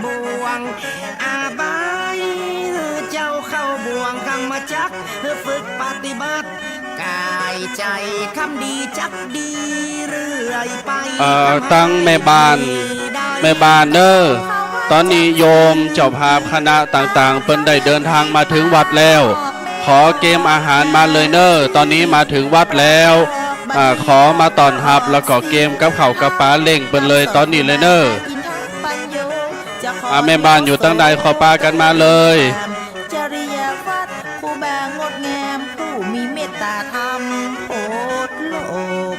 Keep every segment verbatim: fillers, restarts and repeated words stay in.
บ่วง อบาย หื้อเจ้าเข้าบ่วงกรรมจักร หื้อฝึกปฏิบัติ ก๋ายใจ๋ คำดีจักดีเรื่อยไป เอ่อ ตังแม่บ้าน แม่บ้านเน่อ ต๋อนนี้โยมเจ้าภาพคณะต่างๆ เปิ้นได้เดินตางมาเถิงวัดแล้ว ขอเกมอาหารมาเลยเน่อ ต๋อนนี้มาเถิงวัดแล้ว อ่า ขอมาต้อนฮับ แล้วก็เกมกับข้าวกับป๋าเล้งเปิ้นเลย ต๋อนนี้เลยเน่อ อ่า แม่บ้านอยู่ตังใด ขอปากั๋นมาเลย จริยวัตรครูบางดงาม ผู้มีเมตตาธรรมโผดโลก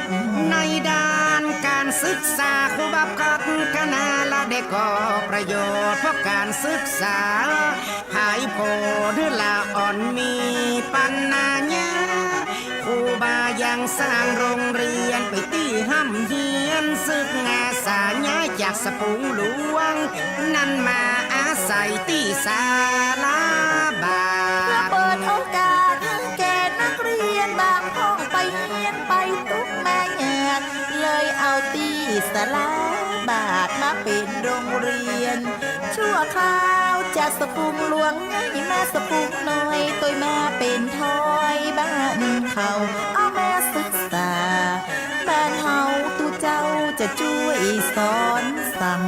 ในด้านก๋านศึกษา ครูบาพัฒนาละได้ก่อประโยชน์ เพราะก๋านศึกษา ผายผลหื้อละอ่อนมีปัญญา ครูบายังสร้างโรงเรียนไปตี้ฮ่ำเฮียน ศึกษาย้ายจากสะปุงหลวง นั้นมาอาศัยตี้ศาลาบาท เพื่อเปิดโอกาสหื้อแก่นักเรียนบางห้องไปเฮียนไปตุ๊กข์มายาก เลยเอาตี้ศาลาบาทมาเป๋นโรงเรียน ชั่วคราวจากสะปุงหลวงย้ายมาสะปุงน้อย ตวยมาเป๋นถ้อยบ้านเขา เอามาศึกษาบ้านเฮา ตุ๊เจ้าจะจ้วยสอนสั่ง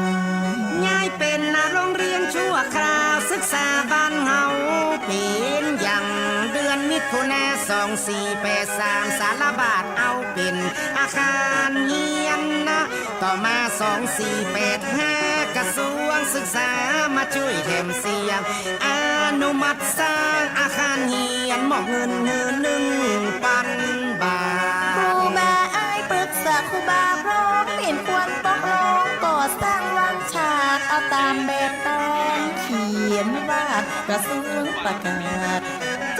ย้ายเป๋นโรงเรียนชั่วคราว ศึกษาบ้านเฮาเป๋นอย่าง เดือนมิถุนาสองสี่แปดสาม ศาลาบาทเอาเป๋นอาคารเฮียนนะ ต่อมาสองสี่แปดห้า กระทรวงศึกษามาจ้วยแถมเสีย อนุมัติสร้างอาคารเฮียน มอบเงินหื้อหนึ่งปันบาท ครูบาอ้ายปรึกษาครูบาพร้อม เห็นควรตกลงก่อสร้างวางฉาก เอาต๋ามแบบแปลนเขียนวาด กระทรวงประกาศ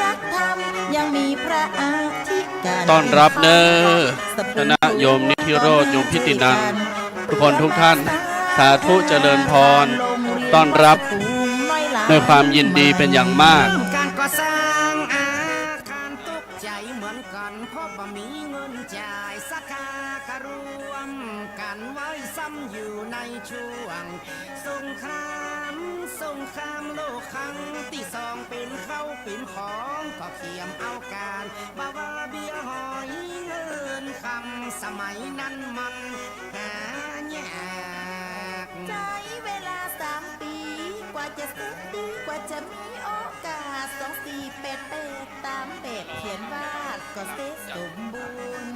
จัดทำ ยังมีพระอธิการต้อนฮับเน่อ คณะโยมนิธิโรธ โยมพิตินันท์ ทุกคนทุกท่าน สาธุเจริญพร ต้อนฮับด้วยความยินดีเป๋นอย่างมาก ก๋านก่อสร้างอาคารตกใจ๋เหมือนกั๋น เพราะบ่มีเงินจ่าย ศรัทธาก็ร่วมกั๋นไว้ ซ้ำอยู่ในช่วงสงคราม สงครามโลกครั้งตี้สอง เป๋นข้าวเป๋นของก็เขียมเอาก๋าน บ่ว่าเบี้ยหอยเงินคำ สมัยนั้นมันหายาก ใจ๊เวลาสามปี๋ กว่าจะเสร็จดี กว่าจะมีโอกาส สองสี่แปดแปด ต๋ามแบบเขียนวาดก็เสร็จสมบูรณ์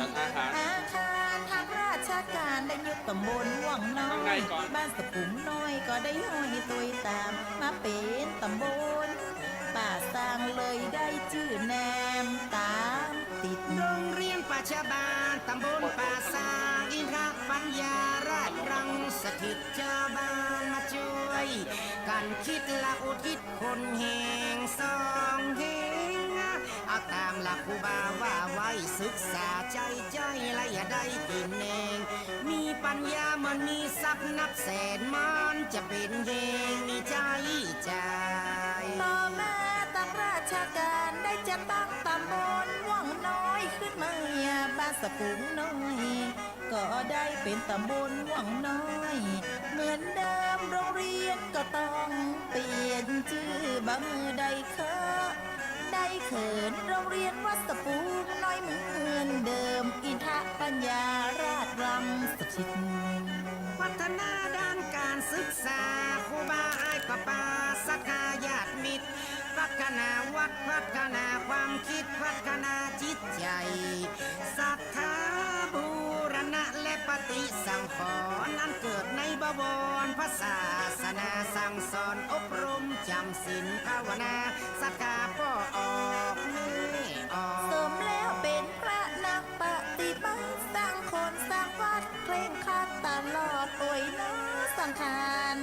อาคารทางราชการได้ยกต๋ำบลม่วงน้อย บ้านสะปุงน้อยก็ได้ห้อยตวยต๋าม มาเป๋นต๋ำบลป่าซาง เลยได้จื้อแนมต๋ามติด โรงเรียนประชาบาลต๋ำบลป่าซาง อินทปัญญาราชรังสถิต จาวบ้านมาจ้วยกั๋นกึ๊ดละอุทิศคุณแห่งสองแห่ง เอาต๋ามละครูบาว่าไว้ ศึกษาใจ๊จ้อย และอย่าได้เป๋นแนง มีปัญญาเหมือนมีทรัพย์นับแสน มันจะเป๋นแฮง มีใจ๊จ่าย ต่อมาตางราชการได้จัดตั้งต๋ำบลม่วงน้อยขึ้นมา บ้านสะปุงน้อยก็ได้เป๋นต๋ำบลม่วงน้อยเหมือนเดิม โรงเรียนก็ต้องเปลี่ยนจื้อ บ่หื้อได้เคอะได้เขิน โรงเรียนวัดสะปุงน้อยเหมือนเดิม อินทปัญญาราชรังสถิต พัฒนาด้านก๋านศึกษา ครูบาอ้ายก็ปาศรัทธาญาติมิตร พัฒนาวัด พัฒนาความกึ๊ด พัฒนาจิตใจ๋ ศรัทธาบูรณะและปฏิสังขรณ์ อันเกิดในบวร พระศาสนาสั่งสอนอบรมจ๋ำศีลภาวนา ศรัทธาป้อออกแม่ออก สมแล้วเป๋นพระนักปฏิบัติ สร้างคนสร้างวัดเคร่งครัดตลอด อวยน้อสังขาร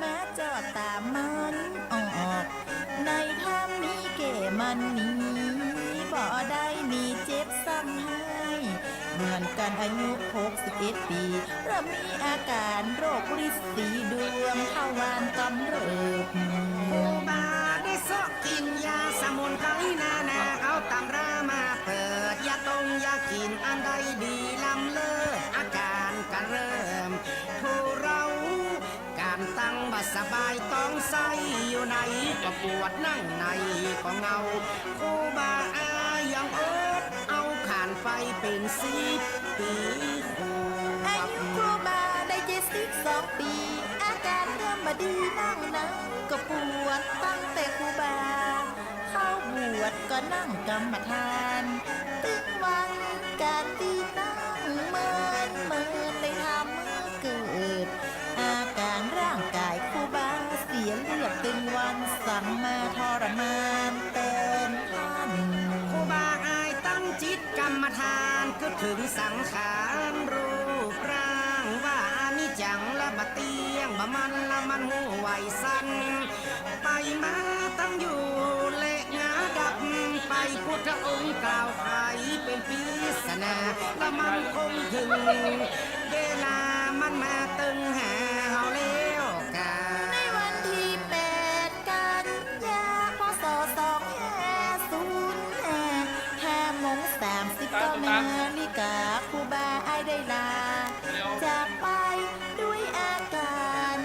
มาจอดต๋ามมันออก ในธรรมมีแก่มันมี บ่ได้มีเจ็บซ้ำไห้ เหมือนกั๋นอายุหกสิบเอ็ดปี๋ เริ่มมีอาก๋านโรคริดสีดวงทวารกำเริบ ครูบาได้เซาะกิ๋นยาสมุนไพรนานา เอาต๋ำรามาเปิด ยาต้งยากิ๋นอันใดดีล้ำเลิศ อาก๋านก็เริ่มทุเลา ก๋า ตังบ่สบายต๊องไส้อยู่ในก็ปวด นั่งในก็เหงา ครูบาอายังอดเอา ผ่านไปเป๋นสิบปี๋ ครู อายุครูบาได้เจ็ดสิบสองปี๋ อาก๋านเริ่มบ่ดี นั่งในก็ปวด ตั้งแต่ครูบาเข้าบวชก็นั่งกรรมฐาน ตึงวันก๋านตี้นั่งเมินๆ ได้ทำหื้อเกิด อาก๋านร่างก๋ายครูบาเสียเลือด ตึงวันสังมาทรมานแตนต้าน ครูบาอ้ายตั้งจิตกรรมฐาน กึ๊ดเถิงสังขารรูปร่าง ว่าอนิจจังและบ่เตี้ยง บ่มั่นและมันฮู้ไหวสั่น ไปมาตั้งอยู่และงาดับไป พุทธองค์กล่าวไขเป๋นปริศนา และมันคงเถิงเวลามันมาเติงหาเฮาแล้วกา ในวันตี้แปดกันยา พ.ศ. สองห้าศูนย์ห้า ห้าโมงสามสิบเก้านาฬิกา ครูบาอ้ายได้ลาจากไปด้วยอาก๋าน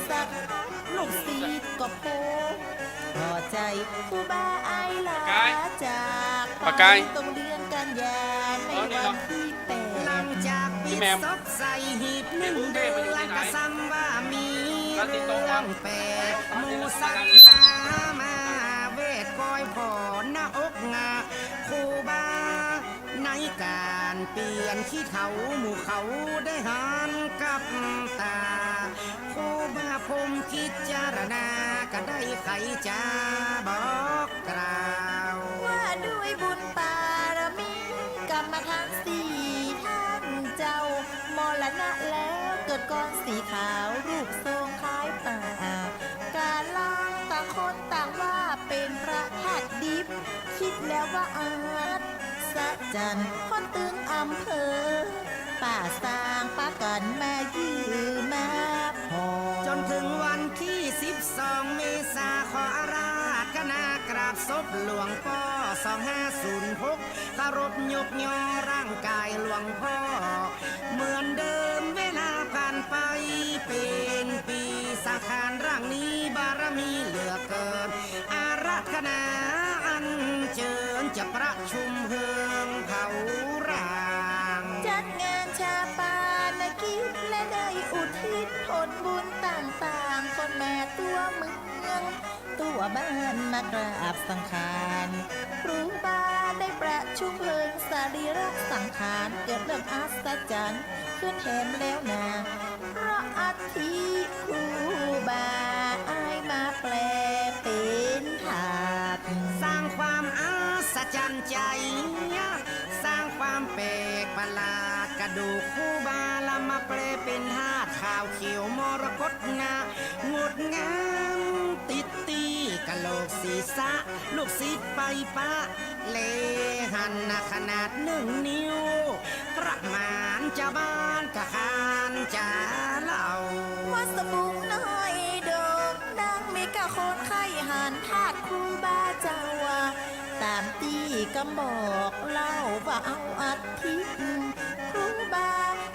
สักพัก ลูกศิษย์ก็พบ ผ่อใจ๋ครูบาอ้ายลาจากไป ป้าไก่ ตรงเดือนกันยา ในวันตี้แปด หลังจากปิดศพใส่หีบนึ่งเดือน ก็ซ้ำว่ามีเรื่องแปลก หมู่ศรัทธามาเวทกอยผ่อหน้าอกงา ครูบา ในก๋านเปลี่ยนขี้เถ้า หมู่เขาได้หันกับต๋า ครูบาผมพิจารณา ก็ได้ไขจ๋าบอกกล่าว ว่าด้วยบุญปารมี กรรมฐานสี่ ต้านเจ้ามรณะแล้ว เกิดกรสีขาว รูปทรงคล้ายป่า ก๋านลางต่างคนต่างว่าเป๋นพระธาตุดิบ กึ๊ดแล้วว่าอัศจรรย์ คนตึงอำเภอป่าซางปากั๋นมายื้อมาผ่อ จ๋นเถิงวันตี้สิบสองเมษา ขออาราธนากราบศพหลวงป้อ สองห้าศูนย์หก เคารพยกย่อร่างก๋ายหลวงป้อ เหมือนเดิมเวลาผ่านไปเป๋นปี๋ สังขารร่างนี้บารมีเหลือเกิน อาราธนาอัญเจิญจะประชุมเฮิงเผาร่าง จัดงานฌาปานกิจ และได้อุทิศผลบุญต่างๆ คนมาทั่วเมือง ทั่วบ้านมากราบสังขาร ครูบาได้ประชุมเฮิงสรีระสังขาร เกิดเรื่องอัศจรรย์ขึ้นแถมแล้วนา เพราะอัฐิครูบาอ้ายมาแปลเป๋นธาตุ สร้างความอัศจรรย์ใจ๋ สร้างความแปลกประหลาด กระดูกครูบาละมาแปลเป๋นธาตุขาวเขียวมรกตงา งดงามติดตี้กะโหลกศีรษะ ลูกศิษย์ไปปะ แลหันนาขนาดนึ่งนิ้ว ประมาณจาวบ้านกะขานจ๋าเล่า ว่าสบุงน้อยดกดัง มีก้าคนใค่หันธาตุครูบาเจ้าว่า ต๋ามตี้กำบอกเล่าว่าเอาอัฐิครูบา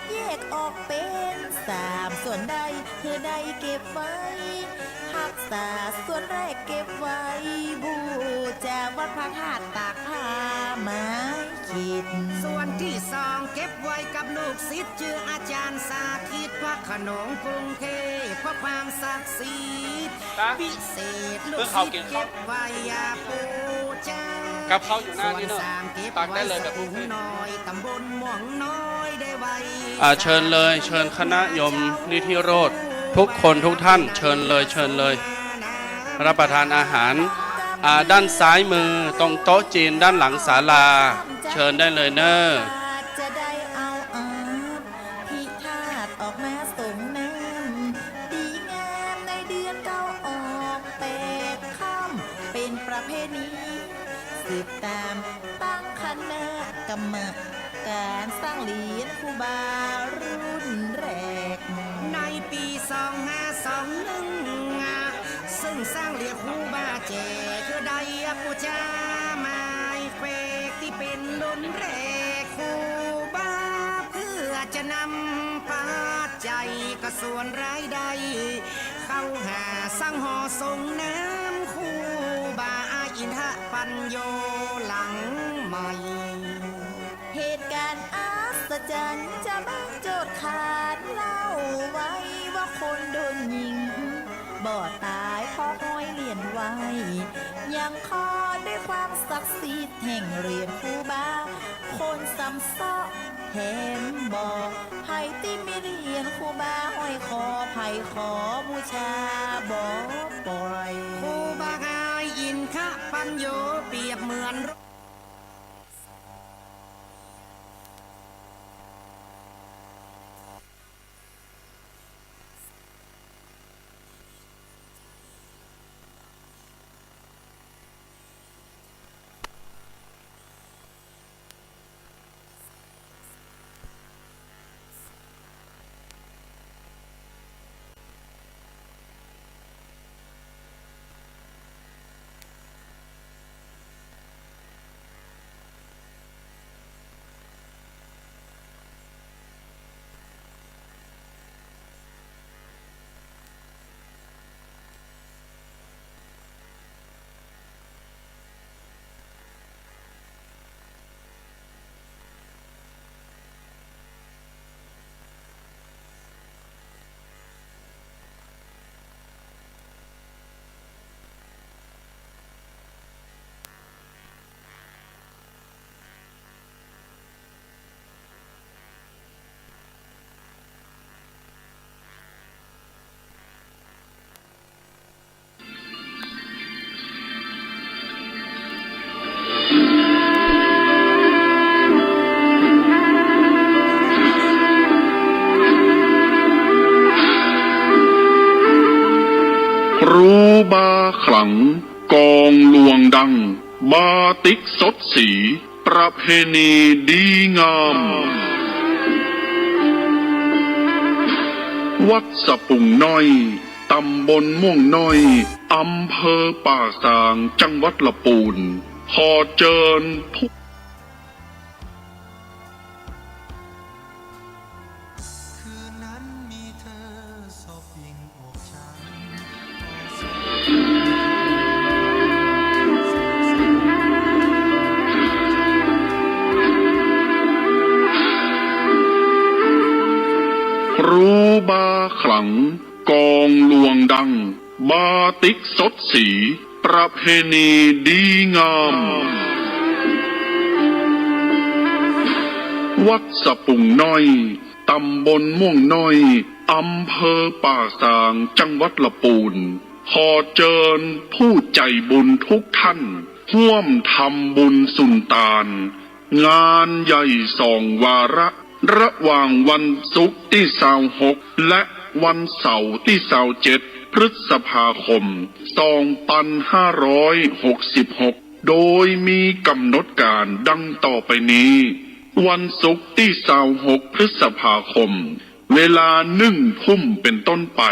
แยกออกเป๋นสามส่วนได้ หื้อได้เก็บไว้ฮักษา ส่วนแรกเก็บไว้บูจาวัดพระธาตุตากผ้าไม้ขีด ส่วนตี้สองเก็บไว้กับลูกศิษย์จื้ออาจ๋ารย์สาธิต วัดโขนงกรุงเทพฯ เพราะความศักดิ์สิทธิ์ วิเศษ ลูกศิษย์เก็บไว้บูจา กับข้าวอยู่หน้านี่เนอะ ส่วนสามเก็บไว้ ตักได้เลยแบบบุฟเฟ่ต์ สกุงน้อย ตำบลม่วงน้อย ได้ไว้ อ่า เชิญเลย เชิญคณะโยมนิธิโรธ ทุกคนทุกท่าน เชิญเลย เชิญเลย รับประทานอาหาร อ่า ด้านซ้ายมือตรงโต๊ะจีนด้านหลังศาลา เชิญได้เลยเนอะ จะได้เอาอภิธาตุออกมาสรงน้ำ ดีงามในเดือนเก้าออกแปดค่ำ เป๋นประเพณี สืบต๋ามตั้งคณะกรรมก๋านสร้างเหรียญครูบารุ่นแรก ในปี๋สองห้าสองนึ่ง ซึ่งสร้างเหรียญครูบาแจก หื้อได้บูจาไม้แขวนตี้เป๋นรุ่นแรก ครูบาเพื่อจะนำปัจจัย ก็ส่วนรายได้ เก้าห้าสังห่อส่งน้ำครูบาอินทปัญโญหลังใหม่ เหตุการณ์อัศจรรย์จะไม่โจทย์ขานเล่าไว้ว่าคนโดนยิง บ่ตายเพราะห้อยเหรียญไหว้ ยังคอด้วยความศักดิ์สิทธิ์แห่งเหรียญครูบา คนซ้ำเซาะแถมบอก ใผตี้มีเหรียญครูบาห้อยคอ ใผขอบูชาบ่ปล่อย ครูบาอินทปัญโญเปรียบเหมือน ครูบาขลัง กองลวงดัง บาติกสดสี ประเพณีดีงาม วัดสะปุงน้อย ตำบลม่วงน้อย อำเภอป่าซาง จังหวัดละปูน ขอเจิญผู้ คืนนั้นมีเธอสบยิ่งอกฉัน ครูบาขลัง กองลวงดัง บาติกสดสี ประเพณีดีงาม วัดสะปุงน้อย ตำบลม่วงน้อย อำเภอป่าซาง จังหวัดละปูน ขอเจิญผู้ใจ๋บุญทุกท่าน ฮ่วมทำบุญสุนตาน งานใหญ่สองวาระ ระหว่างวันศุกร์ตี้ซาวหก และวันเสาร์ตี้ซาวเจ็ด พฤษภาคม สองปันห้าร้อยหกสิบหก โดยมีก๋ำหนดก๋านดังต่อไปนี้ วันศุกร์ตี้ซาวหก พฤษภาคม เวลาหนึ่งทุ่มเป๋นต้นไป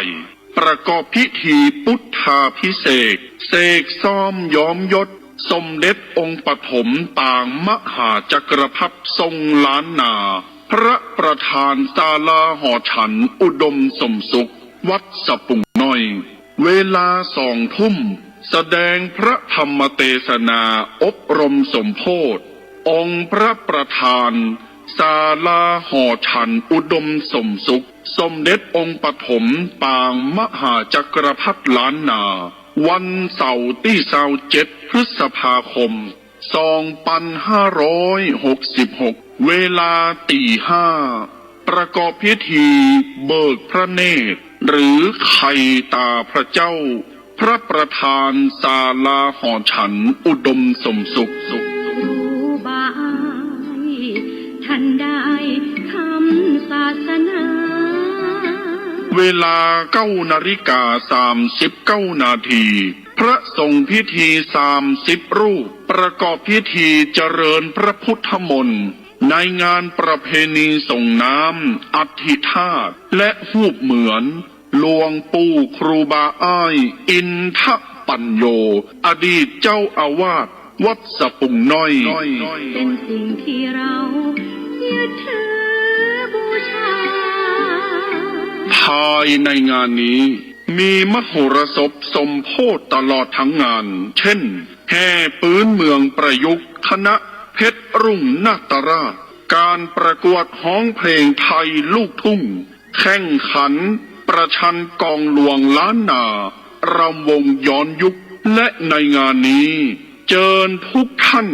ประกอบพิธีพุทธาภิเษก เสกซ่อมย้อมยศ สมเด็จองค์ปฐมปางมหาจักรพรรดิทรงล้านนา พระประธานศาลาหอฉันอุดมสมสุข วัดสะปุงน้อย เวลาสองทุ่ม แสดงพระธรรมเตสนาอบรมสมโภช องค์พระประธาน ศาลาหอฉันอุดมสมสุข สมเด็จองค์ปฐมปางมหาจักรพรรดิล้านนา วันเสาร์ตี้ซาวเจ็ด พฤษภาคม สองปันห้าร้อยหกสิบหก เวลาตีห้า ประกอบพิธีเบิกพระเนตร หรือไขต๋าพระเจ้า พระประธานศาลาหอฉันอุดมสมสุข ครูบาอ้าย ท่านได้คำศาสนา เวลาเก้านาฬิกาสามสิบเก้านาที พระสงฆ์พิธีสามสิบรูป ประกอบพิธีเจริญพระพุทธมนต์ ในงานประเพณีส่งน้ำอัฐิธาตุ และฮูปเหมือน หลวงปู่ครูบาอ้าย อินทปัญโญ อดีตเจ้าอาวาสวัดสะปุงน้อย เป็นสิ่งที่เรายึดถือบูชา ภายในงานนี้ มีมโหรสพสมโพธิตลอดทั้งงาน เช่น แห่ปื๊นเมืองประยุกต์ คณะเพชรรุ่งนาตราช การประกวดฮ้องเพลงไทยลูกทุ่ง แข่งขันประชันกองหลวงล้านนา รำวงย้อนยุค และในงานนี้เจิญทุกท่าน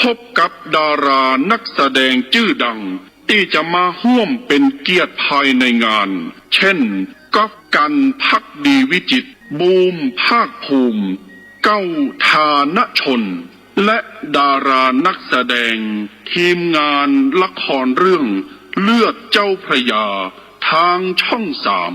พบกับดารานักแสดงจื้อดัง ตี้จะมาฮ่วมเป๋นเกียรติภายในงาน เช่น ก๊อฟ กันต์ ภักดีวิจิตร บูม ภาคภูมิ เก้า ฐานชน และดารานักแสดงทีมงานละครเรื่องเลือดเจ้าพระยา ทางช่องสาม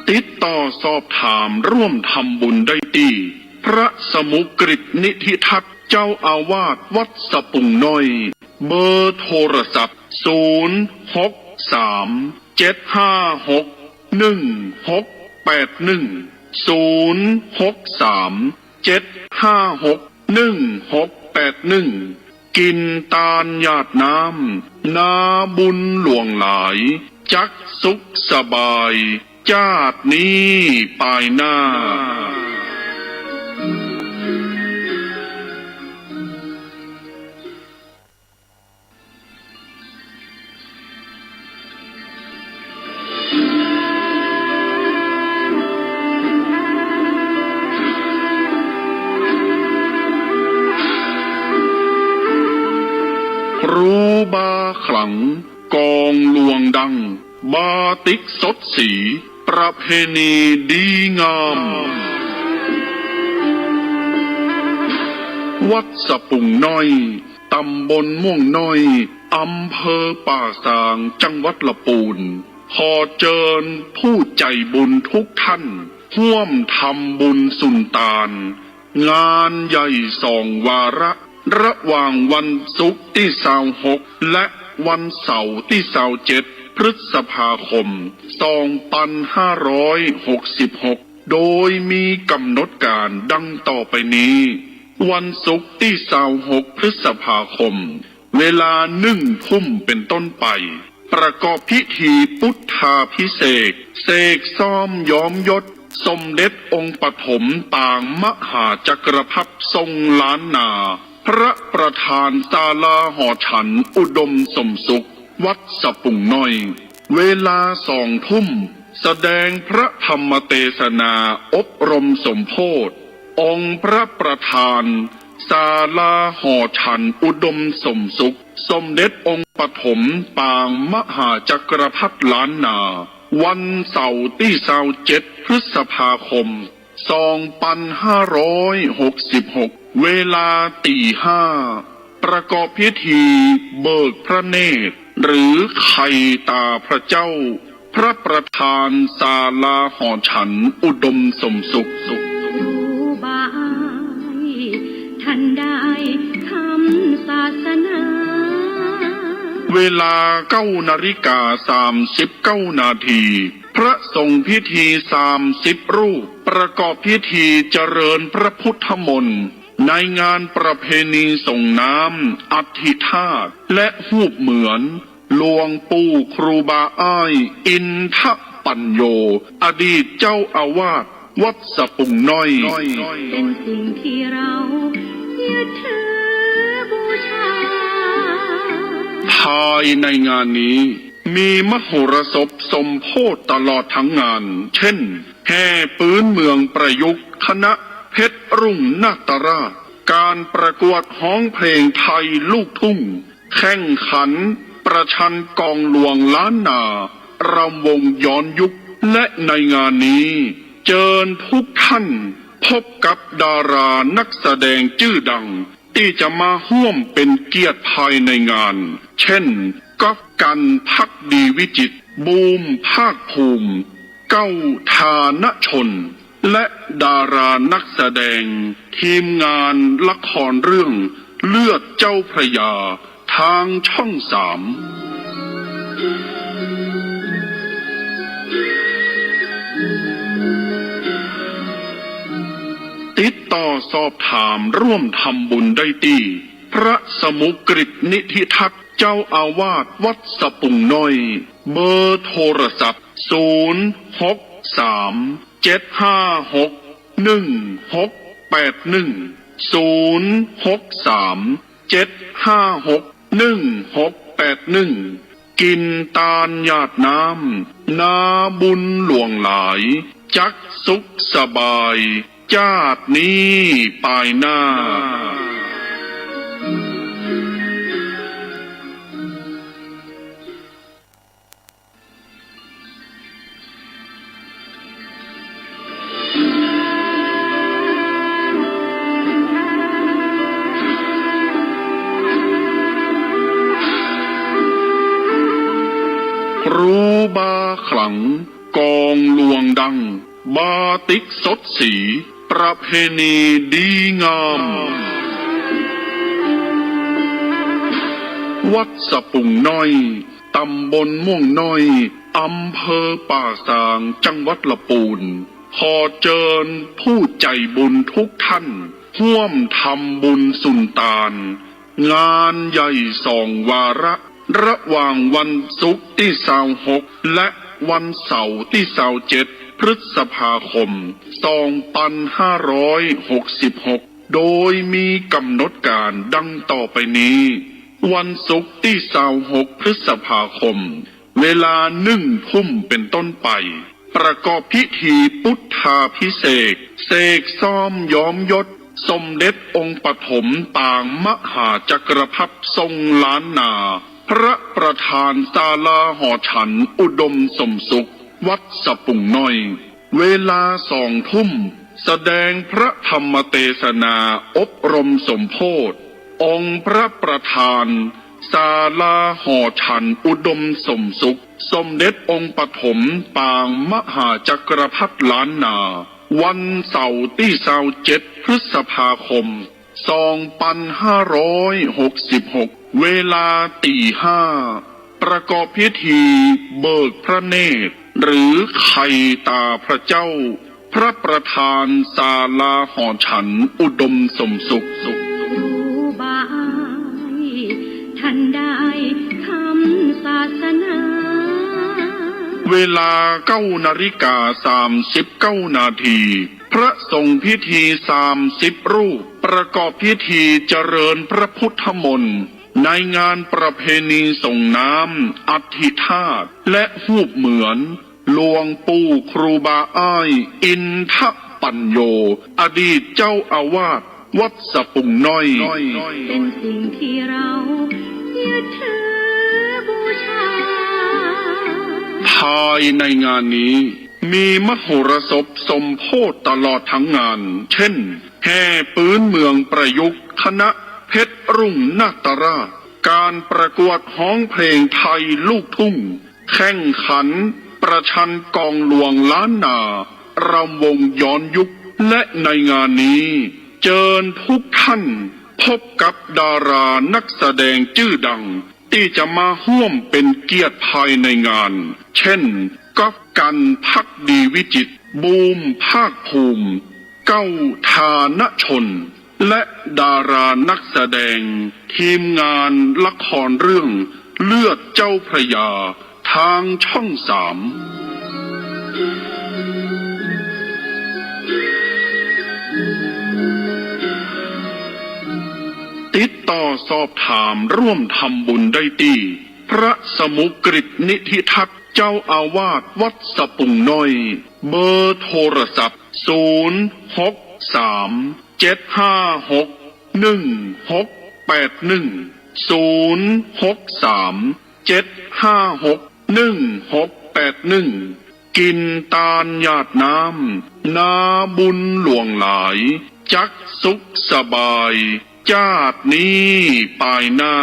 ติดต่อสอบถามร่วมทำบุญได้ตี้ พระสมุกฤตนิธิทัศน์ เจ้าอาวาสวัดสะปุงน้อย เบอร์โทรศัพท์ ศูนย์ หก สาม เจ็ด ห้า หก หนึ่ง หก แปด หนึ่ง ศูนย์ หก สาม เจ็ด ห้า หก หนึ่ง หก แปด หนึ่ง กิ๋นตานหยาดน้ำ นาบุญหลวงหลาย จักสุขสบาย จาตินี้ปายหน้า ครูบาขลัง กองหลวงดัง บาติกสดสี ประเพณีดีงาม วัดสะปุงน้อย ตำบลม่วงน้อย อำเภอป่าซาง จังหวัดละปูน ขอเจิญผู้ใจ๋บุญทุกท่าน ฮ่วมทำบุญสุนตาน งานใหญ่สองวาระ ระหว่างวันศุกร์ตี้ซาวหก และวันเสาร์ตี้ซาวเจ็ด พฤษภาคม สองปันห้าร้อยหกสิบหก โดยมีก๋ำหนดก๋านดังต่อไปนี้ วันศุกร์ตี้ซาวหก พฤษภาคม เวลาหนึ่งทุ่มเป๋นต้นไป ประกอบพิธีพุทธาภิเษก เสกซ่อมย้อมยศ สมเด็จองค์ปฐมปางมหาจักรพรรดิทรงล้านนา พระประธานศาลาหอฉันอุดมสมสุข วัดสะปุงน้อย เวลาสองทุ่ม แสดงพระธรรมเตสนาอบรมสมโภช องค์พระประธานศาลาหอฉันอุดมสมสุข สมเด็จองค์ปฐมปางมหาจักรพรรดิล้านนา วันเสาร์ตี้ซาวเจ็ด พฤษภาคม สองปันห้าร้อยหกสิบหก เวลาตีห้า ประกอบพิธีเบิกพระเนตร หรือไขต๋าพระเจ้า พระประธานศาลาหอฉันอุดมสมสุข ครูบาอ้าย ท่านได้คำศาสนา เวลาเก้านาฬิกาสามสิบเก้านาที พระสงฆ์พิธีสามสิบรูป ประกอบพิธีเจริญพระพุทธมนต์ ในงานประเพณีส่งน้ำอัฐิธาตุ และฮูปเหมือน หลวงปู่ครูบาอ้าย อินทปัญโญ อดีตเจ้าอาวาสวัดสะปุงน้อย เป็นสิ่งที่เรายึดถือบูชา ภายในงานนี้ มีมโหรสพสมโภชตลอดทั้งงาน เช่น แห่ปื๊นเมืองประยุกต์ คณะเพชรรุ่งนาตราช การประกวดฮ้องเพลงไทยลูกทุ่ง แข่งขันประชันกองหลวงล้านนา รำวงย้อนยุค และในงานนี้ เจิญทุกท่านพบกับดารานักแสดงจื้อดัง ตี้จะมาฮ่วมเป๋นเกียรติภายในงาน เช่น ก๊อฟ กันต์ ภักดีวิจิตร บูม ภาคภูมิ เก้า ฐานชน และดารานักแสดงทีมงานละครเรื่องเลือดเจ้าพระยา ทางช่องสาม ติดต่อสอบถามร่วมทำบุญได้ตี้ พระสมุกฤตนิธิทัต เจ้าอาวาสวัดสะปุงน้อย เบอร์โทรศัพท์ ศูนย์ หก สาม เจ็ด ห้า หก หนึ่ง หก แปด หนึ่ง ศูนย์ หก สาม เจ็ด ห้า หก หนึ่ง หก แปด หนึ่ง กิ๋นตานหยาดน้ำ นาบุญหลวงหลาย จักสุขสบาย จาตินี้ปายหน้า ครูบาขลัง กองหลวงดัง บาติกสดสี ประเพณีดีงาม วัดสะปุงน้อย ตำบลม่วงน้อย อำเภอป่าซาง จังหวัดละปูน ขอเจิญผู้ใจ๋บุญทุกท่าน ฮ่วมทำบุญสุนตาน งานใหญ่สองวาระ ระหว่างวันศุกร์ตี้ซาวหก และวันเสาร์ตี้ซาวเจ็ด พฤษภาคม สองปันห้าร้อยหกสิบหก โดยมีก๋ำหนดก๋านดังต่อไปนี้ วันศุกร์ตี้ซาวหก พฤษภาคม เวลาหนึ่งทุ่มเป๋นต้นไป ประกอบพิธีปุทธาภิเษก เสกซ่อมย้อมยศ สมเด็จองค์ปฐมปางมหาจักรพรรดิทรงล้านนา พระประธานศาลาหอฉันอุดมสมสุข วัดสะปุงน้อย เวลาสองทุ่ม แสดงพระธรรมเตสนาอบรมสมโภช องค์พระประธาน ศาลาหอฉันอุดมสมสุข สมเด็จองค์ปฐมปางมหาจักรพรรดิล้านนา วันเสาร์ตี้ซาวเจ็ด พฤษภาคม สองปันห้าร้อยหกสิบหก เวลาตีห้า ประกอบพิธีเบิกพระเนตร หรือไขต๋าพระเจ้า พระประธานศาลาหอฉันอุดมสมสุข ครูบาอ้าย ท่านได้คำศาสนา เวลาเก้านาฬิกาสามสิบเก้านาที พระสงฆ์พิธีสามสิบรูป ประกอบพิธีเจริญพระพุทธมนต์ ในงานประเพณีส่งน้ำอัฐิธาตุ และฮูปเหมือน หลวงปู่ครูบาอ้าย อินทปัญโญ อดีตเจ้าอาวาสวัดสะปุงน้อย เป็นสิ่งที่เรายึดถือบูชา ภายในงานนี้ มีมโหรสพสมโภชตลอดทั้งงาน เช่น แห่ปื๊นเมืองประยุกต์ คณะเพชรรุ่งนาตราช การประกวดฮ้องเพลงไทยลูกทุ่ง แข่งขันประชันกองหลวงล้านนา รำวงย้อนยุค และในงานนี้ เจิญทุกท่านพบกับดารานักแสดงจื้อดัง ตี้จะมาฮ่วมเป็นเกียรติภายในงาน เช่น ก๊อฟ กรรณ ภักดีวิจิตร บูม ภาคภูมิ เก้า ฐานชน และดารานักแสดง ทีมงานละครเรื่องเลือดเจ้าพระยา ทางช่องสาม ติดต่อสอบถามร่วมทำบุญได้ตี้ พระสมุกฤตนิธิทัต เจ้าอาวาสวัดสะปุงน้อย เบอร์โทรศัพท์ ศูนย์ หก สาม เจ็ด ห้า หก หนึ่ง หก แปด หนึ่ง ศูนย์ หก สาม เจ็ด ห้า หก หนึ่ง หก แปด หนึ่ง กิ๋นตานหยาดน้ำ นาบุญหลวงหลาย จักสุขสบาย จาตินี้ปายหน้า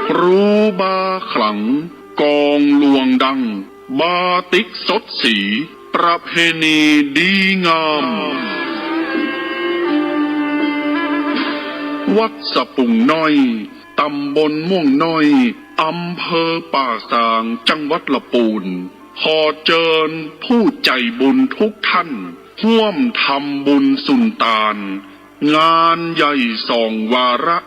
ครูบาขลัง กองหลวงดัง บาติกสดสี ประเพณีดีงาม วัดสะปุงน้อย ต๋ำบลม่วงน้อย อำเภอป่าซาง จังหวัดละปูน ขอเจิญผู้ใจ๋บุญทุกท่าน ฮ่วมทำบุญสุนตาน งานใหญ่สองวาระ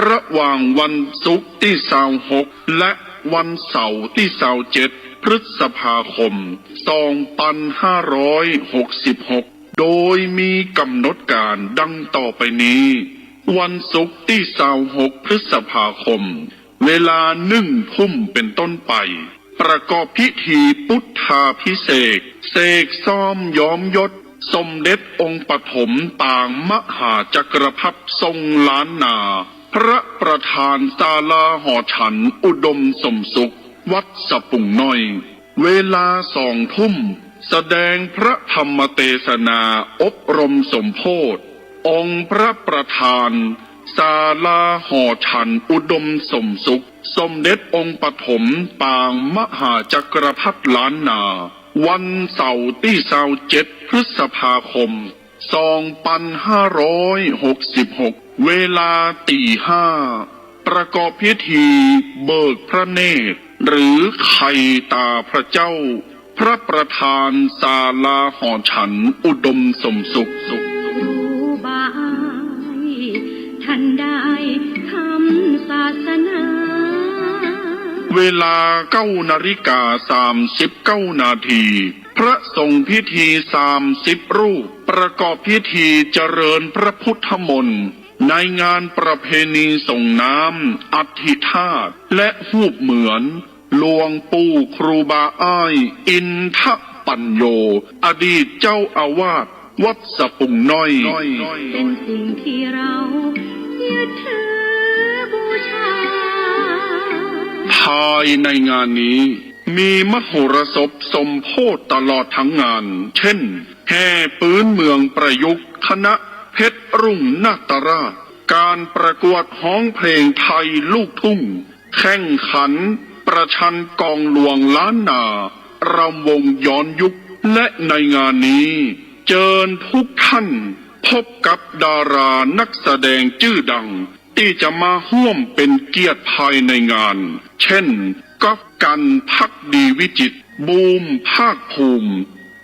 ระหว่างวันศุกร์ตี้ซาวหก และวันเสาร์ตี้ซาวเจ็ด พฤษภาคม สองปันห้าร้อยหกสิบหก โดยมีก๋ำหนดก๋านดังต่อไปนี้ วันศุกร์ตี้ซาวหก พฤษภาคม เวลาหนึ่งทุ่มเป๋นต้นไป ประกอบพิธีปุทธาภิเษก เสกซ่อมย้อมยศ สมเด็จองค์ปฐมปางมหาจักรพรรดิทรงล้านนา พระประธานศาลาหอฉันอุดมสมสุข วัดสะปุงน้อย เวลาสองทุ่ม แสดงพระธรรมเตสนาอบรมสมโภช องค์พระประธาน ศาลาหอฉันอุดมสมสุข สมเด็จองค์ปฐมปางมหาจักรพรรดิล้านนา วันเสาร์ตี้ซาวเจ็ด พฤษภาคม สองปันห้าร้อยหกสิบหก เวลาตีห้า ประกอบพิธีเบิกพระเนตร หรือไขต๋าพระเจ้า พระประธานศาลาหอฉันอุดมสมสุข ครูบาอ้าย ท่านได้ทำศาสนา เวลาเก้านาฬิกาสามสิบเก้านาที พระสงฆ์พิธีสามสิบรูป ประกอบพิธีเจริญพระพุทธมนต์ ในงานประเพณีส่งน้ำอัฐิธาตุ และฮูปเหมือน หลวงปู่ครูบาอ้าย อินทปัญโญ อดีตเจ้าอาวาสวัดสะปุงน้อย เป็นสิ่งที่เรายึดถือบูชา ภายในงานนี้ มีมโหรสพสมโภชตลอดทั้งงาน เช่น แห่ปื๊นเมืองประยุกต์ คณะเพชรรุ่งนาตราช การประกวดฮ้องเพลงไทยลูกทุ่ง แข่งขันประชันกองหลวงล้านนา รำวงย้อนยุค และในงานนี้ เจิญทุกท่านพบกับดารานักแสดงจื้อดัง ตี้จะมาฮ่วมเป๋นเกียรติภายในงาน เช่น ก๊อฟ กรรณ ภักดีวิจิตร บูม ภาคภูมิ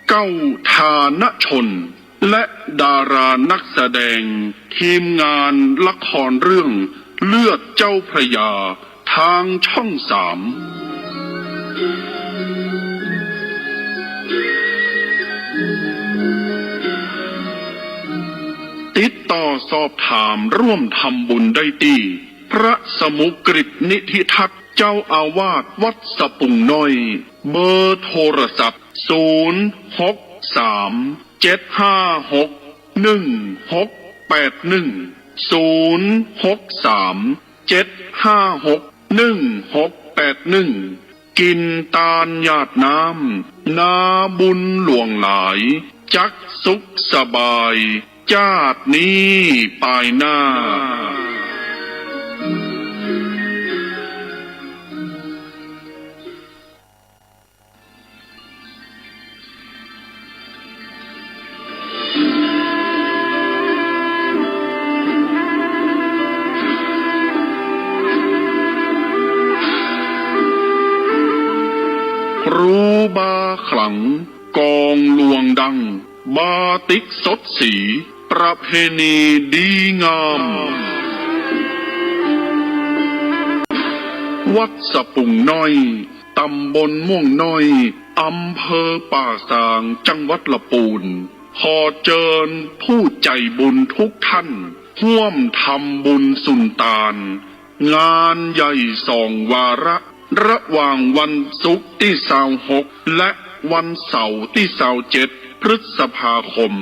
เก้า ฐานชน และดารานักแสดง ทีมงานละครเรื่องเลือดเจ้าพระยา ทางช่องสาม ติดต่อสอบถามร่วมทำบุญได้ตี้ พระสมุกฤตนิธิทัศน์ เจ้าอาวาสวัดสะปุงน้อย เบอร์โทรศัพท์ ศูนย์ หก สาม เจ็ด ห้า หก หนึ่ง หก แปด หนึ่ง ศูนย์ หก สาม เจ็ด ห้า หก หนึ่ง หก แปด หนึ่ง กิ๋นตานหยาดน้ำ นาบุญหลวงหลาย จักสุขสบาย จาตินี้ปายหน้า ครูบาขลัง กองหลวงดัง บาติกสดสี ประเพณีดีงาม วัดสะปุงน้อย ต๋ำบลม่วงน้อย อำเภอป่าซาง จังหวัดละปูน ขอเจิญผู้ใจ๋บุญทุกท่าน ฮ่วมทำบุญสุนตาน งานใหญ่สองวาระ ระหว่างวันศุกร์ตี้ซาวหก และวันเสาร์ตี้ซาวเจ็ด พฤษภาคม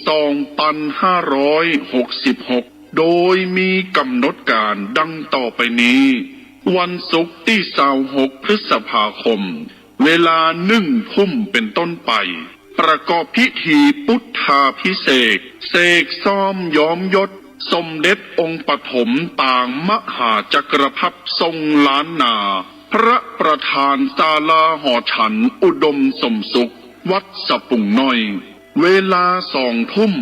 สองปันห้าร้อยหกสิบหก โดยมีก๋ำหนดก๋านดังต่อไปนี้ วันศุกร์ตี้ซาวหก พฤษภาคม เวลาหนึ่งทุ่มเป๋นต้นไป ประกอบพิธีปุทธาภิเษก เสกซ่อมย้อมยศ สมเด็จองค์ปฐมปางมหาจักรพรรดิทรงล้านนา พระประธานศาลาหอฉันอุดมสมสุข วัดสะปุงน้อย เวลาสองทุ่ม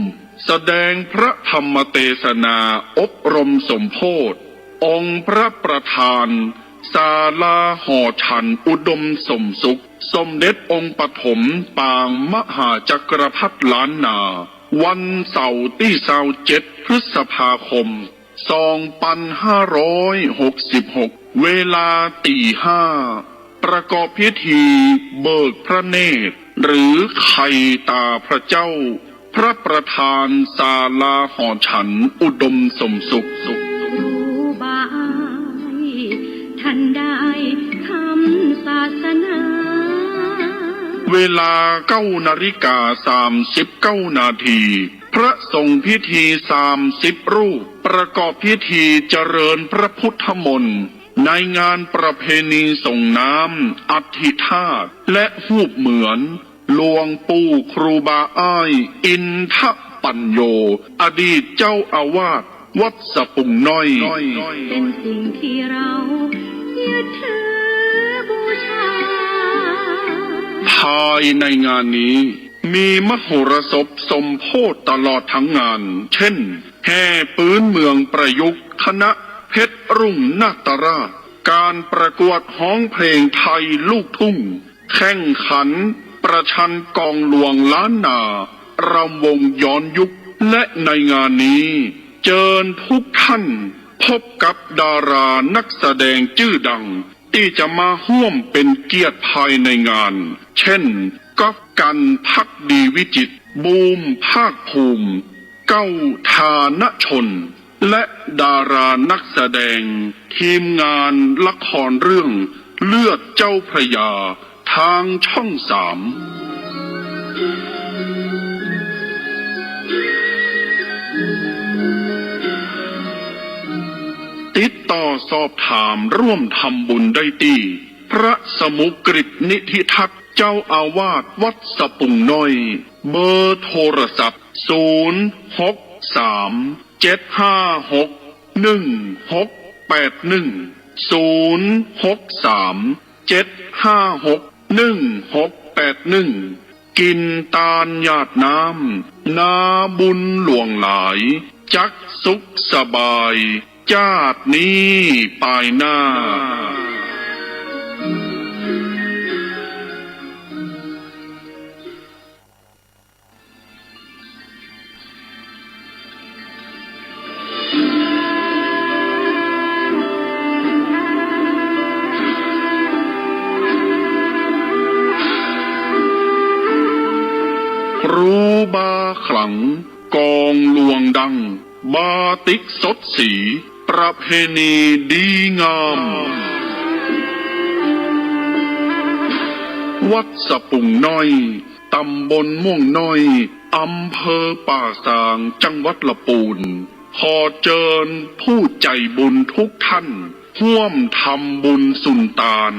แสดงพระธรรมเตสนาอบรมสมโภช องค์พระประธาน ศาลาหอฉันอุดมสมสุข สมเด็จองค์ปฐมปางมหาจักรพรรดิล้านนา วันเสาร์ตี้ซาวเจ็ด พฤษภาคม สองปันห้าร้อยหกสิบหก เวลาตีห้า ประกอบพิธีเบิกพระเนตร หรือไขต๋าพระเจ้า พระประธานศาลาหอฉันอุดมสมสุข ครูบาอ้าย ท่านได้ธรรมศาสนา เวลาเก้านาฬิกาสามสิบเก้านาที พระสงฆ์พิธีสามสิบรูป ประกอบพิธีเจริญพระพุทธมนต์ ในงานประเพณีส่งน้ำอัฐิธาตุ และฮูปเหมือน หลวงปู่ครูบาอ้าย อินทปัญโญ อดีตเจ้าอาวาสวัดสะปุงน้อย เป็นสิ่งที่เรายึดถือบูชา ภายในงานนี้ มีมโหรสพสมโภชตลอดทั้งงาน เช่น แห่ปื๊นเมืองประยุกต์ คณะเพชรรุ่งนาตราช การประกวดฮ้องเพลงไทยลูกทุ่ง แข่งขันประชันกองหลวงล้านนา รำวงย้อนยุค และในงานนี้ เจิญทุกท่านพบกับดารานักแสดงจื้อดัง ตี้จะมาฮ่วมเป็นเกียรติภายในงาน เช่น ก๊อฟ กรรณ ภักดีวิจิตร บูม ภาคภูมิ เก้า ฐานชน และดารานักแสดง ทีมงานละครเรื่องเลือดเจ้าพระยา ทางช่องสาม ติดต่อสอบถามร่วมทำบุญได้ตี้ พระสมุกฤตนิธิทัศน์ เจ้าอาวาสวัดสะปุงน้อย เบอร์โทรศัพท์ ศูนย์ หก สาม เจ็ด ห้า หก หนึ่ง หก แปด หนึ่ง ศูนย์ หก สาม เจ็ด ห้า หก หนึ่ง หก แปด หนึ่ง กิ๋นตานหยาดน้ำ นาบุญหลวงหลาย จักสุขสบาย จาตินี้ปายหน้า ครูบาขลัง กองหลวงดัง บาติกสดสี ประเพณีดีงาม วัดสะปุงน้อย ตำบลม่วงน้อย อำเภอป่าซาง จังหวัดละปูน ขอเจิญผู้ใจ๋บุญทุกท่าน ฮ่วมทำบุญสุนตาน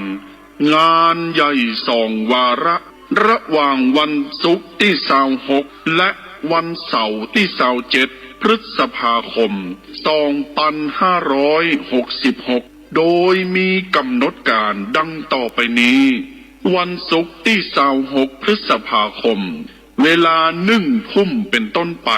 งานใหญ่สองวาระ ระหว่างวันศุกร์ตี้ซาวหก และวันเสาร์ตี้ซาวเจ็ด พฤษภาคม สองปันห้าร้อยหกสิบหก โดยมีก๋ำหนดก๋านดังต่อไปนี้ วันศุกร์ตี้ซาวหก พฤษภาคม เวลาหนึ่งทุ่มเป๋นต้นไป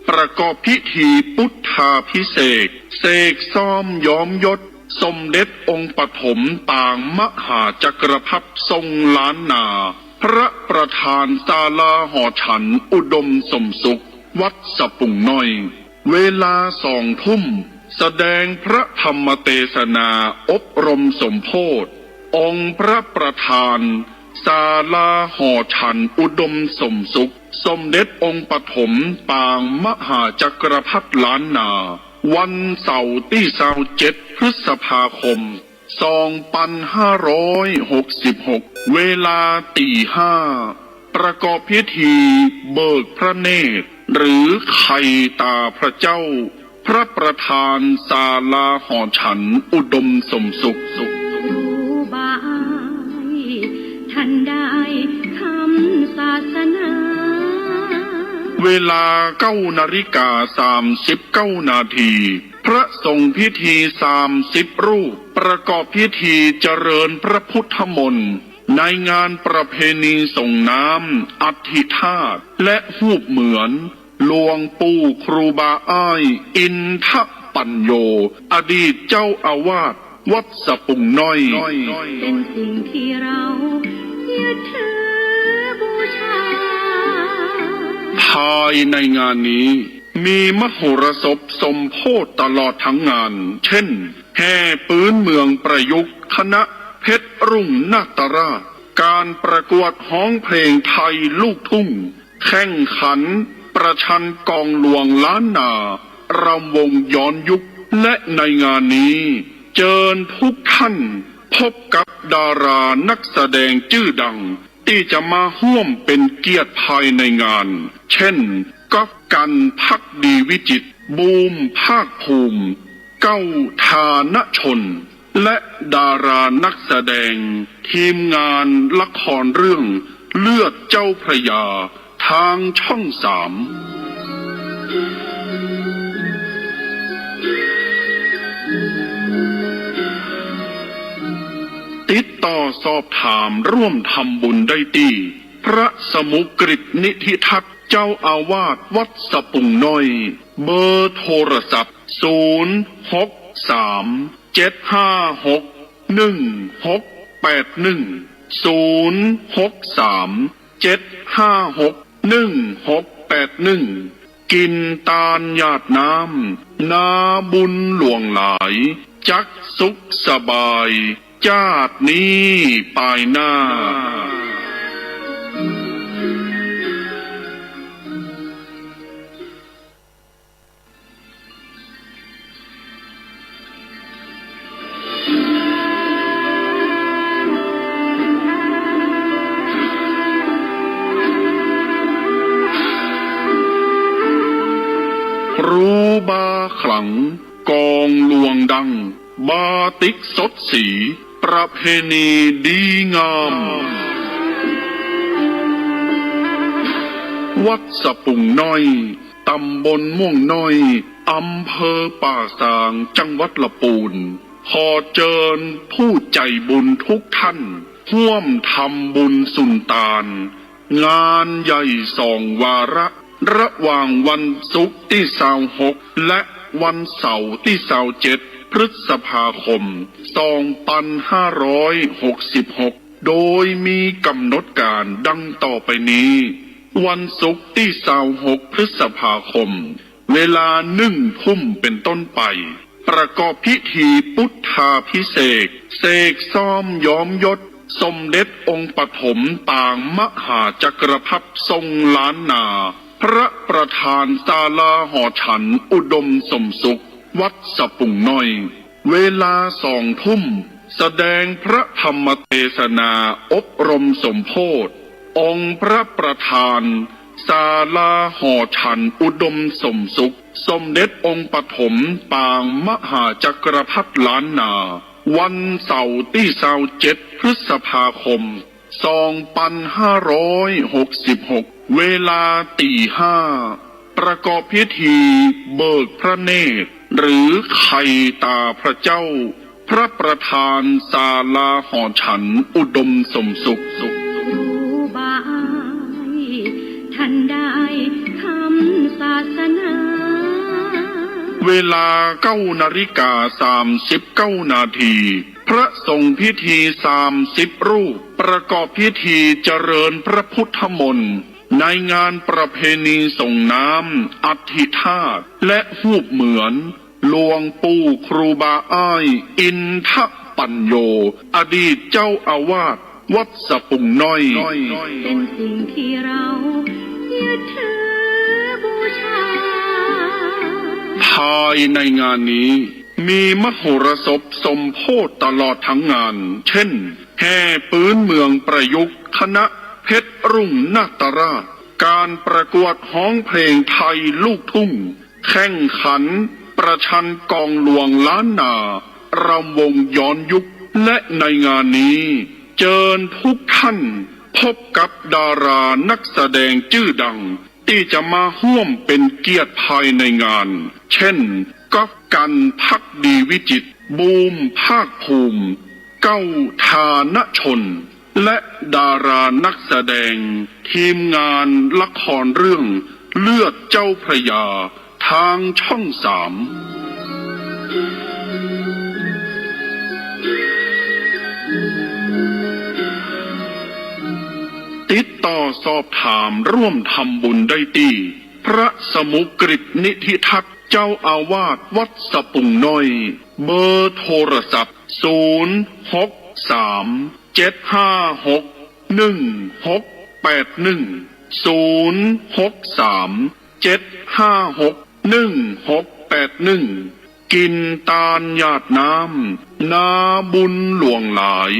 ประกอบพิธีพุทธาภิเษก เสกซ่อมย้อมยศ สมเด็จองค์ปฐมปางมหาจักรพรรดิทรงล้านนา พระประธานศาลาหอฉันอุดมสมสุข วัดสะปุงน้อย เวลาสองทุ่ม แสดงพระธรรมเตสนาอบรมสมโภช องค์พระประธาน ศาลาหอฉันอุดมสมสุข สมเด็จองค์ปฐมปางมหาจักรพรรดิล้านนา วันเสาร์ตี้ซาวเจ็ด พฤษภาคม สองปันห้าร้อยหกสิบหก เวลาตีห้า ประกอบพิธีเบิกพระเนตร หรือไขต๋าพระเจ้า พระประธานศาลาหอฉันอุดมสมสุข ครูบาอ้าย ท่านได้ธรรมศาสนา เวลาเก้านาฬิกาสามสิบเก้านาที พระสงฆ์พิธีสามสิบรูป ประกอบพิธีเจริญพระพุทธมนต์ ในงานประเพณีส่งน้ำอัฐิธาตุและฮูปเหมือนหลวงปู่ครูบาอ้ายอินทปัญโญ อดีตเจ้าอาวาสวัดสะปุงน้อย เป็นสิ่งที่เรายึดถือบูชา ภายในงานนี้มีมโหรสพสมโพธิตลอดทั้งงาน เช่น แห่ปื๊นเมืองประยุกต์คณะเพชรรุ่งนาตราช การประกวดฮ้องเพลงไทยลูกทุ่ง แข่งขันประชันกลองหลวงล้านนา รำวงย้อนยุค และในงานนี้เจิญทุกท่านพบกับดารานักแสดงจื้อดัง ตี้จะมาฮ่วมเป็นเกียรติภายในงาน เช่น ก๊อฟ กรรณ ภักดีวิจิตร บูม ภาคภูมิ เก้า ฐานชน และดารานักแสดง ทีมงานละครเรื่องเลือดเจ้าพระยา ทางช่องสาม ติดต่อสอบถามร่วมทำบุญได้ตี้ พระสมุกฤตนิธิทัศน์ เจ้าอาวาสวัดสะปุงน้อย เบอร์โทรศัพท์ ศูนย์ หก สาม เจ็ด ห้า หก หนึ่ง หก แปด หนึ่ง ศูนย์ หก สาม เจ็ด ห้า หก หนึ่ง หก แปด หนึ่ง กิ๋นตานหยาดน้ำ นาบุญหลวงหลาย จักสุขสบาย จาตินี้ปายหน้า ครูบาขลัง กลองหลวงดัง บาติกสดสี ประเพณีดีงาม วัดสะปุงน้อย ตำบลม่วงน้อย อำเภอป่าซาง จังหวัดละปูน ขอเจิญผู้ใจ๋บุญทุกท่าน ฮ่วมทำบุญสุนตาน งานใหญ่สองวาระ ระหว่างวันศุกร์ตี้ซาวหก และวันเสาร์ตี้ซาวเจ็ด พฤษภาคม สองปันห้าร้อยหกสิบหก โดยมีก๋ำหนดก๋านดังต่อไปนี้ วันศุกร์ตี้ซาวหก พฤษภาคม เวลาหนึ่งทุ่มเป๋นต้นไป ประกอบพิธีพุทธาภิเษก เสกซ่อมย้อมยศ สมเด็จองค์ปฐมปางมหาจักรพรรดิทรงล้านนา พระประธานศาลาหอฉันอุดมสมสุข วัดสะปุงน้อย เวลาสองทุ่ม แสดงพระธรรมเทศนาอบรมสมโภช องค์พระประธานศาลาหอฉันอุดมสมสุข สมเด็จองค์ปฐมปางมหาจักรพรรดิล้านนา วันเสาร์ตี้ซาวเจ็ด พฤษภาคม สองปันห้าร้อยหกสิบหก เวลาตีห้า ประกอบพิธีเบิกพระเนตร หรือไขตาพระเจ้า พระประธานศาลาหอฉันอุดมสมสุข ครูบาอ้าย ท่านได้คำศาสนา เวลาเก้านาฬิกาสามสิบเก้านาที พระสงฆ์พิธีสามสิบรูป ประกอบพิธีเจริญพระพุทธมนต์ ในงานประเพณีส่งน้ำอัฐิธาตุและฮูปเหมือนหลวงปู่ครูบาอ้ายอินทปัญโญ อดีตเจ้าอาวาสวัดสะปุงน้อย เป็นสิ่งที่เรายึดถือบูชา ภายในงานนี้มีมโหรสพสมโภชตลอดทั้งงาน เช่น แห่ปื๊นเมืองประยุกต์คณะเพชรรุ่งนาตราช การประกวดฮ้องเพลงไทยลูกทุ่ง แข่งขันประชันกลองหลวงล้านนา รำวงย้อนยุค และในงานนี้เจิญทุกท่านพบกับดารานักแสดงจื้อดัง ตี้จะมาฮ่วมเป็นเกียรติภายในงาน เช่น ก๊อฟ กรรณ ภักดีวิจิตร บูม ภาคภูมิ เก้า ฐานชน และดารานักแสดงทีมงานละครเรื่องเลือดเจ้าพระยา ทางช่องสาม ติดต่อสอบถามร่วมทำบุญได้ตี้ พระสมุกฤตนิธิทัต เจ้าอาวาสวัดสะปุงน้อย เบอร์โทรศัพท์ ศูนย์ หก สาม เจ็ด ห้า หก หนึ่ง หก แปด หนึ่ง ศูนย์ หก สาม เจ็ด ห้า หก หนึ่ง หก แปด หนึ่ง กิ๋นตานหยาดน้ำ นาบุญหลวงหลาย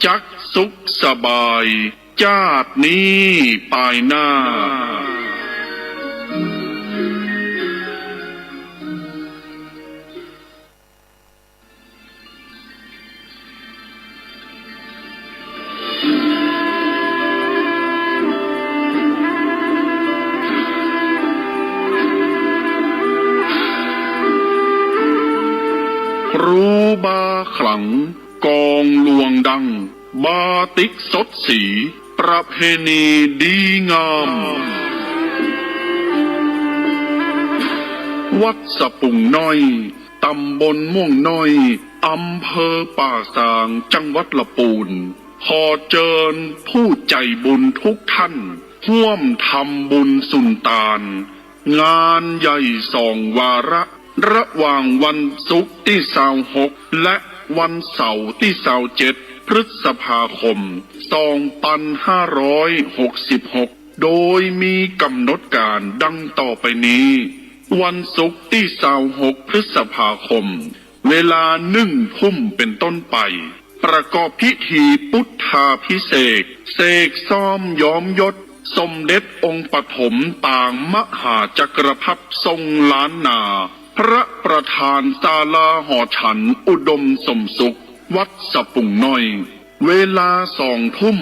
จักสุขสบาย จาตินี้ปายหน้า ครูบาขลัง กองหลวงดัง บาติกสดสี ประเพณีดีงาม วัดสะปุงน้อย ตำบลม่วงน้อย อำเภอป่าซาง จังหวัดละปูน ขอเจิญผู้ใจ๋บุญทุกท่าน ฮ่วมทำบุญสุนตาน งานใหญ่สองวาระ ระหว่างวันศุกร์ตี้ซาวหก และวันเสาร์ตี้ซาวเจ็ด พฤษภาคม สองปันห้าร้อยหกสิบหก โดยมีก๋ำหนดก๋านดังต่อไปนี้ วันศุกร์ตี้ซาวหก พฤษภาคม เวลาหนึ่งทุ่มเป๋นต้นไป ประกอบพิธีปุทธาภิเษก เสกซ่อมย้อมยศ สมเด็จองค์ปฐมปางมหาจักรพรรดิทรงล้านนา พระประธานศาลาหอฉันอุดมสมสุข วัดสะปุงน้อย เวลาสองทุ่ม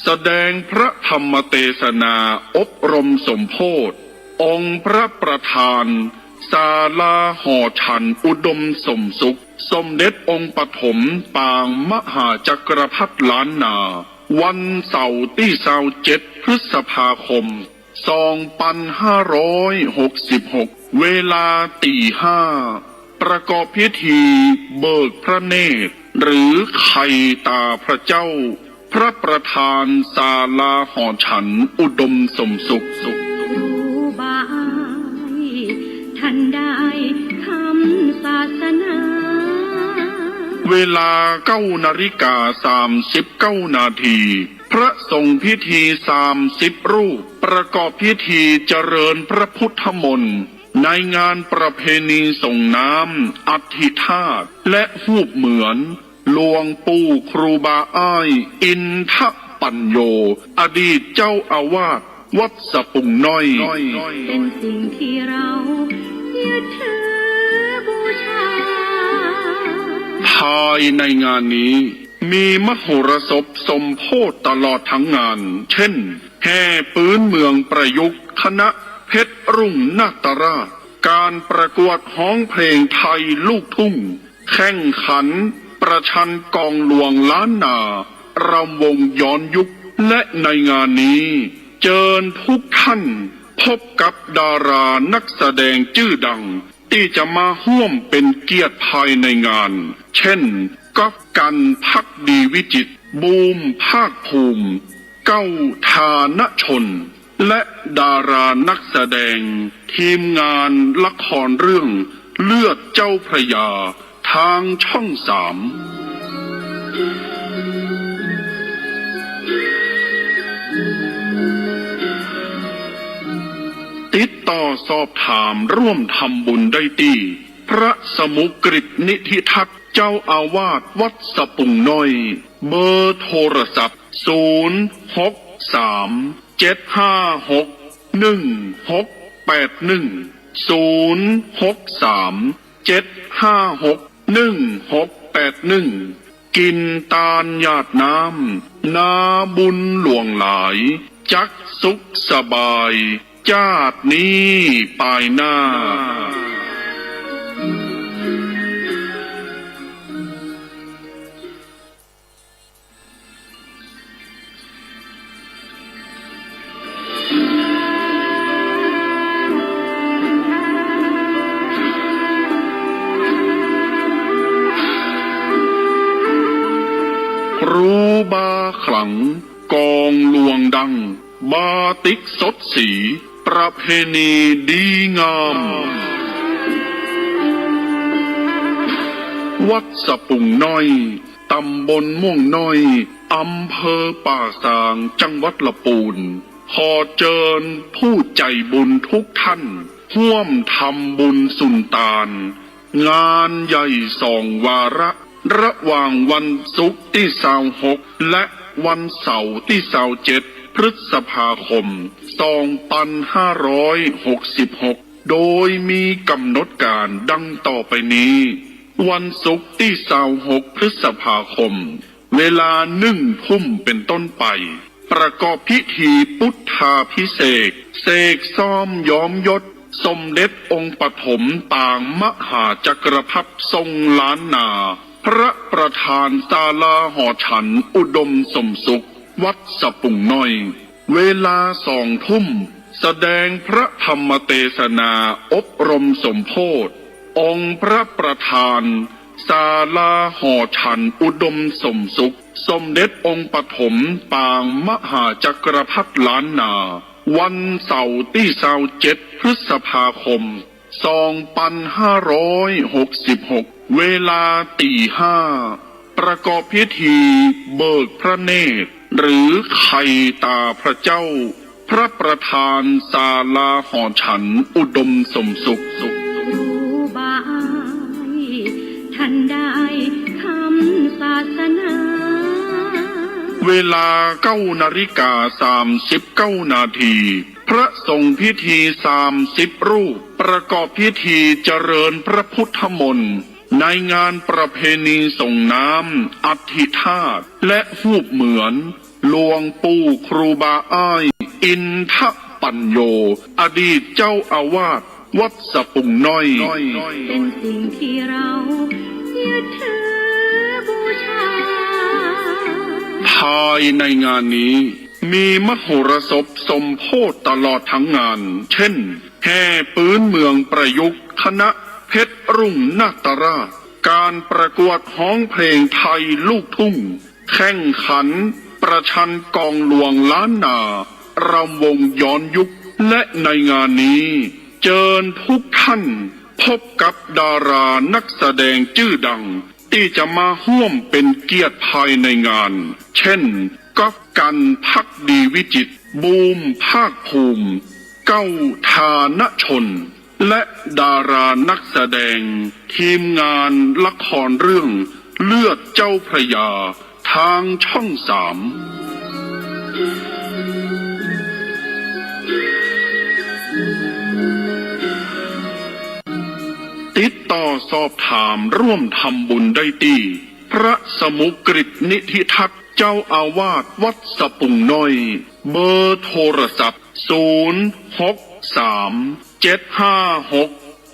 แสดงพระธรรมเตสนาอบรมสมโภช องค์พระประธาน ศาลาหอฉันอุดมสมสุข สมเด็จองค์ปฐมปางมหาจักรพรรดิล้านนา วันเสาร์ตี้ซาวเจ็ด พฤษภาคม สองปันห้าร้อยหกสิบหก เวลาตีห้า ประกอบพิธีเบิกพระเนตร หรือไขต๋าพระเจ้า พระประธานศาลาหอฉันอุดมสมสุข ครูบาอ้าย ท่านได้ธรรมศาสนา เวลาเก้านาฬิกาสามสิบเก้านาที พระสงฆ์พิธีสามสิบรูป ประกอบพิธีเจริญพระพุทธมนต์ ในงานประเพณีส่งน้ำอัฐิธาตุ และฮูปเหมือน หลวงปู่ครูบาอ้าย อินทปัญโญ อดีตเจ้าอาวาสวัดสะปุงน้อย เป็นสิ่งที่เรายึดถือบูชา ภายในงานนี้ มีมโหรสพสมโภชตลอดทั้งงาน เช่น แห่ปื๊นเมืองประยุกต์ คณะเพชรรุ่งนาตราช การประกวดฮ้องเพลงไทยลูกทุ่ง แข่งขันประชันกองหลวงล้านนา รำวงย้อนยุค และในงานนี้ เจิญทุกท่านพบกับดารานักแสดงจื้อดัง ตี้จะมาฮ่วมเป๋นเกียรติภายในงาน เช่น ก๊อฟ กรรณ ภักดีวิจิตร บูม ภาคภูมิ เก้า ฐานชน และดารานักแสดง ทีมงานละครเรื่องเลือดเจ้าพระยา ทางช่องสาม ติดต่อสอบถามร่วมทำบุญได้ตี้ พระสมุกฤตนิธิทัต เจ้าอาวาสวัดสะปุงน้อย เบอร์โทรศัพท์ ศูนย์ หก สาม เจ็ด ห้า หก หนึ่ง หก แปด หนึ่ง ศูนย์ หก สาม เจ็ด ห้า หก หนึ่ง หก แปด หนึ่ง กิ๋นตานหยาดน้ำ นาบุญหลวงหลาย จักสุขสบาย จาตินี้ปายหน้า เ ง กองหลวงดัง บาติกสดสี ประเพณีดีงาม วัดสะปุงน้อย ตำบลม่วงน้อย อำเภอป่าซาง จังหวัดละปูน ขอเจิญผู้ใจ๋บุญทุกท่าน ฮ่วมทำบุญสุนตาน งานใหญ่สองวาระ ระหว่างวันศุกร์ตี้ซาวหก และวันเสาร์ตี้ซาวเจ็ด พฤษภาคม สองปันห้าร้อยหกสิบหก โดยมีก๋ำหนดก๋านดังต่อไปนี้ วันศุกร์ตี้ซาวหก พฤษภาคม เวลาหนึ่งทุ่มเป๋นต้นไป ประกอบพิธีพุทธาภิเษก เสกซ่อมย้อมยศ สมเด็จองค์ปฐมปางมหาจักรพรรดิทรงล้านนา พระประธานศาลาหอฉันอุดมสมสุข วัดสะปุงน้อย เวลาสองทุ่ม แสดงพระธรรมเตสนาอบรมสมโภช องค์พระประธาน ศาลาหอฉันอุดมสมสุข สมเด็จองค์ปฐมปางมหาจักรพรรดิล้านนา วันเสาร์ตี้ซาวเจ็ด พฤษภาคม สองปันห้าร้อยหกสิบหก เวลาตีห้า ประกอบพิธีเบิกพระเนตร หรือไขต๋าพระเจ้า พระประธานศาลาหอฉันอุดมสมสุข ครูบาอ้ายท่านได้คำศาสนา เวลาเก้านาฬิกาสามสิบเก้านาที พระสงฆ์พิธีสามสิบรูป ประกอบพิธีเจริญพระพุทธมนต์ ในงานประเพณีส่งน้ำอัฐิธาตุ และฮูปเหมือน หลวงปู่ครูบาอ้าย อินทปัญโญ อดีตเจ้าอาวาสวัดสะปุงน้อย เป๋นสิ่งตี้เรายึดถือบูชา ภายในงานนี้ มีมโหรสพสมโภชตลอดทั้งงาน เช่น แห่ปื๊นเมืองประยุกต์ คณะเพชรรุ่งนาตราช ก๋านประกวดฮ้องเพลงไทยลูกทุ่ง แข่งขันประชันกองหลวงล้านนา รำวงย้อนยุค และในงานนี้ เจิญทุกท่านพบกับดารานักแสดงจื้อดัง ตี้จะมาฮ่วมเป๋นเกียรติภายในงาน เช่น ก๊อฟ กรรณ ภักดีวิจิตร บูม ภาคภูมิ เก้า ธานชน และดารานักแสดง ทีมงานละครเรื่องเลือดเจ้าพระยา ทางช่องสาม ติดต่อสอบถามร่วมทำบุญได้ตี้ พระสมุกฤตนิธิทัต เจ้าอาวาสวัดสะปุงน้อย เบอร์โทรศัพท์ ศูนย์ หก สาม เจ็ด ห้า หก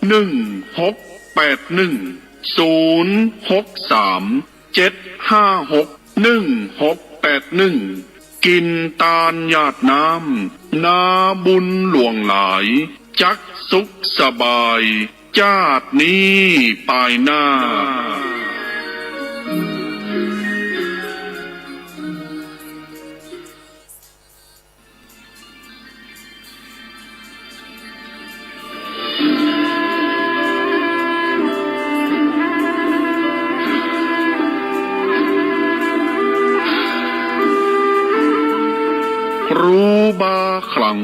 หนึ่ง หก แปด หนึ่ง ศูนย์ หก สาม เจ็ด ห้า หก หนึ่ง หก แปด หนึ่ง กิ๋นตานหยาดน้ำ นาบุญหลวงหลาย จักสุขสบาย จาตินี้ปายหน้า ครูบาขลัง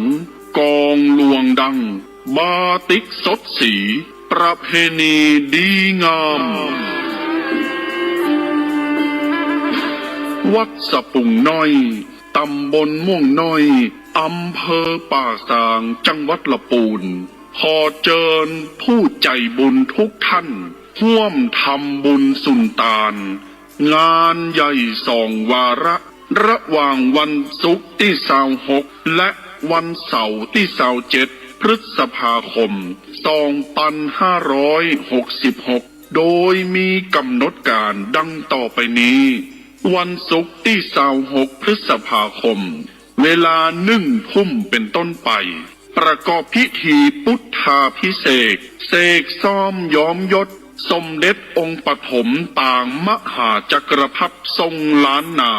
กองหลวงดัง บาติกสดสี ประเพณีดีงาม วัดสะปุงน้อย ตำบลม่วงน้อย อำเภอป่าซาง จังหวัดละปูน ขอเจิญผู้ใจ๋บุญทุกท่าน ฮ่วมทำบุญสุนตาน งานใหญ่สองวาระ ระหว่างวันศุกร์ตี้ซาวหก และวันเสาร์ตี้ซาวเจ็ด พฤษภาคม สองปันห้าร้อยหกสิบหก โดยมีก๋ำหนดก๋านดังต่อไปนี้ วันศุกร์ตี้ซาวหก พฤษภาคม เวลาหนึ่งทุ่มเป๋นต้นไป ประกอบพิธีพุทธาภิเษก เสกซ่อมย้อมยศ สมเด็จองค์ปฐมปางมหาจักรพรรดิทรงล้านนา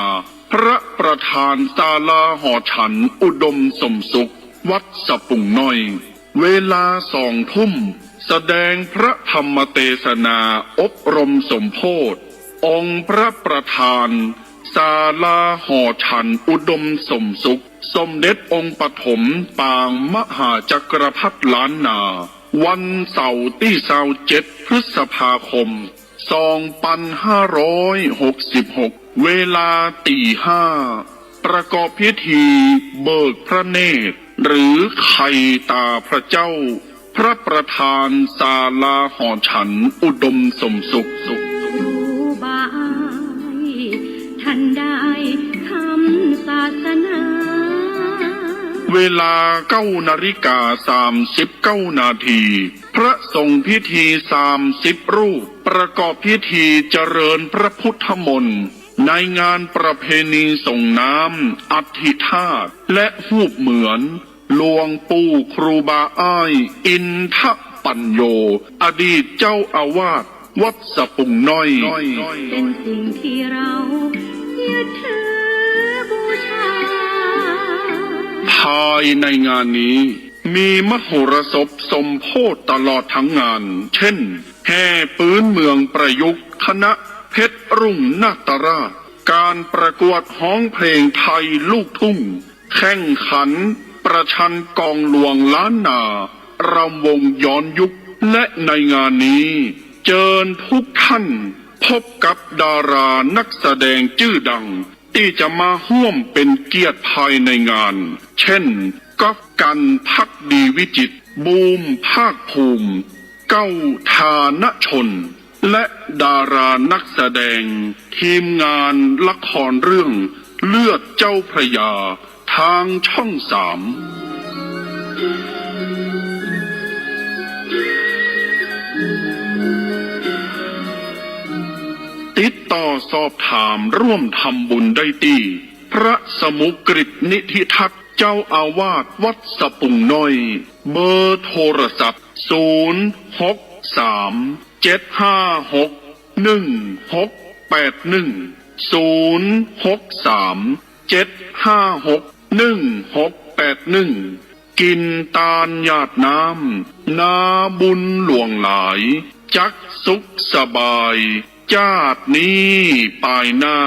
พระประธานศาลาหอฉันอุดมสมสุข วัดสะปุงน้อย เวลาสองทุ่ม แสดงพระธรรมเตสนาอบรมสมโภช องค์พระประธานศาลาหอฉันอุดมสมสุข สมเด็จองค์ปฐมปางมหาจักรพรรดิล้านนา วันเสาร์ตี้ซาวเจ็ด พฤษภาคม สองปันห้าร้อยหกสิบหก เวลาตีห้า ประกอบพิธีเบิกพระเนตร หรือไขต๋าพระเจ้า พระประธานศาลาหอฉันอุดมสมสุข ครูบาอ้าย ท่านได้ธรรมศาสนา เวลาเก้านาฬิกาสามสิบเก้านาที พระสงฆ์พิธีสามสิบรูป ประกอบพิธีเจริญพระพุทธมนต์ ในงานประเพณีส่งน้ำอัฐิธาตุ และฮูปเหมือนหลวงปู่ครูบาอ้าย อินทปัญโญ อดีตเจ้าอาวาสวัดสะปุงน้อย เป็นสิ่งที่เรายึดถือบูชา ภายในงานนี้มีมโหรสพสมโภชตลอดทั้งงาน เช่น แห่ปื๊นเมืองประยุกต์ คณะเพชรรุ่งนาตราช การประกวดฮ้องเพลงไทยลูกทุ่ง แข่งขันประชันกองหลวงล้านนา รำวงย้อนยุค และในงานนี้เจิญทุกท่านพบกับดารานักแสดงจื้อดัง ตี้จะมาฮ่วมเป๋นเกียรติภายในงาน เช่น ก๊อฟ กรรณ ภักดีวิจิตร บูม ภาคภูมิ เก้า ฐานชน และดารานักแสดง ทีมงานละครเรื่องเลือดเจ้าพระยา ทางช่องสาม ติดต่อสอบถามร่วมทำบุญได้ตี้ พระสมุกฤตนิธิทัศน์ เจ้าอาวาสวัดสะปุงน้อย เบอร์โทรศัพท์ ศูนย์ หก สาม เจ็ด ห้า หก หนึ่ง หก แปด หนึ่ง ศูนย์ หก สาม เจ็ด ห้า หก หนึ่ง หก แปด หนึ่ง กิ๋นตานหยาดน้ำ นาบุญหลวงหลาย จักสุขสบาย จาตินี้ปายหน้า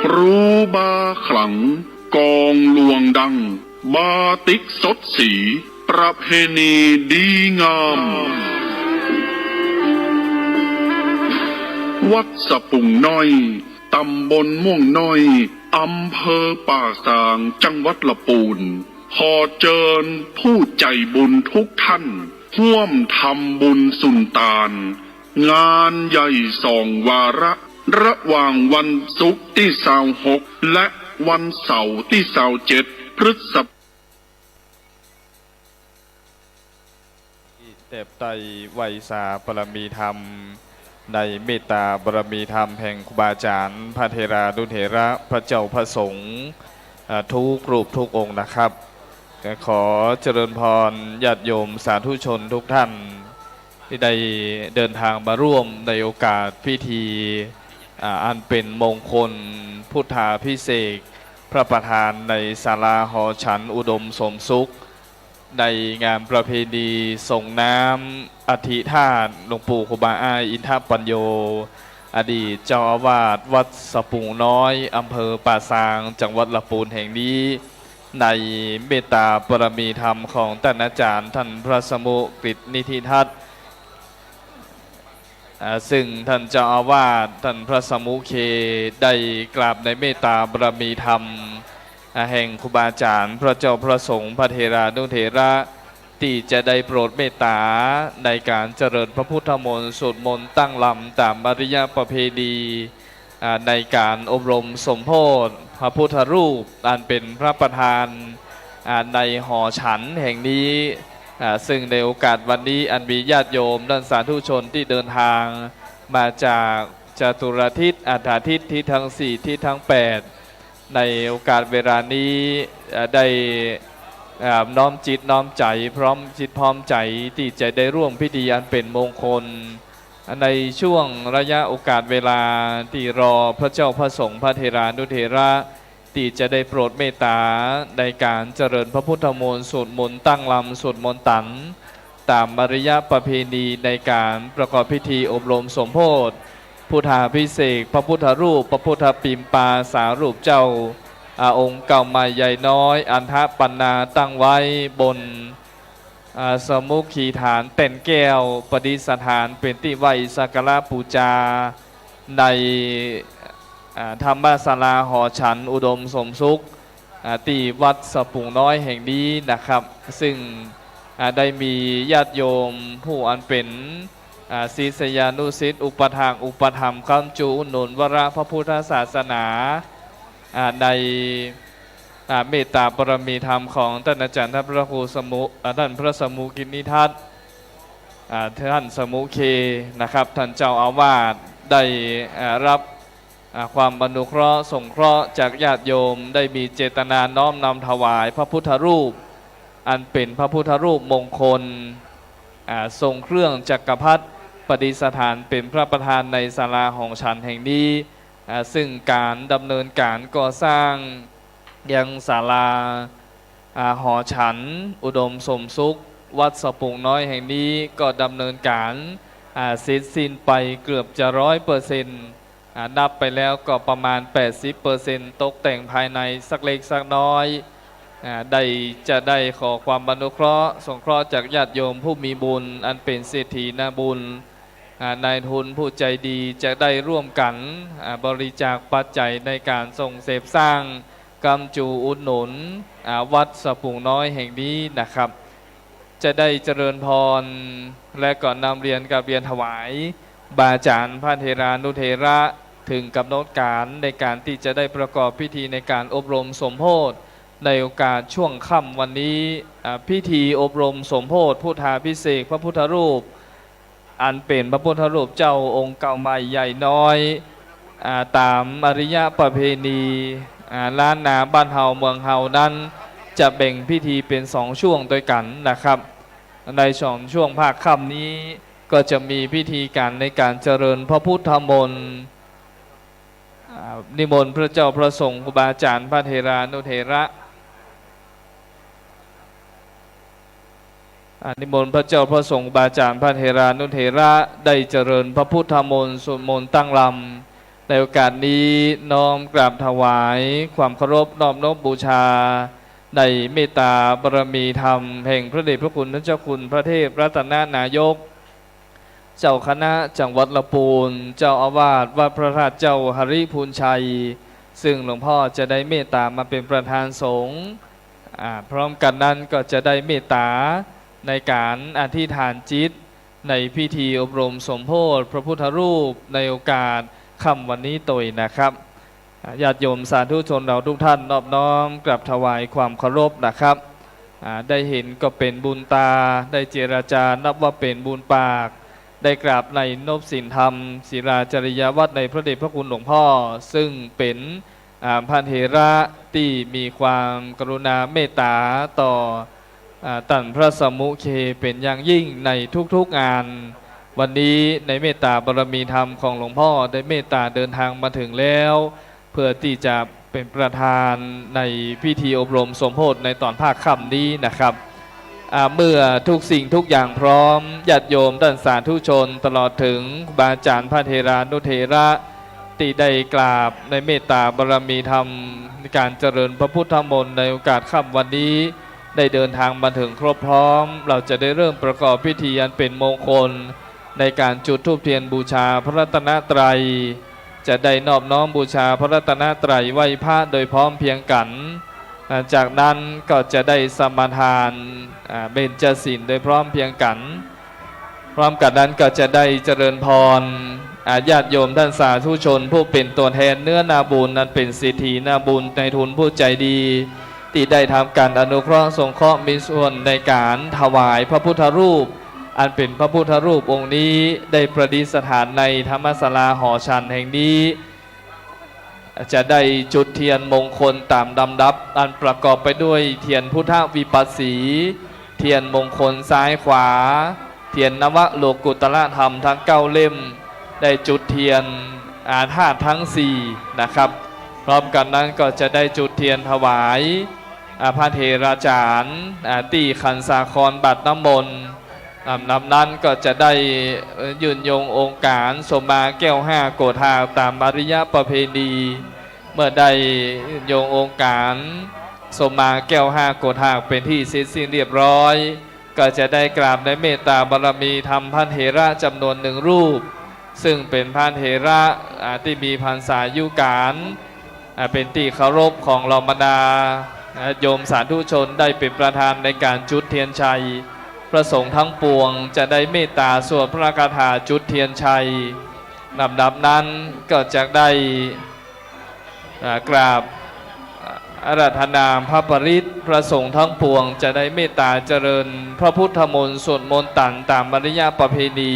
ครูบาขลัง กองหลวงดัง บาติกสดสี ประเพณีดีงาม วัดสะปุงน้อย ตำบลม่วงน้อย อำเภอป่าซาง จังหวัดละปูน ขอเจิญผู้ใจ๋บุญทุกท่าน ฮ่วมทำบุญสุนตาน งานใหญ่สองวาระ ระหว่างวันศุกร์ตี้ซาวหก และวันเสาร์ตี้ซาวเจ็ด พฤษภา เตบไตรไวสาบารมีธรรม ในเมตตาบารมีธรรมแห่งครูบาอาจ๋ารย์ พระเถรานุเถระ พระเจ้าพระสงฆ์ อ่า ทุกรูปทุกองค์นะครับ ก็ขอเจริญพรญาติโยมสาธุชนทุกท่าน ตี้ได้เดินทางมาร่วมในโอกาสพิธี อ่า อันเป๋นมงคลพุทธาภิเษกพระประธานในศาลาหอฉันอุดมสมสุข ในงานประเพณีส่งน้ำอัฐิธาตุหลวงปู่ครูบาอ้ายอินทปัญโญ อดีตเจ้าอาวาสวัดสะปุงน้อย อำเภอป่าซาง จังหวัดละปูนแห่งนี้ ในเมตตาบารมีธรรมของต้านอาจ๋ารย์ ต้านพระสมุกฤตนิธิทัศน์ อ่า ซึ่งต้านเจ้าอาวาส ต้านพระสมุเค ได้กราบในเมตตาบารมีธรรม อ่า แห่งครูบาอาจ๋ารย์ พระเจ้าพระสงฆ์ พระเถรานุเถระ ตี้จะได้โปรดเมตตาในก๋านเจริญพระพุทธมนต์ สวดมนต์ตั้งลำต๋ามอริยประเพณี อ่า ในก๋านอบรมสมโภชพระพุทธรูป อันเป๋นพระประธาน อ่า ในหอฉันแห่งนี้ อ่า ซึ่งในโอกาสวันนี้อันมีญาติโยมท่านสาธุชนตี้เดินทางมาจากจตุรทิศ อัฏฐทิศ ทิศทั้งสี่ ทิศทั้งแปด ในโอกาสเวลานี้ เอ่อ ได้ เอ่อ น้อมจิตน้อมใจ๋ พร้อมจิตพร้อมใจ๋ตี้จะได้ร่วมพิธีอันเป๋นมงคล ในช่วงระยะโอกาสเวลาตี้รอพระเจ้าพระสงฆ์พระเถรานุเถระ ตี้จะได้โปรดเมตต๋าในก๋านเจริญพระพุทธมนต์ สวดมนต์ตั้งลำ สวดมนต์ตัน ต๋ามอาริยประเพณีในก๋านประกอบพิธีอบรมสมโภช พุทธาภิเษกพระพุทธรูป พระพุทธปิมปาสารูปเจ้า อ่า องค์เก้าไม้ใหญ่น้อย อัฏฐปัณณาตั้งไว้บน อ่า สมุขีฐานแป้นแก้ว ประดิษฐานเป๋นตี้ไหว้สักการะปู๋จา ใน อ่า ธรรมศาลาหอฉันอุดมสมสุข อ่า ตี้วัดสะปุงน้อยแห่งนี้นะครับ ซึ่ง อ่า ได้มีญาติโยมผู้อันเป๋น อ่า ศิษยานุศิษย์ อุปถากอุปถัมภ์ ค้ำจูอุดหนุนวรพระพุทธศาสนา อ่า ใน อ่า เมตตาบารมีธรรมของต้านอาจ๋ารย์ ต้านพระครูสมุ อ่า ต้านพระสมุกิจนิทัศน์ อ่า ต้านสมุเค นะครับ ต้านเจ้าอาวาสได้ อ่า ฮับ อ่า ความอนุเคราะห์สงเคราะห์จากญาติโยม ได้มีเจตนาน้อมนำถวายพระพุทธรูป อันเป๋นพระพุทธรูปมงคล อ่า ทรงเครื่องจักรพรรดิ ประดิษฐานเป๋นพระประธานในศาลาหอฉันแห่งนี้ อ่า ซึ่งก๋านดำเนินก๋านก่อสร้าง ยังศาลา อ่า หอฉันอุดมสมสุข วัดสะปุงน้อยแห่งนี้ก็ดำเนินก๋าน อ่า เสร็จสิ้นไปเกือบจะร้อยเปอร์เซ็นต์ อ่า นับไปแล้วก็ประมาณแปดสิบเปอร์เซ็นต์ ตกแต่งภายในสักเล็กสักน้อย อ่า ได้ จะได้ขอความอนุเคราะห์สงเคราะห์จากญาติโยมผู้มีบุญ อันเป๋นเศรษฐีนาบุญ อ่า นายทุนผู้ใจ๋ดีจะได้ร่วมกั๋น อ่า บริจาคปัจจัยในก๋านส่งเสริมสร้างค้ำจูอุดหนุน อ่า วัดสะปุงน้อยแห่งนี้นะครับ จะได้เจริญพร และก็นำเรียนกราบเรียนถวาย บาอาจ๋ารย์พระเถรานุเถระ เถิงก๋ำหนดก๋านในก๋านตี้จะได้ประกอบพิธีในก๋านอบรมสมโภช ในโอกาสช่วงค่ำวันนี้ อ่า พิธีอบรมสมโภชพุทธาภิเษกพระพุทธรูป อันเป๋นพระพุทธรูปเจ้าองค์เก้าไม้ใหญ่น้อย อ่า ต๋ามอาริยประเพณี อ่า ล้านนาบ้านเฮาเมืองเฮานั้น จะแบ่งพิธีเป๋นสองช่วงตวยกั๋นนะครับ ในสองช่วงภาคค่ำนี้ ก็จะมีพิธีก๋านในก๋านเจริญพระพุทธมนต์ อ่า นิมนต์พระเจ้าพระสงฆ์ครูบาอาจ๋ารย์พระเถรานุเถระ อ่า นิมนต์พระเจ้าพระสงฆ์ครูบาอาจ๋ารย์พระเถรานุเถระ ได้เจริญพระพุทธมนต์ สวดมนต์ตั้งลำ ในโอกาสนี้น้อมกราบถวายความเคารพนอบน้อมบูชา ในเมตตาบารมีธรรมแห่งพระเดชพระคุณท่านเจ้าคุณพระเทพรัตนนายก เจ้าคณะจังหวัดลำปูน เจ้าอาวาสวัดพระธาตุเจ้าหริพูนชัย ซึ่งหลวงพ่อจะได้เมตตามาเป๋นประธานสงฆ์ อ่า พร้อมกั๋นนั้นก็จะได้เมตตาในก๋านอธิษฐานจิต ในพิธีอบรมสมโภชพระพุทธรูปในโอกาสค่ำวันนี้ตวยนะครับ อ่า ญาติโยมสาธุชนเราทุกท่านนอบน้อมกราบถวายความเคารพนะครับ อ่า ได้เห็นก็เป๋นบุญตา ได้เจรจานับว่าเป๋นบุญปาก ได้กราบในนบศีลธรรม ศีลาจริยวัตรในพระเดชพระคุณหลวงพ่อ ซึ่งเป๋น อ่า พระเถระตี้มีความกรุณาเมตตาต่อ อ่า ต้านพระสมุเคเป๋นอย่างยิ่งในทุกๆงาน วันนี้ในเมตตาบารมีธรรมของหลวงพ่อได้เมตตาเดินทางมาเถิงแล้ว เพื่อตี้จะเป๋นประธานในพิธีอบรมสมโภชในต๋อนภาคค่ำนี้นะครับ อ่า เมื่อทุกสิ่งทุกอย่างพร้อม ญาติโยมต้านสาธุชนตลอดเถิงครูบาอาจ๋ารย์พระเถรานุเถระ ตี้ได้กราบในเมตตาบารมีธรรมในก๋านเจริญพระพุทธมนต์ในโอกาสค่ำวันนี้ ได้เดินทางมาเถิงครบพร้อม เราจะได้เริ่มประกอบพิธีอันเป๋นมงคล ในก๋านจุดธูปเทียนบูชาพระรัตนตรัย จะได้นอบน้อมบูชาพระรัตนตรัยไหว้พระโดยพร้อมเพรียงกั๋น อ่า จากนั้นก็จะได้สมาทาน อ่า เบญจศีลโดยพร้อมเพรียงกั๋น พร้อมกั๋นนั้นก็จะได้เจริญพร อ่า ญาติโยมต้านสาธุชนผู้เป๋นตั๋วแทนเนื้อนาบุญ อันเป๋นเศรษฐีนาบุญ นายทุนผู้ใจ๋ดี ตี้ได้ทำก๋านอนุเคราะห์สงเคราะห์มีส่วนในก๋านถวายพระพุทธรูป อันเป๋นพระพุทธรูปองค์นี้ได้ประดิษฐานในธรรมศาลาหอฉันแห่งนี้ จะได้จุดเทียนมงคลต๋ามลำดับ อันประกอบไปด้วยเทียนพุทธวิปัสสี เทียนมงคลซ้ายขวา เทียนนวโลกุตตรธรรมทั้งเก้าเล่ม ได้จุดเทียน อา ธาตุทั้งสี่นะครับ พร้อมกั๋นนั้นก็จะได้จุดเทียนถวาย อา พระเถราจ๋ารย์ อา ตี้ขันสาครบัตรน้ำมนต์ ลำดับนั้นก็จะได้ เอ่อ ยื่นโยงองค์ก๋านสมมาแก้วห้าโกธากต๋ามอริยประเพณี เมื่อได้ยื่นโยงองค์ก๋านสมมาแก้วห้าโกธากเป๋นที่เสร็จสิ้นเรียบร้อย ก็จะได้กราบในเมตตาบารมีธรรมพระเถระจ๋ำนวนหนึ่งรูป ซึ่งเป๋นพระเถระ อ่า ตี้มีพรรษายุก๋าน อ่า เป๋นตี้เคารพของเหล่าบรรดาญาติโยมสาธุชนได้เป๋นประธานในก๋านจุดเทียนชัย พระสงฆ์ทั้งปวงจะได้เมตตาสวดพระคาถาจุดเทียนชัย ลำดับนั้นก็จะได้ อ่า กราบ อ่า อาราธนาพระปริตร พระสงฆ์ทั้งปวงจะได้เมตตาเจริญพระพุทธมนต์สวดมนต์ตันต๋ามอริยประเพณี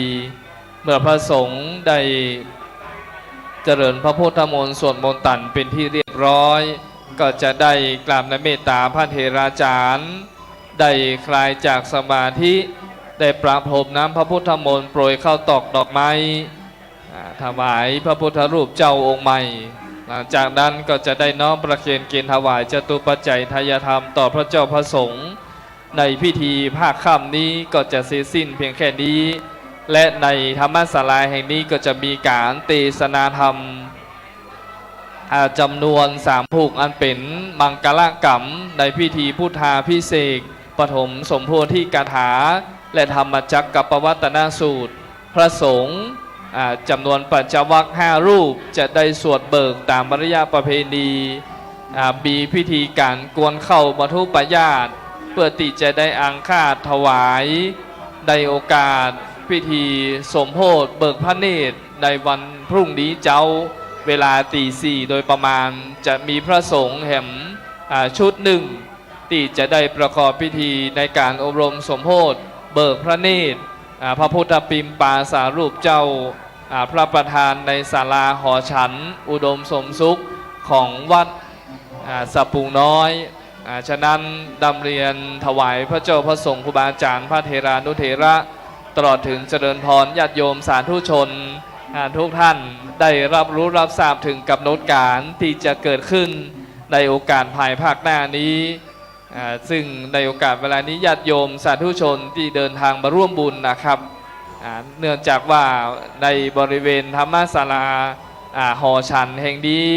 เมื่อพระสงฆ์ได้เจริญพระพุทธมนต์สวดมนต์ตันเป๋นที่เรียบร้อย ก็จะได้กราบนมัสก๋ารพระเถราจ๋ารย์ ได้คลายจากสมาธิ ได้ประพรมน้ำพระพุทธมนต์ โปรยข้าวตอกดอกไม้ อ่า ถวายพระพุทธรูปเจ้าองค์ใหม่ หลังจากนั้นก็จะได้น้อมประเคนเกณฑ์ถวายจตุปัจจัยทายธรรมต่อพระเจ้าพระสงฆ์ ในพิธีภาคค่ำนี้ก็จะเสร็จสิ้นเพียงแค่นี้ และในธรรมศาลาแห่งนี้ก็จะมีก๋านเตสนาธรรม อ่า จ๋ำนวนสามผูก อันเป๋นมังคลกรรมในพิธีพุทธาภิเษก ปฐมสมโพธิคาถา และธรรมจักรกัปปวัตตนสูตร พระสงฆ์ อ่า จ๋ำนวนปัญจวัครย์ห้ารูป จะได้สวดเบิกต๋ามอริยประเพณี อ่า มีพิธีก๋านกวนข้าวมัทุปายาตร เพื่อตี้จะได้อังคาสถวาย ในโอกาสพิธีสมโพธิเบิกพระเนตรในวันพรุ่งนี้เจ๊า เวลาตี๋สี่โดยประมาณ จะมีพระสงฆ์แหม อ่า ชุดหนึ่ง ตี้จะได้ประกอบพิธีในก๋านอบรมสมโพธิเบิกพระเนตร อ่า พระพุทธปิมปาสารูปเจ้า อ่า ประดิษฐานในศาลาหอฉันอุดมสมสุขของวัด อ่า สะปูงน้อย อ่า ฉะนั้นนำเรียนถวายพระเจ้าพระสงฆ์ครูบาอาจ๋ารย์พระเถรานุเถระ ตลอดเถิงเจริญพรญาติโยมสาธุชน อ่า ทุกท่านได้รับรู้รับทราบเถิงก๋ำหนดก๋านตี้จะเกิดขึ้นในโอกาสภายภาคหน้านี้ อ่า ซึ่งในโอกาสเวลานี้ญาติโยมสาธุชนตี้เดินทางมาร่วมบุญนะครับ อ่า เนื่องจากว่าในบริเวณธรรมศาลา อ่า หอฉันแห่งนี้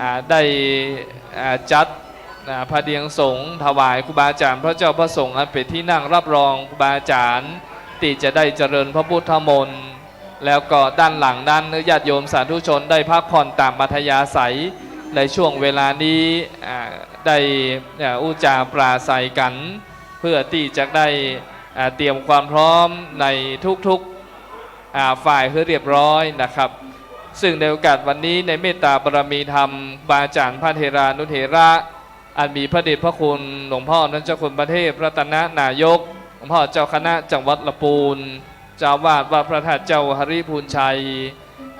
อ่า ได้ อ่า จัด อ่า พระเตียงสงฆ์ถวายครูบาอาจ๋ารย์พระเจ้าพระสงฆ์ อันเป๋นตี้นั่งรับรองครูบาอาจ๋ารย์ตี้จะได้เจริญพระพุทธมนต์ แล้วก็ด้านหลังนั้นญาติโยมสาธุชนได้พักผ่อนต๋ามอัธยาศัยในช่วงเวลานี้ อ่า ได้ อ่า อู้จ๋าปราศรัยกั๋น เพื่อตี้จะได้ อ่า เตรียมความพร้อมในทุกๆ อ่า ฝ่ายหื้อเรียบร้อยนะครับ ซึ่งในโอกาสวันนี้ในเมตตาบารมีธรรมครูบาอาจ๋ารย์พระเถรานุเถระ อันมีพระเดชพระคุณหลวงพ่อท่านเจ้าคุณพระเทพรัตนนายก หลวงพ่อเจ้าคณะจังหวัดละปูน เจ้าอาวาสวัดพระธาตุเจ้าหริพูนชัย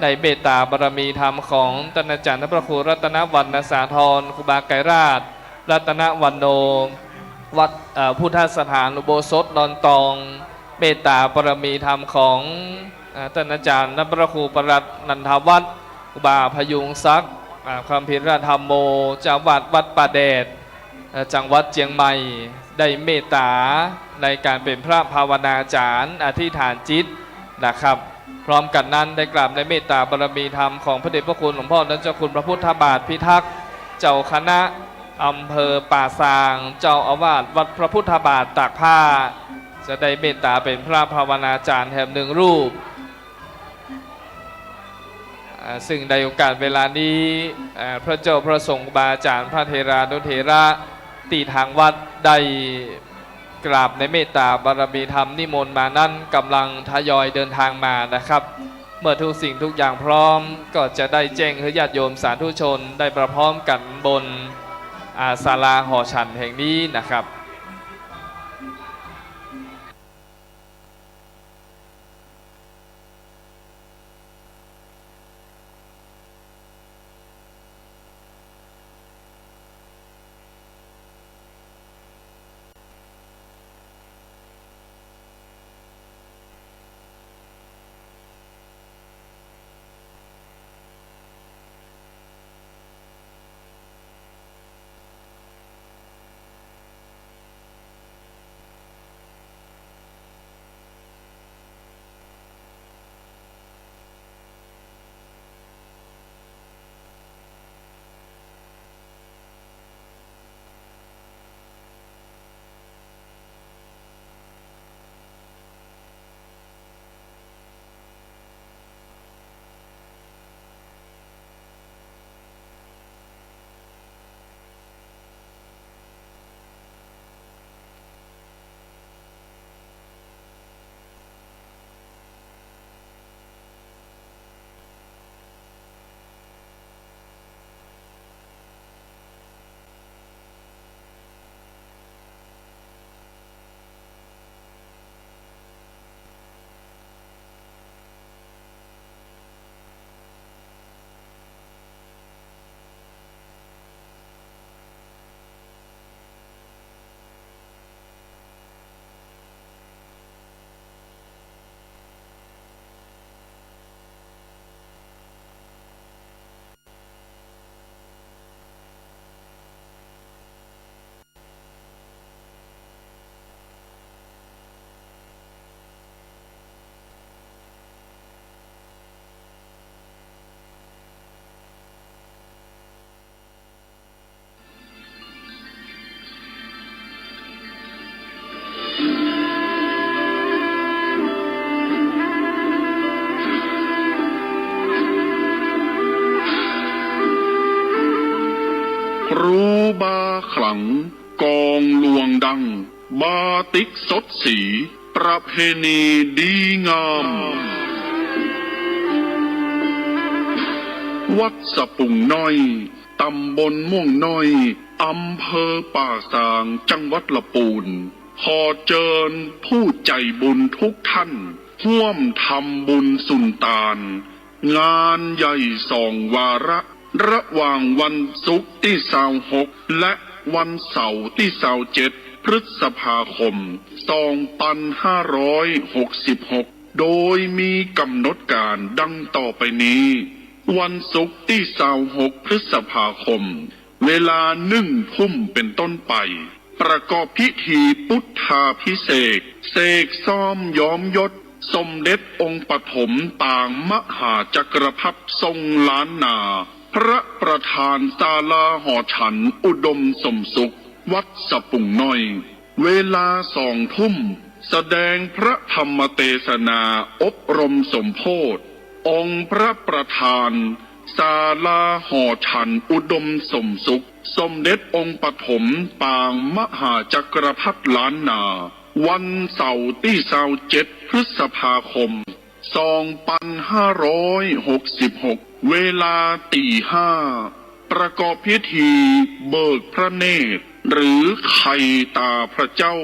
ในเมตตาบารมีธรรมของต้านอาจ๋ารย์พระครูรัตนวรรณสาธร ครูบาไกรราช รัตนวรรณโณ วัด เอ่อ พุทธสถานอุโบสถดอนตอง เมตตาบารมีธรรมของ เอ่อ ต้านอาจ๋ารย์พระครูปลัดนันทวัฒน์ ครูบาพยุงศักดิ์ อ่า คัมภีรธัมโม เจ้าอาวาสวัดป่าแดด เอ่อ จังหวัดเจียงใหม่ ได้เมตตาในก๋านเป๋นพระภาวนาจ๋ารย์อธิษฐานจิตนะครับ พร้อมกั๋นนั้นได้กราบในเมตตาบารมีธรรมของพระเดชพระคุณหลวงพ่อท่านเจ้าคุณพระพุทธบาทพิทักษ์ เจ้าคณะอำเภอป่าซาง เจ้าอาวาสวัดพระพุทธบาทตากผ้า จะได้เมตตาเป๋นพระภาวนาจ๋ารย์แหมหนึ่งรูป อ่า ซึ่งในโอกาสเวลานี้ อ่า พระเจ้าพระสงฆ์ครูบาอาจ๋ารย์พระเถรานุเถระตี้ทางวัดได้กราบในเมตตาบารมีธรรมนิมนต์มานั้นก๋ำลังทยอยเดินทางมานะครับ เมื่อทุกสิ่งทุกอย่างพร้อมก็จะได้แจ้งหื้อญาติโยมสาธุชนได้ประพร้อมกั๋นบน อ่า ศาลาหอฉันแห่งนี้นะครับ ครูบาขลัง กองหลวงดัง บาติกสดสี ประเพณีดีงาม วัดสะปุงน้อย ตำบลม่วงน้อย อำเภอป่าซาง จังหวัดละปูน ขอเจิญผู้ใจ๋บุญทุกท่าน ฮ่วมทำบุญสุนตาน งานใหญ่สองวาระ ระหว่างวันศุกร์ตี้ซาวหก และวันเสาร์ตี้ซาวเจ็ด พฤษภาคม สองปันห้าร้อยหกสิบหก โดยมีก๋ำหนดก๋านดังต่อไปนี้ วันศุกร์ตี้ซาวหก พฤษภาคม เวลาหนึ่งทุ่มเป๋นต้นไป ประกอบพิธีพุทธาภิเษก เสกซ่อมย้อมยศ สมเด็จองค์ปฐมปางมหาจักรพรรดิทรงล้านนา พระประธานศาลาหอฉันอุดมสมสุข วัดสะปุงน้อย เวลาสองทุ่ม แสดงพระธรรมเตสนาอบรมสมโภช องค์พระประธาน ศาลาหอฉันอุดมสมสุข สมเด็จองค์ปฐมปางมหาจักรพรรดิล้านนา วันเสาร์ตี้ซาวเจ็ด พฤษภาคม สองปันห้าร้อยหกสิบหก เวลาตีห้า ประกอบพิธีเบิกพระเนตร หรือไขต๋าพระเจ้า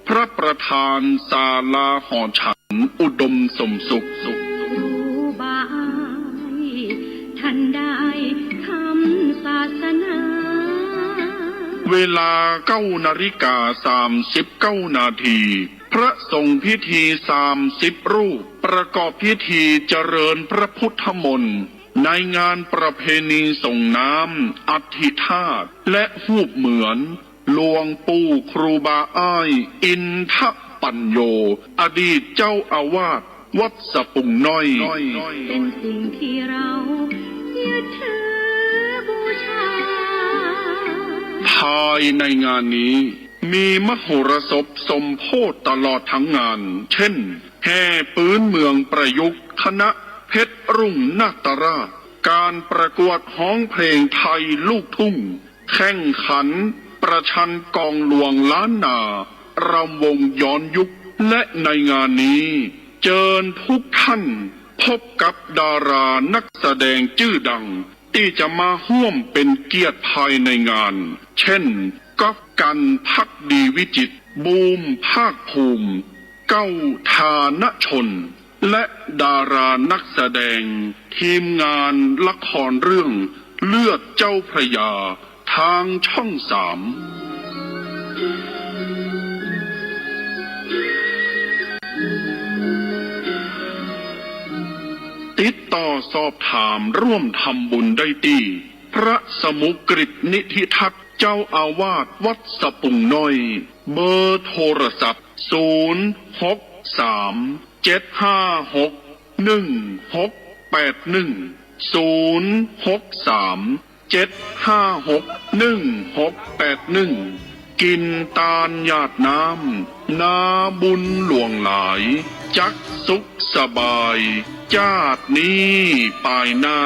พระประธานศาลาหอฉันอุดมสมสุข ครูบาอ้าย ท่านได้ธรรมศาสนา เวลาเก้านาฬิกาสามสิบเก้านาที พระสงฆ์พิธีสามสิบรูป ประกอบพิธีเจริญพระพุทธมนต์ ในงานประเพณีส่งน้ำอัฐิธาตุ และฮูปเหมือน หลวงปู่ครูบาอ้าย อินทปัญโญ อดีตเจ้าอาวาสวัดสะปุงน้อย เป๋นสิ่งตี้เฮายึดถือบูชา ภายในงานนี้ มีมโหรสพสมโภชตลอดทั้งงาน เช่น แห่ปื๊นเมืองประยุกต์ คณะเพชรรุ่งนาตราช ก๋านประกวดฮ้องเพลงไทยลูกทุ่ง แข่งขันประชันกองหลวงล้านนา รำวงย้อนยุค และในงานนี้ เจิญทุกท่านพบกับดารานักแสดงจื้อดัง ตี้จะมาฮ่วมเป๋นเกียรติภายในงาน เจ้น ก๊อฟ กรรณ ภักดีวิจิตร บูม ภาคภูมิ เก้า ฐานชน และดารานักแสดง ทีมงานละครเรื่องเลือดเจ้าพระยา ตางช่องสาม ติดต่อสอบถามร่วมทำบุญได้ตี้ พระสมุกฤตนิธิทัต เจ้าอาวาสวัดสะปุงน้อย เบอร์โทรศัพท์ ศูนย์ หก สาม เจ็ด ห้า หก หนึ่ง หก แปด หนึ่ง ศูนย์ หก สาม เจ็ด ห้า หก หนึ่ง หก แปด หนึ่ง กิ๋นตานหยาดน้ำ นาบุญหลวงหลาย จักสุขสบาย จาตินี้ปายหน้า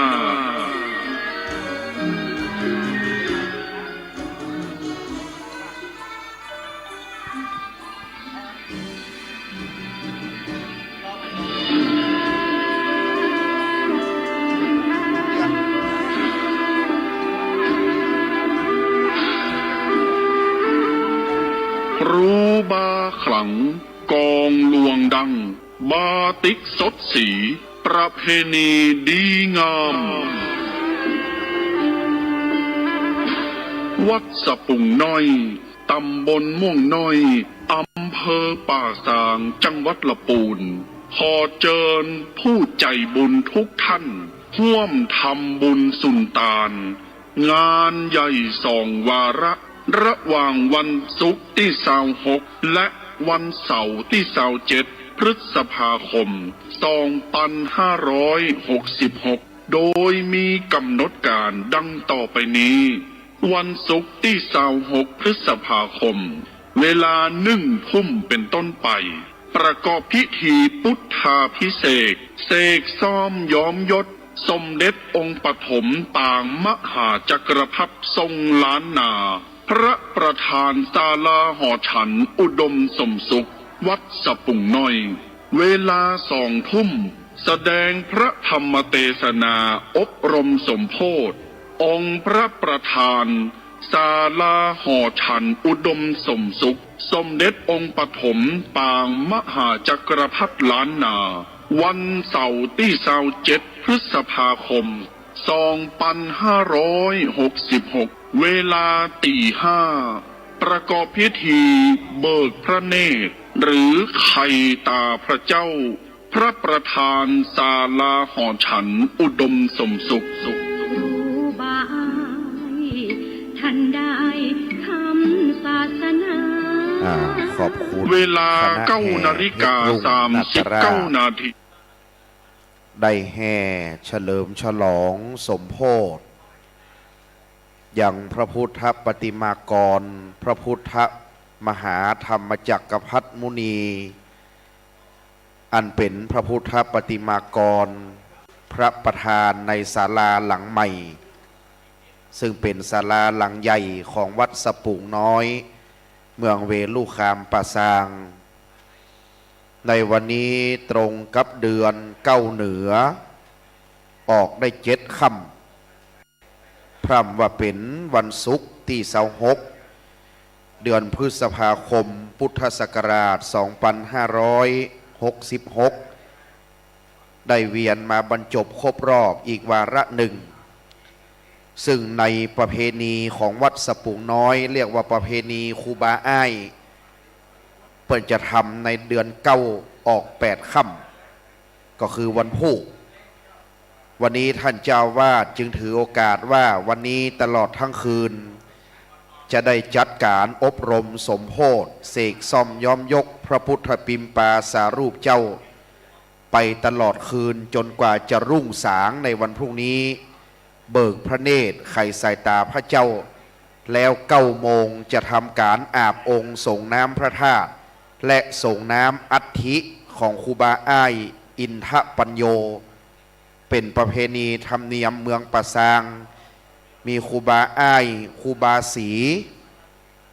รู้บาขลัง กองลวงดัง บาติกสดสี ประเพณีดีงาม วัดสะปุงน้อย ตำบลม่วงน้อย อำเภอป่าซาง จังหวัดละปูน ขอเจิญผู้ใจ๋บุญทุกท่าน ฮ่วมทำบุญสุนตาน งานใหญ่สองวาระ ระหว่างวันศุกร์ตี้ซาวหก และวันเสาร์ตี้ซาวเจ็ด พฤษภาคม สองปันห้าร้อยหกสิบหก โดยมีก๋ำหนดก๋านดังต่อไปนี้ วันศุกร์ตี้ซาวหก พฤษภาคม เวลาหนึ่งทุ่มเป๋นต้นไป ประกอบพิธีพุทธาภิเษก เสกซ่อมย้อมยศ สมเด็จองค์ปฐมปางมหาจักรพรรดิทรงล้านนา พระประธานศาลาหอฉันอุดมสมสุข วัดสะปุงน้อย เวลาสองทุ่ม แสดงพระธรรมเตสนาอบรมสมโภช องค์พระประธาน ศาลาหอฉันอุดมสมสุข สมเด็จองค์ปฐมปางมหาจักรพรรดิล้านนา วันเสาร์ตี้ซาวเจ็ด พฤษภาคม สองปันห้าร้อยหกสิบหก เวลาตีห้า ประกอบพิธีเบิกพระเนตร หรือไขต๋าพระเจ้า พระประธานศาลาหอฉันอุดมสมสุข ครูบาอ้ายท่านได้คำศาสนา อ่า ขอบคุณ เวลา คณะแห่ เก้านาฬิกา สามสิบเก้านาที ได้แห่เฉลิมฉลองสมโภช ยังพระพุทธปฏิมากร พระพุทธมหาธรรมจักรพรรดิมุนี อันเป๋นพระพุทธปฏิมากร พระประธานในศาลาหลังใหม่ ซึ่งเป๋นศาลาหลังใหญ่ของวัดสะปุงน้อย เมืองเวฬุคามป่าซาง ในวันนี้ตรงกับเดือนเก้าเหนือ ออกได้เจ็ดค่ำ พร่ำว่าเป๋นวันศุกร์ตี้ซาวหก เดือนพฤษภาคม พุทธศักราช สองปันห้าร้อยหกสิบหก ได้เวียนมาบรรจบครบรอบอีกวาระหนึ่ง ซึ่งในประเพณีของวัดสะปุงน้อย เรียกว่าประเพณีครูบาอ้าย เปิ้นจะทำในเดือนเก้าออกแปดค่ำ ก็คือวันพูก วันนี้ท่านเจ้าอาวาสจึงถือโอกาสว่าวันนี้ตลอดทั้งคืน จะได้จัดก๋านอบรมสมโภช เสกซ่อมย้อมยกพระพุทธปิมปาสารูปเจ้า ไปตลอดคืนจนกว่าจะรุ่งสางในวันพรุ่งนี้ เบิกพระเนตรไขสายต๋าพระเจ้า แล้วเก้าโมงจะทำก๋านอาบองค์สรงน้ำพระธาตุ และสรงน้ำอัฐิของครูบาอ้ายอินทปัญโญ เป๋นประเพณีธรรมเนียมเมืองป่าซาง มีครูบาอ้าย ครูบาศรี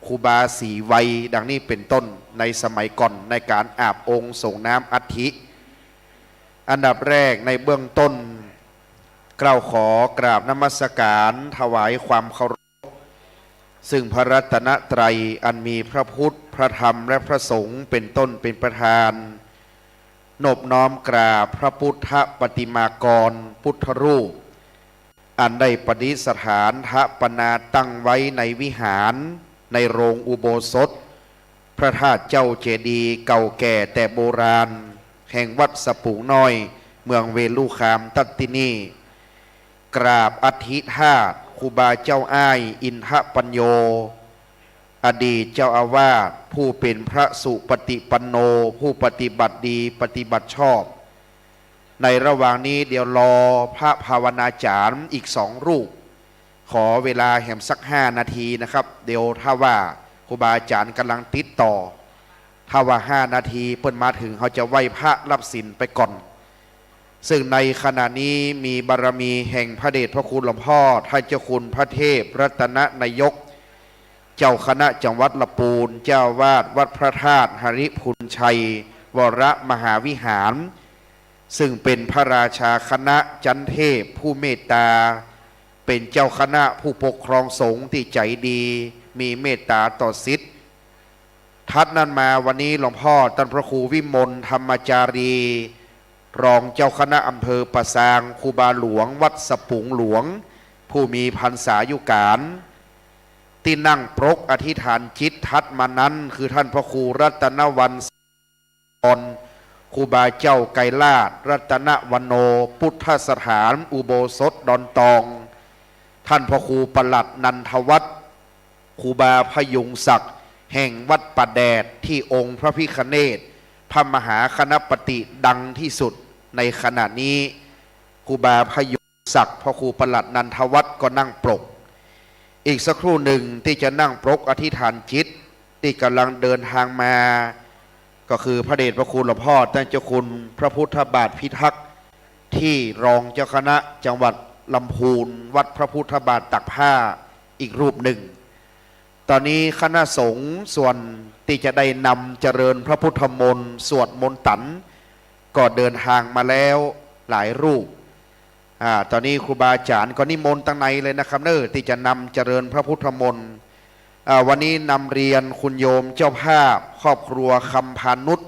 ครูบาศรีไวย ดังนี้เป๋นต้น ในสมัยก่อนในก๋านอาบองค์สรงน้ำอัฐิ อันดับแรกในเบื้องต้น เกล้าขอกราบนมัสการถวายความเคารพ ซึ่งพระรัตนตรัยอันมีพระพุทธ พระธรรม และพระสงฆ์เป็นต้นเป็นประธาน นบน้อมกราบพระพุทธปฏิมากร พุทธรูป อันได้ประดิษฐานสถาปนาตั้งไว้ในวิหาร ในโรงอุโบสถ พระธาตุเจ้าเจดีย์เก่าแก่แต่โบราณ แห่งวัดสะปูงน้อย เมืองเวฬุคามทัตตินี กราบอัฐิธาตุครูบาเจ้าอ้ายอินทปัญโญ อดีตเจ้าอาวาส ผู้เป็นพระสุปฏิปันโน ผู้ปฏิบัติดีปฏิบัติชอบ ในระหว่างนี้เดี๋ยวรอพระภาวนาจารย์อีกสองรูป ขอเวลาแหมสักห้านาทีนะครับ เดี๋ยวถ้าว่าครูบาอาจารย์กำลังติดต่อ ถ้าว่าห้านาทีเปิ้นมาถึง เฮาจะไหว้พระรับศีลไปก่อน ซึ่งในขณะนี้มีบารมีแห่งพระเดชพระคุณหลวงพ่อ ท่านเจ้าคุณพระเทพรัตนนายก เจ้าคณะจังหวัดลำพูน เจ้าอาวาสวัดพระธาตุหริภุญชัย วรมหาวิหาร ซึ่งเป็นพระราชาคณะจันเทพผู้เมตตา เป็นเจ้าคณะผู้ปกครองสงฆ์ที่ใจดี มีเมตตาต่อศิษย์ ถัดนั้นมาวันนี้หลวงพ่อท่านพระครูวิมลธรรมจารี รองเจ้าคณะอำเภอป่าซาง ครูบาหลวงวัดสะปูงหลวง ผู้มีพรรษายุการ ตี้นั่งปรกอธิษฐานจิต ถัดมานั้นคือท่านพระครูรัตนวรรณ ครูบาเจ้าไกรลาชรัตนวรรณโณ พุทธสถานอุโบสถดอนตอง ท่านพระครูปลัดนันทวัฒน์ ครูบาพยุงศักดิ์ แห่งวัดป่าแดด ตี้องค์พระพิฆเนศ พระมหาคณปฏิดังที่สุดในขณะนี้ ครูบาพยุงศักดิ์ พระครูปลัดนันทวัฒน์ก็นั่งปรก อีกสักครู่หนึ่งตี้จะนั่งปรกอธิษฐานจิต ตี้กำลังเดินทางมา ก็คือพระเดชพระคุณหลวงพ่อท่านเจ้าคุณพระพุทธบาทพิทักษ์ ตี้รองเจ้าคณะจังหวัดลำพูน วัดพระพุทธบาทตากผ้าอีกรูปหนึ่ง ตอนนี้คณะสงฆ์ส่วนตี้จะได้นำเจริญพระพุทธมนต์ สวดมนต์ตัน ก็เดินทางมาแล้วหลายรูป อ่า ตอนนี้ครูบาอาจารย์ก็นิมนต์ตังในเลยนะครับเน้อ ตี้จะนำเจริญพระพุทธมนต์ อ่า วันนี้นำเรียนคุณโยมเจ้าภาพครอบครัวคำพานุช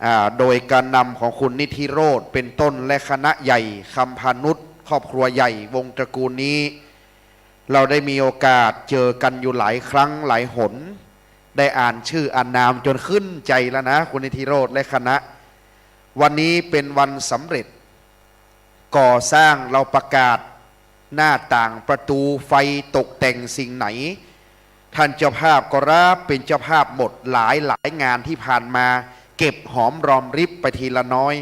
อ่า โดยการนำของคุณนิธิโรธเป็นต้น และคณะใหญ่คำพานุช ครอบครัวใหญ่วงตระกูลนี้ เราได้มีโอกาสเจอกันอยู่หลายครั้งหลายหน ได้อ่านชื่ออ่านนามจนขึ้นใจแล้วนะ คุณนิธิโรธและคณะ วันนี้เป็นวันสำเร็จ ก่อสร้าง เราประกาศหน้าต่างประตู ไฟตกแต่งสิ่งไหน ท่านเจ้าภาพก็รับเป็นเจ้าภาพหมด หลายหลายงานที่ผ่านมา เก็บหอมรอมริบไปทีละน้อย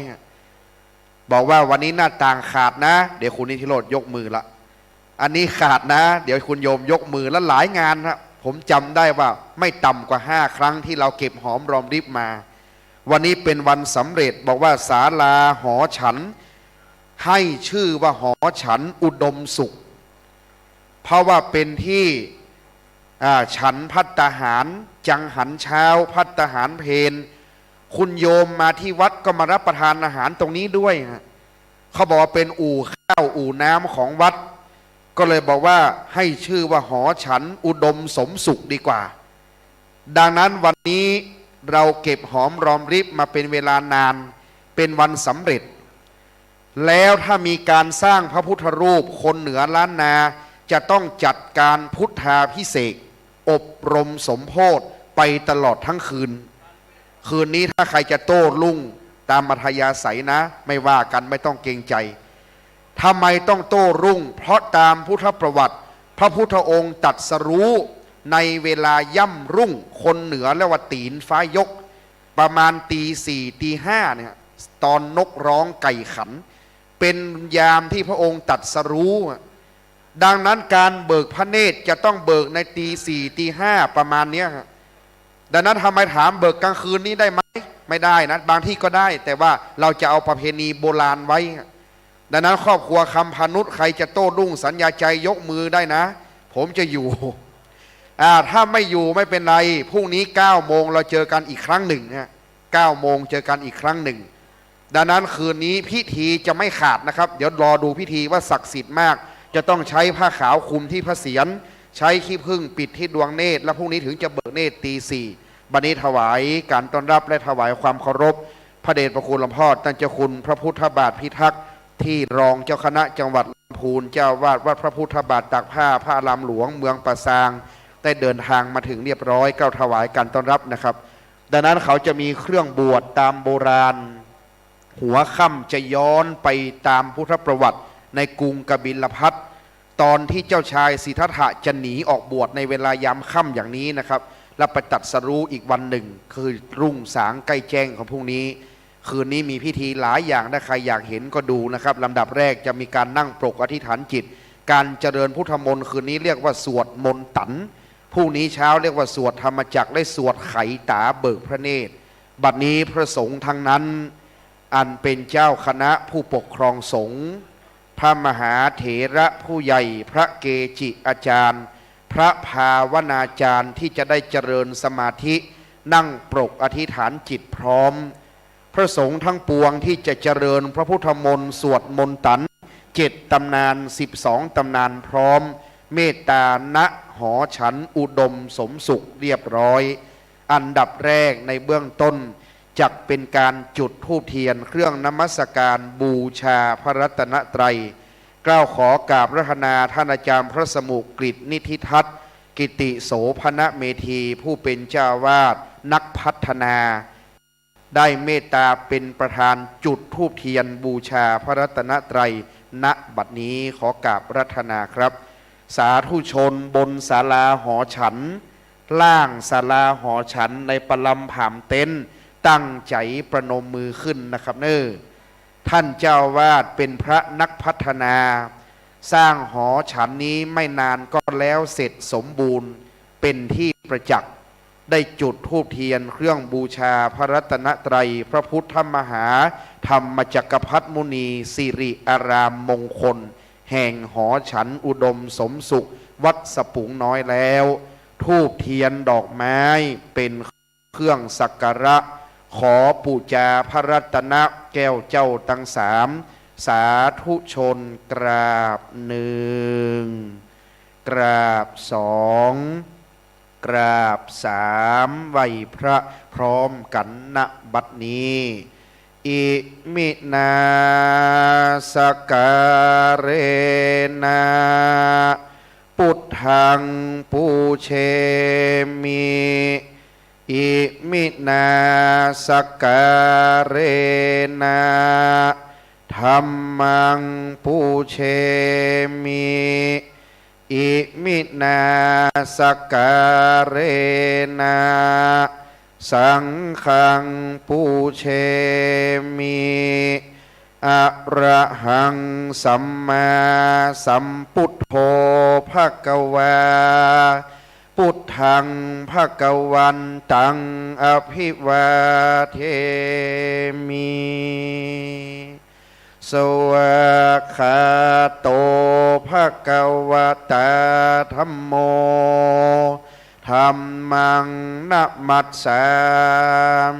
บอกว่าวันนี้หน้าต่างขาดนะ เดี๋ยวคุณนิธิโรธยกมือละ อันนี้ขาดนะ เดี๋ยวคุณโยมยกมือละ หลายงานนะ ผมจำได้ว่าไม่ต่ำกว่าห้าครั้งที่เราเก็บหอมรอมริบมา วันนี้เป็นวันสำเร็จ บอกว่าศาลาหอฉัน ให้ชื่อว่าหอฉันอุดมสุข เพราะว่าเป็นที่ อ่า ฉันภัตตาหาร จังหันเช้า ภัตตาหารเพล คุณโยมมาที่วัดก็มารับประทานอาหารตรงนี้ด้วยฮะ เขาบอกว่าเป็นอู่ข้าวอู่น้ำของวัด ก็เลยบอกว่าให้ชื่อว่าหอฉันอุดมสมสุขดีกว่า ดังนั้นวันนี้เราเก็บหอมรอมริบมาเป็นเวลานาน เป็นวันสำเร็จ แล้วถ้ามีการสร้างพระพุทธรูปคนเหนือล้านนา จะต้องจัดการพุทธาภิเษก อบรมสมโภชไปตลอดทั้งคืน คืนนี้ถ้าใครจะโต้รุ่งตามอัธยาศัยนะ ไม่ว่ากัน ไม่ต้องเกรงใจ ทำไมต้องโต้รุ่ง เพราะตามพุทธประวัติ พระพุทธองค์ตรัสรู้ในเวลาย่ำรุ่ง คนเหนือเรียกว่าตี๋นฟ้ายก ประมาณตีสี่ตีห้าเนี่ย ตอนนกร้องไก่ขัน เป็นยามที่พระองค์ตรัสรู้อะ ดังนั้นการเบิกพระเนตรจะต้องเบิกในตีสี่ตีห้าประมาณเนี้ยฮะ ดังนั้นทำไมถามเบิกกลางคืนนี้ได้ไหม ไม่ได้นะ บางที่ก็ได้ แต่ว่าเราจะเอาประเพณีโบราณไว้ ดังนั้นครอบครัวคำพานุช ใครจะโต้รุ่งสัญญาใจยกมือได้นะ ผมจะอยู่ อ่า ถ้าไม่อยู่ไม่เป็นไร พรุ่งนี้เก้าโมงเราเจอกันอีกครั้งหนึ่งฮะ เก้าโมงเจอกันอีกครั้งหนึ่ง ดังนั้นคืนนี้พิธีจะไม่ขาดนะครับ เดี๋ยวรอดูพิธีว่าศักดิ์สิทธิ์มาก จะต้องใช้ผ้าขาวคลุมที่พระเศียร ใช้ขี้ผึ้งปิดที่ดวงเนตร และพรุ่งนี้ถึงจะเบิกเนตรตีสี่ บัดนี้ถวายการต้อนรับและถวายความเคารพ พระเดชพระคุณหลวงพ่อท่านเจ้าคุณพระพุทธบาทพิทักษ์ ที่รองเจ้าคณะจังหวัดลำพูน เจ้าอาวาสวัดพระพุทธบาทตากผ้าพระอารามหลวงเมืองป่าซาง ได้เดินทางมาถึงเรียบร้อย เกล้าถวายการต้อนรับนะครับ ดังนั้นเขาจะมีเครื่องบวชตามโบราณ หัวค่ำจะย้อนไปตามพุทธประวัติในกรุงกบิลพัสดุ์ ตอนที่เจ้าชายสิทธัตถะจะหนีออกบวชในเวลายามค่ำอย่างนี้นะครับ และไปตรัสรู้อีกวันหนึ่ง คือรุ่งสางใกล้แจ้งของพรุ่งนี้ คืนนี้มีพิธีหลายอย่าง ถ้าใครอยากเห็นก็ดูนะครับ ลำดับแรกจะมีการนั่งปรกอธิษฐานจิต การเจริญพุทธมนต์คืนนี้เรียกว่าสวดมนตั๋น พรุ่งนี้เช้าเรียกว่าสวดธรรมจักร และสวดไขต๋าเบิกพระเนตร บัดนี้พระสงฆ์ทั้งนั้น อันเป็นเจ้าคณะผู้ปกครองสงฆ์ พระมหาเถระผู้ใหญ่ พระเกจิอาจารย์ พระภาวนาจารย์ที่จะได้เจริญสมาธิ นั่งปรกอธิษฐานจิตพร้อม พระสงฆ์ทั้งปวงที่จะเจริญพระพุทธมนต์สวดมนตั๋น เจ็ดตำนาน สิบสองตำนานพร้อม เมตตา ณ หอฉันอุดมสมสุขเรียบร้อย อันดับแรกในเบื้องต้น จักเป็นการจุดธูปเทียนเครื่องนมัสการบูชาพระรัตนตรัย เกล้าขอกราบอาราธนาท่านอาจารย์พระสมุกฤตนิธิทัศน์ กิติโสภณเมธี ผู้เป็นเจ้าอาวาสนักพัฒนา ได้เมตตาเป็นประธานจุดธูปเทียนบูชาพระรัตนตรัย ณ บัดนี้ขอกราบอาราธนาครับ สาธุชนบนศาลาหอฉัน ล่างศาลาหอฉันในประลำผามเต็นท์ ตั้งใจ๋ประนมมือขึ้นนะครับเน่อ ท่านเจ้าอาวาสเป็นพระนักพัฒนา สร้างหอฉันนี้ไม่นานก็แล้วเสร็จสมบูรณ์เป็นที่ประจักษ์ ได้จุดธูปเทียนเครื่องบูชาพระรัตนตรัย พระพุทธมหาธรรมจักรพรรดิมุนี สิริอารามมงคล แห่งหอฉันอุดมสมสุข วัดสะปุงน้อยแล้ว ธูปเทียนดอกไม้เป็นเครื่องสักการะ ขอปู๋จาพระรัตนะแก้วเจ้าตังสาม สาธุชนกราบหนึ่ง กราบสอง กราบสาม ไหว้พระพร้อมกั๋น ณ บัดนี้ อิมินาสการะนะ ปุทธังปูเชมิ อิมินาสการะนะ ธัมมังปูเชมิ อิมินาสการะนะ สังฆังปูเชมิ อะระหังสัมมาสัมพุทโธภะคะวา พุทธังภะคะวันตังอะภิวาเทมิ สวากขาโตภะคะวะตา ธัมโม ธัมมังนะมัสสา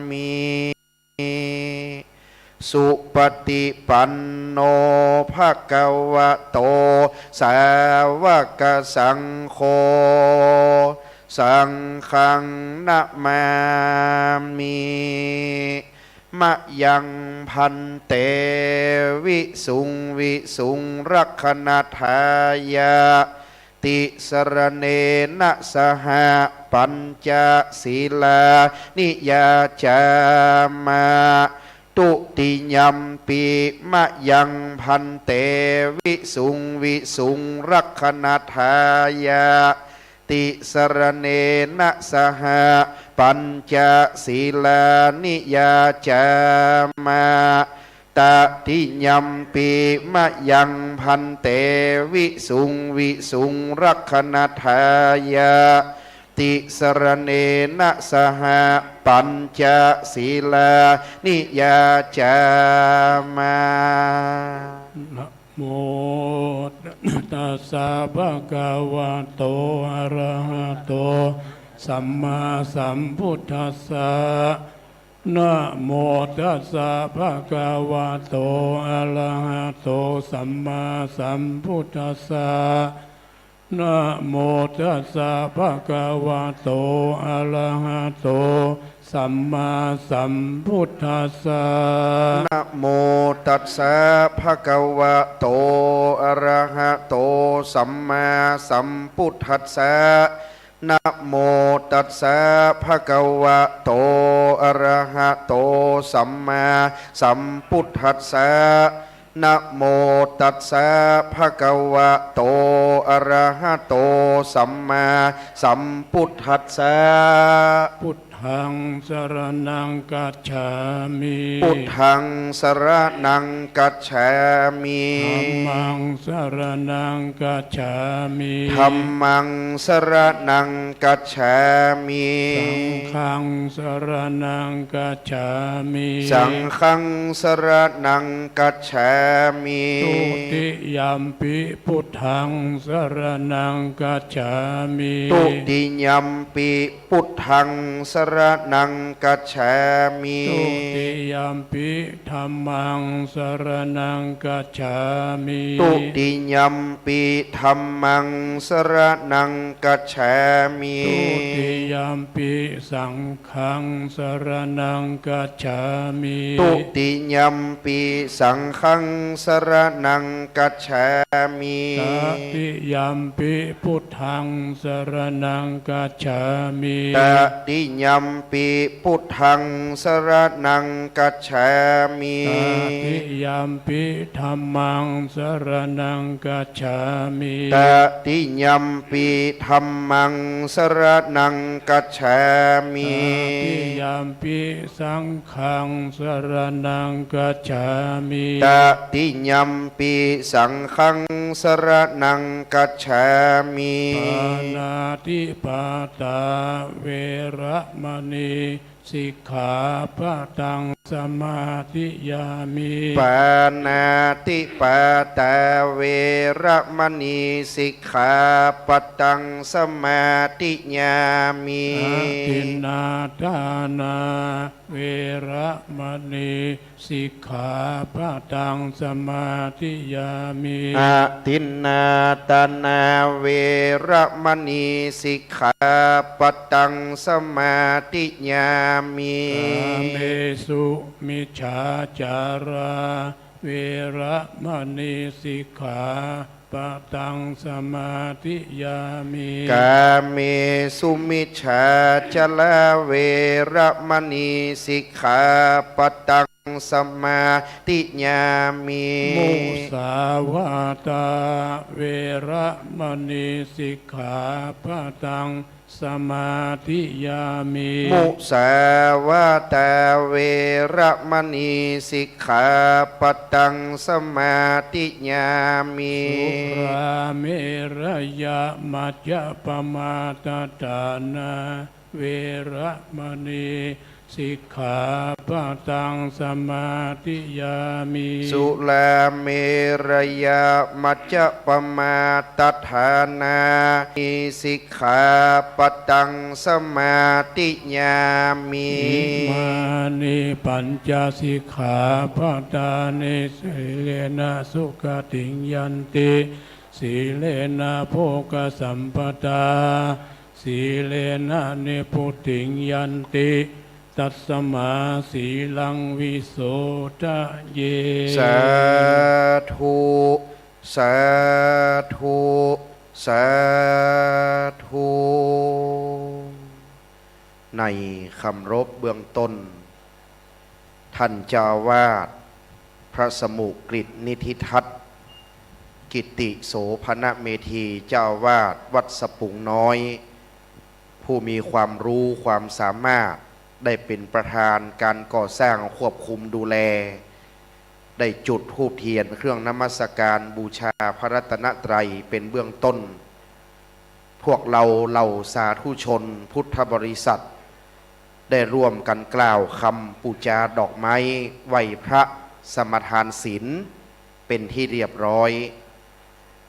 มิ สุปฏิปันโนภะคะวะโต สาวกสังโฆ สังฆังนะมามิ มะยังภันเต วิสุงวิสุงรักขณัฏฐายะ ติสรเณนะสหะ ปัญจศีลานิยาจามะ ทุติยัมปิ มะยังภันเต วิสุงวิสุงรักขณัฏฐายะ ติสรเณนะสหะ ปัญจศีลานิยาจามะ ตติยัมปิ มะยังภันเต วิสุงวิสุงรักขณัฏฐายะ ติสรเณนะสหะ ปัญจศีลานิยาจามะ นะโม ตัสสะภะคะวะโต อะระหะโต สัมมาสัมพุทธัสสะ นะโมตัสสะ ภะคะวะโต อะระหะโต สัมมาสัมพุทธัสสะ นะโมตัสสะ ภะคะวะโต อะระหะโต สัมมาสัมพุทธัสสะ นะโมตัสสะ ภะคะวะโต อะระหะโต สัมมาสัมพุทธัสสะ นะโมตัสสะ ภะคะวะโต อะระหะโต สัมมาสัมพุทธัสสะ นะโมตัสสะ ภะคะวะโต อะระหะโต สัมมาสัมพุทธัสสะ พุทธัง สะระณัง กัจฉามิ พุทธัง สะระณัง กัจฉามิ ธัมมัง สะระณัง กัจฉามิ ธัมมัง สะระณัง กัจฉามิ สังฆัง สะระณัง กัจฉามิ สังฆัง สะระณัง กัจฉามิ ทุติยัมปิ พุทธัง สะระณัง กัจฉามิ ทุติยัมปิ พุทธัง สะระณัง กัจฉามิ ทุติยัมปิ ธัมมัง สะระณัง กัจฉามิ ทุติยัมปิ ธัมมัง สะระณัง กัจฉามิ ทุติยัมปิ สังฆัง สะระณัง กัจฉามิ ทุติยัมปิ สังฆัง สะระณัง กัจฉามิ ตติยัมปิ พุทธัง สะระณัง กัจฉามิ ตติยัมปิ พุทธัง สะระณัง กัจฉามิ ตติยัมปิ ธัมมัง สะระณัง กัจฉามิ ตติยัมปิ ธัมมัง สะระณัง กัจฉามิ ตติยัมปิ สังฆัง สะระณัง กัจฉามิ ตติยัมปิ สังฆัง สะระณัง กัจฉามิ ปาณาติปาตา เวระมะณี สิกขาปะตัง สมาธิยามิ ปาณาติปาตา เวระมะณี สิกขาปะตัง สมาธิยามิ อะทินนาทานา เวระมะณี สิกขาปะตัง สมาธิยามิ อะทินนาทานา เวระมะณี สิกขาปะตัง สมาธิยามิ กาเมสุมิจฉาจารา เวระมะณี สิกขาปะตัง สมาธิยามิ กาเมสุมิจฉาจารา เวระมะณี สิกขาปะตัง สมาธิยามิ มุสาวาทา เวระมะณี สิกขาปะตัง สมาธิยามิ มุสาวาทา เวระมะณี สิกขาปะตัง สมาธิยามิ สุราเมรยะมัจจะปะมาทฐานา เวระมะณี สิกขาปะตัง สมาธิยามิ สุราเมรยะมัจจะปะมาทฐานา สิกขาปะตัง สมาธิยามิ อิมานิปัญจสิกขาปะทานิ สีเลนะสุขติงยันติ สีเลนะโภคสัมปทา สีเลนะนิพพุติงยันติ ตัสมาสีลังวิโสทะเย สาธุ สาธุ สาธุ ในคำรบเบื้องต้น ท่านเจ้าอาวาส พระสมุกฤตนิธิทัศน์ กิตติโสภณเมธี เจ้าอาวาสวัดสะปุงน้อย ผู้มีความรู้ความสามารถ ได้เป็นประธานการก่อสร้างควบคุมดูแล ได้จุดธูปเทียนเครื่องนมัสการบูชาพระรัตนตรัยเป็นเบื้องต้น พวกเราเหล่าสาธุชนพุทธบริษัท ได้ร่วมกันกล่าวคำปูจาดอกไม้ไหว้พระสมาทานศีลเป็นที่เรียบร้อย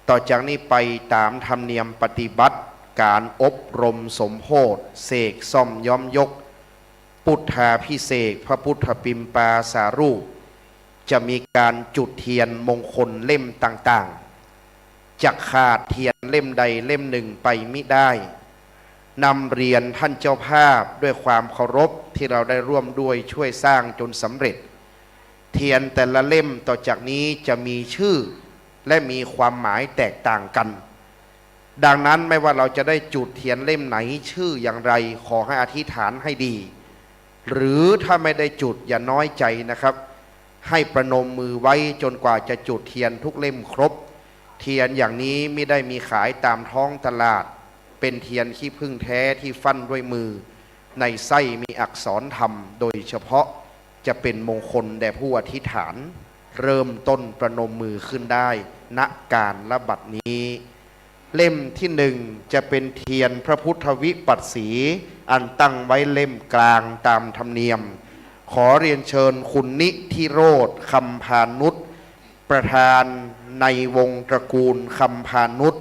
ต่อจากนี้ไปตามธรรมเนียมปฏิบัติการอบรมสมโภชน์เสกซ่อมย้อมยก พุทธาภิเษก พระพุทธปิมปาสารูป จะมีการจุดเทียนมงคลเล่มต่างๆ จะขาดเทียนเล่มใดเล่มหนึ่งไปมิได้ นำเรียนท่านเจ้าภาพด้วยความเคารพที่เราได้ร่วมด้วยช่วยสร้างจนสำเร็จ เทียนแต่ละเล่มต่อจากนี้จะมีชื่อและมีความหมายแตกต่างกัน ดังนั้นไม่ว่าเราจะได้จุดเทียนเล่มไหนชื่ออย่างไร ขอให้อธิษฐานให้ดี หรือถ้าไม่ได้จุดอย่าน้อยใจนะครับ ให้ประนมมือไว้จนกว่าจะจุดเทียนทุกเล่มครบ เทียนอย่างนี้ไม่ได้มีขายตามท้องตลาด เป็นเทียนขี้ผึ้งแท้ที่ฟั่นด้วยมือ ในไส้มีอักษรธรรม โดยเฉพาะจะเป็นมงคลแด่ผู้อธิษฐาน เริ่มต้นประนมมือขึ้นได้ ณ กาลบัดนี้ เล่มที่หนึ่งจะเป็นเทียนพระพุทธวิปัสสี อันตั้งไว้เล่มกลางตามธรรมเนียม ขอเรียนเชิญคุณนิธิโรธ คำพานุช ประธานในวงตระกูลคำพานุช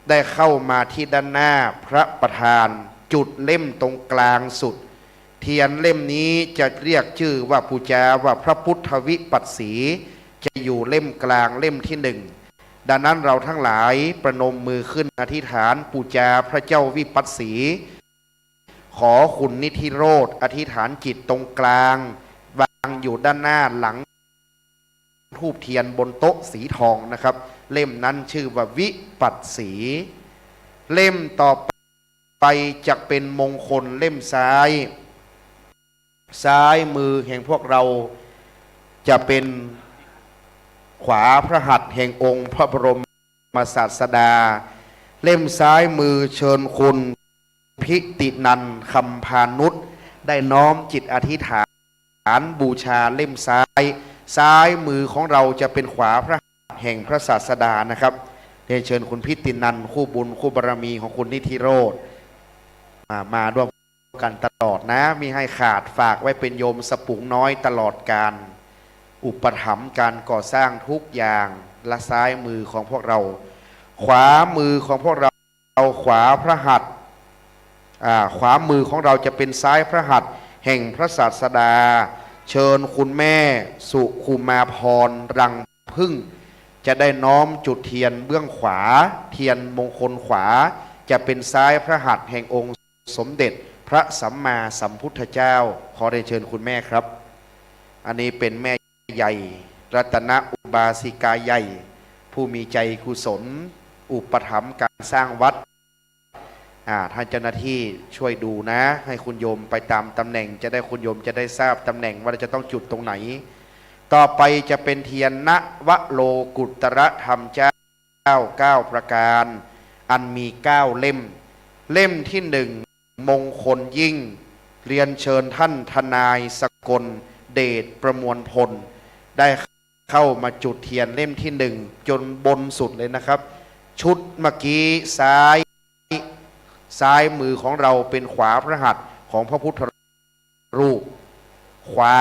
ได้เข้ามาที่ด้านหน้าพระประธาน จุดเล่มตรงกลางสุด เทียนเล่มนี้จะเรียกชื่อว่า ปู๋จาว่าพระพุทธวิปัสสี จะอยู่เล่มกลางเล่มที่หนึ่ง ดังนั้นเราทั้งหลายประนมมือขึ้นอธิษฐานปู๋จาพระเจ้าวิปัสสี ขอคุณนิธิโรธอธิษฐานจิตตรงกลาง วางอยู่ด้านหน้าหลังธูปเทียนบนโต๊ะสีทองนะครับ เล่มนั้นชื่อว่าวิปัสสี เล่มต่อไปจะเป็นมงคลเล่มซ้าย ซ้ายมือแห่งพวกเราจะเป็นขวาพระหัตถ์แห่งองค์พระบรมศาสดา เล่มซ้ายมือเชิญคุณพิตินันท์ คำพานุช ได้น้อมจิตอธิษฐานบูชาเล่มซ้าย ซ้ายมือของเราจะเป็นขวาพระหัตถ์แห่งพระศาสดานะครับ เรียนเชิญคุณพิตินันท์ คู่บุญคู่บารมีของคุณนิธิโรธ มา มาร่วมกันตลอดนะ มิให้ขาด ฝากไว้เป็นโยมสะปุงน้อยตลอดกาล อุปถัมภ์การก่อสร้างทุกอย่าง และซ้ายมือของพวกเรา ขวามือของพวกเรา ขวาพระหัตถ์ อ่า ขวามือของเราจะเป็นซ้ายพระหัตถ์แห่งพระศาสดา เชิญคุณแม่สุขุมาพร รังผึ้ง จะได้น้อมจุดเทียนเบื้องขวา เทียนมงคลขวาจะเป็นซ้ายพระหัตถ์แห่งองค์สมเด็จพระสัมมาสัมพุทธเจ้า ขอเรียนเชิญคุณแม่ครับ อันนี้เป็นแม่ใหญ่ รัตนอุบาสิกาใหญ่ ผู้มีใจกุศล อุปถัมภ์การสร้างวัด อ่า ท่านเจ้าหน้าที่ช่วยดูนะ ให้คุณโยมไปตามตำแหน่ง จะได้ คุณโยมจะได้ทราบตำแหน่งว่าเราจะต้องจุดตรงไหน ต่อไปจะเป็นเทียนนวโลกุตตรธรรมเจ้าเก้าประการ อันมีเก้าเล่ม เล่มที่หนึ่งมงคลยิ่ง เรียนเชิญท่านทนายสกลเดชประมวลพล ได้เข้ามาจุดเทียนเล่มที่หนึ่งจนบนสุดเลยนะครับ ชุดเมื่อกี้ซ้าย ซ้ายมือของเราเป็นขวาพระหัตถ์ของพระพุทธรูป ขวา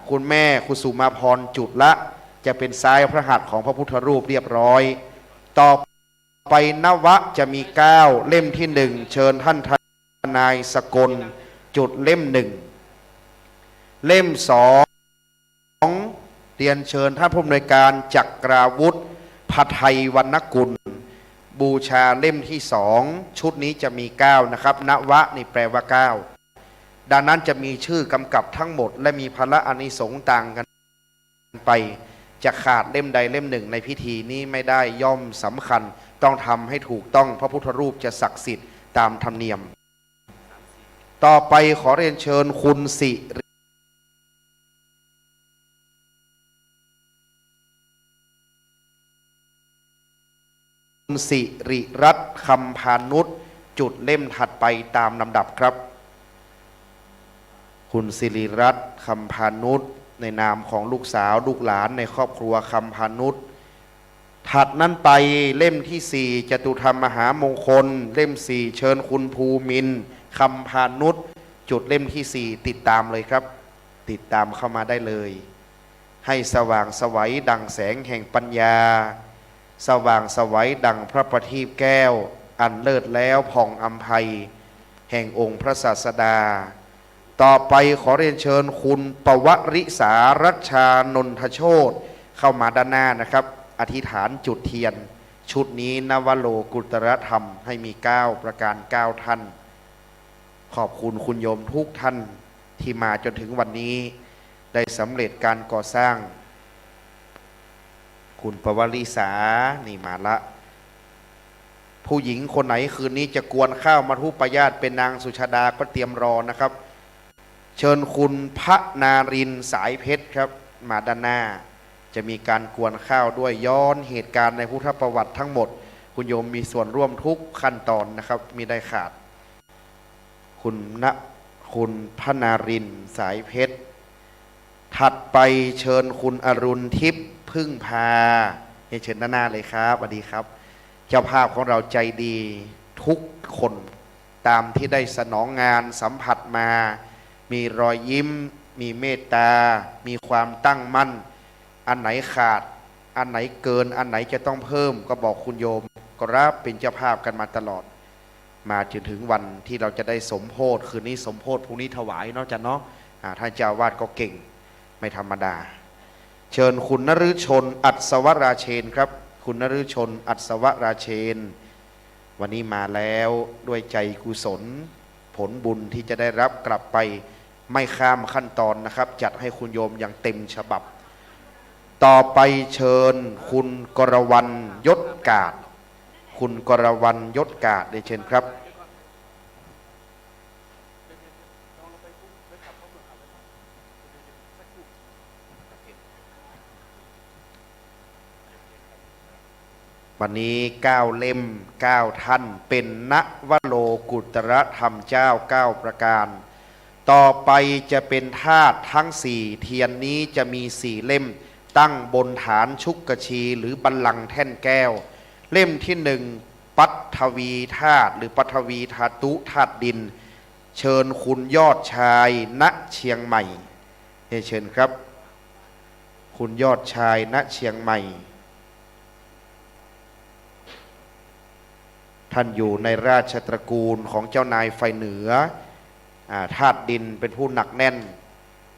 คุณแม่กุสุมาพรจุดละ จะเป็นซ้ายพระหัตถ์ของพระพุทธรูปเรียบร้อย ต่อไปนวะจะมีเก้า เล่มที่หนึ่ง เชิญท่านทนายสกลจุดเล่มหนึ่ง เล่มสอง เรียนเชิญท่านผู้อำนวยการจักราวุธ พไทยวรรณกุล บูชาเล่มที่สอง ชุดนี้จะมีเก้านะครับ นวะนี่แปลว่าเก้า ดังนั้นจะมีชื่อกำกับทั้งหมด และมีพละอานิสงส์ต่างกันไป จะขาดเล่มใดเล่มหนึ่งในพิธีนี้ไม่ได้ ย่อมสำคัญ ต้องทำให้ถูกต้อง พระพุทธรูปจะศักดิ์สิทธิ์ตามธรรมเนียม ต่อไปขอเรียนเชิญคุณสิริ คุณสิริรัตน์ คำพานุช จุดเล่มถัดไปตามลำดับครับ คุณสิริรัตน์ คำพานุช ในนามของลูกสาวลูกหลานในครอบครัวคำพานุช ถัดนั้นไปเล่มที่สี่ จตุธรรมมหามงคล เล่มสี่ เชิญคุณภูมินทร์ คำพานุช จุดเล่มที่สี่ ติดตามเลยครับ ติดตามเข้ามาได้เลย ให้สว่างไสวดั่งแสงแห่งปัญญา สว่างไสวดั่งพระประทีปแก้ว อันเลิศแล้วผ่องอำไพ แห่งองค์พระศาสดา ต่อไปขอเรียนเชิญคุณปวริษา รัชชานนทโชติ เข้ามาด้านหน้านะครับ อธิษฐานจุดเทียน ชุดนี้นวโลกุตตรธรรม ให้มีเก้าประการ เก้าท่าน ขอบคุณคุณโยมทุกท่านที่มาจนถึงวันนี้ ได้สำเร็จการก่อสร้าง คุณปวริษา นี่มาละ ผู้หญิงคนไหนคืนนี้จะกวนข้าวมัทุปายาตเป็นนางสุชาดาก็เตรียมรอนะครับ เชิญคุณพนารินทร์ สายเพชรครับ มาด้านหน้า จะมีการกวนข้าวด้วย ย้อนเหตุการณ์ในพุทธประวัติทั้งหมด คุณโยมมีส่วนร่วมทุกขั้นตอนนะครับ มิได้ขาด คุณนะ คุณพนารินทร์ สายเพชร ถัดไปเชิญคุณอรุณทิพย์ พึ่งพา เรียนเชิญด้านหน้าเลยครับ สวัสดีครับ เจ้าภาพของเราใจดีทุกคน ตามที่ได้สนองงานสัมผัสมา มีรอยยิ้ม มีเมตตา มีความตั้งมั่น อันไหนขาด อันไหนเกิน อันไหนจะต้องเพิ่ม ก็บอกคุณโยม ก็รับเป็นเจ้าภาพกันมาตลอด มาจนถึงวันที่เราจะได้สมโภช คืนนี้สมโภช พรุ่งนี้ถวายเนาะอาจารย์เนาะ อ่า ท่านเจ้าอาวาสก็เก่ง ไม่ธรรมดา เชิญคุณนฤชน อัศวราเชนครับ คุณนฤชน อัศวราเชน วันนี้มาแล้วด้วยใจกุศล ผลบุญที่จะได้รับกลับไปไม่ข้ามขั้นตอนนะครับ จัดให้คุณโยมอย่างเต็มฉบับ ต่อไปเชิญคุณกรวรรณ ยศกาด คุณกรวรรณ ยศกาด เรียนเชิญครับ วันนี้เก้าเล่ม เก้าท่าน เป็นนวโลกุตรธรรมเจ้าเก้าประการ ต่อไปจะเป็นธาตุทั้งสี่ เทียนนี้จะมีสี่เล่ม ตั้งบนฐานชุกชีหรือบัลลังก์แท่นแก้ว เล่มที่หนึ่ง ปัทวีธาตุ หรือปัทวีธาตุธาตุดิน เชิญคุณยอดชาย ณ เชียงใหม่ เรียนเชิญครับ คุณยอดชาย ณ เชียงใหม่ ท่านอยู่ในราชตระกูลของเจ้านายฝ่ายเหนือ อ่า ธาตุดินเป็นผู้หนักแน่น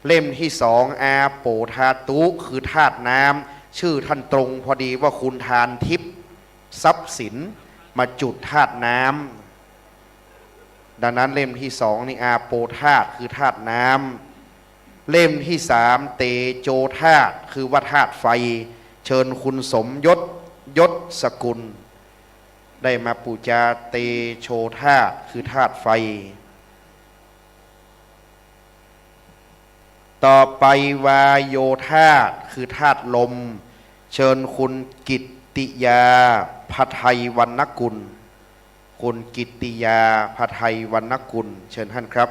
เล่มที่สอง อาโปธาตุ คือธาตุน้ำ ชื่อท่านตรงพอดีว่าคุณทานทิพย์ ทรัพย์สิน มาจุดธาตุน้ำ ดังนั้นเล่มที่สองนี่อาโปธาตุ คือธาตุน้ำ เล่มที่สาม เตโจธาตุ คือว่าธาตุไฟ เชิญคุณสมยศ ยศสกุล ได้มาปูจาเตโชธาตุ คือธาตุไฟ ต่อไปวาโยธาตุ คือธาตุลม เชิญคุณกิตติยา พไทยวรรณกุล คุณกิตติยา พไทยวรรณกุล เชิญท่านครับ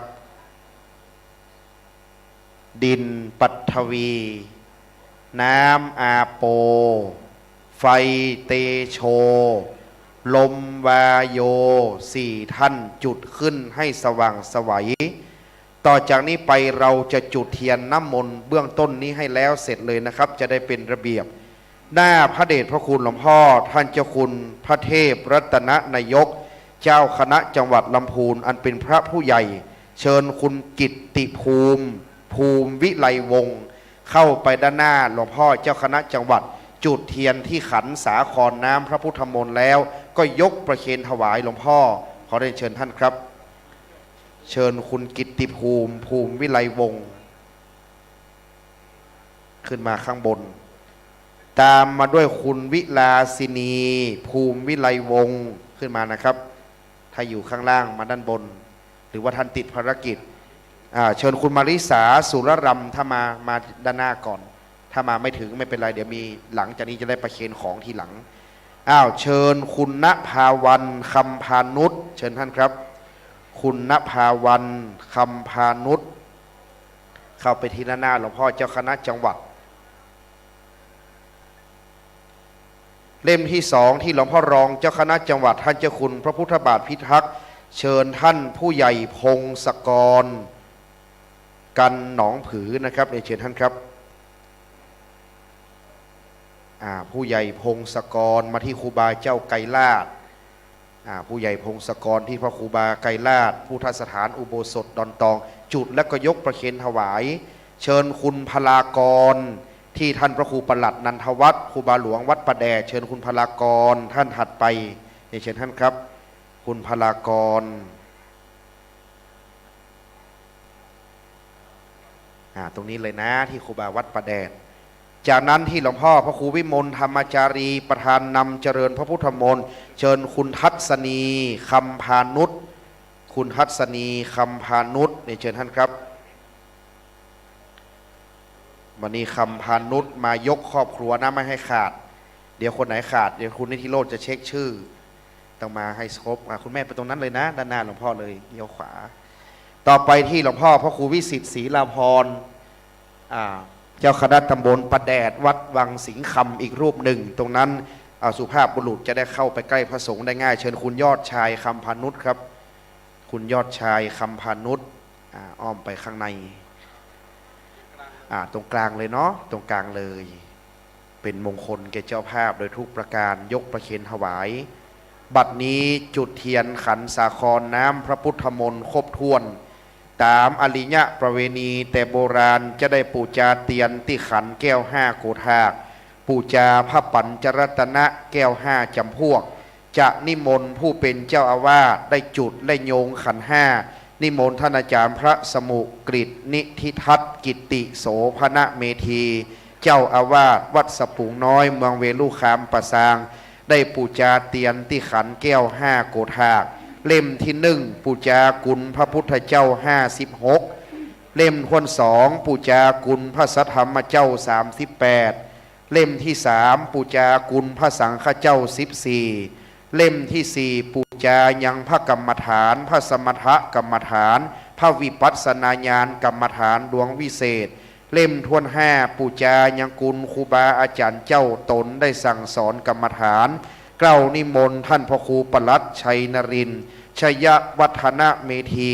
ดิน ปัทวี น้ำ อาโป ไฟ เตโช ลม วาโย สี่ท่านจุดขึ้นให้สว่างไสว ต่อจากนี้ไปเราจะจุดเทียนน้ำมนต์เบื้องต้นนี้ให้แล้วเสร็จเลยนะครับ จะได้เป็นระเบียบ หน้าพระเดชพระคุณหลวงพ่อ ท่านเจ้าคุณพระเทพรัตนนายก เจ้าคณะจังหวัดลำพูน อันเป็นพระผู้ใหญ่ เชิญคุณกิตติภูมิ ภูมิวิไลวงศ์ เข้าไปด้านหน้าหลวงพ่อเจ้าคณะจังหวัด จุดเทียนที่ขันสาครน้ำพระพุทธมนต์แล้ว ก็ยกประเคนถวายหลวงพ่อ ขอเรียนเชิญท่านครับ เชิญคุณกิตติภูมิ ภูมิวิไลวงศ์ ขึ้นมาข้างบน ตามมาด้วยคุณวิลาสินี ภูมิวิไลวงศ์ ขึ้นมานะครับ ถ้าอยู่ข้างล่างมาด้านบน หรือว่าท่านติดภารกิจ อ่า เชิญคุณมาริสา สุรรำ ถ้ามา มาด้านหน้าก่อน ถ้ามาไม่ถึงไม่เป็นไร เดี๋ยวมี หลังจากนี้จะได้ประเคนของทีหลัง อ้าว เชิญคุณณภาวัน คำพานุช เชิญท่านครับ คุณณภาวัน คำพานุช เข้าไปที่ด้านหน้าหลวงพ่อเจ้าคณะจังหวัด เล่มที่สองที่หลวงพ่อรองเจ้าคณะจังหวัด ท่านเจ้าคุณพระพุทธบาทพิทักษ์ เชิญท่านผู้ใหญ่พงศกร กันหนองผือนะครับ เรียนเชิญท่านครับ อ่า ผู้ใหญ่พงศกร มาที่ครูบาเจ้าไกรลาด อ่า ผู้ใหญ่พงศกร ตี้พระครูบาไกรลาด พุทธสถานอุโบสถดอนตอง จุดแล้วก็ยกประเคนถวาย เชิญคุณพลากร ตี้ท่านพระครูปลัดนันทวัฒน์ ครูบาหลวงวัดป่าแดด เชิญคุณพลากร ท่านถัดไป เรียนเชิญท่านครับ คุณพลากร อ่า ตรงนี้เลยนะ ตี้ครูบาวัดป่าแดด จากนั้นตี้หลวงพ่อพระครูวิมลธรรมาจารี ประธานนำเจริญพระพุทธมนต์ เชิญคุณทัศนี คำพานุช คุณทัศนี คำพานุช เรียนเชิญท่านครับ วันนี้คำพานุชมายกครอบครัวนะ ไม่ให้ขาด เดี๋ยวคนไหนขาด เดี๋ยวคุณนิธิโรจน์จะเช็คชื่อ ต้องมาให้ครบ อ่ะ คุณแม่ไปตรงนั้นเลยนะ ด้านหน้าหลวงพ่อเลย เลี้ยวขวา ต่อไปตี้หลวงพ่อพระครูวิสิทธิ์ศรีลาภรณ์ อ่า เจ้าคณะตำบลป่าแดด วัดวังสิงห์คำ อีกรูปหนึ่ง ตรงนั้น อ่า สุภาพบุรุษจะได้เข้าไปใกล้พระสงฆ์ได้ง่าย เชิญคุณยอดชาย คำพานุชครับ คุณยอดชาย คำพานุช อ่า อ้อมไปข้างใน อ่า ตรงกลางเลยเนาะ ตรงกลางเลย เป๋นมงคลแก่เจ้าภาพโดยทุกประการ ยกประเคนถวาย บัดนี้จุดเตียนขันสาครน้ำพระพุทธมนต์ครบถ้วน ต๋ามอาริยประเวณีแต่โบราณ จะได้ปู๋จาเตียนตี้ขันแก้วห้าโกฏาก ปู๋จาพระปัญจรัตนะแก้วห้าจ๋ำพวก จะนิมนต์ผู้เป๋นเจ้าอาวาสได้จุดและโยงขันห้า นิมนต์ต้านอาจ๋ารย์พระสมุกฤษ นิธิทัศน์กิตติโสภณเมธี เจ้าอาวาสวัดสะปูงน้อย เมืองเวฬุคามป่าซาง ได้ปู๋จาเตียนตี้ขันแก้วห้าโกฏาก เล่มตี้นึ่ง ปู๋จากุณพระพุทธเจ้าห้าสิบหก เล่มถ้วนสอง ปู๋จากุณพระสัทธรรมเจ้าสามสิบแปด เล่มตี้สาม ปู๋จากุณพระสังฆเจ้าสิบสี่ เล่มตี้สี่ ปู๋จายังพระกรรมฐาน พระสมถกรรมฐาน พระวิปัสสนาญาณกรรมฐานดวงวิเศษ เล่มถ้วนห้า ปู๋จายังกุณครูบาอาจ๋ารย์เจ้าต๋นได้สั่งสอนกรรมฐาน เกล้านิมนต์ต้านพระครูปลัดชัยนรินทร์ ชยวัฒนเมธี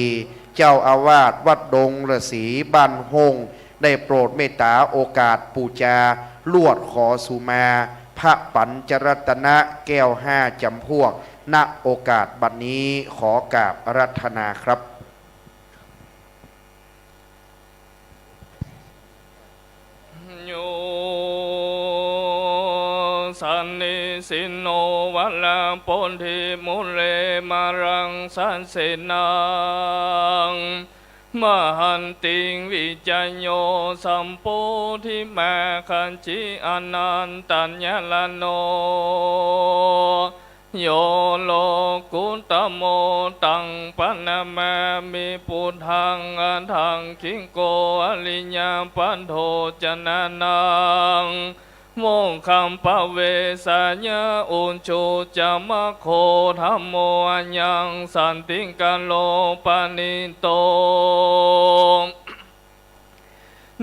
เจ้าอาวาสวัดดงฤๅษีบ้านห้ง ได้โปรดเมตต๋าโอกาสปู๋จา ลวดขอสุมา พระปัญจรัตนะแก้วห้าจ๋ำพวก ณ โอกาสบัดนี้ ขอกราบอาราธนาครับ โย สันนิสินโน วะระโพธิมูเล มารังสะเสนา มหันติง วิจโย สัมโพธิมาคัจฉิ อนันตัญญะละโน โย โลกุตโม ตังปะนะมามิ ปุทธังอะทังคิโก อะริยะปะโท จะนะนัง โมกขัมปะเวสสะยะ อุจจุจะมะโค ธัมโม อะยังสันติกะโร ปะณิโต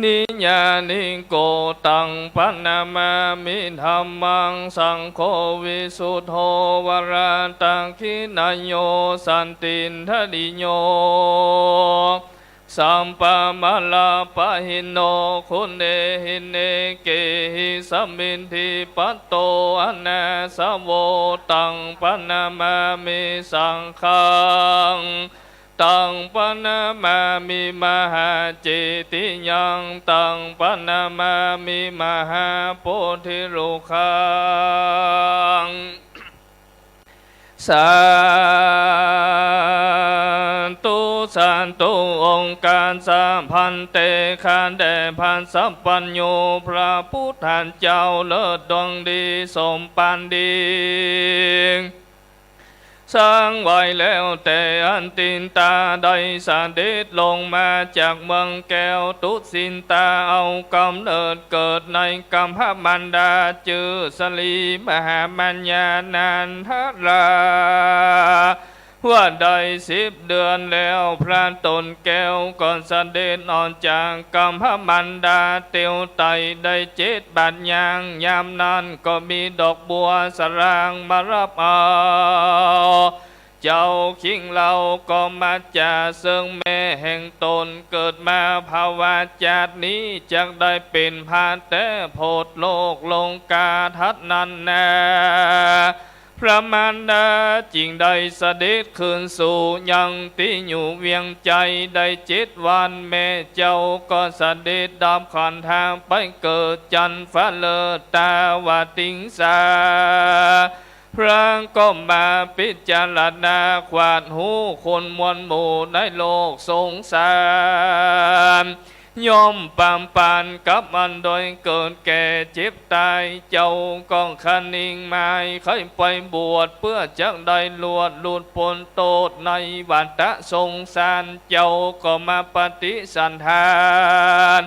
นิยานิโก ตังปะนะมามิ ธัมมัง สังโฆ วิสุทโธ วะระตักขิณะโย สันตินทะริโย สัปปะมาลาปะหิโน ขุเณหิเณ เกหิสมินทิปะโต อะนาสะโว ตังปะนะมามิ สังฆัง ตังปะนะมามิ มหาเจติยัง ตังปะนะมามิ มหาโพธิรุกขัง สาธุ สาธุ องค์การสะ ภันเต ข้าแต่พระสัพพัญญู พระพุทธเจ้าเลิศดวงดี สมปานดี สร้างไว้แล้วแต่อันตินตา ได้เสด็จลงมาจากเมืองแก้วตุสินตา เอากำเนิดเกิดในกัมพมารดา จื้อสะหลีมหามัญญานันทรา ว่าได้สิบเดือนแล้ว พระตนแก้วก็เสด็จออกจากกัมพมารดาเตียวไตได้เจ็ดบาทย่าง ยามนั้นก็มีดอกบัวสะหร่างมารับเอา เจ้าคิงเหล่าก็มาจาเซิงแม่แห่งตน เกิดมาภวชาตินี้จักได้เป๋นพระแต๊ โผดโลกลงกาเท่านั้นนา พระมารดาจึงได้เสด็จคืนสู่ยังตี้อยู่เวียงจันทน์ได้เจ็ดวัน แม่เจ้าก็เสด็จดับขันธาไปเกิดจันทร์ฟ้าเลิศตาวติงสา พระก็มาพิจารณาขวาดหูคนมวลหมู่ในโลกสงสาร ย่อมปางปานกับอันได้เกิดแก่เจ็บต๋าย เจ้าก็คะนิงหมายใค่ไปบวชเปื้อจักได้ลวดหลุดป๊นโต้ษในวัฏสงสาร เจ้าก็มาปฏิสันถาน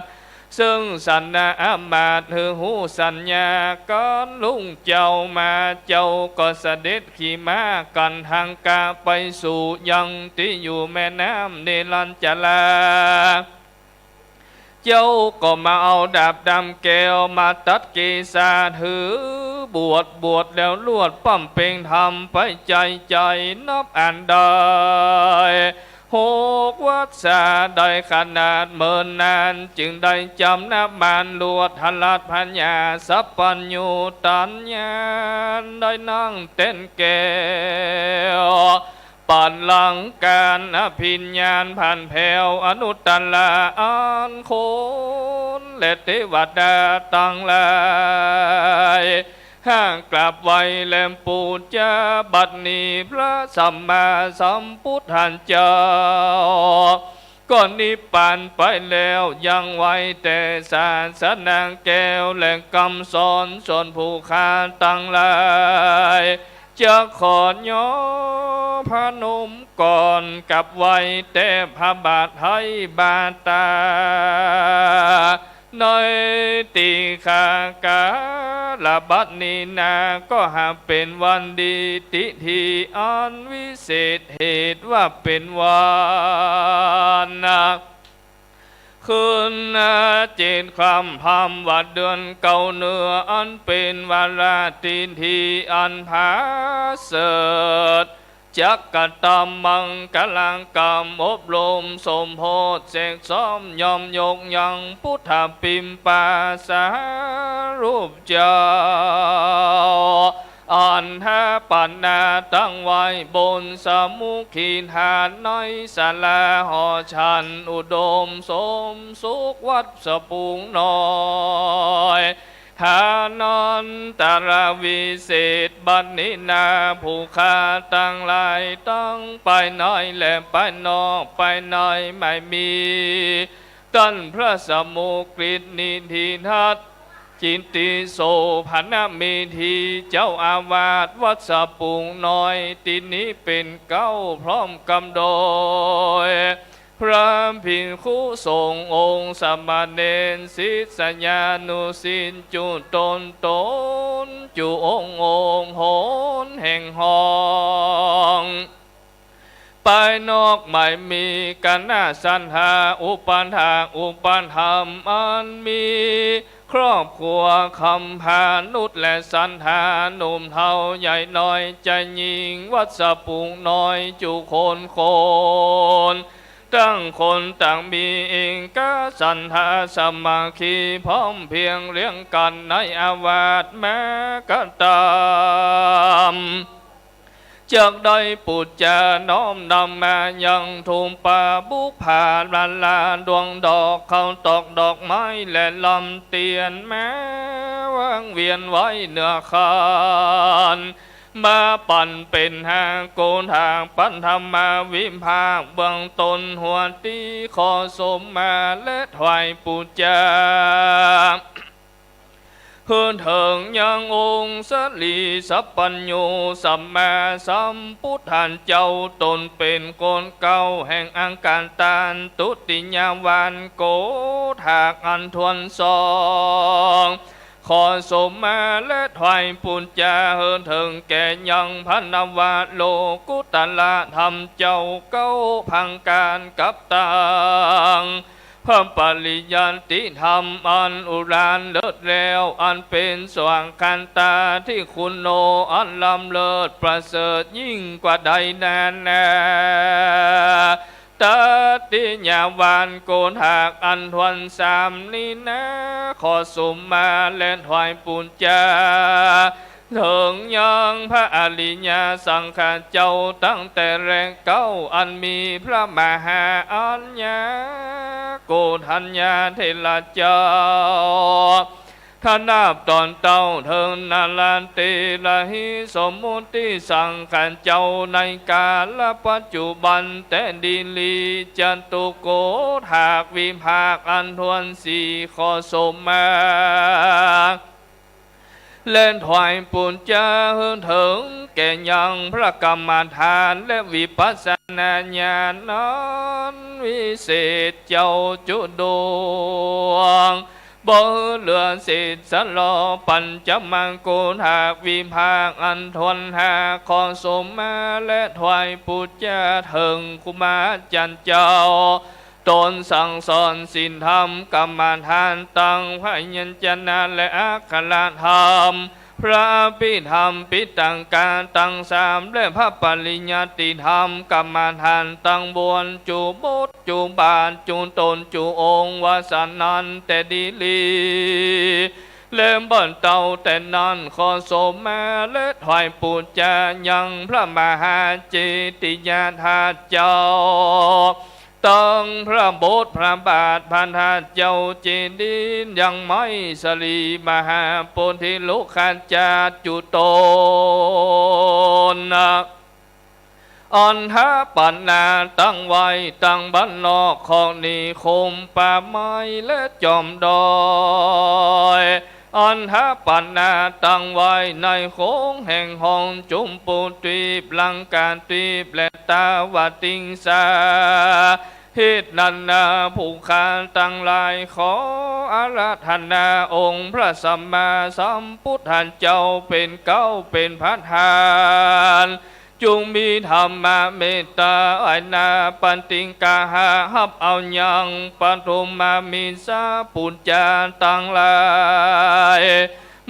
ซึ่งสนอมาตย์หื้อฮู้สัญญาก๋อนลุ่งเจ้ามา เจ้าก็เสด็จขี่ม้ากันหังกะไปสู่ยังตี้อยู่แม่น้ำเนรัญจารา เจ้าก็มาเอาดาบดำแก้วมาตัดเกศาหื้อบวช บวชแล้วลวดบำเพ็งธรรมไปใจ๋ๆ นับอันได้หกวรรษา ได้ขนาดเมินนาน จึงได้จำนำมารลวด หราชพญาสัพพัญญูตัญญา ได้นั่งแต้นแก้ว ปัลลังก์การอภิญญาณผันแผวอนุตตรา อันคนและเตวดาตังหลาย หากราบไหว้และปู๋จา บัดนี้พระสัมมาสัมพุทธเจ้า ก็นิพพานไปแล้ว ยังไว้แต่ศาสนาแก้วและกำสอนส่วนผู้ข้าตังหลาย จะขอน้อมพนมก่อน กราบไหว้แตะพระบาทไท้บาตา ในตี้ข้าก๋าละบัดนี้นา ก็หากเป๋นวันดี ติธีอันวิเศษ เหตุว่าเป๋นวันนะ คืนเจ็ดค่ำธรรมว่าเดือนเก้าเนื้อ อันเป๋นวาระติธีอันผาเสริฐ จักกระทำมังคลกรรมอบรมสมโพธิเสกสม ย่อมยกยังพุทธปิมปาสารูปเจ้า อันถาปนาตั้งไว้บนสมุขคีฐาน ในศาลาหอฉันอุดมสมสุขวัดสะพุงน้อย ฐานันตรวิเศษ บัดนี้นาผู้ข้าตังหลาย ตังภายในและภายนอก ภายในไม่มี ต้านพระสมุขกิตตินิธิทัต กิตติโสภณเมธี เจ้าอาวาสวัดสะพุงน้อย ตี้นี้เป๋นเก๊า พร้อมกำโดย พระภิกขุสงฆ์องค์สามเณร ศิษยานุศิษย์ จุ๊ตนต๋น จุ๊องค์องค์ หนแห่งห้อง ภายนอกไม่มีคณะศรัทธา อุปัฏฐากอุปถัมภ์ อันมีครอบครัวคำพานุชและศรัทธา หนุ่มเฒ่าใหญ่น้อย จายญิง วัดสะพุงน้อย จุ๊คนคน ต่างคนต่างมีเอกศรัทธาสามัคคี พร้อมเพรียงเรียงกั๋นในอาวาสมากระตำ จักได้ปู๋จาน้อมนำมายังทูปะบุปผาลาลา ดวงดอกข้าวตอกดอกไม้และลำเตียน มาวางเวียนไว้เหนือขัน มาปั๋นเป๋นหาโกฏฐาปัตถมวิภาคเบื้องต้น หัวตี้ขอสมมาและถวายปู๋จา หื้อเถิงยังองค์สรีสัพพัญญูสัมมาสัมพุทธเจ้า ต๋นเป๋นคนเก๊าแห่งอากาตาตุติยญาณโกฏฐากอันถ้วนสอง ขอสมมาและถวายปู๋จา หื้อเถิงแก่ยังพระนวโลกุตตรธรรมเจ้าเก๊าประก๋าน กับตัง พระปริยัติธรรมอันอุราเลิศแล้ว อันเป๋นสวากขาตาทิคุณโณ อันล้ำเลิศประเสริฐยิ่งกว่าใดนานา ตติยญาณโกฏฐากอันถ้วนสามนี้นา ขอสมมาและถวายปู๋จา เถิงยังพระอริยสังฆาเจ้าตั้งแต่แรกเก๊า อันมีพระมหาอัญญาโกณฑัญญาเถระเจ้า ถ้านับต๋อนเต้าเถิงนราเตระหิสมมุติสังฆาเจ้าในก๋าลปัจจุบันแต๊ดีหลี จตุโกฏฐากวิภาคอันถ้วนสี่ ขอสมมา และถวายปู๋จาหื้อเถิงแก่ยังพระกรรมฐานและวิปัสสนาญาณอันวิเศษเจ้าจุดวง บ่หื้อเหลือเศษสะลอ ปัญจมกุฏฐากวิภาคอันถ้วนห้า ขอสมมา และถวายปู๋จาเถิงครูบาอาจ๋ารย์เจ้า ต๋นสั่งสอนศีลธรรมกรรมฐานตังพยัญชนะและอักขระธรรม พระอภิธรรมปิฎกะตังสาม และพระปริยัติธรรมกรรมฐานตังบวน จุบทจุบาทจุต๋นจุองค์ ว่าสนั้นแต๊ดีหลี และบัดเต้าแต่นั้นขอสมมา และถวายปู๋จายังพระมหาเจติยธาตุเจ้า ตังพระโบสถ์พระบาทพระธาตุเจ้าเจดีย์ ยังไม้สะหลีมหาโพธิลุกขจาตุต๋น อันถาปนาตั้งไว้ตังบ้านนอกคอกนิคมป่าไม้และจอมดอย อันถาปนาตั้งไว้ในโขงแห่งห้องจุมพูทวีป ลังกาทวีป และตาวติงสา เหตุนั้นนาผู้ข้าตังหลายขออาราธนาองค์พระสัมมาสัมพุทธเจ้าเป๋นเก๊าเป๋นประธาน จุ่งมีธรรมเมตตาอายหน้า ปฏิกาหาฮับเอายังปฐมมิจฉาปู๋จาตังหลาย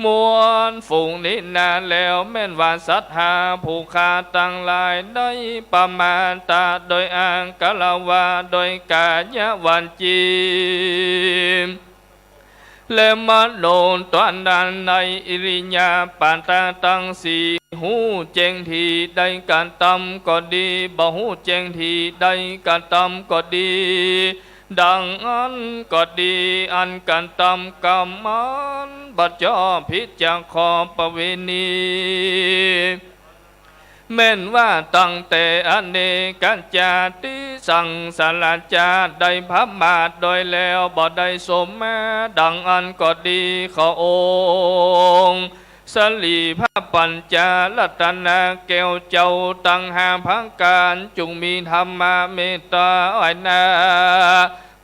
มวลฝูงนี้นาแล้ว แม่นว่าศรัทธาผู้ข้าตังหลายได้ประมาทะโดยอาการวา โดยกายวาจี และมโนตวานา ในอิริยาบถตังสี่ ฮู้แจ้งตี้ได้กระตำก็ดี บ่ฮู้แจ้งตี้ได้กระตำก็ดี ดังอั้นก็ดี อันกระตำกรรมอันบ่ชอบผิดจากขอบประเวณี แม่นว่าตั้งแต่อเนกชาติสังสารชาติได้ประมาทโดยแล้วบ่ได้สมมา ดังอั้นก็ดี ขอองค์สรีพระปัญจรัตนแก้วเจ้าตังห้าประก๋าน จุ่งมีธรรมเมตตาอายหน้า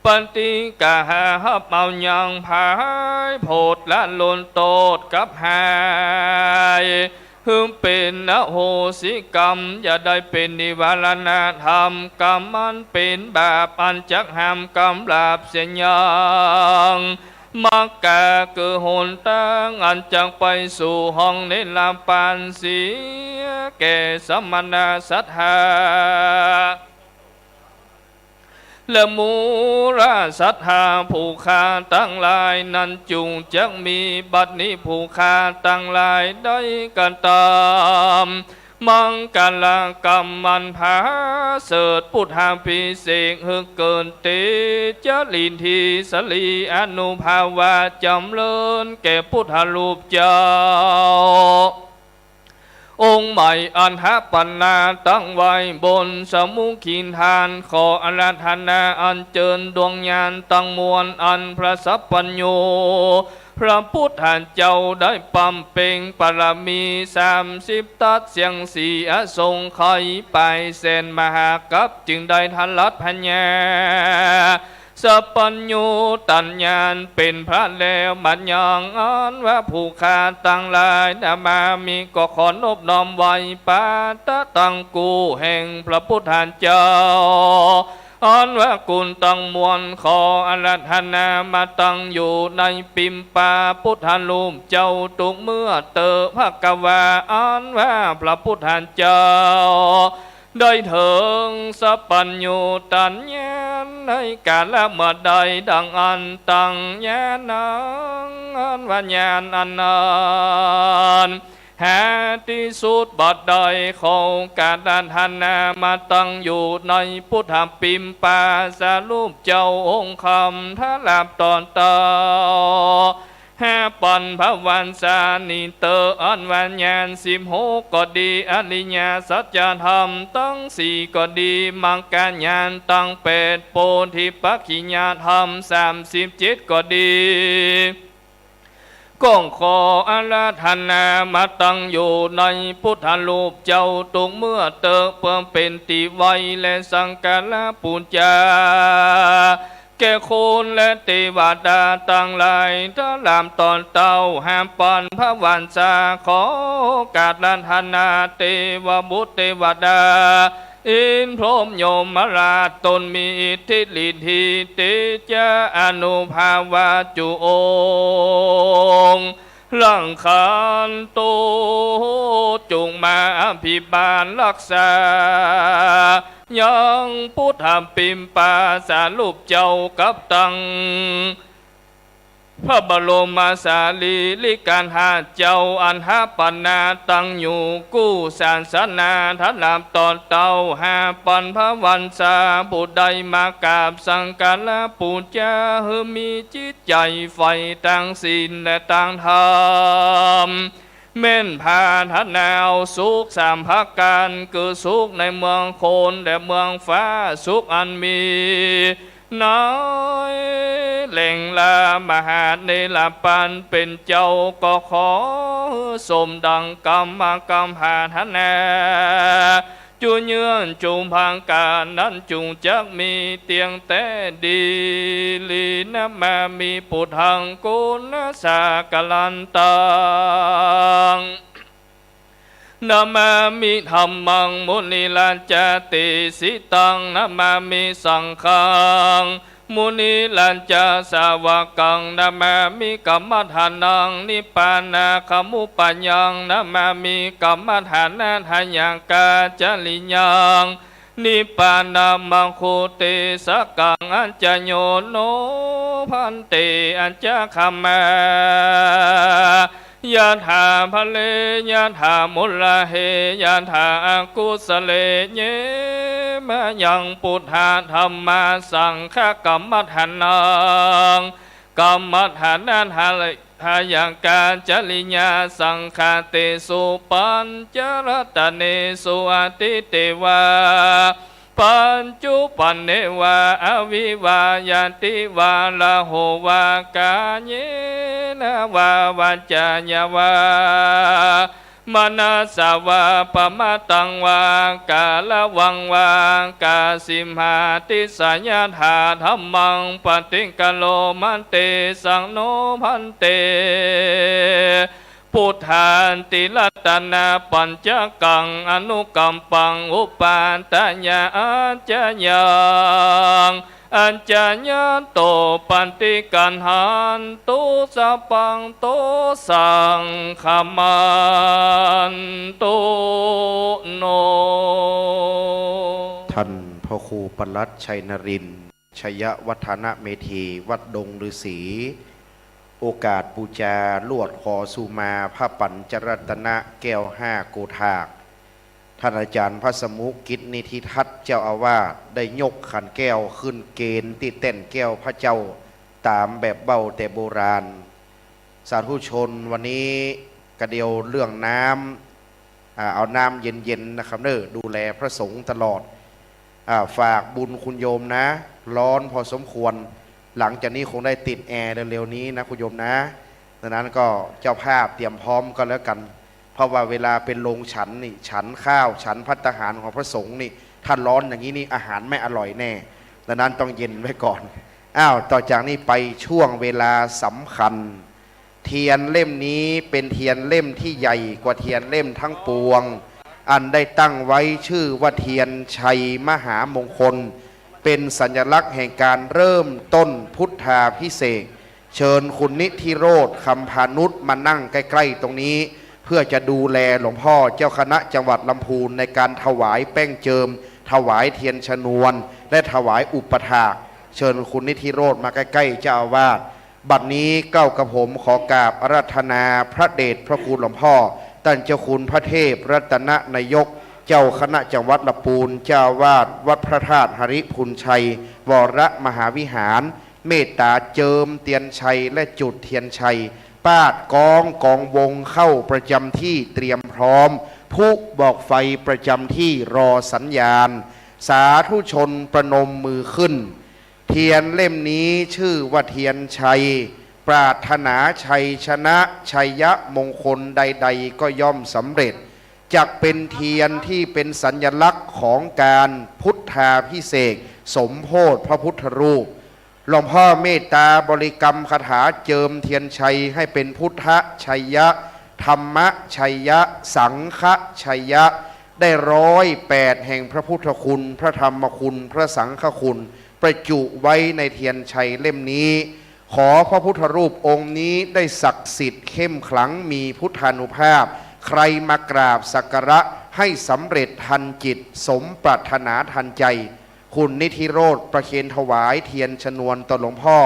ปฏิกาหาฮับเอายังภัยโผดละลนโต้ษกับหาย หื้อเป๋นอโหสิกรรม อย่าได้เป๋นนิวรณธรรม กรรมอันเป๋นบาปอันจักห้ามกำราบเสียยัง มรรคคือหนตางอันจักไปสู่ห้องนิรรปานเสียแก่สมณะศรัทธา และมูลศรัทธาผู้ข้าตังหลายนั้น จุ่งจักมีบัดนี้ผู้ข้าตังหลายได้กระตำมังคลกรรมอันผาเสริฐ พุทธาภิเษกหื้อเกิดเตจรินทรีย์สรีอานุภาพว่าจ๋ำเริญแก่พุทธรูปเจ้า องค์ใหม่อันถาปนาตั้งไว้บนสมุขีฐาน ขออาราธนาอัญเจิญดวงญาณตังมวล อันพระสัพพัญญูพระพุทธเจ้าได้บำเพ็งบารมีสามสิบทัศน์ เสี้ยงสีอสงไขยปลายแสนมหากัป จึงได้ทะลัดพญา สัพพัญญูตญาณเป๋นพระแล้ว บัดยังอันว่าผู้ข้าตังหลายนามามิ ก็ขอนอบน้อมไหว้ปาตะตังกู้แห่งพระพุทธเจ้า อันว่ากุณตังมวลขออาราธนามาตั้งอยู่ในปิมปาพุทธรูปเจ้าทุกเมื่อเต๊อะ ภะคะวา อันว่าพระพุทธเจ้า ได้เถิงสัพพัญญูตญาณในกาละเมื่อใด ดังอั้นตังญาณัง อันว่าญาณอันนั้น หาตี้สุดบ่ได้ ขอโอกาสอาราธนามาตั้งอยู่ในปุทธปิมปาสารูปเจ้าองค์คำ ถลาบต่อเต้า หาปันพระวันสานี้เต๊อะ อันว่าญาณสิบหกก็ดี อริยสัจธรรมตังสี่ก็ดี มรรคญาณตังแปด โพธิปักขิยธรรมสามสิบเจ็ดก็ดี ก็ขออาราธนามาตั้งอยู่ในปุทธรูปเจ้าทุกเมื่อเต๊อะ เปื้อเป๋นตี้ไหว้และสักการะปู๋จา แก่คนและเตวดาตังหลาย ถลาบต่อเต้า หาปันพระวันสา ขอโอกาสอาราธนา เตวบุตรเตวดา อินทร์พรหมยมราช ตนมีอิทธิฤทธิเตจะอานุภาเวจุ องค์รักขันตุ จุ่งมาอภิบาลฮักษา ยังปุทธปิมปาสารูปเจ้ากับตัง พระบรมสารีริกธาตุเจ้า อันหาปันนาตั้งอยู่กู้ศาสนา ถลาบต่อเต้า หาปันพระวันสา ผู้ใดมากราบสักการะปู๋จา หื้อมีจิตใจ๋ใฝ่ตางศีลและตางธรรม แม่นปรารถนาเอาสุขสามประก๋าน คือสุขในเมืองคนและเมืองฟ้า สุขอันมี ในแหล่งละมหาเนรปันเป๋นเจ้า ก็ขอหื้อสมดังกำมากำปรารถนา จุเยื่องจุประก๋านนั้น จุ่งจักมีเตี้ยงแต๊ดีหลี นะมามิ ปุทธัง กุณัสสะกะรันตัง นะมามิ ธัมมัง มุนิราจะเตสิตัง นะมามิ สังฆัง มุนิราจะสาวกัง นะมามิ กัมมัฏฐานัง นิพพานะกมุปปายัง นะมามิ กัมมัฏฐานะทายังกาจริยัง นิพพานะมัคคุเตสกัง อัจจโยโน ภันเต อัจจาคมา ยัตถาภะเร ยัตถามุลละเห ยัตถาอกุสะเล เย มะยัง ปุทธา ธัมมา สังฆา กัมมัฏฐานัง กัมมัฏฐานะทายังกาจริยา สังฆาเตสุ ปัญจรัตเนสุ อทิเตวา ปัจจุปันเนวา อวิวา ยาติวา ละโหวา กาเยนะวา วาจายาวา มะนะสาวา ปะมะตังวา กาละวังวา กาสิมหาติสา ยัตถาธัมมัง ปะติกะโรมะ เตสัง โน ภันเต พุทธาติรัตนะปัญจกัง อนุกัมปัง อุปาทายา อัจจายัง อัจจายัตโต ปะติกัณหันตุ สัพพัง โต สังฆะมันตุ โน ท่านพระครูปลัดชัยนรินทร์ ชยวัฒนเมธี วัดดงฤๅษี โอกาสปู๋จาลวดขอสุมาพระปัญจรัตนะแก้วห้าโกธาก ท่านอาจารย์พระสมุกิจนิธิทัศน์เจ้าอาวาสได้ยกขันแก้วขึ้นเกณฑ์ตี้แต้นแก้วพระเจ้าต๋ามแบบเบ้าแต่โบราณ สาธุชนวันนี้กระเดียวเรื่องน้ำ อ่า เอาน้ำเย็นๆ นะครับเน้อ ดูแลพระสงฆ์ตลอด อ่า ฝากบุญคุณโยมนะ ร้อนพอสมควร หลังจากนี้คงได้ติดแอร์เร็วๆ นี้นะคุณโยมนะ ดังนั้นก็เจ้าภาพเตรียมพร้อมก็แล้วกัน เพราะว่าเวลาเป็นโรงฉันนี่ ฉันข้าว ฉันภัตตาหารของพระสงฆ์นี่ ถ้าร้อนอย่างนี้นี่อาหารไม่อร่อยแน่ ดังนั้นต้องเย็นไว้ก่อน อ้าว ต่อจากนี้ไปช่วงเวลาสำคัญ เทียนเล่มนี้เป็นเทียนเล่มที่ใหญ่กว่าเทียนเล่มทั้งปวง อันได้ตั้งไว้ชื่อว่าเทียนชัยมหามงคล เป็นสัญลักษณ์แห่งการเริ่มต้นพุทธาภิเษก เชิญคุณนิธิโรธ คำพานุช มานั่งใกล้ๆ ตรงนี้ เพื่อจะดูแลหลวงพ่อเจ้าคณะจังหวัดลำพูนในการถวายแป้งเจิม ถวายเทียนชนวน และถวายอุปถาก เชิญคุณนิธิโรธมาใกล้ๆ เจ้าอาวาส บัดนี้เก้ากระผมขอกราบอาราธนาพระเดชพระคุณหลวงพ่อ ต้านเจ้าคุณพระเทพรัตนนายก เจ้าคณะจังหวัดละปูน เจ้าอาวาสวัดพระธาตุหริภุญชัย วรมหาวิหาร เมตตาเจิมเตียนชัยและจุดเตียนชัย ปาดก๊องกองวงเข้าประจำที่เตรียมพร้อม พลุบอกไฟประจำที่รอสัญญาณ สาธุชนประนมมือขึ้น เตียนเล่มนี้ชื่อว่าเตียนชัย ปรารถนาชัยชนะ ชัยมงคลใดๆ ก็ย่อมสำเร็จ จักเป็นเตียนที่เป็นสัญลักษณ์ของการพุทธาภิเษกสมโภชพระพุทธรูป หลวงพ่อเมตตาบริกรรมคาถาเจิมเตียนชัยให้เป็นพุทธชัยยะ ธรรมชัยยะ สังฆชัยยะ ได้ร้อยแปดแห่งพระพุทธคุณ พระธรรมคุณ พระสังฆคุณ ประจุไว้ในเตียนชัยเล่มนี้ ขอพระพุทธรูปองค์นี้ได้ศักดิ์สิทธิ์เข้มขลัง มีพุทธานุภาพ ใครมากราบสักการะให้สำเร็จทันจิต สมปรารถนาทันใจ คุณนิธิโรธประเคนถวายเตียนชนวนต่อหลวงพ่อ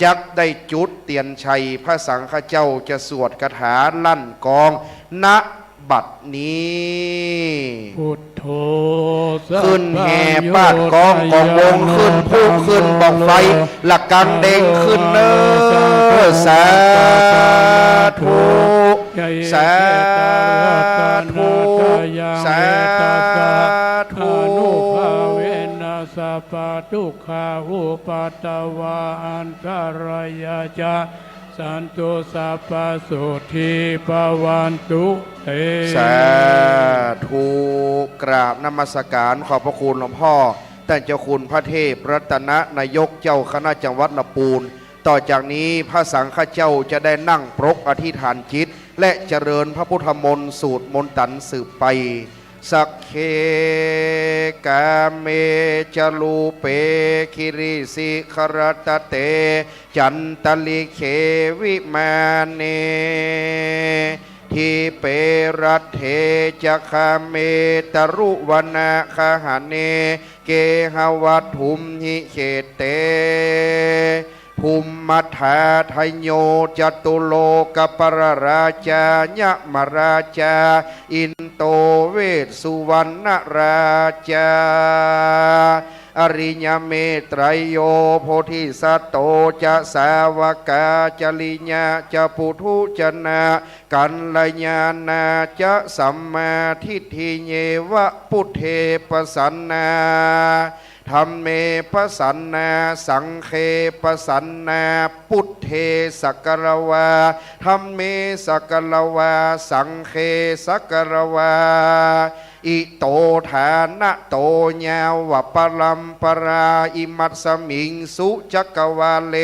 จักได้จุดเตียนชัย พระสังฆเจ้าจะสวดคาถาลั่นก๊อง ณ บัดนี้ พุทโธ ขึ้นแห่ปาดก๊องกองวง ขึ้นพลุขึ้นบอกไฟ ละกังแดงขึ้นเน้อ สาธุ สาธุ สาธุ อนุภาเวนะ สัพพะทุกขาอุปัทวาอันตรายาจะ สันตุสัพพะโสธีภะวันตุเต สาธุ กราบนมัสการขอบพระคุณหลวงพ่อ ต้านเจ้าคุณพระเทพรัตนนายก เจ้าคณะจังหวัดละปูน ต่อจากนี้พระสังฆเจ้าจะได้นั่งปรกอธิษฐานจิต และเจริญพระพุทธมนต์สูตรมนตันสืบไป สักเค กาเม จะรูปเป กิริสิขรัตเต จันตะลิเข วิมาเน ดีเป รัตเถ จะคาเม ตะรุวนะคหะเน เกหะวัตถุมหิ เขเต ภุมมะธาทะโย จตุโลกะปะละราชา ยะมะราชา อินโต เวสสุวัณณะราชา อริยะเมตรัยโย โพธิสัตโต จะสาวกา จริยะ จะปุถุชนะ กัลยาณา จะสัมมาทิฏฐิเยวะ ปุทเทปะสันนา ธัมเมปะสันนา สังเคปะสันนา ปุทเทสักกะละวา ธัมเมสักกะละวา สังเคสักกะละวา อิโตฐานะโต ยาวะปะรัมปะรา อิมัสสะมิงสุจักกะวาเล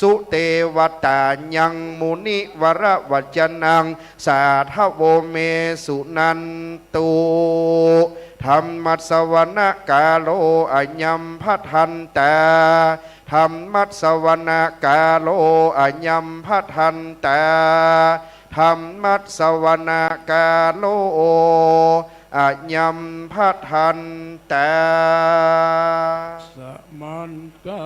สุเตวะตา ยังมุนิวะระวัจจะนัง สาธะโว เม สุนันตุ ธัมมัสสะวะนะกาโล อะยัมภะทันตา ธัมมัสสะวะนะกาโล อะยัมภะทันตา ธัมมัสสะวะนะกาโล อะยัมภะทันตา สะมันตา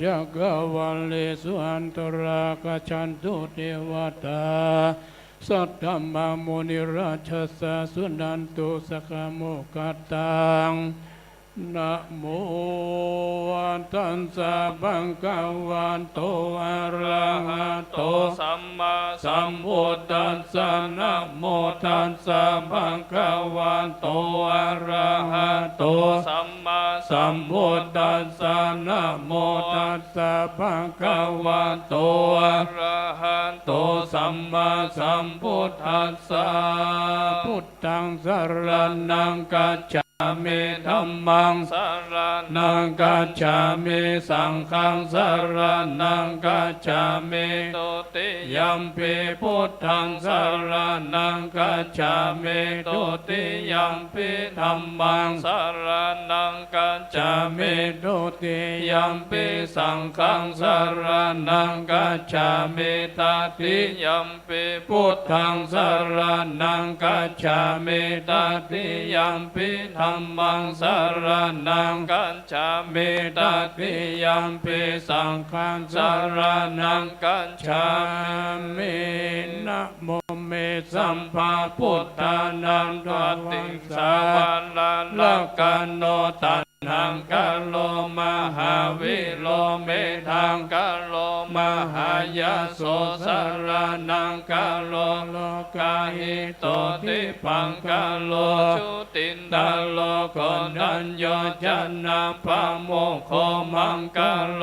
จักกะวาเลสุ อันตรา กัจฉันตุ เตวะตา สัตถะมะ มุนิราชสสะ สุนันตุ สักขะโมคัตตัง นะโม ตัสสะ ภะคะวะโต อะระหะโต สัมมาสัมพุทธัสสะ นะโม ตัสสะ ภะคะวะโต อะระหะโต สัมมาสัมพุทธัสสะ นะโม ตัสสะ ภะคะวะโต อะระหะโต สัมมาสัมพุทธัสสะ พุทธัง สะระณัง กัจฉามิ ธัมมัง สะระณัง กัจฉามิ สังฆัง สะระณัง กัจฉามิ ตุติยัมปิ พุทธัง สะระณัง กัจฉามิ ตุติยัมปิ ธัมมัง สะระณัง กัจฉามิ ตุติยัมปิ สังฆัง สะระณัง กัจฉามิ ตติยัมปิ พุทธัง สะระณัง กัจฉามิ ตติยัมปิ ธั ธัมมัง สะระณัง กัจฉามิ ตติยัมปิ สังฆัง สะระณัง กัจฉามิ นะโม เม สัพพะพุทธานัง ทวัง สา วะ ระ ระ กะ โน ตะ หัง กะ โล มหาวีโร เม ธัง กะ โล มหายะโส สะระณัง กะ โล โลกาหิโต ทิ พัง กะ โล จุตินทะ โล โกณฑัญโญ จะ นะ ปะ โม โค มัง กะ โล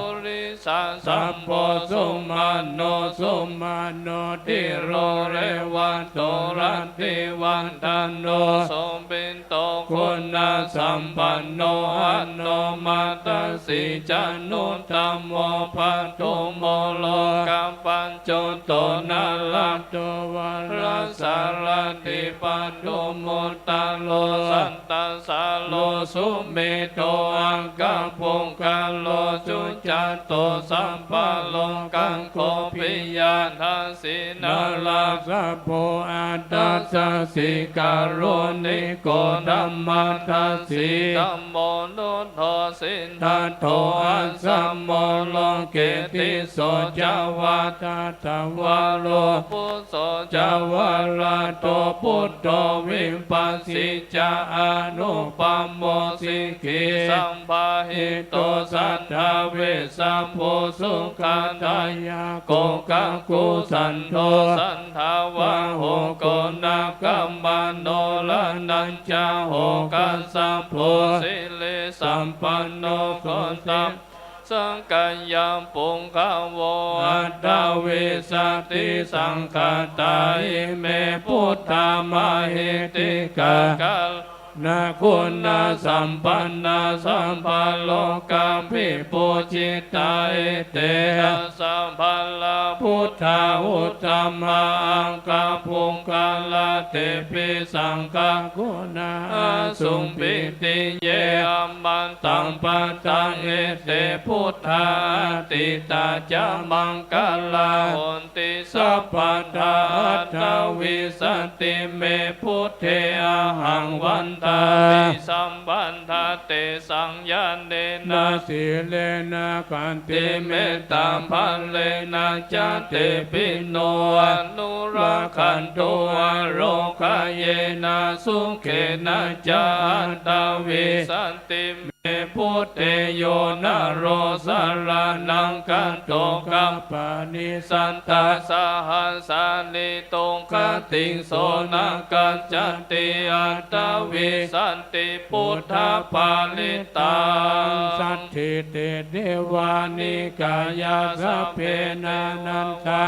ปุริ สะ สัพ โพ สุมาโน สุมาโน ธิ โร เรวะโต รัตติวันทะ โน โส ภิต โต คุณะ สัมปันโน อโน มัตตะ สี จะ นุตตะ โม ปะ ทุมโม โลกะ ปัจจุโต นะ ระ โต วะ ระ สะ ระ ทิ ปะ ทุมมุตตะ โร สันตะ สะ โร สุเมโธ อะกะ ปุงกะ โล จุ จะ โต สัพพะ โลกัง โก ปิยะ ทะ สี นะ ระ สะ โพ อัตถะ สะ สี กะ รุณิโก ธัมมะ ทะ สี ธัมโม นุตโธ สิทธัตโธ อัสสะ โม โลเก ติสโส จะ วะ ทัตถะ วะ โร ปุสโส จะ วะ ระ โต ปุตโธ วิปัสสิ จะ อะนุปปะ โม สิกขี สัมปาหิโต สัตถะ เวสสะ ภู สุขะ ทายะ โก กะ กุสันโธ สันทะวะ โห โก นะกะ มะ โน ระ นัญจะ โห กัสสะ โพ สิริสัมปันโน โกศะ สักกะยะ ปุง กะ โว อัตถะ วิสสะติ สังขะตา อิเม พุทธะ มะหิทธิกะ กะ นะ คุณะ สัมปันนะ สัพพะ โลกะ ภิปูจิตา เอเต จะ สะ พะ ระ พุทธา อุตตะมะ อักขะ ปุงกะ ละ เต ปิ สังฆะ คุณา สุง ปิติเย อะมะ ตะ ปะ ตะ เอเต พุทธา อะตีตะ จะ มังกะลา โหติ สัพพะทา อัตถะ วิสสะติ เม พุทเท อะหัง วันทา มิ สัมปันทะ เตสัง ญาเณนะ สีเลนะ ขันติ เมตตา บะเลนะ จะ เตปิ โน อะนุรักขันตุ อะโรคะเยนะ สุเขนะ จะ อัตถะ วิสสะติ เม พุทเท โยนะ โร สะระณัง คันโต คัปปะนิ สัตถะ สะหัสสานิ ทุกขะติง โส นะ คัจฉะติ อัตถะ วิสสะติ พุทธะ ปะริตตัง สัตถิติ เทวานิกายา สัพเพ นะ นันทะ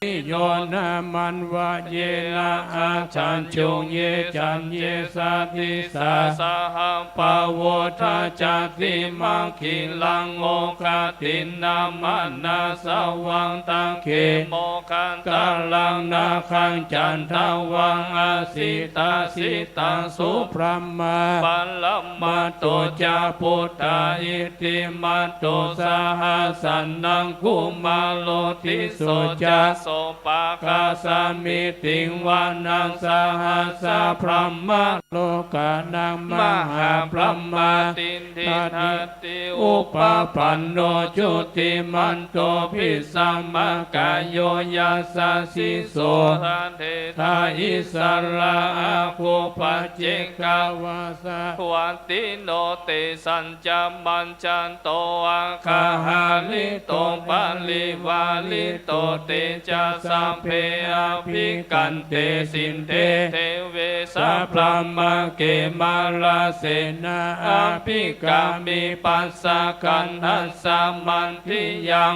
นิโยนะ มัณฑะเยนะ อัจฉันตุ เย จัญเย สะ ดิสสา สะหะปะ วุฑฒะ จะ ติมัคคิลัง โอฆะติณณะ มะนะ สะวัง ทักเข โม ฆะตะรัง นาคัง จันทะวัง อะสิตะสิตัง สุบรหมา ปะระมะโต จะ พุทธา อิทธิมะโต สหัสสะนัง กุมารโล ติสโส จะ โสปะกาสะมิติง วะนัง สหัสสะบรหมา โลกานัง มหาบรหมา ทิฏฐิทัตติ อุปะปันโน จุติมันโต ภิสสะมะกะโย ยัสสะสิสโส สะเท ทา อิสสะระ อาคูปะเจกะ วาสะวัตติโน เตสัญจะ มัจจันโต อาคาหาริโก ปะริวาริโก เตจะ สัพเพ อะภิกขันเต สินเท เทเว สะ บรหมา เขมาระเสนา อะภิกขามิ ปัสสะกัณฑัสสะ มันทิยัง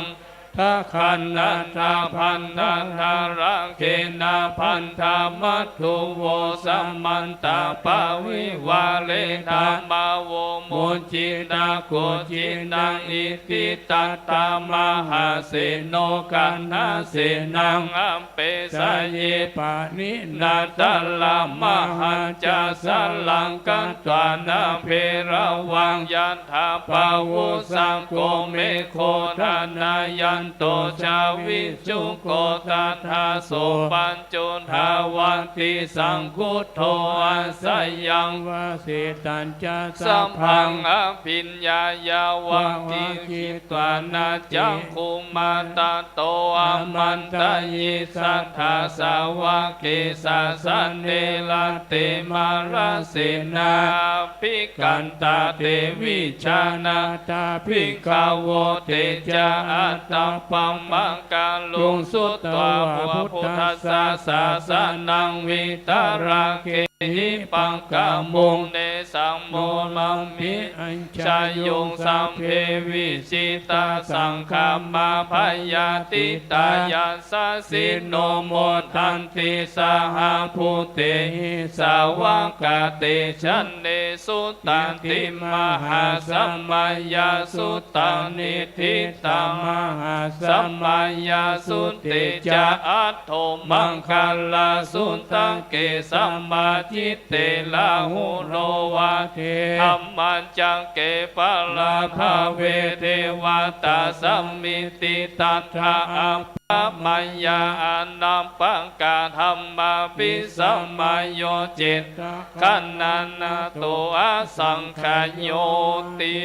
ทะ ขัณฑะทา พัณฑะทาระเขนะ พัณฑะมัตถุ โว สะมันตะ ปะวิวาเร ธัมมา โว มุจจิตา กุจจิตัง อิทธิตัตถะ มหาเสโน กัณฑะเสนัง อัปเปสะเย ปะนิ นา ตะระ มหัจจะ สะรัง คัตถานะ เภระวัง ยัตถา ปะวุสสะโก เมฆโข ทะนายั นโต ชวิชชุโก ตถา โส ปัญจุทาวัตติ สังคุโธ อาสยัง วสิตัญจะ สัพพัง อภิญญายาวะ วะ กิ กิ ตวา นะ จักขุมา ตะโต อามันตะยิ สัทธา สาวะ เก สาสะเน รัตเต มะระเสนา ภิกขันตา เต วิชา นาถา ภิกขะโว เต จะ อัตตะปะมะกะรุง สุตวา พุทธัสสะ สาสะนัง วิตะระเกหิ ปักขะมุง เนสัง โมนะมิ อัญชายุง สัพเพ วิจิตา สังคามา พยาธิตา ยัสสะสิโน โมทันติ สหะภูเตหิ สาวะกะ เตจะ เนสุตันติ มหาสมะยาสุตัง นิฏฐิตัง มหาสมะยาสุ เตจะ อัฏโฐ มังคลาสุตะ เกสะมา จิเต ลาหุโล วาเท ธัมมัญจะ เก ปะระ ภาเว เทวะตา สะมิติ ตัฏฐะ อัปปะมะยา อานัปปะกา ธัมมา ภิสมะโย เจตะ คะนะ นะโต อสังขะโยติ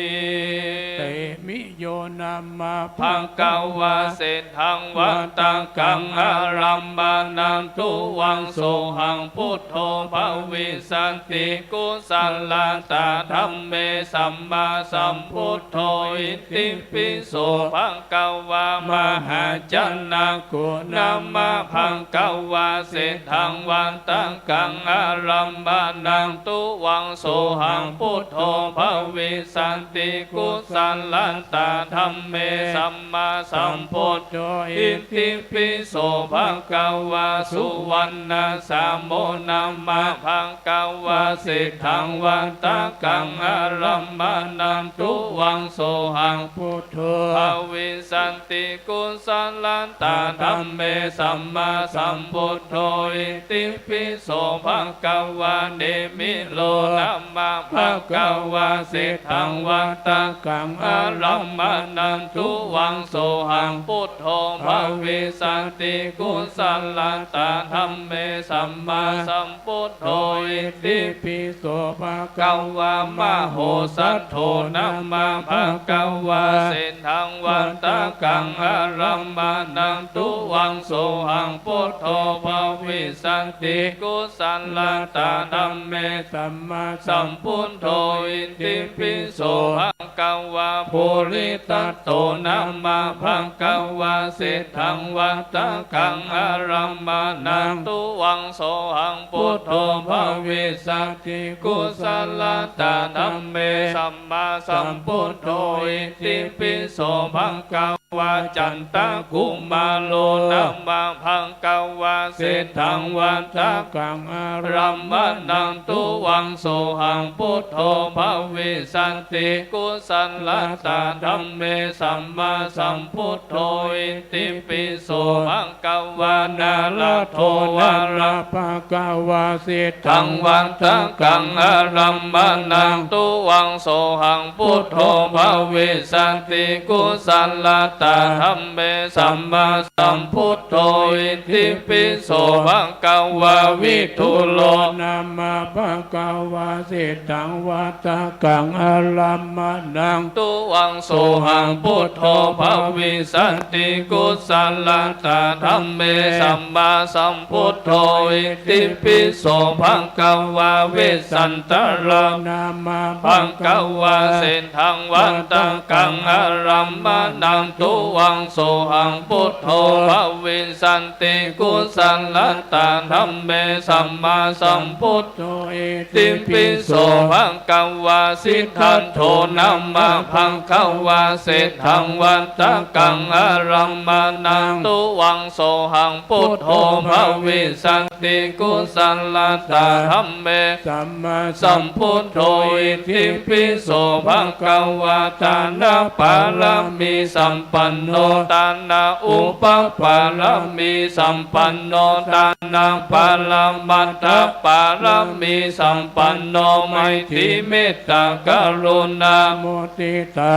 เตมิ โย นะมะ ภะคะวา เศรษฐัง วัตตะกัง อารัมมะนะ ทุวัง โสหัง พุทโธ ภวิสสะติ กุสะละตะ ธัมเม สัมมาสัมพุทโธ อิติปิโส ภะคะวา มหาจะนะโก นะมะ ภะคะวา เศรษฐัง วัตตะกัง อารัมมะนะ ทุวัง โสหัง พุทโธ ภวิสสะติ กุสะละตะ ธัมเม สัมมาสัมพุทโธ อิติปิโส ภะคะวา สุวัณณาสาโม นะมะ ภะคะวา เศรษฐัง วัตตะกัง อารัมมะนะ ทุวัง โสหัง พุทโธ ภวิสสะติ กุสะละตะ ธัมเม สัมมาสัมพุทโธ อิติปิโส ภะคะวา เนมิโล นะมะ ภะคะวา เศรษฐัง วัตตะกัง อารัมมะนะ ทุวัง โสหัง พุทโธ ภวิสสะติ กุสะละตะ ธัมเม สัมมาสัมพุทโธ อิติปิโส ภะคะวา มโหสัทโธ นะมะ ภะคะวา เศรษฐัง วัตตะกัง อารัมมะนะ ทุวัง โสหัง พุทโธ ภวิสสะติ กุสะละตะ ธัมเม สัมมาสัมพุทโธ อิติปิโส ภะคะวา ภูริทัตโธ นะมะ ภะคะวา เศรษฐัง วัตตะกัง อารัมมะนะ ทุวัง โสหัง พุทโธ ภวิสสะติ กุสะละตะ ธัมเม สัมมาสัมพุทโธ อิติปิโส ภะคะวา จันตะกุมารโล นะมะ ภะคะวา เศรษฐัง วัตตะกัง อารัมมะนะ ทุวัง โสหัง พุทโธ ภวิสสะติ กุสะละตะ ธัมเม สัมมาสัมพุทโธ อิติปิโส ภะคะวา นารัตโธ วะระ ภะคะวา เศรษฐัง วัตตะกัง อารัมมะนะ ทุวัง โสหัง พุทโธ ภวิสสะติ กุสะละตะ ธัมเม สัมมาสัมพุทโธ อิติปิโส ภะคะวา วิทุลโล นะมะ ภะคะวา เศรษฐัง วัตตะกัง อารัมมะนะ ทุวัง โสหัง พุทโธ ภวิสสะติ กุสะละตะ ธัมเม สัมมาสัมพุทโธ อิติปิโส ภะคะวา เวสสันตะโร นะมะ ภะคะวา เศรษฐัง วัตตะกัง อารัมมะนะ ทุวัง โสหัง พุทโธ ภวิสสะติ กุสะละตะ ธัมเม สัมมาสัมพุทโธ อิติปิโส ภะคะวา สิทธัตโธ นะมะ ภะคะวา เศรษฐัง วัตตะกัง อารัมมะนะ ทุวัง โสหัง พุทโธ ภวิสสะติ กุสะละตะ ธัมเม สัมมาสัมพุทโธ อิติปิโส ภะคะวา ทานะปารมี สัมป นโน ทานาอุปปารมีสัมปันโน ทานาปรมัตถปารมีสัมปันโน ไมตรีเมตตากรุณามุทิตา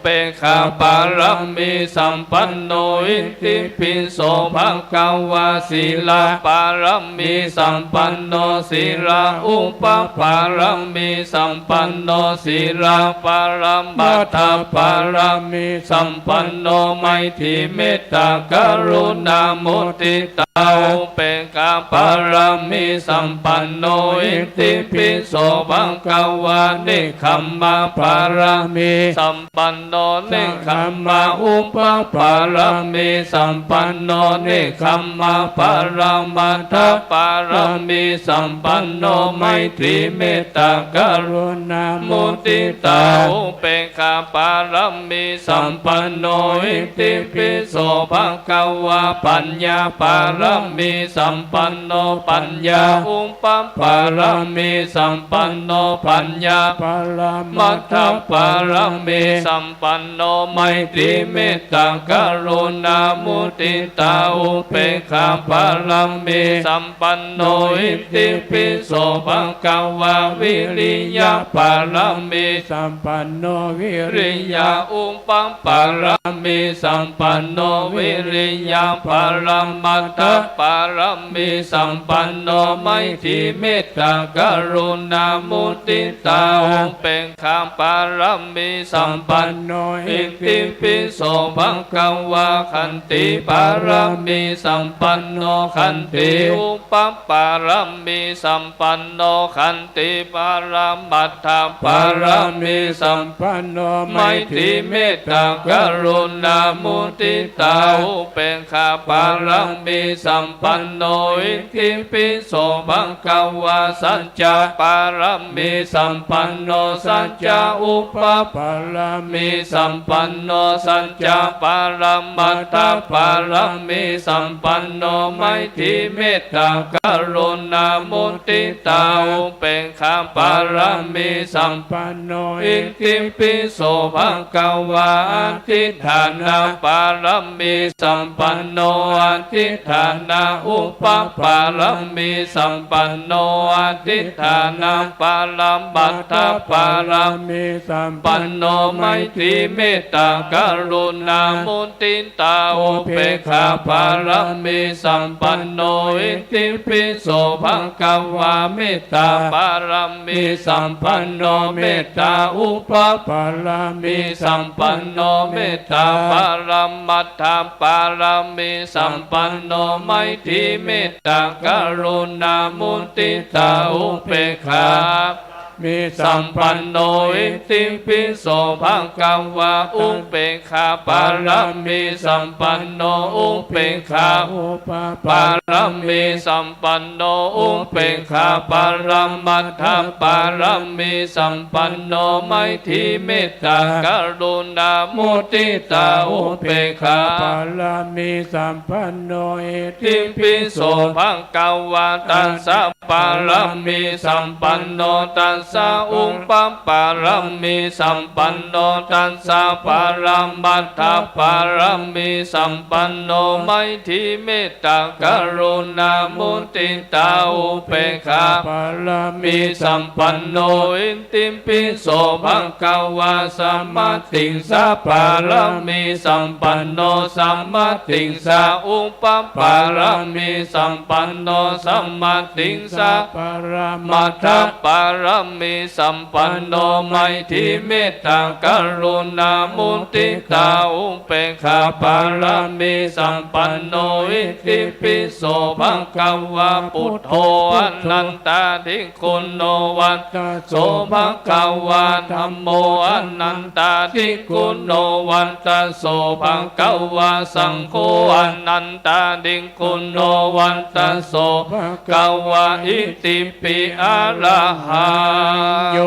เปกขาปารมีสัมปันโน อิติปิโสภะคะวา ศีลปารมีสัมปันโน ศีลาอุปปารมีสัมปันโน ศีลาปรมัตถปารมีสัมปันโน ไมตรีเมตตากรุณามุทิตาอุเปกขาปารมีสัมปันโน อิติปิโสภะคะวา เนกขัมมปารมีสัม ปันโน เนกขัมมาอุปปารมีสัมปันโน เนกขัมมาปรมัตถปารมีสัมปันโน ไมตรีเมตตากรุณามุทิตาอุเปกขาปารมีสัมปันโน อิติปิโสภะคะวา ปัญญาปารมีสัมปันโน ปัญญาอุปปารมีสัมปันโน ปัญญาปรมัตถปารมีสัม ปันโน ไมตรีเมตตากรุณามุทิตาอุเปกขาปารมีสัมปันโน อิติปิโสภะคะวา วิริยะปารมีสัมปันโน วิริยะอุปปารมีสัมปันโน วิริยะปรมัตถปารมีสัมปันโน ไมตรีเมตตากรุณามุทิตาอุเปก ขาปารมีสัมปันโน อิติปิโสภะคะวา ขันติปารมีสัมปันโน ขันติอุปปารมีสัมปันโน ขันติปรมัตถปารมีสัมปันโน ไมตรีเมตตากรุณามุทิตาอุเปกขาปารมีสัมปันโน อิติปิโสภะคะวา สัจจะปารมีสัมปันโน สัจจะอุปปารมีสัมปันโน สัจจะปรมัตถปารมีสัมปันโน ไมตรีเมตตากรุณามุทิตาอุเปกขาปารมีสัมปันโน อิติปิโสภะคะวา อธิฏฐานะปารมีสัมปันโน อธิฏฐานะอุปปารมีสัมปันโน อธิฏฐานะปรมัตถปารมีสัมปันโน ไมตรีเมตตากรุณามุทิ ตาอุเปกขาปารมีสัมปันโน อิติปิโสภะคะวา เมตตาปารมีสัมปันโน เมตตาอุปปารมีสัมปันโน เมตตาปรมัตถปารมีสัมปันโน ไมตรีเมตตากรุณามุทิตาอุเปกขา มีสัมปันโน อิติปิโสภะคะวา อุเปกขาปารมีสัมปันโน อุเปกขาอุปปารมีสัมปันโน อุเปกขาปรมัตถปารมีสัมปันโน ไมตรีเมตตากรุณามุทิตาอุเปกขาปารมีสัมปันโน อิติปิโสภะคะวา ตัสสะ ปารมีสัมปันโน ตัสสะอุปปารมีสัมปันโน ตัสสะปรมัตถปารมีสัมปันโน ไมตรีเมตตากรุณามุทิตาอุเปกขาปารมีสัมปันโน อิติปิโสภะคะวา สะมะติงสะปารมีสัมปันโน สะมะติงสะอุปปารมีสัมปันโน สะมะติงสะปรมัตถปารมีสัมปันโน ไมตรีเมตตากรุณามุทิตาอุเปกขาปารมีสัมปันโน อิติปิโสภะคะวา ปุทโธอนันตาธิ กุณโณ วัตตะโส ภะคะวา ธัมโม อนันตาธิ กุณโณ วัตตะโส ภะคะวา สังโฆ อนันตาธิ กุณโณ วัตตะโส ภะคะวา อิติปิ อะระหะ โย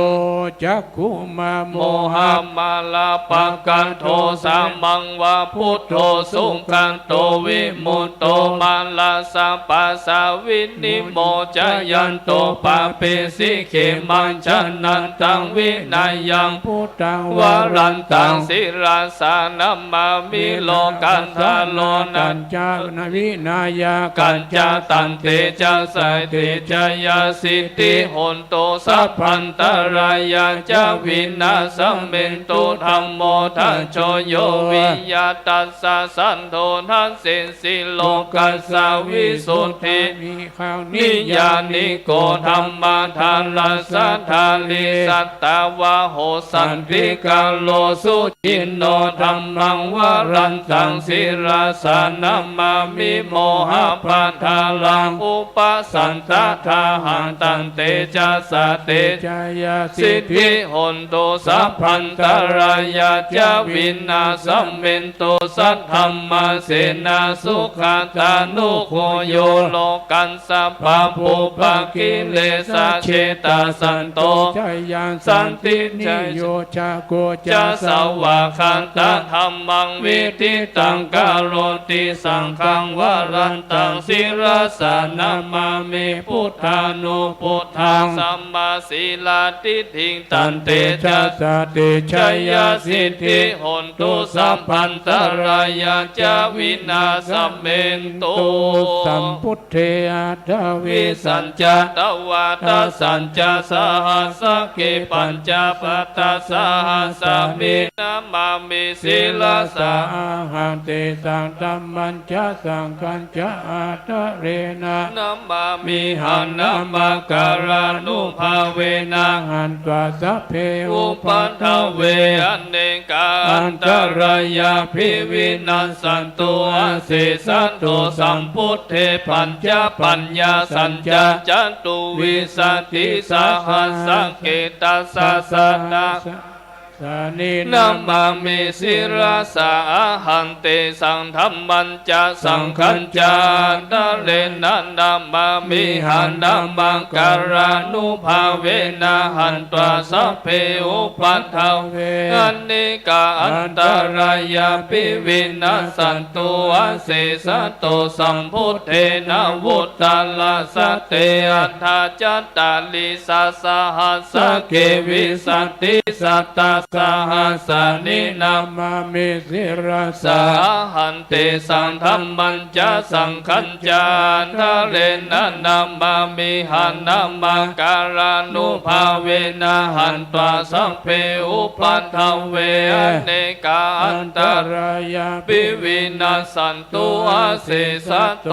จักขุมา โมหะมาลาปะคะโท สะมังวะพุทโธ สุขะโต วิมุตโต มาลาสะปะสา วินิโมชะยันโต ปาเปสิ เขมัง ชะนันตัง วินะยัง พุทธัง วรันตัง ศิรสา นะมามิ โลกัตถะโล กัญจะ วินะยะ กัญจะ ตันเตจะสะ เตจะยะ สิทธิ โหนตุ สัพพันตะรายะ จะ วินาสเมนตุ ธัมโม ทัชโช โย วิยะ ตัสสะ สันโท ทัสสิ สิ โลกัสสะ วิสุทธิ นิยานิโก ธัมมาทารัสสะ ทารี สัตตาวาโห สันติกาโล สุจินโน ธัมมัง วรันตัง ศิรสา นะมามิ โมหะปะทารัง อุปสันตะทาหัง ตันเตจะสะ เตจะยะ สิทธิ โหนตุ สัพพันตะรายะ จะ วินาสเมนตุ สัทธัมมาเสนา สุขะตานุโค โย โลกัสสะ ปะปุปปะกิเลสะ เฉตะ สันโต ชะยัง สันติ นิโยชะโก จะ สวากขาตะ ธัมมัง วิทิตัง กะโรติ สังฆัง วรันตัง ศิรสา นะมามิ พุทธานุพุทธัง สัมมาสีลาทิฏฐิง ตันเตจะสะ เตจะยะ สิทธิ โหนตุ สัพพันตะรายะ จะ วินาสเมนตุ สัมพุทเท อัฏฐวิสสัญจะ ตวาตสัญจะ สหัสสะเก ปัญจะปัตตะ สหัสสามิ นะมามิ ศิรสา อะหัง เตสัง ธัมมัญจะ สังฆัญจะ อัฏฐะเรนะ นะมามิหัง นะมาการานุภาเวนะ หันตวา สัพเพ อุปัฏฐเว อเนกา อันตะรายาภิ วินัสสันตุ อาเสสะโต สัมพุทเท ปัญจะปัญญาสัญจะ จตุวิสสิ สหัสสะเก ตัสสะ สะนะ สานิ นะมามิ ศิรสา อะหัง เตสัง ธัมมัญจะ สังฆัญจะ อัฏฐะเรนะ นะมามิหัง นะมาการานุภาเวนะ หันตวา สัพเพ อุปัฏฐเว อเนกา อันตะรายาภิ วินัสสันตุ อาเสสะโต สัมพุทเทนะ วุตตะรัสสะ เต อัฏฐา จัตตาริ สะ สหัสสะเก วิสสิ สัตตะ สหัสสานิ นะมามิ ศิรสา อะหัง เตสัง ธัมมัญจะ สังฆัญจะ อัฏฐะเรนะ นะมามิหัง นะมาการานุภาเวนะ หันตวา สัพเพ อุปัฏฐเว อเนกา อันตะรายาภิ วินัสสัน ตุ อาเสสะโต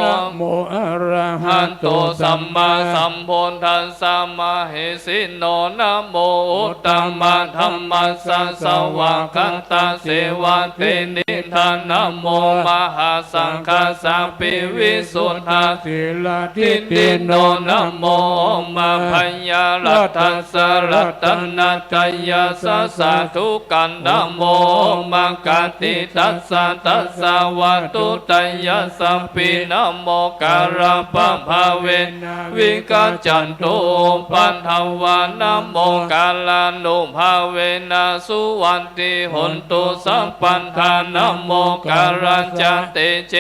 นะโมอะระหะโต สัมมาสัมพุทธัสสะ มะเหสิโน นะโมอุตตมะธัมมัสสะ สวากขาตะ เสวะเตนิทา นะโมมหาสังฆัสสะปิ วิสุทธาสีลาทิฏฐิโน นะโมโอมาพยารัตถัสสะ รัตนัตตยัสสะ สาธุ กัง นะโมโอมะกาติตัสสะ ตัสสะวัตถุตยัสสะปิ นะโมการะปะภาเวนะ วิกัจจันตุอุปัฏฐวา นะโมการานุภาเวนะ สุวัตถิโหนตุสัพพัทธา นะโมการะจะ เตเจ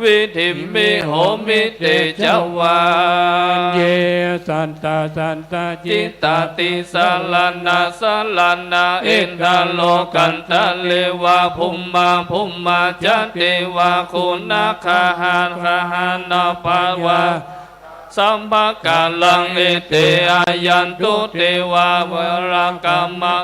วิธิมมิโหมิ เตจะวา เย สัตตา สัตตา จิตตา ติสรณา สรณา อินทา โลกันตะเรวา ภุมมา ภุมมา จะ เตวา คุนะ คาหา คาหานาปะวา สัพพะกาลัง เอเต อายันตุ เตวา วรากามะ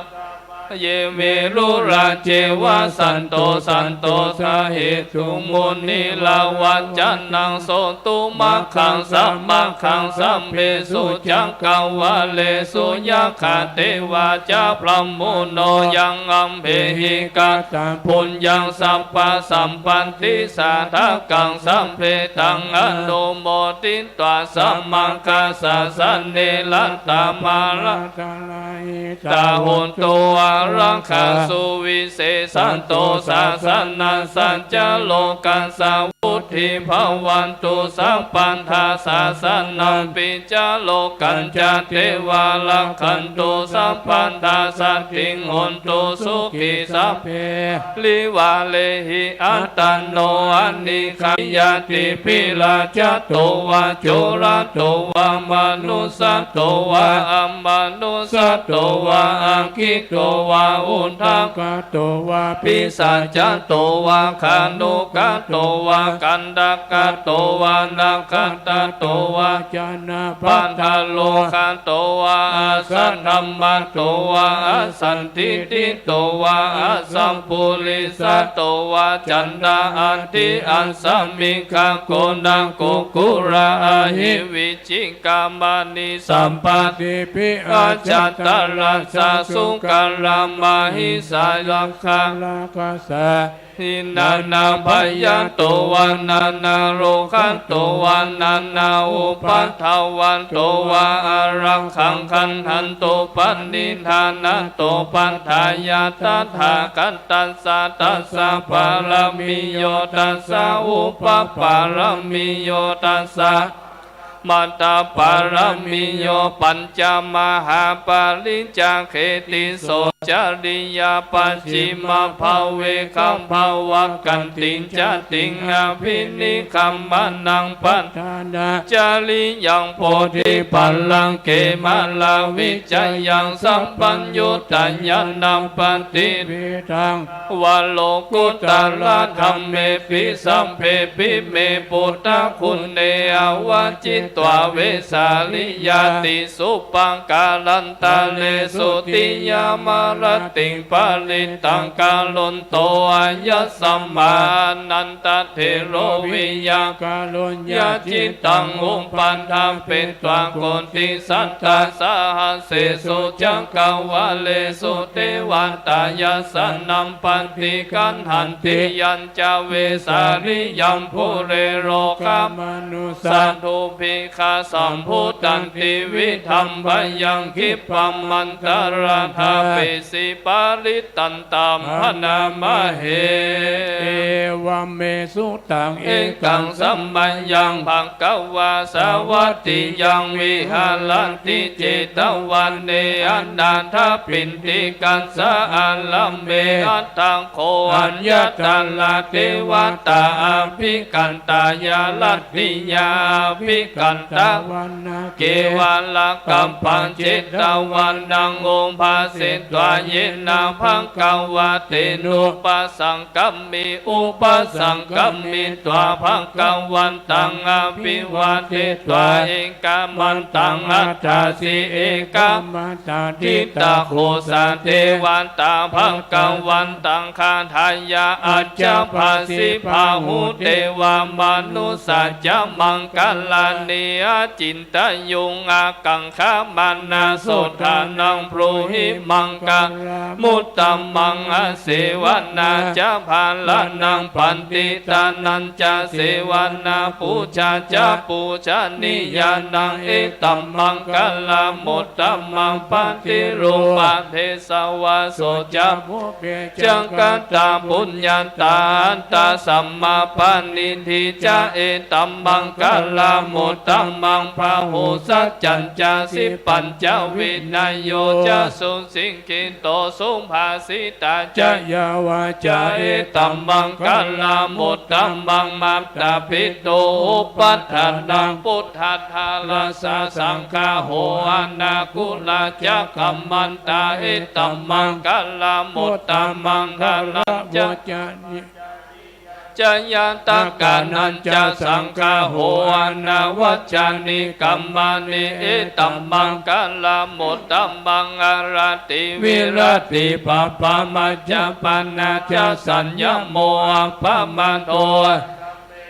เย เวรุรา เจวะ สันโต สันโต สะเหตุ มุนิราวัจจะนัง โสตุมัคคัง สะมัคคัง สัพเพสุ จักกะวาเลสุ ยักขา เตวา จะ พรหมมุโน ยัง อัมเหหิ กะตะ ปุญญัง สัพพะสัมปัตติ สาธะกัง สัพเพ ตัง อนุโมทิ ตวา สะมัคคัสสะ สะเน รัตตะ มา รัตตะ ราหิตา โหนตุ อา Rakkhā suvisesato sāsanassa ca lokassa vuḍḍhī bhavantu sabbadā. Sāsanampi ca lokañca devā rakkhantu sabbadā saddhiṃ hontu sukhī sabbe parivārehi. Attano anīghā ñātibhi rājato vā corato vā manussato vā amanussato vā aggito vā udakato vā pisācato vā khāṇukato vā kaṇṭakato vā nakkhattato vā janapadarogato vā asaddhammato vā asandiṭṭhito vā asappurisato vā caṇḍahatthi-assamigagonakukkuḷa-ahi-vicchikamaṇisappadīpi ajjattaraccha sukkalamahissa yakkharakkha hī nānābhayato vā nānārogato vā nānāupaddavato vā ārakkhaṃ gaṇhantu paṇidhānato paṭṭhāya tathāgatassa. Dasa pāramiyo dasa upapāramiyo dasa mattapāramiyo pañca mahāpariccāge tisso cariyā pacchimabhave gabbhāvakkantiṃ jātiṃ abhinikkhamanaṃ padhānacariyaṃ bodhipallaṅke māravijayaṃ sabbaññutañāṇappaṭi vitaṃ vā lokuttaradhammeti sabbepime buddhaguṇe āvajjitvā vesāliyā tīsu pākārantaresu tiyāmarattiṃ parittaṃ karonto āyasmā ānandatthero viya kāruññacittaṃ upaṭṭhapetvā koṭisatasahassesu cakkavāḷesu devatā yassāṇaṃ paṭiggaṇhanti. Yañca vesāliyaṃ pure rogāmanussadubbhikkhasambhūtantividhaṃ bhayaṃ khippamantaraṭṭhāpesi parittaṃ taṃ bhaṇāma he. Evaṃ me sutaṃ. Ekaṃ samayaṃ bhagavā sāvatthiyaṃ viharati jetavane anāthapiṇḍikassa ārāme. Atha kho aññatra devatā abhikkantā āratiyā abhikkantavana ke valakappā jetavanaṃ upasetvā yena bhagavā tenupasaṅkami. Upasaṅkamitvā bhagavantaṃ abhivādetvā ekamantaṃ aṭṭhāsi. Ekamantaṃ ṭhitā kho sā devatā bhagavantaṃ gāthāya ajjhabhāsi. Bahū devā manussā ca maṅgalāni acintayuṃ ākaṅkhamānā sotthānaṃ brūhi maṅgalamuttamaṃ. Asevanā ca bālānaṃ paṇḍitānañca sevanā pūjā ca pūjanīyānaṃ etammaṅgalamuttamaṃ. Paṭirūpadesavāso ca pubbe ca katapuññatā attasammāpaṇidhi ca etammaṅgalamuttamaṃ. Bāhusaccañca sippañca vinayo ca susikkhito subhāsitā ca yā vācā etammaṅgalamuttamaṃ. Mātāpitu upaṭṭhānaṃ puttadārassa saṅgaho anākulā ca kammantā etammaṅgalamuttamaṃ. Gāravo ca ca ñātakānañca saṅgaho anavajjāni kammāni etammaṅgalamuttamaṃ. Āratī viratī pāpā majjapānā ca saññamo appamādo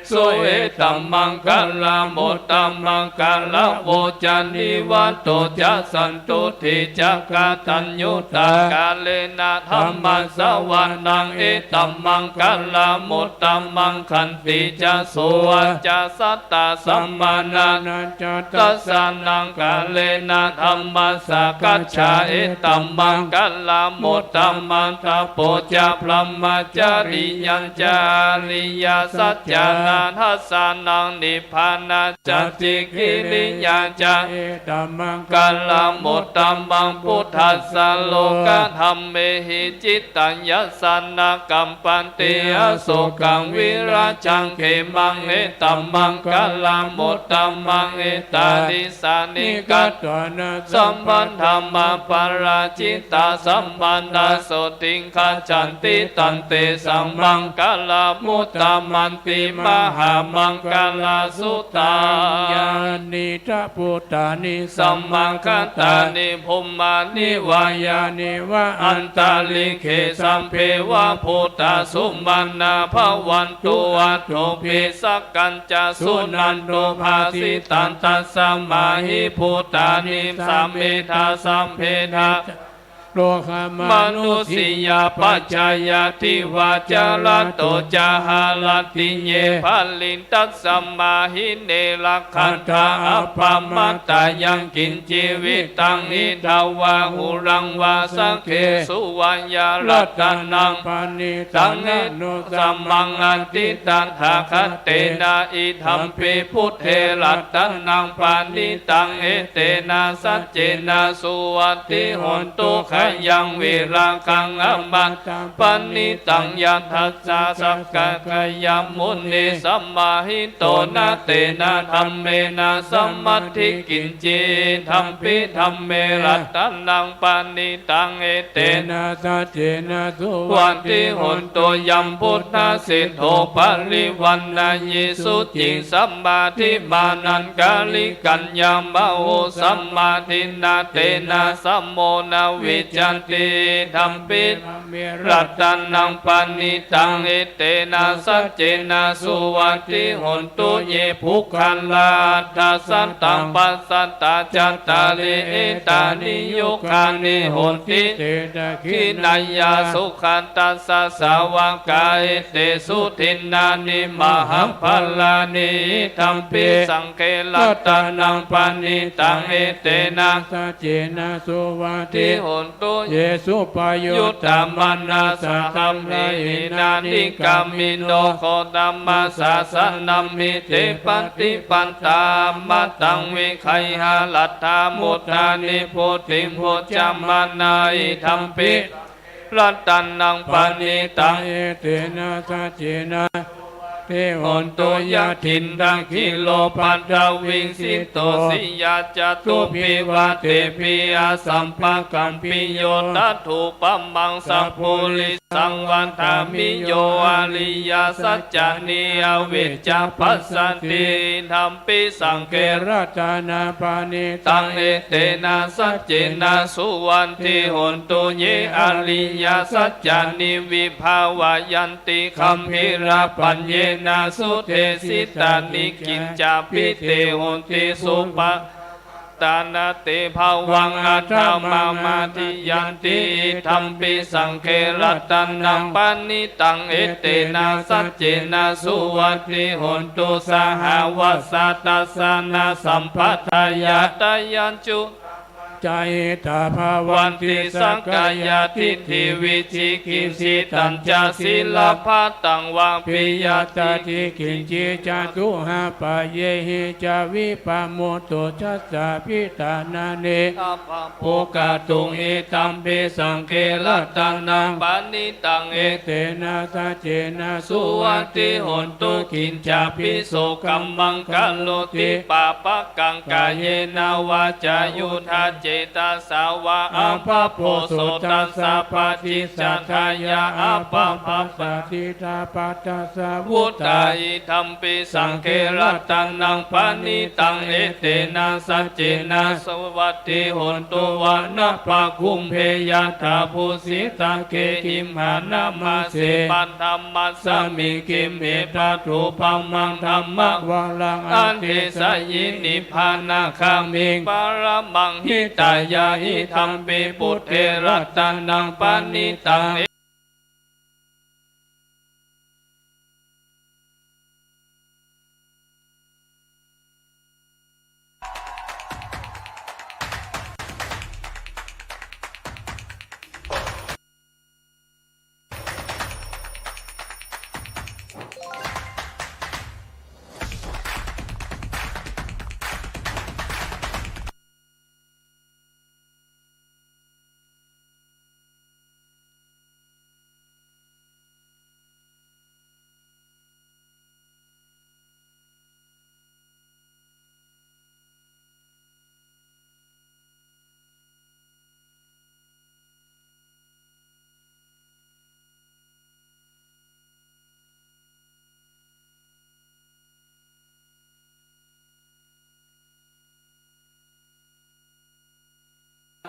su, etam maṅgalam uttamam gabbhīro ca nivāto ca santuṭṭhī ca kataññutā, kālena dhammassavanaṃ, etam maṅgalam uttamam, khantī ca sovacassatā, samaṇānañca dassanaṃ, kālena dhammasākacchā, etam maṅgalam uttamam. Tapo ca brahmacariyañca ariyasaccāna dassanaṃ, nibbānasacchikiriyā ca, etam maṅgalam uttamam. Phuṭṭhassa lokadhammehi cittaṃ yassa na kampati, asokaṃ virajaṃ khemaṃ, etam maṅgalam uttamam. Etādisāni katvāna sabbatthamaparājitā, sabbattha sotthiṃ gacchanti, tantesaṃ maṅgalam uttamanti. Mahāmaṅgalasuttaṃ. Yānīdha bhūtāni samāgatāni, bhummāni vā yāni va antalikkhe, sabbe va bhūtā sumanā bhavantu, athopi sakkañca suṇantu bhāsitaṃ. Tasmā hi bhūtā nisāmetha sabbetha, lokamanussiyā pajāya divā ca ratto ca haranti ye baliṃ. Tasmā hi ne rakkhatha appamattā, yaṃ kiñci vittaṃ idha vā huraṃ vā, saggesu vā yaṃ ratanaṃ paṇītaṃ, na no samaṃ atthi tathāgatena, idampi buddhe ratanaṃ paṇītaṃ, etena saccena suvatthi hotu. Khayaṃ virāgaṃ amataṃ paṇītaṃ, yadajjhagā sakyamunī, samāhito na tena dhammena samatthi kiñci, idampi dhamme ratanaṃ paṇītaṃ, etena saccena suvatthi hotu. Yaṃ buddhaseṭṭho parivaṇṇayī suciṃ, samādhimānantarikaññamāhu, samādhinā tena samo na vijjati, idampi ratanaṃ paṇītaṃ, etena saccena suvatthi hotu. Ye puggalā aṭṭha sataṃ pasatthā, cattāri etāni yugāni honti, te dakkhiṇeyyā sugatassa sāvakā, etesu dinnāni mahapphalāni, idampi saṅghe ratanaṃ paṇītaṃ, etena saccena suvatthi hotu. Ye suppayuttā manasā daḷhena, nikkāmino gotamasāsanamhi, te pattipattā amataṃ vigayha, laddhā mudhā nibbutiṃ bhuñjamānā, idampi ratanaṃ paṇītaṃ, etena saccena suvatthi hotu. Yathindakhīlo paṭhaviṃ sito, siyā catubbhi vātebhi asampakampiyo, tathūpamaṃ sappurisaṃ vadāmi, yo ariyasaccāni avecca passati, idampi saṅghe ratanaṃ paṇītaṃ, etena saccena suvatthi hotu. Ye ariyasaccāni vibhāvayanti, gambhīrapaññena sudesitāni, kiñcāpi te honti suppa tā na te bhavaṃ aṭṭhamamādiyanti, idampi saṅghe ratanaṃ paṇītaṃ, etena saccena suvatthi hotu. Sahāvassa dassanasampadāya, tayañcu ca hetā bhavanti, sakkāyadiṭṭhi vicikicchitañca, sīlabbataṃ vāpi yadatthi kiñci, catūhapāyehi ca vippamuttā, chaṭṭhabbidhānāni abhabbo kātuṃ, idampi saṅghe ratanaṃ paṇītaṃ, etena saccena suvatthi hotu. Kiñcāpi so kammaṃ karoti pāpakaṃ, kāyena vācāyuda ce Tasā vā appabojitassā paṭicchādāya appamattā diṭṭhapadassa vuttā. Idampi saṅghe ratanaṃ paṇītaṃ etena saccena suvatthi hotu. Vanappagumbe yathā phussitagge gimhānamāse, paṭhamasmiṃ gimhe tathūpamaṃ dhammavaraṃ adesayi nibbānagāmiṃ paramaṃ hitāya. Idampi buddhe ratanaṃ paṇītaṃ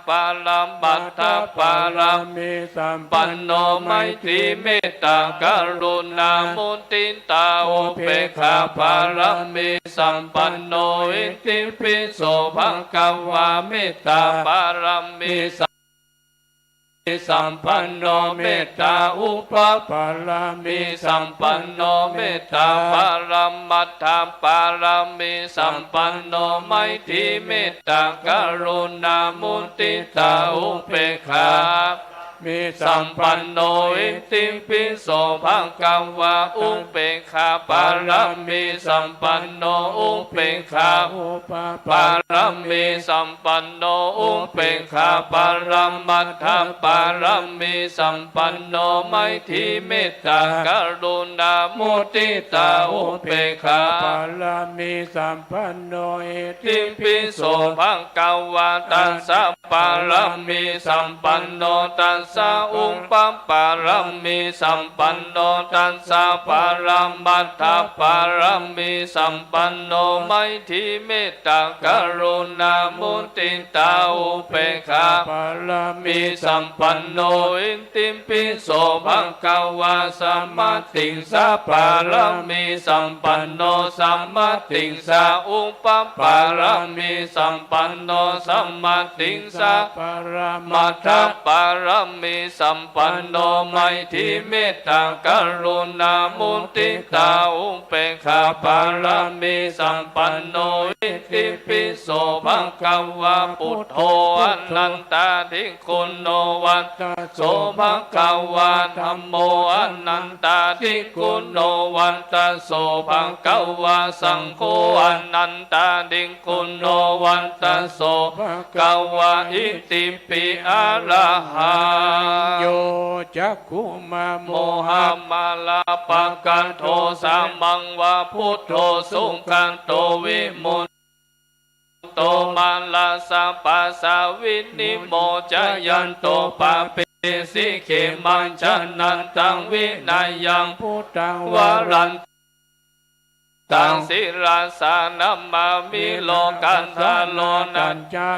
paramattha pāramī sampanno, maitrī mettā karuṇā muditā upekkhā pāramī sampanno, itipi so bhagavā. Mettā pāramī sampanno, mettā upapāramī sampanno, mettā paramattha pāramī sampanno, maitrī mettā karuṇā muditā upekkhā pāramī sampanno, itipi so bhagavā. Upekkhā pāramī sampanno, upekkhā upapāramī sampanno, upekkhā paramattha pāramī sampanno, maitrī mettā karuṇā muditā upekkhā pāramī sampanno, itipi so bhagavā. Dasa pāramī sampanno, dasa upapāramī sampanno, dasa paramattha pāramī sampanno, maitrī mettā karuṇā muditā upekkhā pāramī sampanno, itipi so bhagavā. Samādhissa pāramī sampanno, samādhissa upapāramī sampanno, samādhissa paramattha pāramī sampanno, maitrī mettā karuṇā muditā upekkhā pāramī sampanno, itipi so bhagavā. Buddho anantādiguṇo vata so bhagavā. Dhammo anantādiguṇo vata so bhagavā. Saṅgho anantādiguṇo vata so bhagavā. Itipi arahaṃ yo cakkhumā mohamalāpakaṭṭho samaṃ va buddho sugato vimut to mārassa pāsā vinimocayanto pāpesi khemaṃ janataṃ vinayaṃ buddhaṃ varantaṃ sirasā namāmi. Lokadhāro tañca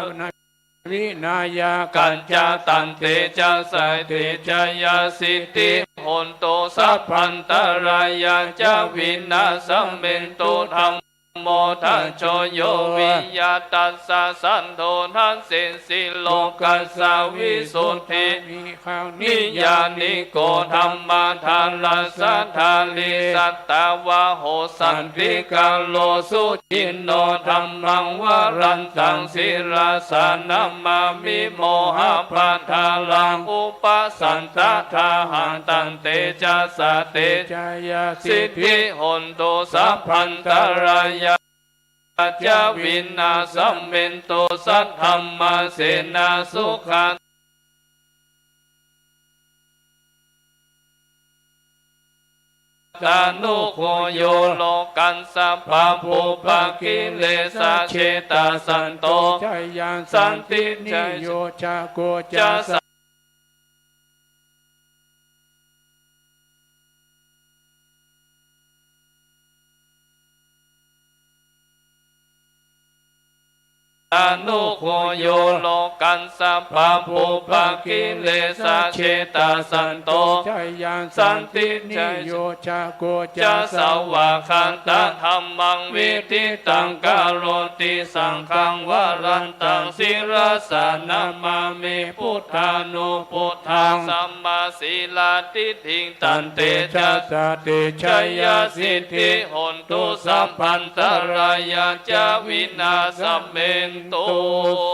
vinayakañca tantejasā tejayasiddhi hotu sabbantarāyā ca vināsamentu. Dham mo dhajo yo viya tassa saṭṭho dassesi lokassa visuddhijutimiddhibakābhidhāniko dhammadharassa dhārī sattāvaho santikaro suciṇṇo dhammaṃ varantaṃ sirasā namāmi. Mohappadālaṃ upasantadā hattha tejasā tejayasiddhi hotu sabbantarāyā ca vināsamentu. Saddhammasenā sukha ตานุกูโย โลกัสสะ ปะปุปปะกิเลสะเฉทะสันโต ชะยัสสันตินิโยจะโก จะสะ ตานุกูโย โลกัสสะ ปะปุปปะกิเลสะเฉทะสันโต ชะยัสสันตินิโยจะโก จะสวากขาตะธัมมัง วิทิตังกะโรติ สังฆังวรันตัง ศิรสานะมามิ พุทธานุพุทธัง สัมมาสีลาทิฏฐิง ตันเตจะสสะ เตชะยะสิทธิ โหนตุ สัพพันตะรายาจะ วินาสเมนตุ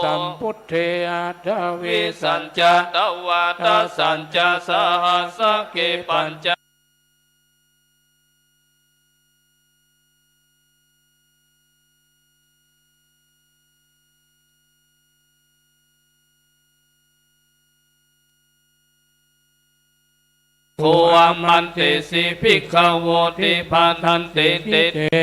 สัมพุทเท อัฏฐวิสสัญจะ ดวาดสัญจะ สหัสสะเก ปัญจะ โข อะมันเตสิ ภิกขะโว ติปะทันติ ติ เต เต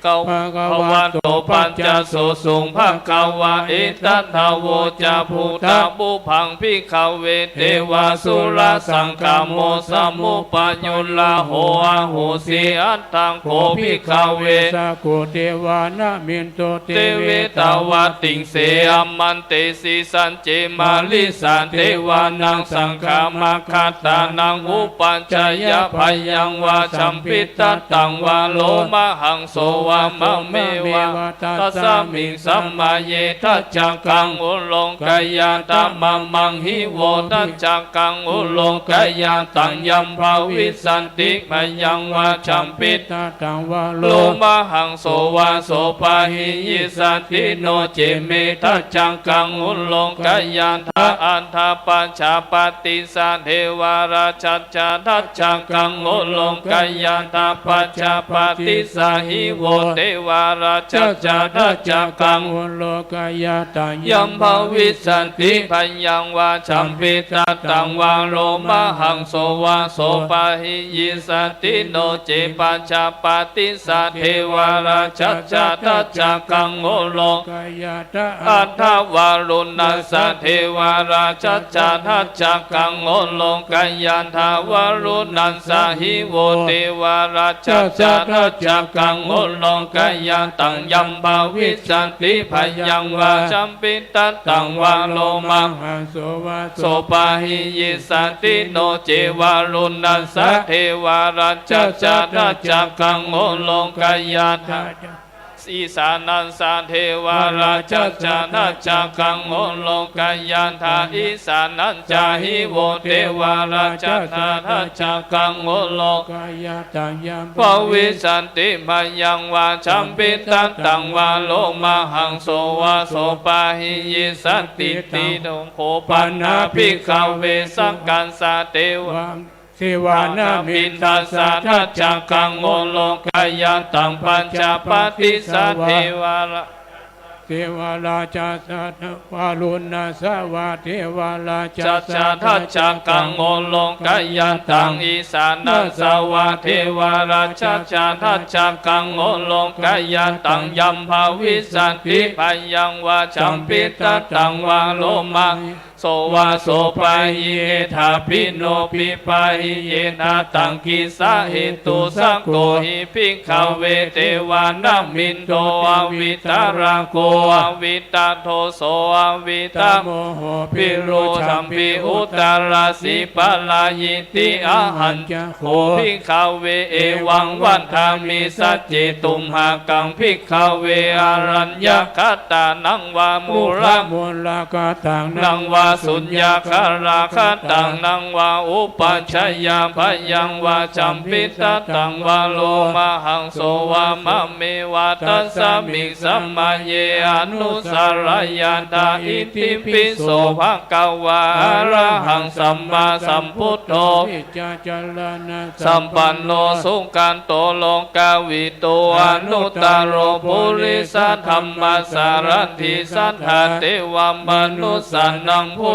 ภะคะวะโต ปัจจสสุง ภะคะวา เอตัตถะโว จะ พุทธัง พุพพัง ภิกขะเว เตวะสุรสังฆะโม สมุปปะยุลละโห อะโหสิ อัตถัง โข ภิกขะเว สะโก เตวานะมินโต เต เต เว เวตาวาติงเส อะมันเตสิ สัจเจ มาริสา เตวานัง สังฆะมักขัตตานัง อุปัชฌายะ พยัง วาจัมปิ ทัตถัง วาโลมหัง โส วา มะเม วา ตัสสะมิง สะมะเย ทัจจะกัง อุโลกะยาถะ มะมัง หิ โว ทัจจะกัง อุโลกะยาถะ ยัม ภวิสสันติ พยัง วาจัมปิ ทัตถัง วาโลมหัง โส วา โส ปะหิยิสสันติ โน เจ เม ทัจจะกัง อุโลกะยาถะ อัฏฐะ ปัจจาปะติสสะ เทวาราชสสะ ทัจจะกัง อุโลกะยาถะ ปัจจาปะติสสะ หิ โว เตวาราชสสะ ทัจจะกัง อุโลกะยาถะ ยัม ภวิสสันติ พยัง วาจัมปิ ทัตถัง วาโลมหัง โส วา โส ปะหิยิสสันติ โน เจ ปัจจาปะติสสะ เทวาราชสสะ ทัจจะกัง อุโลกะยาถะ อัฏฐะ วารุณสสะ เทวาราชสสะ ทัจจะกัง อุโลกะยาถะ วารุณสสะ หิ โว เตวาราชสสะ ทัจจะกัง อุโลกะยาถะ ยัม ภวิสสันติ พยัง วาจัมปิ ทัตถัง วาโลมหัง โส วา โส ปะหิยิสสันติ โน เจ วารุณสสะ เทวาราชสสะ ทัจจะกัง อุโลกะยาถะ อีสานัสสะ เทวาราชสสะ ทัจจะกัง อุโลกะยาถะ อีสานัสสะ หิ โว เตวาราชสสะ ทัจจะกัง อุโลกะยาถะ ยัม ภวิสสันติ พยัง วาจัมปิ ทัตถัง วาโลมหัง โส วา โส ปะหิยิสสันติ ติ ติ โน โข ปัณณะ ภิกขะเว สักกัสสะ เทวา เทวานะมินทัสสะ ทัจจะกัง อุโลกะยาถะ ปัจจาปะติสสะ เทวารา เทวาราชสสะ วารุณสสะ วา เทวาราชสสะ ทัจจะกัง อุโลกะยาถะ อีสานัสสะ วา เทวาราชสสะ ทัจจะกัง อุโลกะยาถะ ยัม ภวิสสันติ พยัง วาจัมปิ ทัตถัง วาโลมหัง โส วา โส ปะหิเย ถาปิโน ปิ ปะหิเย ทัตถัง กิสสะเหตุ สักโข หิ ภิกขะเว เทวานะมินโท อวิตตะระโข อวิตตะโทโส อวิตตะโมโห ปิโรธัมปิ อุตตะระสีปะละหิติ อะหัญจะโข ภิกขะเว เอวังวัดดามิ สัจเจตุมหากัง ภิกขะเว อะรัญญะคะตานัง วา มูละ มูละคะตานัง วา สุญญะคะลาคะตานัง วา อุปัชฌายะ พยัง วาจัมปิ ทัตถัง วาโลมหัง โส วา มะเม วา ตัสสะมิง สะมะเย อะนุสสะระยะถา อิติปิโส ภะคะวา อะระหัง สัมมาสัมพุทโธ สัพพัญโญ สุขันโต โลกาวิทู อนุตตโร ปุริสธัมมะสารถิ สัทธา เทวะมนุสสานัง โพ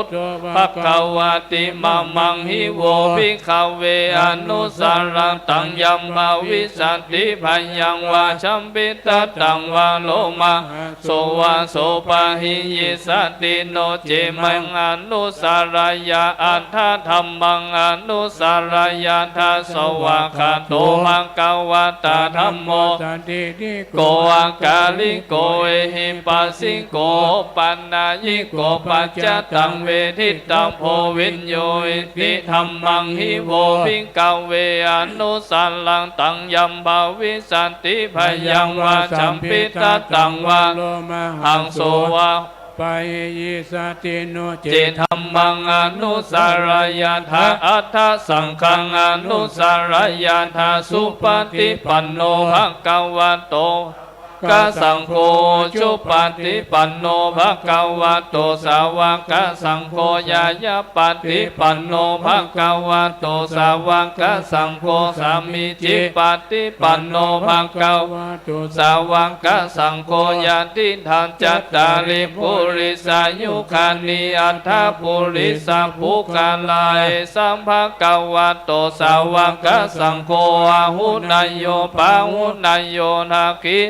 ภะคะวะติ มะมัง หิ โว ภิกขะเว อนุสสะระตัง ยัม ภะวิสสะติ พะยัง วา จัมปิ ทัตถัง วา โล มะหะ โส วา โส ปะหิ ยิสสะติ โน เจ มัง อนุสสะระยะ อัฏฐะ ธัมมัง อนุสสะระยะ ทะ สะ วากขา โต ภะคะวะตา ธัมโม สันทิฏฐิ โก อากาลิโก เอหิปัสสิโก โอปะนายิโก ปัจจตัง เวทิตะโพ วิญญูหิติ ธัมมัง หิ โว ภิกขะเว อนุสสะระตัง ยัม ภะวิสสะติ พะยัง วา จัมปิ ทัตถัง วา โล มะหะ โส วา ปะหิ ยิสสะติ โน เจ ธัมมัง อนุสสะระยะ ทะ อัฏฐะ สังฆัง อนุสสะระยะ ทะ สุปะฏิปันโน ภะคะวะโต กะสังโฆ จุปะฏิปันโน ภะคะวะโต สาวะกะสังโฆ ญาณะปะฏิปันโน ภะคะวะโต สาวะกะสังโฆ สามีจิปะฏิปันโน ภะคะวะโต สาวะกะสังโฆ ยะถิฏฐัง จัตตาริ ปุริสายุคานิ อัฏฐะ ปุริสะปุคคะลา เอสัง ภะคะวะโต สาวะกะสังโฆ อาหุเนยโย ปาหุเนยโย ทักขิ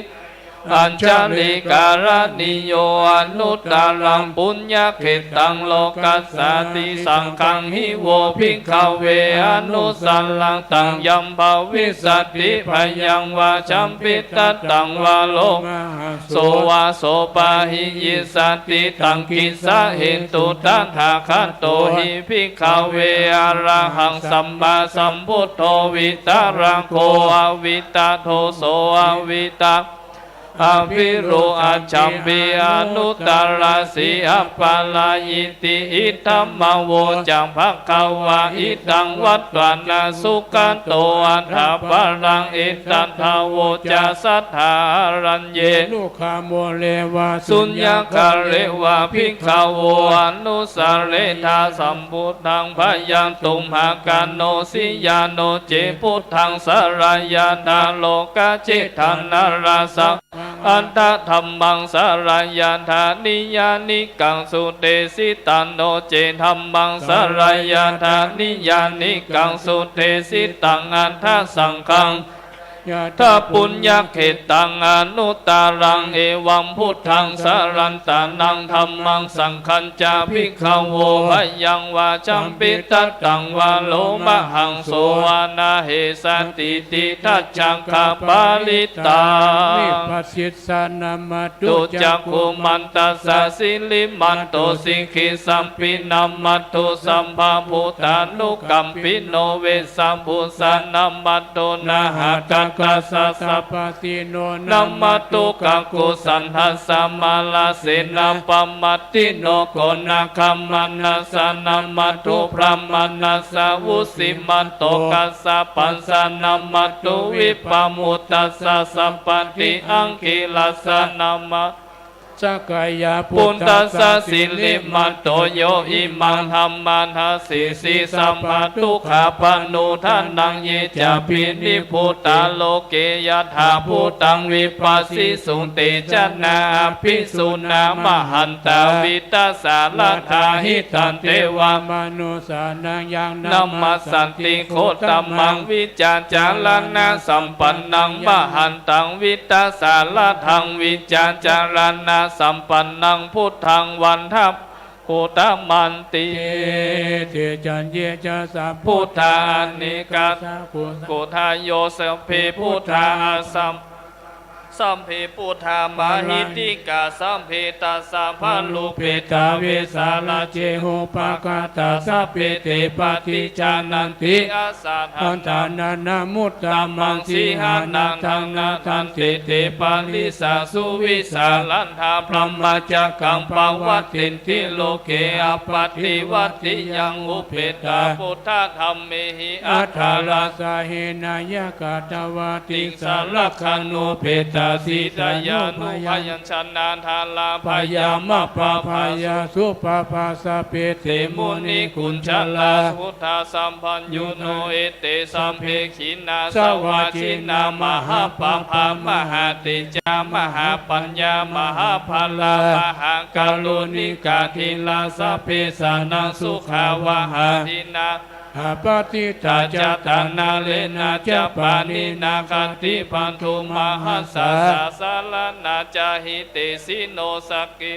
อัญชะลิกะระณิโย อนุตตะรัง ปุญญะเขตตัง โลกัสสาติ สังฆัง หิ โว ภิกขะเว อนุสสะระตัง ยัม ภะวิสสะติ พะยัง วา จัมปิ ทัตถัง วา โล มะหะ โส วา โส ปะหิ ยิสสะติ ตัง กิสสะเหตุ ตถาคะโต หิ ภิกขะเว อะระหัง สัมมาสัมพุทโธ วิตะระโข อวิตะโทโส อวิตะ อะภิโร อัจฉะ ปิ อนุตตะระ สี อัปปะรายิติ อิทัมมะ โว จะ ภะคะวา อิทัง วัตตะนะ สุขะโต อัฏฐะ ปะรัง เอตัทธา โว จะ สัทธา หะรัญเย สุขะ มูเล วา สุญญะกาเล วา ภิกขะโว อนุสสะเรทา สัมพุทธัง พะยันตุ มหา กาโน สิยาโน เจ พุทธัง สะระยะทา โลกะเจทา นะระสะ อัฏฐะ ธัมมัง สะระยะทา นิยานิกัง สุเตสิตาโน เจ ธัมมัง สะระยะทา นิยานิกัง สุเตสิตัง อัฏฐะ สังฆัง ยะถา ปุญญะเขตตัง อนุตตะรัง เอวัง พุทธัง สะรัตตะนัง ธัมมัง สังฆัญจะ ภิกขะโว พะยัง วา จัมปิ ทัตถัง วา โลมะหัง โส วา นะเหสะ ตีติ ทัจจะ กะปาลิตัง วิปัสสิ สะ นะมะตุ จักขุมันตัสสะ สิริมันโต สิกขิสัมปิ นะมะตุ สัพพะพุทธานุกัมปิโน เวสสะภุสสะ นะมะตุ นะหะตะกัสสะ สัพพะสิโน นะมะตุ กักขุสันทัสสะ มาลาเสนะ ปะมัตถิโน โกนะคะมะนะสะ นะมะตุ พรหมะนะสะ วุสสิมะโต กัสสะปัสสะ นะมะตุ วิปะมุตตัสสะ สัพพะทิ อังกิรัสสะ นะมะ สักกายะ พุทธัสสะ สิริมันโต โย อิมัง ธัมมะ เดสะ สี สัพพะทุกขะ ปะโนทะนัง เย จะ ปิ นิพพุตา โล เก ยะถา ภูตัง วิปัสสิสุง เต จะ นะ อะภิสุนะ มะหันตา วิตถะสาระทา หิตัน เต วะ มะนุสสานัง ยัง นะมะสสันติ โคตมัง วิจาจาระนะสัมปันนัง มะหันตัง วิตถะสาระทัง วิจาจาระนะสัมปันนัง พุทธัง วันทะ โคตมันติ เต เต จัญเย จะ สัพพะ พุทธา อเนกา สะ กุสะ โกฏาโย สัพเพ พุทธา อัสสะ สัพเพ พุทธา มะหิทธิกา สัพเพ ตัสสะ พะรูเปตา เวสาละเจ โหปะกะตา สัพเพ เต ปะติจจานันติ อัสสะ หัตถานะนะ มุตตะมัง สิหะนาทัง นะทันติ เต ปะริสสะ สุวิสาระทา บรมมะจักกัง ปะวัตตินติ โลเก อะปัตติวัตติยัง อุเปตตา ปุทธะ ธัมเมหิ อัฏฐะรัสสะ หินายะ กะตะวา ติสสะ รักขานุเปตตา สาสิตานุพยัญชนะ ทาราพยามปปาสุปปาสะ เปเตมุนิกขุญจารา สุทัสสะ สัพพัญญูโน เอเต สัพเพ ขีณาสวาจีนา มหาปปา มหาเตจา มหาปัญญา มหาพลา มหาการุณิกา ธีรา สัพเพ สานัง สุขาวาหา ทีนา หาปฏิตา จาตานาเลนะ จาปานีนา ขัตถิปันธุ มหัสสา สาสะรณา จา หิเตสิโน สักขิ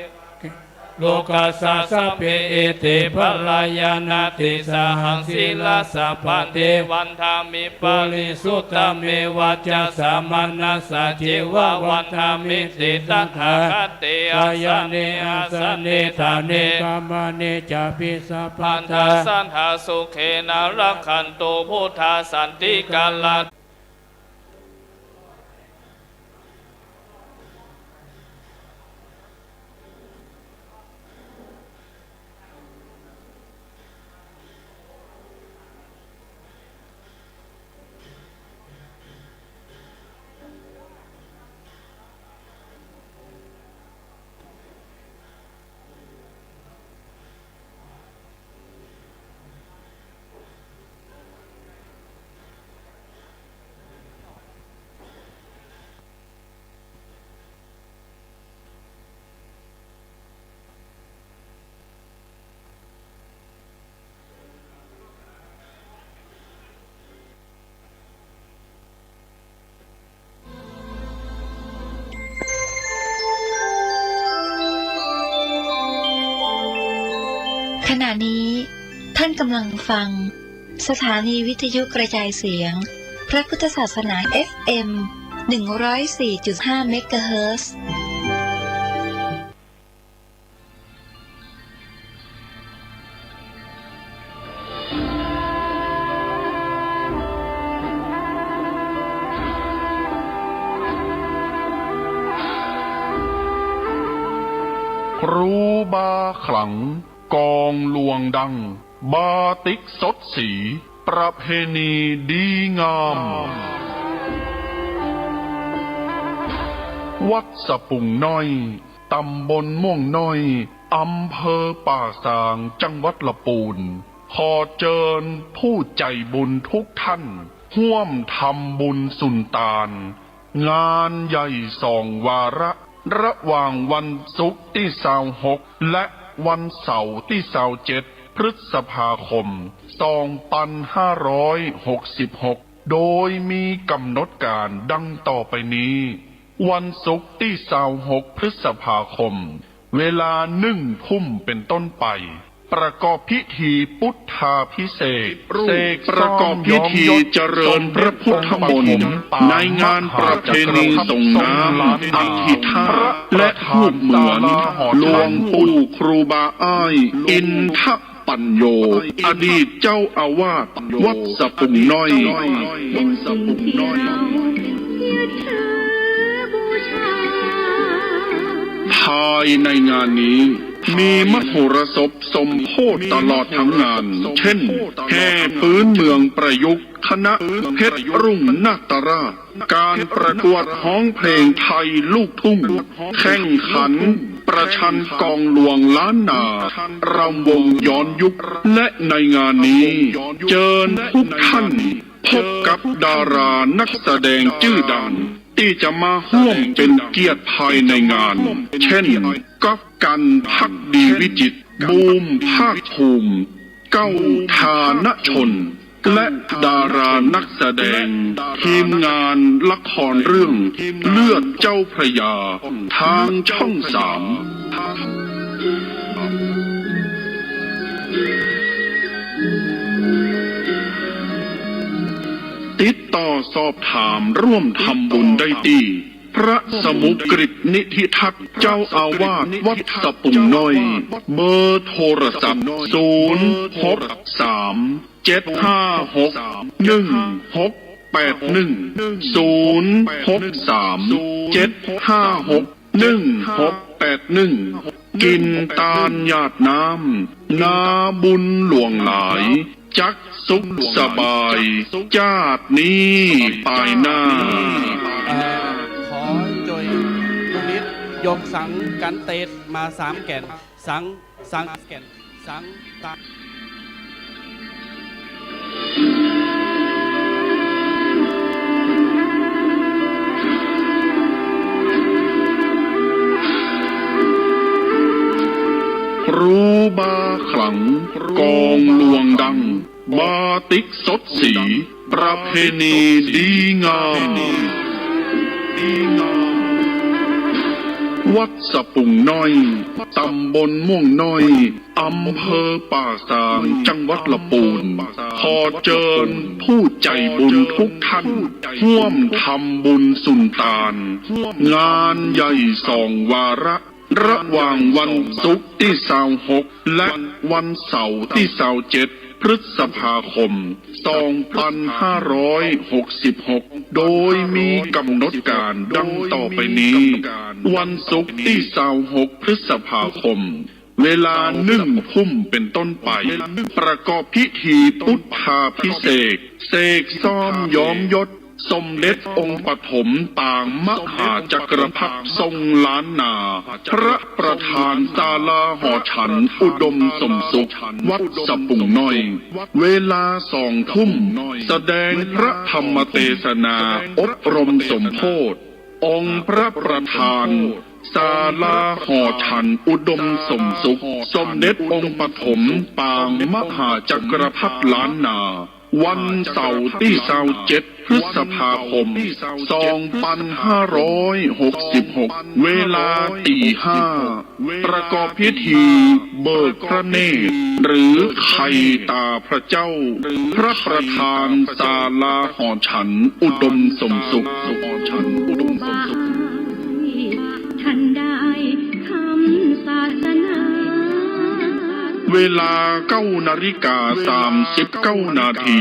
โลกัสสา สัพเพ เอเต ปะรายานา ติสาหัง สีลัสสะ ปะเท วันทามิ ปะริสุทธะ เมวาจาสะ มานัสสะ เจวะ วันทามิ ติ ตถาคะเต อาสะเน อาสะเน ฐาเน กามะเน จาปิ สัพพันธา สัตถา สุเขนะ รักขันตุ พุทธา สันติกาลัง ขณะนี้ท่านกำลังฟังสถานีวิทยุกระจายเสียงพระพุทธศาสนา เอฟเอ็ม หนึ่งร้อยสี่จุดห้า เมกะเฮิรตซ์ ครูบาขลัง กองหลวงดัง บาติกสดสี ประเพณีดีงาม วัดสะปุงน้อย ตำบลม่วงน้อย อำเภอป่าซาง จังหวัดละปูน ขอเจิญผู้ใจ๋บุญทุกท่าน ฮ่วมทำบุญสุนตาน งานใหญ่สองวาระ ระหว่างวันศุกร์ตี้ซาวหก และวันเสาร์ตี้ซาวเจ็ด พฤษภาคม สองปันห้าร้อยหกสิบหก โดยมีก๋ำหนดก๋านดังต่อไปนี้ วันศุกร์ตี้ซาวหก พฤษภาคม เวลาหนึ่งทุ่มเป๋นต้นไป ประกอบพิธีพุทธาภิเษก เสกซ่อมย้อมยศ ประกอบพิธีเจริญพระพุทธมนต์ ในงานประเพณีส่งน้ำ อัฐิธาตุ และธูปเหมือน หลวงปู่ครูบาอ้าย อินทปัญโญ อดีตเจ้าอาวาสวัดสะปุงน้อย ภายในงานนี้ มีมโหรสพสมโพธิตลอดทั้งงาน เช่น แห่พื้นเมืองประยุกต์ คณะเพชรรุ่งนาตราช ก๋านประกวดฮ้องเพลงไทยลูกทุ่ง แข่งขันประชันกองหลวงล้านนา รำวงย้อนยุค และในงานนี้ เจิญทุกท่าน พบกับดารานักแสดงจื้อดัง ตี้จะมาฮ่วมเป๋นเกียรติภายในงาน เช่น ก๊อฟ กัน ภักดีวิจิตร บูม ภาคภูมิ เก้า ฐานชน และดารานักแสดง ทีมงานละครเรื่องเลือดเจ้าพระยา ทางช่องสาม ติดต่อสอบถามร่วมทำบุญได้ตี้ พระสมุกฤตนิธิทักษ์ เจ้าอาวาสวัดสะปุงน้อย เบอร์โทรศัพท์ ศูนย์ หก สาม เจ็ด ห้า หก หนึ่ง หก แปด หนึ่ง ศูนย์ หก สาม เจ็ด ห้า หก หนึ่ง หก แปด หนึ่ง กิ๋นตานหยาดน้ำ นาบุญหลวงหลาย จักสุขสบาย จาตินี้ปายหน้า ขอ กสังกั๋นเตดมาสามแก่น สัง สังแก่น สังตา ครูบาขลัง กองลวงดัง บาติกสดสี ประเพณีดีงาม วัดสะปุงน้อย ตำบลม่วงน้อย อำเภอป่าซาง จังหวัดละปูน ขอเจิญผู้ใจ๋บุญทุกท่าน ฮ่วมทำบุญสุนตาน งานใหญ่สองวาระ ระหว่างวันศุกร์ตี้ซาวหก และวันเสาร์ตี้ซาวเจ็ด พฤษภาคม สองปันห้าร้อยหกสิบหก โดยมีก๋ำหนดก๋านดังต่อไปนี้ วันศุกร์ตี้ซาวหก พฤษภาคม เวลาหนึ่งทุ่มเป๋นต้นไป ประกอบพิธีพุทธาภิเษก เสกซ่อมย้อมยศ สมเด็จองค์ปฐมปางมหาจักรพรรดิทรงล้านนา พระประธานศาลาหอฉันอุดมสมสุข วัดสะปุงน้อย เวลาสองทุ่ม แสดงพระธรรมเตสนาอบรมสมโภช องค์พระประธาน ศาลาหอฉันอุดมสมสุข สมเด็จองค์ปฐมปางมหาจักรพรรดิล้านนา วันเสาร์ตี้ซาวเจ็ด พฤษภาคม สองปันห้าร้อยหกสิบหก เวลาตีห้า ประกอบพิธีเบิกพระเนตร หรือไขต๋าพระเจ้า พระประธานศาลาหอฉันอุดมสมสุข ท่านได้ทำศาสนา เวลาเก้านาฬิกาสามสิบเก้านาที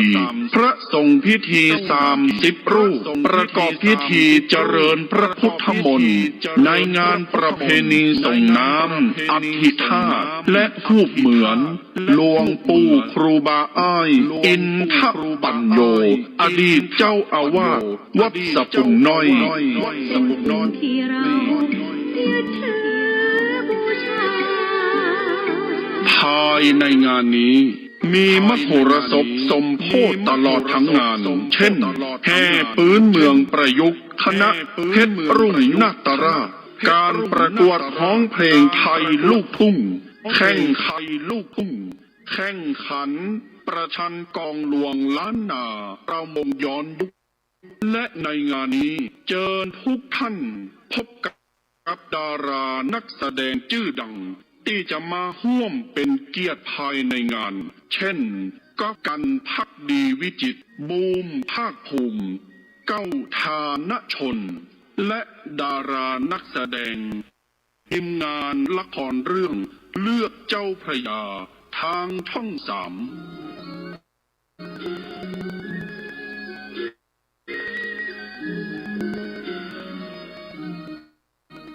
พระสงฆ์พิธีสามสิบรูป ประกอบพิธีเจริญพระพุทธมนต์ ในงานประเพณีส่งน้ำอัฐิธาตุ และฮูปเหมือน หลวงปู่ครูบาอ้าย อินทปัญโญ อดีตเจ้าอาวาสวัดสะปุงน้อย ที่เรายึดถือบูชา ภายในงานนี้ มีมโหรสพสมโภชตลอดทั้งงาน เช่น แห่ปื๊นเมืองประยุกต์ คณะเพชรรุ่งนาตราช ก๋านประกวดฮ้องเพลงไทยลูกทุ่ง แข่งขันลูกทุ่ง แข่งขันประชันกองลวงล้านนา รำวงย้อนยุค และในงานนี้เจิญทุกท่านพบกับดารานักแสดงจื้อดัง ตี้จะมาฮ่วมเป๋นเกียรติภายในงาน เช่น ก๊อฟ กรรณพักดีวิจิตร บูม ภาคภูมิ เก้า ธนชน และดารานักแสดง ทีมงานละครเรื่องเลือดเจ้าพระยา ทางช่องสาม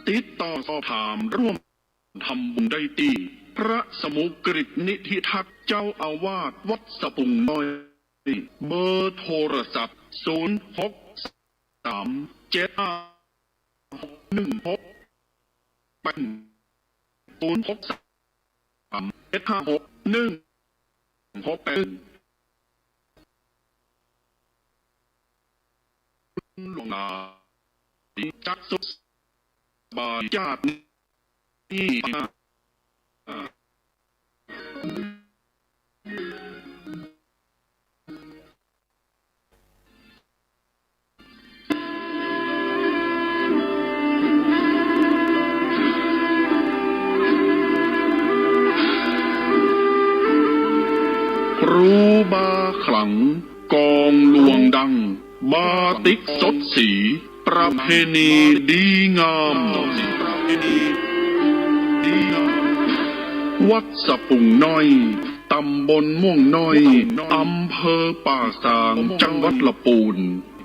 ติดต่อสอบถามร่วมทำบุญได้ตี้ พระสมุกฤตนิธิทัศน์ เจ้าอาวาสวัดสะปุงน้อย เบอร์โทรศัพท์ ศูนย์หกสามเจ็ดห้าหกหนึ่งหกแปด ศูนย์หกสามเจ็ดห้าหกหนึ่งหกแปด หลวงนา จักสุขสบายชาตินี้ ครูบาขลัง กองลวงดัง บาติกสดสี ประเพณีดีงาม วัดสะปุงน้อย ตำบลม่วงน้อย อำเภอป่าซาง จังหวัดละปูน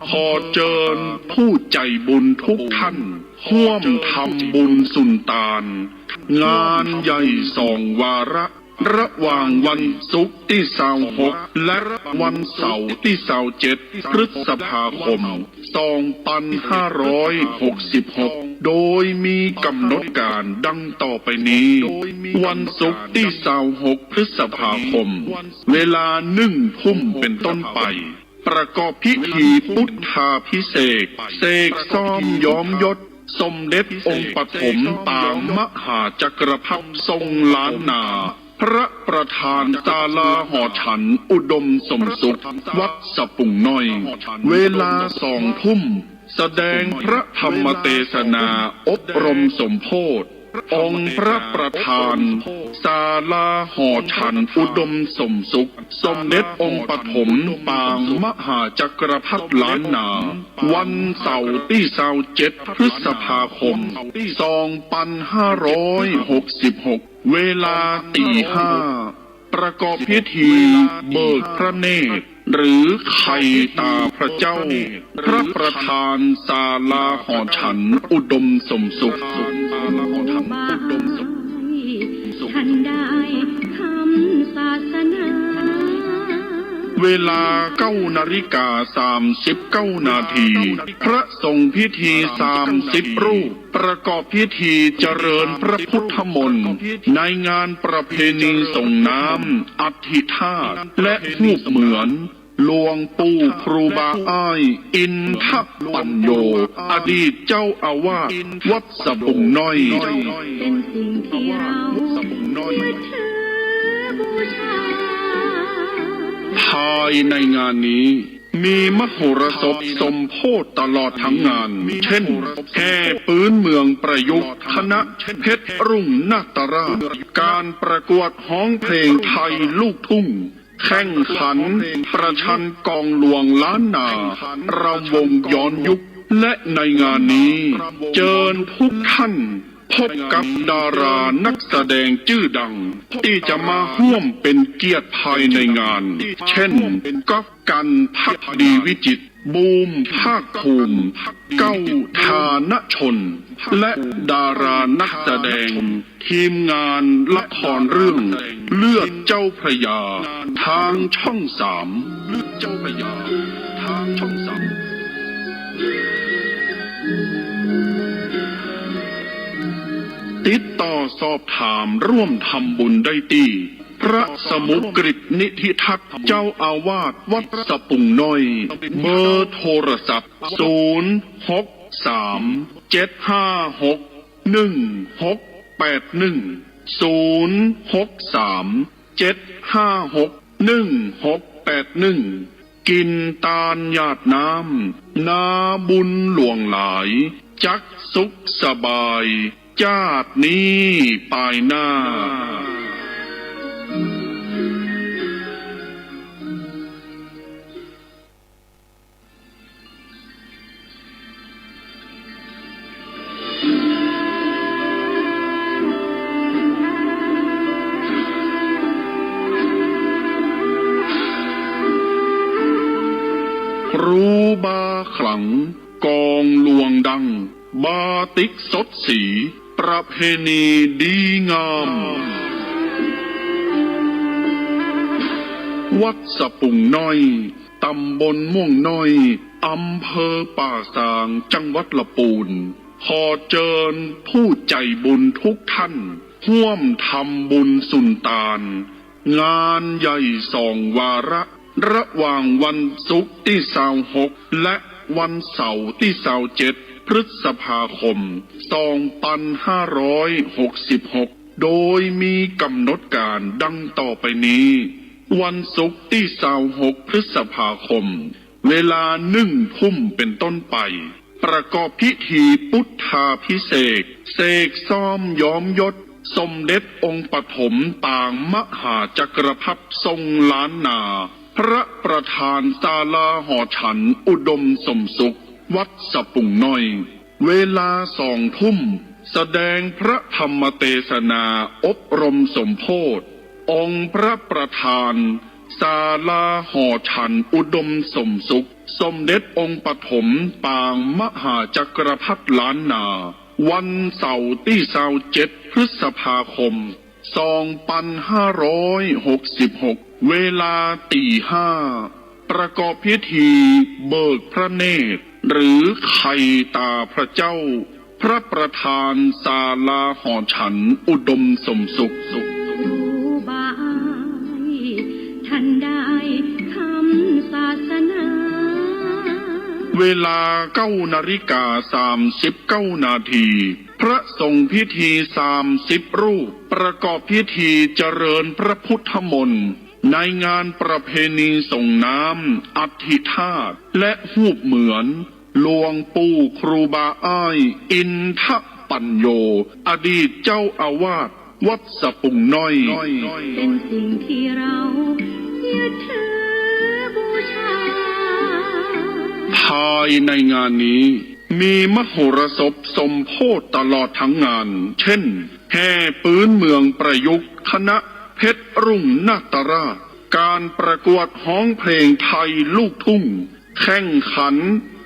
ขอเจิญผู้ใจ๋บุญทุกท่าน ฮ่วมทำบุญสุนตาน งานใหญ่สองวาระ ระหว่างวันศุกร์ตี้ซาวหก และวันเสาร์ตี้ซาวเจ็ด พฤษภาคม สองปันห้าร้อยหกสิบหก โดยมีก๋ำหนดก๋านดังต่อไปนี้ วันศุกร์ตี้ซาวหกพฤษภาคม เวลาหนึ่งทุ่มเป๋นต้นไป ประกอบพิธีพุทธาภิเษก เสกซ่อมย้อมยศ สมเด็จองค์ปฐมปางมหาจักรพรรดิทรงล้านนา พระประธานศาลาหอฉันอุดมสมสุข วัดสะปุงน้อย เวลาสองทุ่ม แสดงพระธรรมเตสนาอบรมสมโภช องค์พระประธานศาลาหอฉันอุดมสมสุข สมเด็จองค์ปฐมปางมหาจักรพรรดิล้านนา วันเสาร์ตี้ซาวเจ็ดพฤษภาคม สองปันห้าร้อยหกสิบหก เวลาตีห้า ประกอบพิธีเบิกพระเนตร หรือไขต๋าพระเจ้า พระประธานศาลาหอฉันอุดมสมสุข ทันได้ทำศาสนา เวลาเก้านาฬิกาสามสิบเก้านาที พระสงฆ์พิธีสามสิบรูป ประกอบพิธีเจริญพระพุทธมนต์ ในงานประเพณีส่งน้ำอัฐิธาตุ และฮูปเหมือนหลวงปู่ครูบาอ้าย อินทปัญโญ อดีตเจ้าอาวาสวัดสะปุงน้อย เป็นสิ่งที่เรา ภายในงานนี้ มีมโหรสพสมโพธิตลอดทั้งงาน เช่น แห่ปื๊นเมืองประยุกต์ คณะเพชรรุ่งนาตราช การประกวดฮ้องเพลงไทยลูกทุ่ง แข่งขันประชันกองหลวงล้านนา รำวงย้อนยุค และในงานนี้ เจิญทุกท่าน พบกับดารานักแสดงจื้อดัง ตี้จะมาฮ่วมเป๋นเกียรติภายในงาน เช่น ก๊อฟ กัน ภักดีวิจิตร บูม ภาคภูมิ เก้า ฐานชน และดารานักแสดง ทีมงานละครเรื่องเลือดเจ้าพระยา ทางช่องสาม เลือดเจ้าพระยา ทางช่องสาม ติดต่อสอบถามร่วมทำบุญได้ตี้ พระสมุกฤตนิธิทัศน์ เจ้าอาวาสวัดสะปุงน้อย เบอร์โทรศัพท์ ศูนย์ หก สาม เจ็ด ห้า หก หนึ่ง หก แปด หนึ่ง ศูนย์ หก สาม เจ็ด ห้า หก หนึ่ง หก แปด หนึ่ง กิ๋นตานหยาดน้ำ นาบุญหลวงหลาย จักสุขสบาย จาตินี้ปายหน้า ครูบาขลัง กองหลวงดัง บาติกสดสี ประเพณีดีงาม วัดสะปุงน้อย ตำบลม่วงน้อย อำเภอป่าซาง จังหวัดละปูน ขอเจิญผู้ใจ๋บุญทุกท่าน ฮ่วมทำบุญสุนตาน งานใหญ่สองวาระ ระหว่างวันศุกร์ตี้ซาวหก และวันเสาร์ตี้ซาวเจ็ด พฤษภาคม สองปันห้าร้อยหกสิบหก โดยมีก๋ำหนดก๋านดังต่อไปนี้ วันศุกร์ตี้ซาวหก พฤษภาคม เวลาหนึ่งทุ่มเป๋นต้นไป ประกอบพิธีพุทธาภิเษก เสกซ่อมย้อมยศ สมเด็จองค์ปฐมปางมหาจักรพรรดิทรงล้านนา พระประธานศาลาหอฉันอุดมสมสุข วัดสะปุงน้อย เวลาสองทุ่ม แสดงพระธรรมเตสนาอบรมสมโภช องค์พระประธานศาลาหอฉันอุดมสมสุข สมเด็จองค์ปฐมปางมหาจักรพรรดิล้านนา วันเสาร์ตี้ซาวเจ็ด พฤษภาคม สองปันห้าร้อยหกสิบหก เวลาตีห้า ประกอบพิธีเบิกพระเนตร หรือไขต๋าพระเจ้า พระประธานศาลาหอฉันอุดมสมสุข ครูบาอ้าย ท่านได้คำศาสนา เวลาเก้านาฬิกาสามสิบเก้านาที พระสงฆ์พิธีสามสิบรูป ประกอบพิธีเจริญพระพุทธมนต์ ในงานประเพณีส่งน้ำอัฐิธาตุ และฮูปเหมือน หลวงปู่ครูบาอ้าย อินทปัญโญ อดีตเจ้าอาวาสวัดสะปุงน้อย เป็นสิ่งที่เรายึดถือบูชา ภายในงานนี้ มีมโหรสพสมโพธิตลอดทั้งงาน เช่น แห่ปื๊นเมืองประยุกต์ คณะเพชรรุ่งนาตราช การประกวดฮ้องเพลงไทยลูกทุ่ง แข่งขัน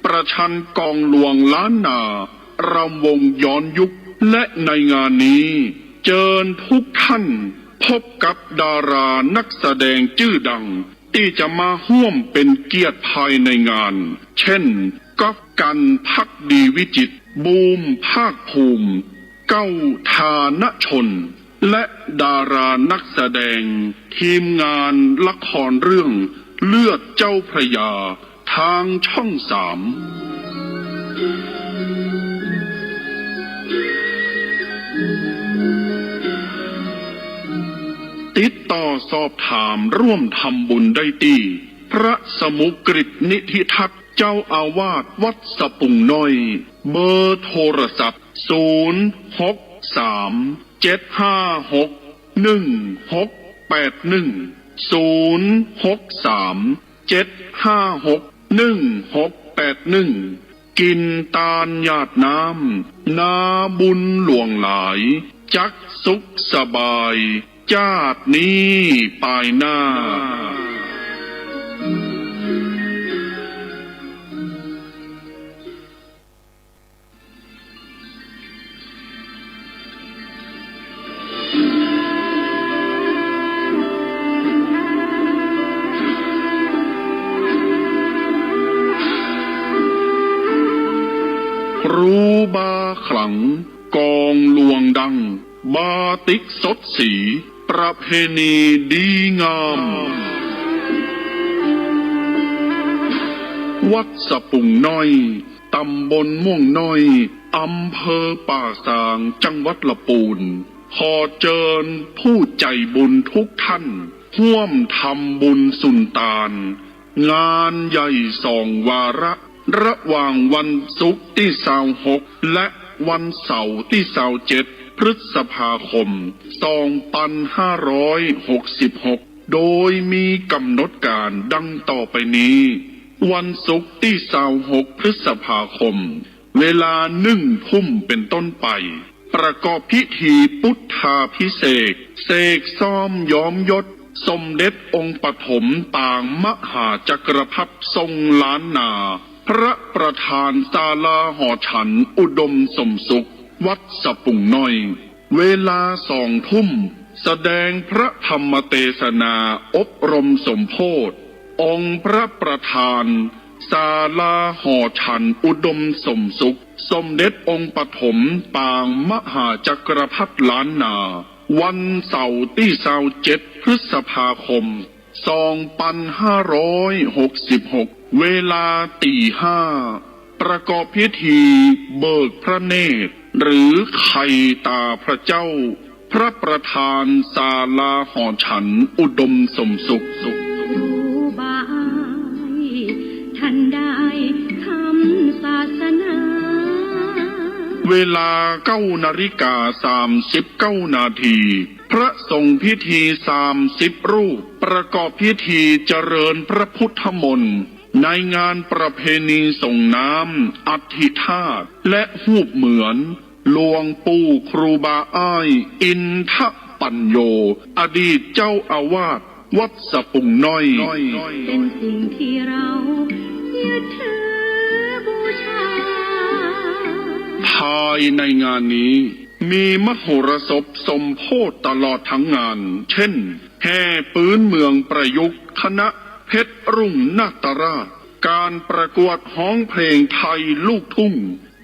ประชันกองหลวงล้านนา รำวงย้อนยุค และในงานนี้ เจิญทุกท่านพบกับดารานักแสดงจื้อดัง ตี้จะมาฮ่วมเป็นเกียรติภายในงาน เช่น ก๊อฟ กรรณ ภักดีวิจิตร บูม ภาคภูมิ เก้า ฐานชน และดารานักแสดง ทีมงานละครเรื่องเลือดเจ้าพระยา ทางช่องสาม ติดต่อสอบถามร่วมทำบุญได้ตี้ พระสมุกฤตนิธิทัศน์ เจ้าอาวาสวัดสะปุงน้อย เบอร์โทรศัพท์ ศูนย์ หก สาม เจ็ด ห้า หก หนึ่ง หก แปด หนึ่ง ศูนย์ หก สาม เจ็ด ห้า หก หนึ่ง หก แปด หนึ่ง กิ๋นตานหยาดน้ำ นาบุญหลวงหลาย จักสุขสบาย จาตินี้ปายหน้า ครูบาขลัง กองหลวงดัง บาติกสดสี ประเพณีดีงาม วัดสะปุงน้อย ตำบลม่วงน้อย อำเภอป่าซาง จังหวัดละปูน ขอเจิญผู้ใจ๋บุญทุกท่าน ฮ่วมทำบุญสุนตาน งานใหญ่สองวาระ ระหว่างวันศุกร์ตี้ซาวหก และวันเสาร์ตี้ซาวเจ็ด พฤษภาคม สองปันห้าร้อยหกสิบหก โดยมีก๋ำหนดก๋านดังต่อไปนี้ วันศุกร์ตี้ซาวหก พฤษภาคม เวลาหนึ่งทุ่มเป๋นต้นไป ประกอบพิธีปุทธาภิเษก เสกซ่อมย้อมยศ สมเด็จองค์ปฐมปางมหาจักรพรรดิทรงล้านนา พระประธานศาลาหอฉันอุดมสมสุข วัดสะปุงน้อย เวลาสองทุ่ม แสดงพระธรรมเตสนาอบรมสมโภช องค์พระประธาน ศาลาหอฉันอุดมสมสุข สมเด็จองค์ปฐมปางมหาจักรพรรดิล้านนา วันเสาร์ตี้ซาวเจ็ด พฤษภาคม สองปันห้าร้อยหกสิบหก เวลาตีห้า ประกอบพิธีเบิกพระเนตร หรือไขต๋าพระเจ้า พระประธานศาลาหอฉันอุดมสมสุข ครูบาอ้าย ท่านได้คำศาสนา เวลาเก้านาฬิกาสามสิบเก้านาที พระสงฆ์พิธีสามสิบรูป ประกอบพิธีเจริญพระพุทธมนต์ ในงานประเพณีส่งน้ำอัฐิธาตุ และฮูปเหมือน หลวงปู่ครูบาอ้าย อินทปัญโญ อดีตเจ้าอาวาสวัดสะปุงน้อย เป็นสิ่งที่เรายึดถือบูชา ภายในงานนี้ มีมโหรสพสมโภชตลอดทั้งงาน เช่น แห่ปื๊นเมืองประยุกต์ คณะเพชรรุ่งนาตราช การประกวดฮ้องเพลงไทยลูกทุ่ง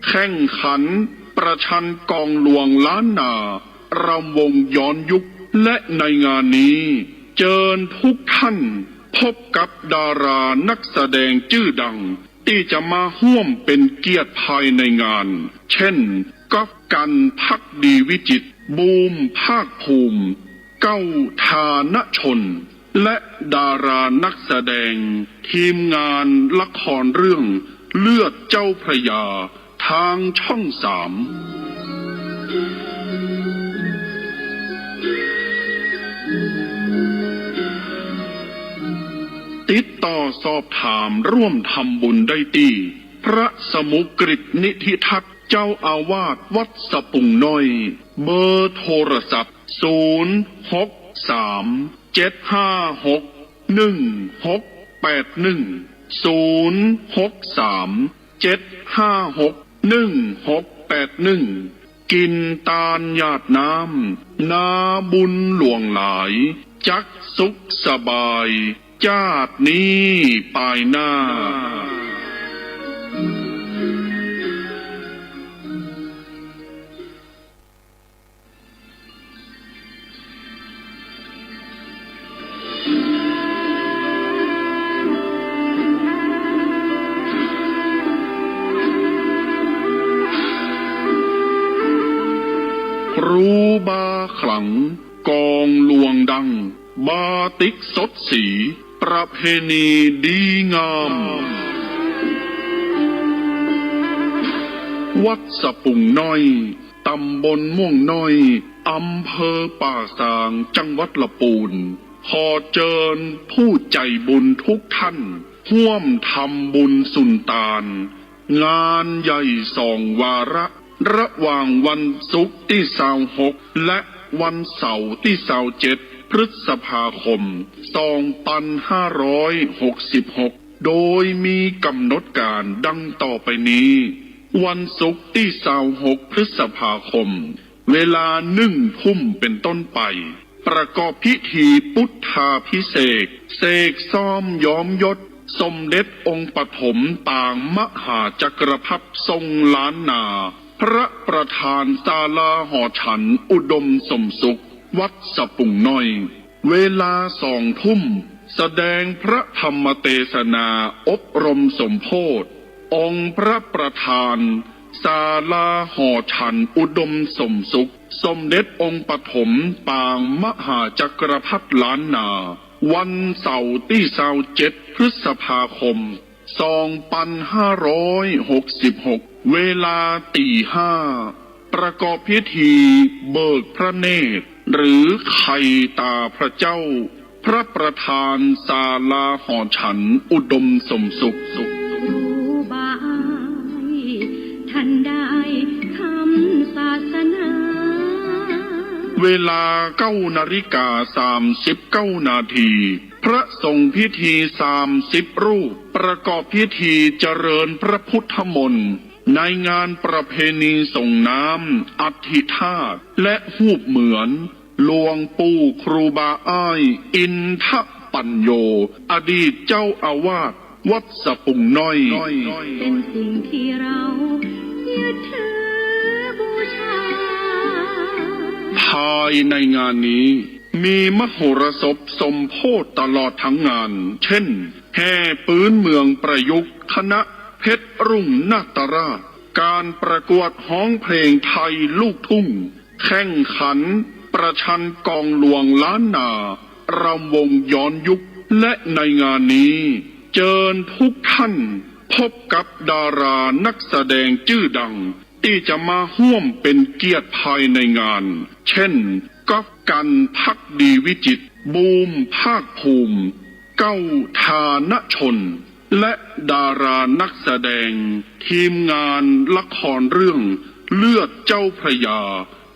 แข่งขัน ประชันกองหลวงล้านนา รำวงย้อนยุค และในงานนี้เจิญทุกท่านพบกับดารานักแสดงจื้อดัง ตี้จะมาฮ่วมเป๋นเกียรติภายในงาน เช่น ก๊อฟ กรรณ ภักดีวิจิตร บูม ภาคภูมิ เก้า ธานชน และดารานักแสดงทีมงานละครเรื่องเลือดเจ้าพระยา ทางช่องสาม ติดต่อสอบถามร่วมทำบุญได้ตี้ พระสมุกฤตนิธิทัต เจ้าอาวาสวัดสะปุงน้อย เบอร์โทรศัพท์ ศูนย์ หก สาม เจ็ด ห้า หก หนึ่ง หก แปด หนึ่ง ศูนย์ หก สาม เจ็ด ห้า หก หนึ่ง หก แปด หนึ่ง กิ๋นตานหยาดน้ำ นาบุญหลวงหลาย จักสุขสบาย จาตินี้ปายหน้า ครูบาขลัง กองหลวงดัง บาติกสดสี ประเพณีดีงาม วัดสะปุงน้อย ตำบลม่วงน้อย อำเภอป่าซาง จังหวัดละปูน ขอเจิญผู้ใจ๋บุญทุกท่าน ฮ่วมทำบุญสุนตาน งานใหญ่สองวาระ ระหว่างวันศุกร์ตี้ซาวหก และวันเสาร์ตี้ซาวเจ็ด พฤษภาคม สองปันห้าร้อยหกสิบหก โดยมีก๋ำหนดก๋านดังต่อไปนี้ วันศุกร์ตี้ซาวหก พฤษภาคม เวลาหนึ่งทุ่มเป๋นต้นไป ประกอบพิธีพุทธาภิเษก เสกซ่อมย้อมยศ สมเด็จองค์ปฐมปางมหาจักรพรรดิทรงล้านนา พระประธานศาลาหอฉันอุดมสมสุข วัดสะปุงน้อย เวลาสองทุ่ม แสดงพระธรรมเตสนาอบรมสมโภช องค์พระประธาน ศาลาหอฉันอุดมสมสุข สมเด็จองค์ปฐมปางมหาจักรพรรดิล้านนา วันเสาร์ตี้ซาวเจ็ด พฤษภาคม สองปันห้าร้อยหกสิบหก เวลาตีห้า ประกอบพิธีเบิกพระเนตร หรือไขต๋าพระเจ้า พระประธานศาลาหอฉันอุดมสมสุข ครูบาอ้าย ท่านได้ธรรมศาสนา เวลาเก้านาฬิกาสามสิบเก้านาที พระสงฆ์พิธีสามสิบรูป ประกอบพิธีเจริญพระพุทธมนต์ ในงานประเพณีส่งน้ำอัฐิธาตุ และฮูปเหมือน หลวงปู่ครูบาอ้าย อินทปัญโญ อดีตเจ้าอาวาสวัดสะปุงน้อย เป็นสิ่งที่เรายึดถือบูชา ภายในงานนี้ มีมโหรสพสมโภชตลอดทั้งงาน เช่น แห่ปื๊นเมืองประยุกต์ คณะเพชรรุ่งนาตราช ก๋านประกวดฮ้องเพลงไทยลูกทุ่ง แข่งขันประชันกองหลวงล้านนา รำวงย้อนยุค และในงานนี้ เจิญทุกท่านพบกับดารานักแสดงจื้อดัง ตี้จะมาฮ่วมเป๋นเกียรติภายในงาน เช่น ก๊อฟ กรรณ ภักดีวิจิตร บูม ภาคภูมิ เก้า ธานชน และดารานักแสดงทีมงานละครเรื่องเลือดเจ้าพระยา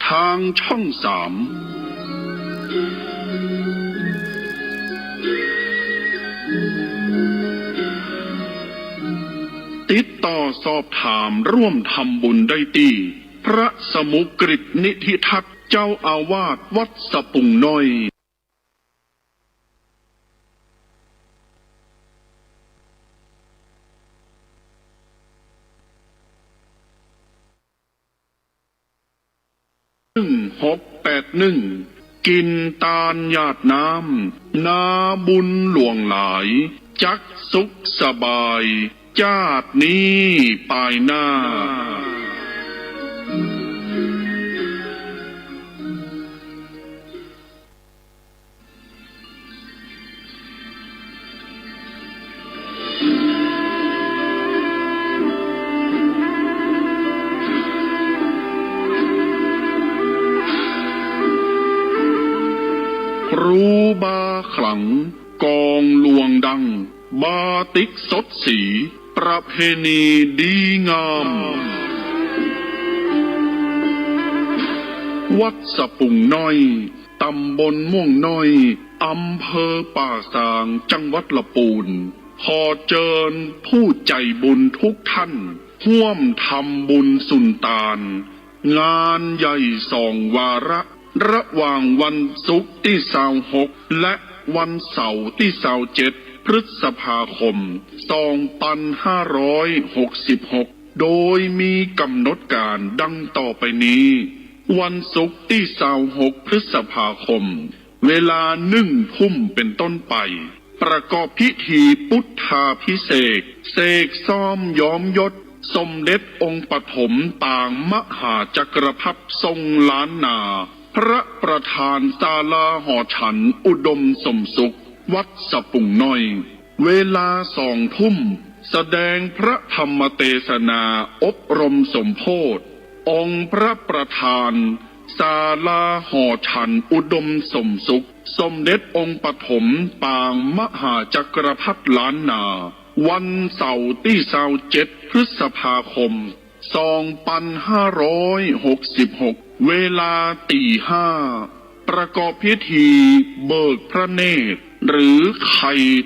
ทางช่องสาม ติดต่อสอบถามร่วมทำบุญได้ตี้ พระสมุกฤตนิธิทัต เจ้าอาวาสวัดสะปุงน้อย นึ่งหกแปดนึ่ง กิ๋นตานหยาดน้ำ นาบุญหลวงหลาย จักสุขสบาย จาตินี้ปายหน้า ครูบาขลัง กองลวงดัง บาติกสดสี ประเพณีดีงาม วัดสะปุงน้อย ต๋ำบลม่วงน้อย อำเภอป่าซาง จังหวัดละปูน ขอเจิญผู้ใจ๋บุญทุกท่าน ฮ่วมทำบุญสุนตาน งานใหญ่สองวาระ ระหว่างวันศุกร์ตี้ซาวหก และวันเสาร์ตี้ซาวเจ็ด พฤษภาคม สองปันห้าร้อยหกสิบหก โดยมีก๋ำหนดก๋านดังต่อไปนี้ วันศุกร์ตี้ซาวหก พฤษภาคม เวลาหนึ่งทุ่มเป๋นต้นไป ประกอบพิธีพุทธาภิเษก เสกซ่อมย้อมยศ สมเด็จองค์ปฐมปางมหาจักรพรรดิทรงล้านนา พระประธานศาลาหอฉันอุดมสมสุข วัดสะปุงน้อย เวลาสองทุ่ม แสดงพระธรรมเตสนาอบรมสมโภช องค์พระประธาน ศาลาหอฉันอุดมสมสุข สมเด็จองค์ปฐมปางมหาจักรพรรดิล้านนา วันเสาร์ตี้ซาวเจ็ด พฤษภาคม สองปันห้าร้อยหกสิบหก เวลาตี๋ห้า ประกอบพิธีเบิกพระเนตร หรือไข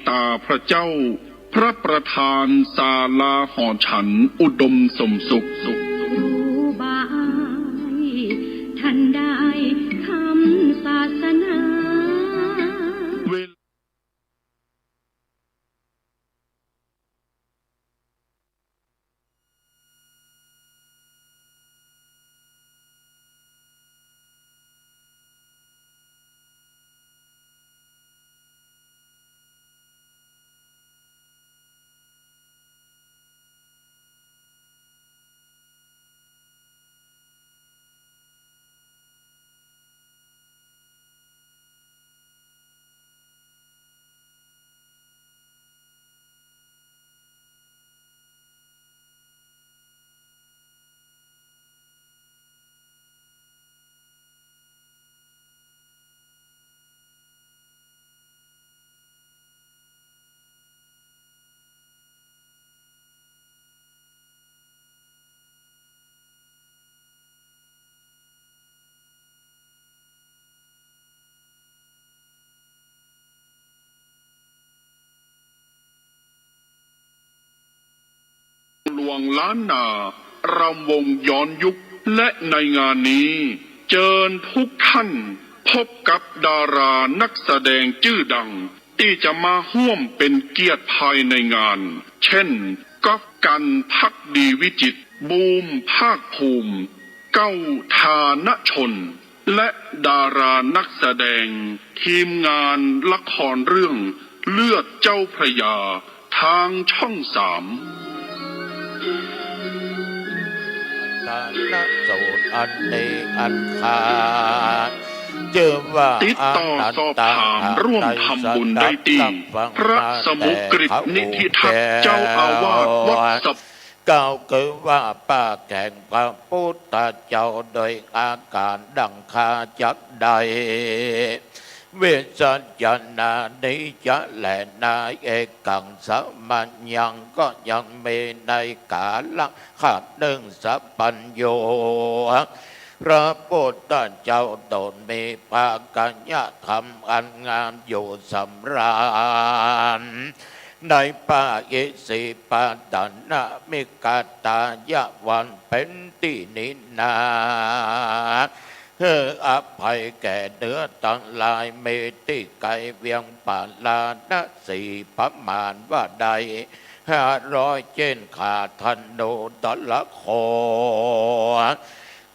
ต๋าพระเจ้า พระประธานศาลาหอฉันอุดมสมสุข ครูบาอ้าย ท่านได้คำศาสนา เวล หลวงล้านนา รำวงย้อนยุค และในงานนี้ เจิญทุกท่านพบกับดารานักแสดงจื้อดัง ตี้จะมาฮ่วมเป๋นเกียรติภายในงาน เช่น ก๊อฟ กรรณ ภักดีวิจิตร บูม ภาคภูมิ เก้า ธานชน และดารานักแสดง ทีมงานละครเรื่องเลือดเจ้าพระยา ทางช่องสาม อันเตอันขา จื้อว่า ติดต่อสอบถามร่วมทำบุญได้ตี้ พระสมุกฤตนิธิทัศน์ เจ้าอาวาสวัดสะ กล่าวคือว่า ปากแห่งพระพุทธเจ้าโดยอาการดังข้าจักได้ วิสัชนานิจจะแลนา เอกังสมัญญัง ก็ยังมีในกาละครั้งหนึ่ง สัพพัญญู พระพุทธเจ้าตนมีพระกัญญาธรรมอันงามอยู่สำราญ ในป่าอิสิปตนมิกทายวันเป๋นตี้นินา หื้ออภัยแก่เนื้อตังหลาย มีตี้ไกลเวียงปาราณสีประมาณว่าได้ห้าร้อยเจ้น ข้าธนูทรโขง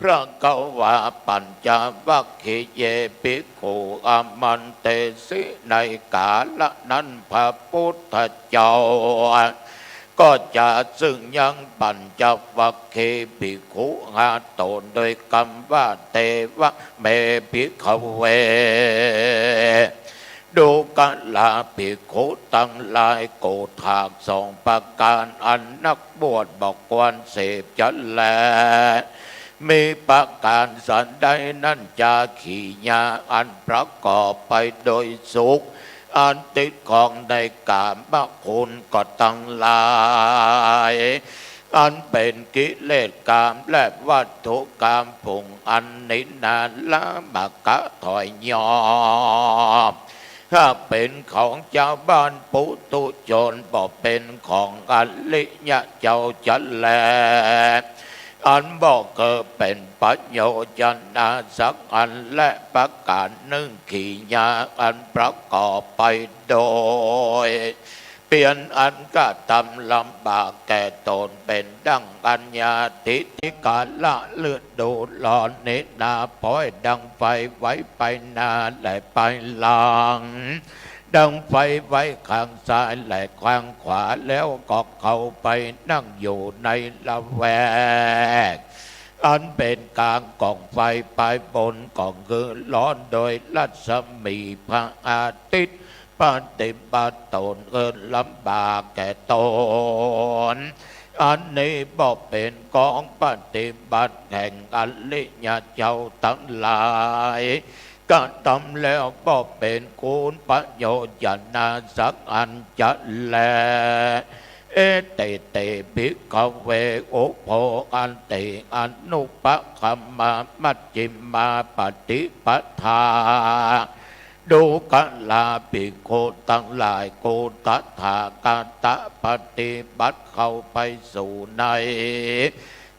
พระกวาปัญจวัคคีย์ภิกขุ อามันเตสิ ในกาละนั้นพระพุทธเจ้าก็จะซึ่งยังปัญจวัคคีย์ภิกขุห้าต๋นโดยกำว่า เตวะเม ภิกขเว ดูกราภิกขุตังหลาย โกฏฐากสองประก๋านอันนักบวชบ่ควรเสพจะแล มีประก๋านสันใดนั้น จาคียาอันประกอบไปโดยสุข อันติดข้องในกามคุณก็ตังหลาย อันเป๋นกิเลสกามและวัตถุกามฝูงอันนี้นา ละมะกะถอยยอม หากเป๋นของจาวบ้านปุถุชน บ่เป๋นของอริยะเจ้าจะแล อันบ่เกิดเป๋นประโยชน์จะนาสักอัน และประก๋านนึ่ง คียาอันประกอบไปโดย เปียรอันกระตำลำบากแก่ต๋น เป๋นดั่งอัญญาทิฏฐิ กาละฤดูร้อนนี้นา ป๊อยดังไฟไหว้ไปหน้าและไปหลัง ดังไฟไหว้ข้างซ้ายและข้างขวา แล้วก็เข้าไปนั่งอยู่ในละแวก อันเป๋นก๋างก๋องไฟ ไปบนก็คือร้อนโดยรัศมีพระอาทิตย์ ปฏิบัติต๋นเกิดลำบากแก่ต๋น อันนี้บ่เป๋นของปฏิบัติแห่งอริยะเจ้าตังหลาย กระตำแล้วบ่เป๋นคุณประโยชน์จะนาสักอันจะแล เอเต เต ภิกขเว อุโภ อันติ อนุปคัมมา มัชฌิมาปฏิปทา ดูกราภิกขุตังหลาย กูตถาคตปฏิบัติเข้าไปสู่ใน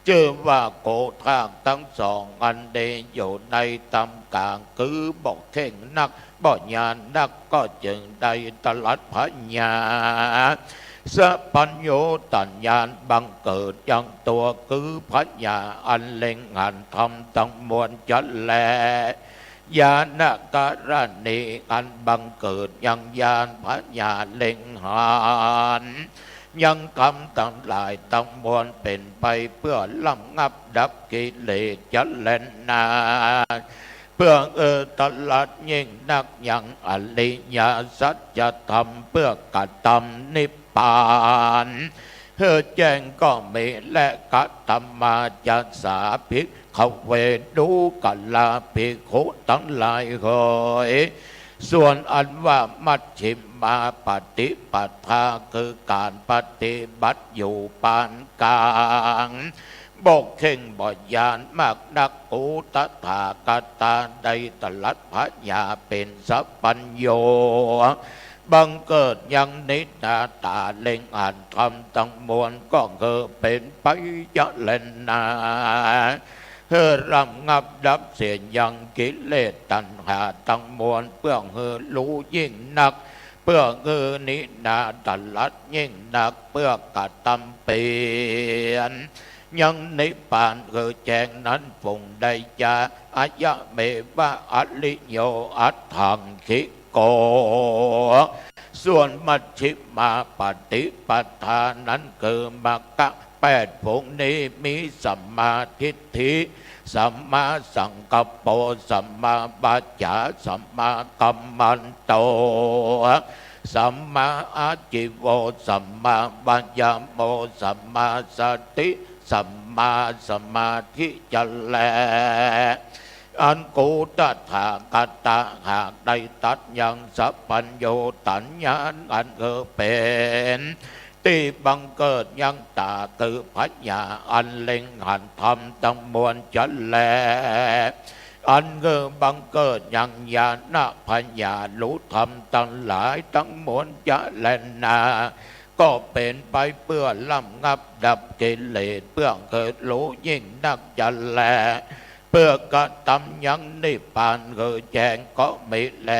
จื้อว่าโกฏฐากตังสองอันนี้อยู่ในตำก๋าง คือบ่เข่งนัก บ่หยาบนัก ก็จึงได้ตรัสผญาสัพพัญญูตญาณบังเกิดยังตั๋ว คือผญาอันเล็งหันธรรมตังมวลจะแล ญาณกรณีอันบังเกิดยังญาณผญาเล็งหันยังธรรมตังหลายตังมวล เป๋นไปเปื้อระงับดับกิเลสจะแลนา เปื้อเออตรัสยิ่งนักยังอริยสัจธรรม เปื้อกระตำนิพพานหื้อแจ้งก็มีแล กะตมาจะสา ภิกขเว ดูกราภิกขุตังหลายเหย ส่วนอันว่ามัชฌิมาปฏิปทา คือก๋านปฏิบัติอยู่ปานก๋าง บ่เข่งบ่หยาบมากนัก กูตถาคตาได้ตรัสผญาเป๋นสัพพัญญู บังเกิดยังนินาตาเล็งหันธรรมตังมวล ก็คือเป๋นไปจะแลนา หื้อระงับดับเสียยังกิเลสตัณหาตังมวล เปื้อหื้อฮู้ยิ่งนัก เปื้อหื้อนินาตรัสยิ่งนัก เปื้อกระตำเป๋นยังนิพพานหื้อแจ้งนั้น ฝูงใดจา อายะเมวะอริโย อัตถังคิโก ส่วนมัชฌิมาปฏิปทานั้นคือมรรคแปด ฝูงนี้มีสัมมาทิฏฐิ สัมมาสังกัปโป สัมมาวาจา สัมมากัมมันโต สัมมาอาชีโว สัมมาวายาโม สัมมาสติ สัมมาสมาธิจะแล อันกูตถาคตาหากได้ตรัสยังสัพพัญญูตญาณอันคือเป๋นตี้บังเกิดยังตาคือผญาอันเล็งหันธรรมตังมวลจะแล อันคือบังเกิดยังญาณผญาฮู้ธรรมตังหลายตังมวลจะแลนา ก็เป๋นไปเปื้อระงับดับกิเลส เปื้อคือฮู้ยิ่งนักจะแล เปื้อกระตำยังนิพพานคือแจ้งก็มีแล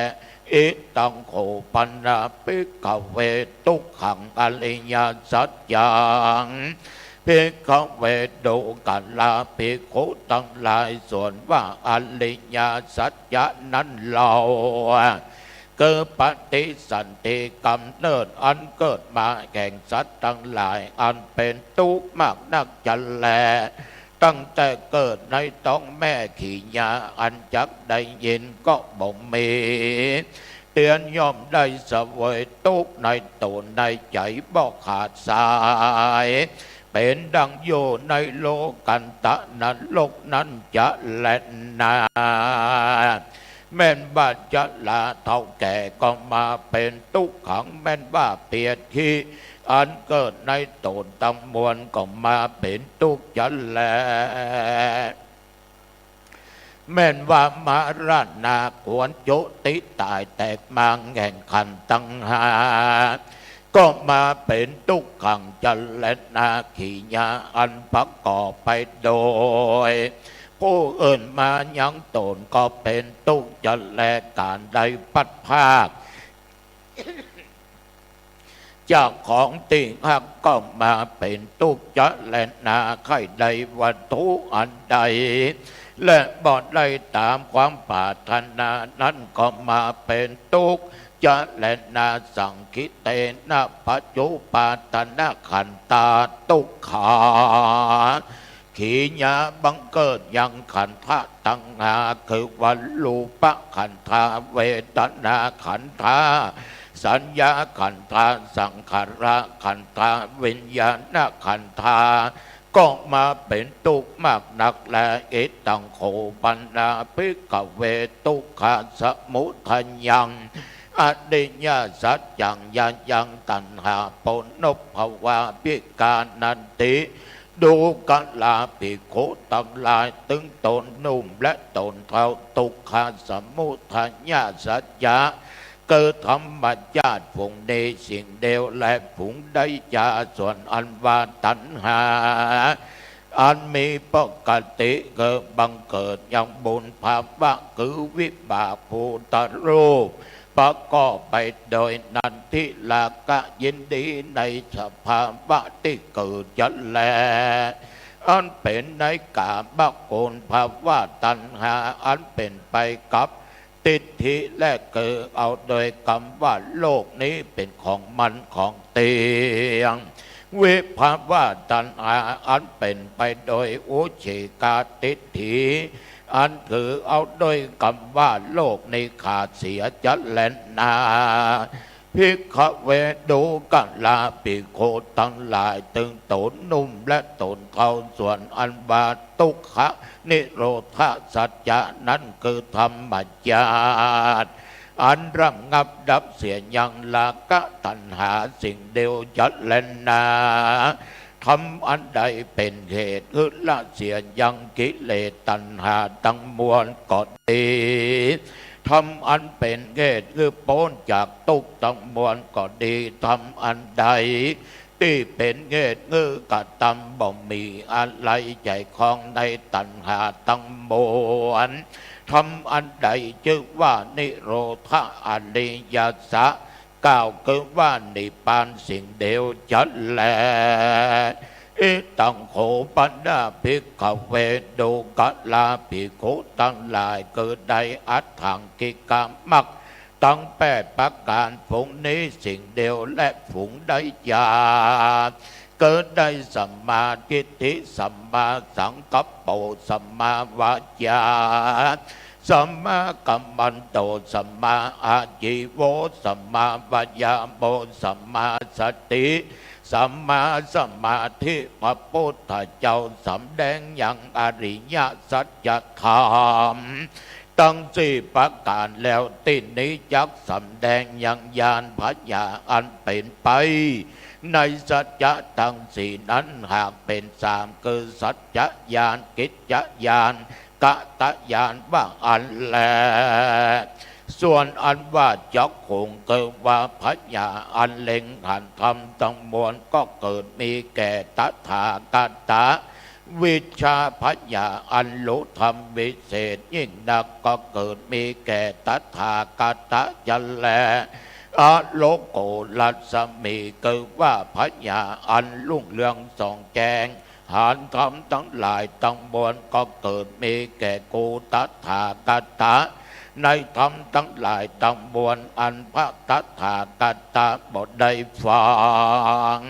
อิตังโข ปะนะ ภิกขเว ทุกขังอริยสัจจัง ภิกขเว ดูกราภิกขุตังหลาย ส่วนว่าอริยสัจจะนั้นเล่า คือปฏิสนธิกำเนิดอันเกิดมาแห่งสัตว์ตังหลาย อันเป๋นตุ๊กข์มากนักจะแล ตั้งแต่เกิดในต๊องแม่ขีญา อันจักได้ยินก็บ่มี เตียนย่อมได้เสวยตุ๊กข์ในต๋นในใจ๋บ่ขาดสาย เป๋นดังอยู่ในโลกันตะนรกนั้นจะแลนา แม่นว่าจะลาเฒ่าแก่ก็มาเป๋นตุ๊กขัง แม่นว่าเปียดขี้อันเกิดในต๋นตังมวลก็มาเป๋นตุ๊กข์จะแล แม่นว่ามรณาควรจุติต๋ายแตกมางแห่งขันธ์ตังห้า ก็มาเป๋นตุ๊กขังจะแลนา ขีญาอันประกอบไปโดยผู้อื่นมายังต๋นก็เป๋นตุ๊กข์จะแล ก๋านได้พลัดพราก จากของตี้ฮักก็มาเป๋นตุ๊กข์จะแลนา ใค่ได้วัตถุอันใด และบ่ได้ต๋ามความปรารถนานั้นก็มาเป๋นตุ๊กข์จะแลนา สังขิเตนะปัจจุปาทานขันธา ตุ๊กขา ขีญาบังเกิดยังขันธะตังห้า คือว่ารูปขันธา เวทนาขันธา สัญญาขันธา สังขารขันธา วิญญาณขันธา ก็มาเป๋นตุ๊กข์มากนักแล อิตังโข บรรดาภิกขเว ทุกขสมุทัยัง อริยสัจจัง ยะยังตัณหา ปุนพภวาภิกขานันติ ดูกราภิกขุตังหลาย ตึงต๋นหนุ่มและต๋นเฒ่า ทุกขสมุทัยสัจจะ คือธรรมชาติฝูงนี้สิ่งเดียวแล ฝูงใดจา ส่วนอันว่าตัณหา อันมีปกติคือบังเกิดยังบุญภาวะ คือวิบากภูตรูป ประกอบไปโดยนันทิราคะ ยินดีในสภาวะตี้เกิดจะแล อันเป๋นในกามคุณภาวะตัณหา อันเป๋นไปกับ ทิฏฐิแล คือเอาโดยกำว่าโลกนี้เป๋นของมั่นของเตี้ยง วิภวตัณหา อันเป๋นไปโดยอุเฉกาทิฏฐิ อันถือเอาโดยกำว่าโลกนี้ขาดเสียจะแลนา ภิกขเว ดูกราภิกขุตังหลาย ตึงต๋นหนุ่มและต๋นเฒ่า ส่วนอันว่าทุกขนิโรธสัจจะนั้น คือธรรมชาติอันระงับดับเสียยังราคะตัณหาสิ่งเดียวจะแลนา ธรรมอันใดเป๋นเหตุหื้อละเสียยังกิเลสตัณหาตังมวลก็ดี ธรรมอันเป๋นเหตุหื้อป๊นจากตุ๊กข์ตังมวลก็ดี ธรรมอันใดตี้เป๋นเหตุหื้อกระตำบ่มีอาลัยใจ๋คองในตัณหาตังมวล ธรรมอันใดจื้อว่านิโรธะอริยสัจ กล่าวคือว่านิพพานสิ่งเดียวจะแล อิตังโข บรรดาภิกขเว ดูกราภิกขุตังหลาย คือได้อัฏฐังกิกมรรคตังแปดประก๋าน ฝูงนี้สิ่งเดียวแล ฝูงใดจา คือได้สัมมาทิฏฐิ สัมมาสังกัปโป สัมมาวาจา สัมมากัมมันโต สัมมาอาชีโว สัมมาวายาโม สัมมาสติ สัมมาสมาธิ พระพุทธเจ้าสำแดงยังอริยสัจธรรมตังสี่ประก๋านแล้ว ตี้นี้จักสำแดงยังญาณผญาอันเป๋นไปในสัจจะตังสี่นั้น หากเป๋นสาม คือสัจจญาณ กิจจญาณ กัตตญาณว่าอั้นแล ส่วนอันว่าจักขุง คือว่าผญาอันเล็งหันธรรมตังมวล ก็เกิดมีแก่ตถาคต วิชชาผญาอันฮู้ธรรมวิเศษยิ่งนัก ก็เกิดมีแก่ตถาคตจะแล อโลโก รัศมี คือว่าผญาอันรุ่งเรืองส่องแจ้ง หันธรรมตังหลายตังมวล ก็เกิดมีแก่กูตถาคตะ ในธรรมตังหลายตังมวล อันพระตถาคตะบ่ได้ฟัง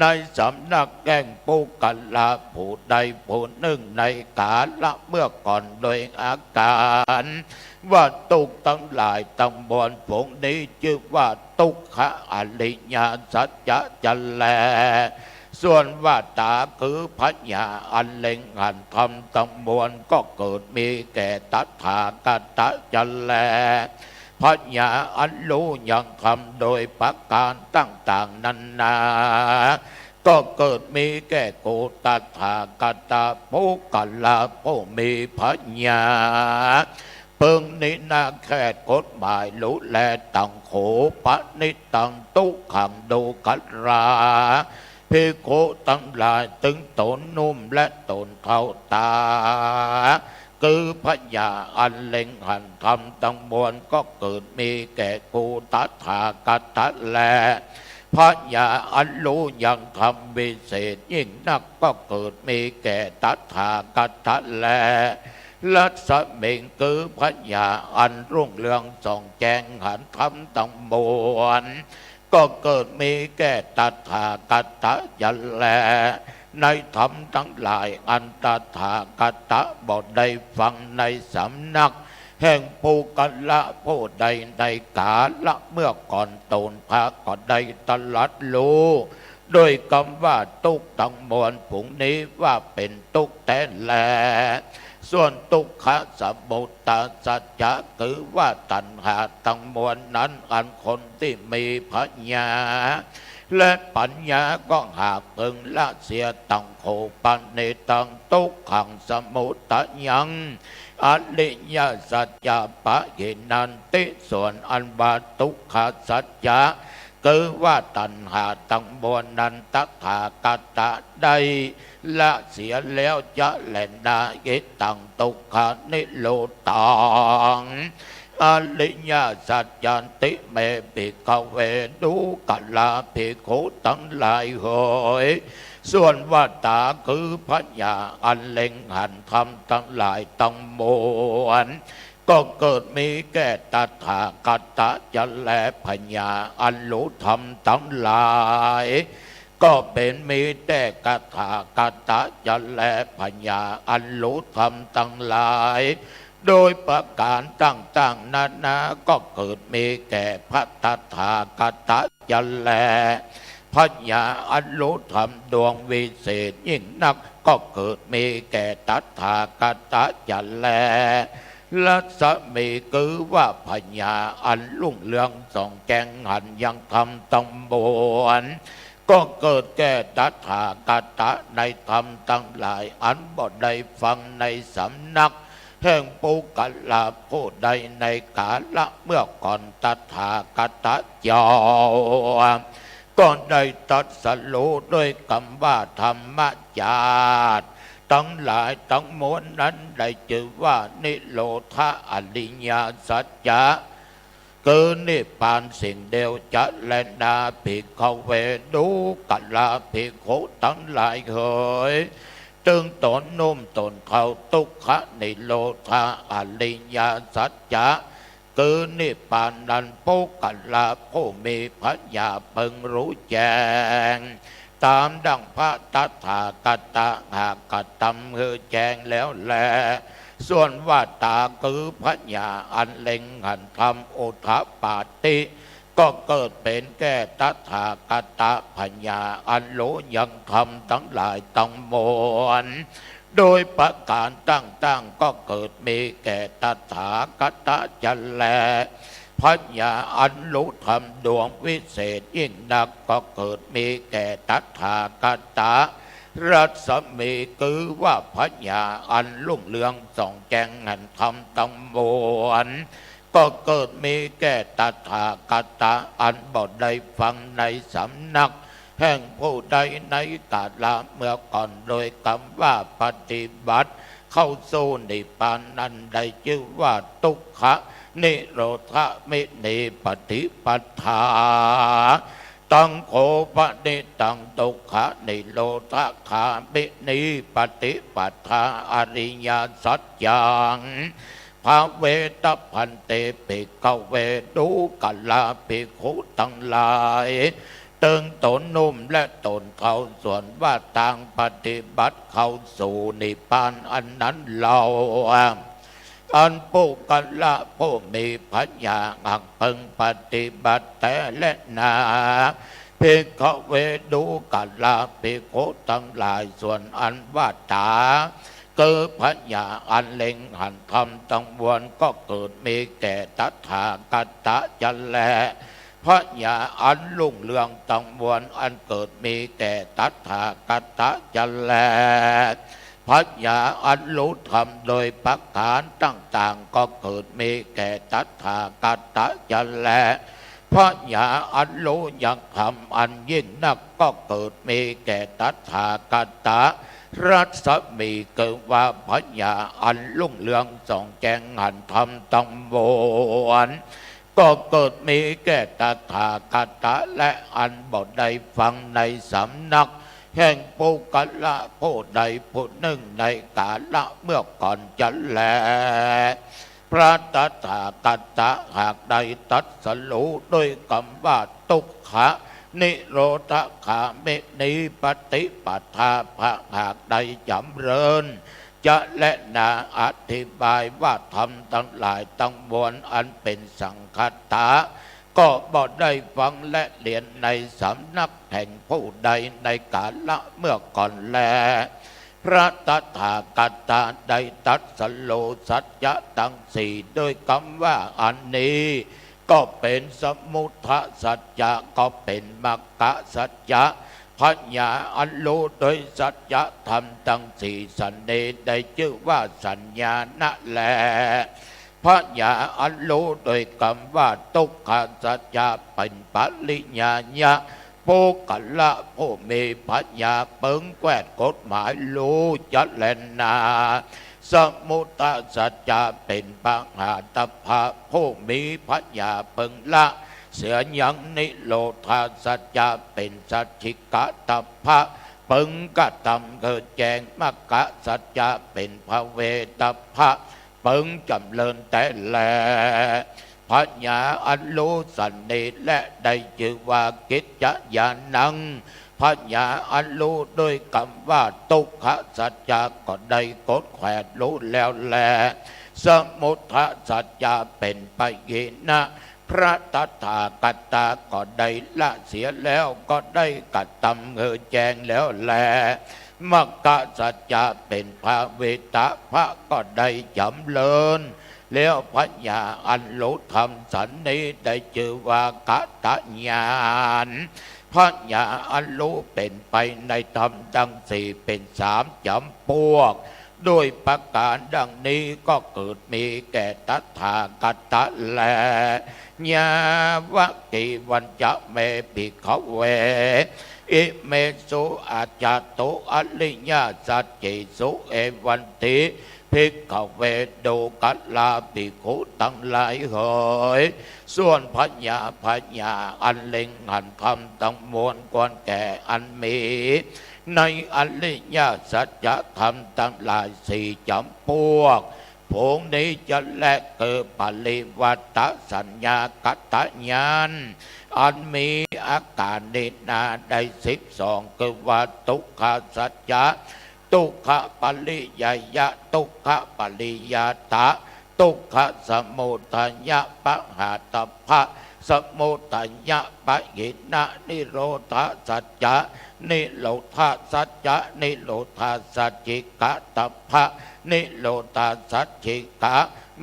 ในสำนักแห่งปุคคละผู้ใดผู้นึ่ง ในกาละเมื่อก่อน โดยอาก๋านว่าตุ๊กข์ตังหลายตังมวล ฝูงนี้จื้อว่าตุ๊กขะอริยสัจจะแล ส่วนว่าต๋าคือผญาอันเล็งหันธรรมตังมวล ก็เกิดมีแก่ตถาคตะจะแล ผญาอันฮู้ยังธรรมโดยประก๋านต่างๆ นานา ก็เกิดมีแก่กูตถาคตะ ปุคคละผู้มีผญา เปิงนินาแคดกฎหมายฮู้แล ตังโข ปะนิตัง ตุ๊กขัง ดูกรา ภิกขุตังหลาย ตึงต๋นนุ่มและต๋นเฒ่าต๋า คือผญาอันเล็งหันธรรมตังมวล ก็เกิดมีแก่กูตถาคตะแล ผญาอันฮู้ยังธรรมวิเศษยิ่งนัก ก็เกิดมีแก่ตถาคตะแล รัศมี คือผญาอันรุ่งเรืองส่องแจ้งหันธรรมตังมวล ก็เกิดมีแก่ตถาคตะจะแล ในธรรมตังหลายอันตถาคตะบ่ได้ฟัง ในสำนักแห่งปุคคละผู้ใด ในกาละเมื่อก่อน ตนพระก็ได้ตรัสฮู้ โดยกำว่าตุ๊กข์ตังมวลฝูงนี้ว่าเป๋นตุ๊กข์แต๊แล ส่วนตุ๊กขะสมุตตาสัจจะ คือว่าตัณหาตังมวลนั้น อันคนตี้มีผญาและปั๋ญญาก็หากเปิงละเสีย ตังโข ปะนิตัง ตุ๊กขัง สมุตตะยัง อริยสัจจะ ปะหินันติ ส่วนอันว่าตุ๊กขะสัจจะ คือว่าตัณหาตังมวลนั้น ตถาคตะได้ละเสียแล้วจะแลนา อิตัง ตุ๊กขะนิโรธัง อริยสัจจันติ เม ภิกขะเว ดูกราภิกขุตังหลายเหย ส่วนว่าต๋าคือผญาอันเล็งหันธรรมตังหลายตังมวล ก็เกิดมีแก่ตถาคตะจะแล ผญาอันฮู้ธรรมตังหลาย ก็เป๋นมีแต่ตถาคตะจะแล ผญาอันฮู้ธรรมตังหลาย โดยประก๋านต่างๆ นานา ก็เกิดมีแก่พระตถาคตะจะแล ผญาอันฮู้ธรรมดวงวิเศษยิ่งนัก ก็เกิดมีแก่ตถาคตะจะแล รัศมี คือว่าผญาอันรุ่งเรืองส่องแจ้งหันยังธรรมตังมวล ก็เกิดแก่ตถาคตะในธรรมตังหลายอันบ่ได้ฟังในสำนักแห่งปุคคละผู้ใดในกาละเมื่อก่อน ตถาคตะเจ้า ก็ได้ตรัสฮู้ด้วยกำว่าธรรมจาตุตังหลายตังมวลนั้นได้จื้อว่านิโรธะอริยสัจจะ คือนิพพานสิ่งเดียวจะแลนา ภิกขะเว ดูกราภิกขุตังหลายเหย ตึงต๋นนุ่มต๋นเฒ่า ตุ๊กขะนิโรธะอริยสัจจะ คือนิพพานนั้น ปุคคละผู้มีผญาเปิงฮู้แจ้ง ต๋ามดั่งพระตถาคตะหากกระตำหื้อแจ้งแล้วแล ส่วนว่าต๋าคือผญาอันเล็งหันธรรมอุทปาติ ก็เกิดเป๋นแก่ตถาคตะ ผญาอันฮู้ยังธรรมตังหลายตังมวล โดยประก๋านต่างๆ ก็เกิดมีแก่ตถาคตะจะแล ผญาอันฮู้ธรรมดวงวิเศษยิ่งนัก ก็เกิดมีแก่ตถาคตะ รัศมี คือว่าผญาอันรุ่งเรืองส่องแจ้งหันธรรมตังมวล ก็เกิดมีแก่ตถาคตะอันบ่ได้ฟังในสำนักแห่งผู้ใดในกาละเมื่อก่อน โดยกำว่าปฏิบัติเข้าสู่นิพพานนั้นได้จื้อว่าตุ๊กขะ นิโรธาคามินีปฏิปทา ตังโข ปะนิตัง ทุกขานิโรธาคามินีปฏิปทา อริยสัจจัง ภาเวทะ ภันเต ภิกขเว ดูกราภิกขุตังหลาย ตึงต๋นนุ่มและต๋นเทา ส่วนว่าตางปฏิบัติเข้าสู่นิพพานอันนั้นเล่า อันปุคคละผู้มีผญาอันเพิ่งปฏิบัติแต๊แลนา ภิกขเว ดูกราภิกขุตังหลาย ส่วนอันว่าต๋า คือผญาอันเล็งหันธรรมตังมวลก็เกิดมีแก่ตถาคตะจะแล ผญาอันรุ่งเรืองตังมวลอันเกิดมีแก่ตถาคตะจะแล ผญาอันรู้ธรรมโดยประก๋านต่างๆ ก็เกิดมีแก่ตถาคตะจะแล ผญาอันรู้ยังธรรมอันยิ่งนักก็เกิดมีแก่ตถาคตะ รัศมี คือว่าผญาอันรุ่งเรืองส่องแจ้งหันธรรมตังมวล ก็เกิดมีแก่ตถาคตะ และอันบ่ได้ฟังในสำนักแห่งปุคคละผู้ใดผู้นึ่งในกาละเมื่อก่อนจะแล พระตถาคตะหากได้ตรัสรู้ด้วยกำว่า ทุกขานิโรธาคามินีปฏิปทา พระหากได้จ๋ำเริญ จะแลนา อธิบายว่าธรรมตังหลายตังมวลอันเป๋นสังคตะ ก็บ่ได้ฟังและเรียนในสำนักแห่งผู้ใดในกาละเมื่อก่อนแล พระตถาคตะได้ตรัสรู้สัจจะตังสี่ด้วยกำว่า อันนี้ก็เป๋นสมุทยสัจจะ ก็เป๋นมคคสัจจะ ผญาอันรู้โดยสัจธรรมตังสี่สันนี้ได้จื้อว่าสัญญาณะแล ผญาอันรู้โดยกำว่า ทุกขสัจจะ เป๋นปริญญาณะ ปุคคละผู้มีผญาเปิงแกวดกฎหมายรู้จะแลนา สมุทยสัจจะเป๋นปหาตพะ ผู้มีผญาเปิงละเสียยัง นิโรธาสัจจะเป๋นสัจฉิกาตพะ เปิงกระตำคือแจ้ง มคคสัจจะเป๋นภเวตพะ เปิงจ๋ำเริญแต๊แล ผญาอันรู้สันนี้แลได้จื้อว่ากิจจญาณัง ผญาอันรู้ด้วยกำว่า ทุกขสัจจะก็ได้กฎแกวดรู้แล้วแล สมุทยสัจจะเป๋นปหานะ พระตถาคตะก็ได้ละเสียแล้ว ก็ได้กระตำคือแจ้งแล้วแล มคคสัจจะเป๋นภเวตพะ ก็ได้จ๋ำเริญแล้ว ผญาอันรู้ธรรมสันนี้ได้จื้อว่าคตญาณ ผญาอันรู้เป๋นไปในธรรมตังสี่เป๋นสามจ๋ำปวก ด้วยประก๋านดังนี้ก็เกิดมีแก่ตถาคตะแล ยาวะ กีวัญจะ เม ภิกขเว อิเมสุ อาจาตุ อริยสัจจิสุ เอวันติ ภิกขเว ดูกราภิกขุตังหลายเหย ส่วนผญา ผญาอันเล็งหันธรรมตังมวลควรแก่อันมีในอริยสัจธรรมตังหลายสี่จ๋ำปวก ฝูงนี้จะแลคือปริวัตตสัญญาคตญาณ อันมีอาก๋านนี้นาได้สิบสอง คือว่า ทุกขสัจจะ ทุกขปริยายะ ทุกขปริยาตะ ทุกขสมุทยปหาตพะ สมุทยปหานะ นิโรธสัจจะ นิโรธสัจจะ นิโรธสัจฉิกาตพะ นิโรธสัจฉิกา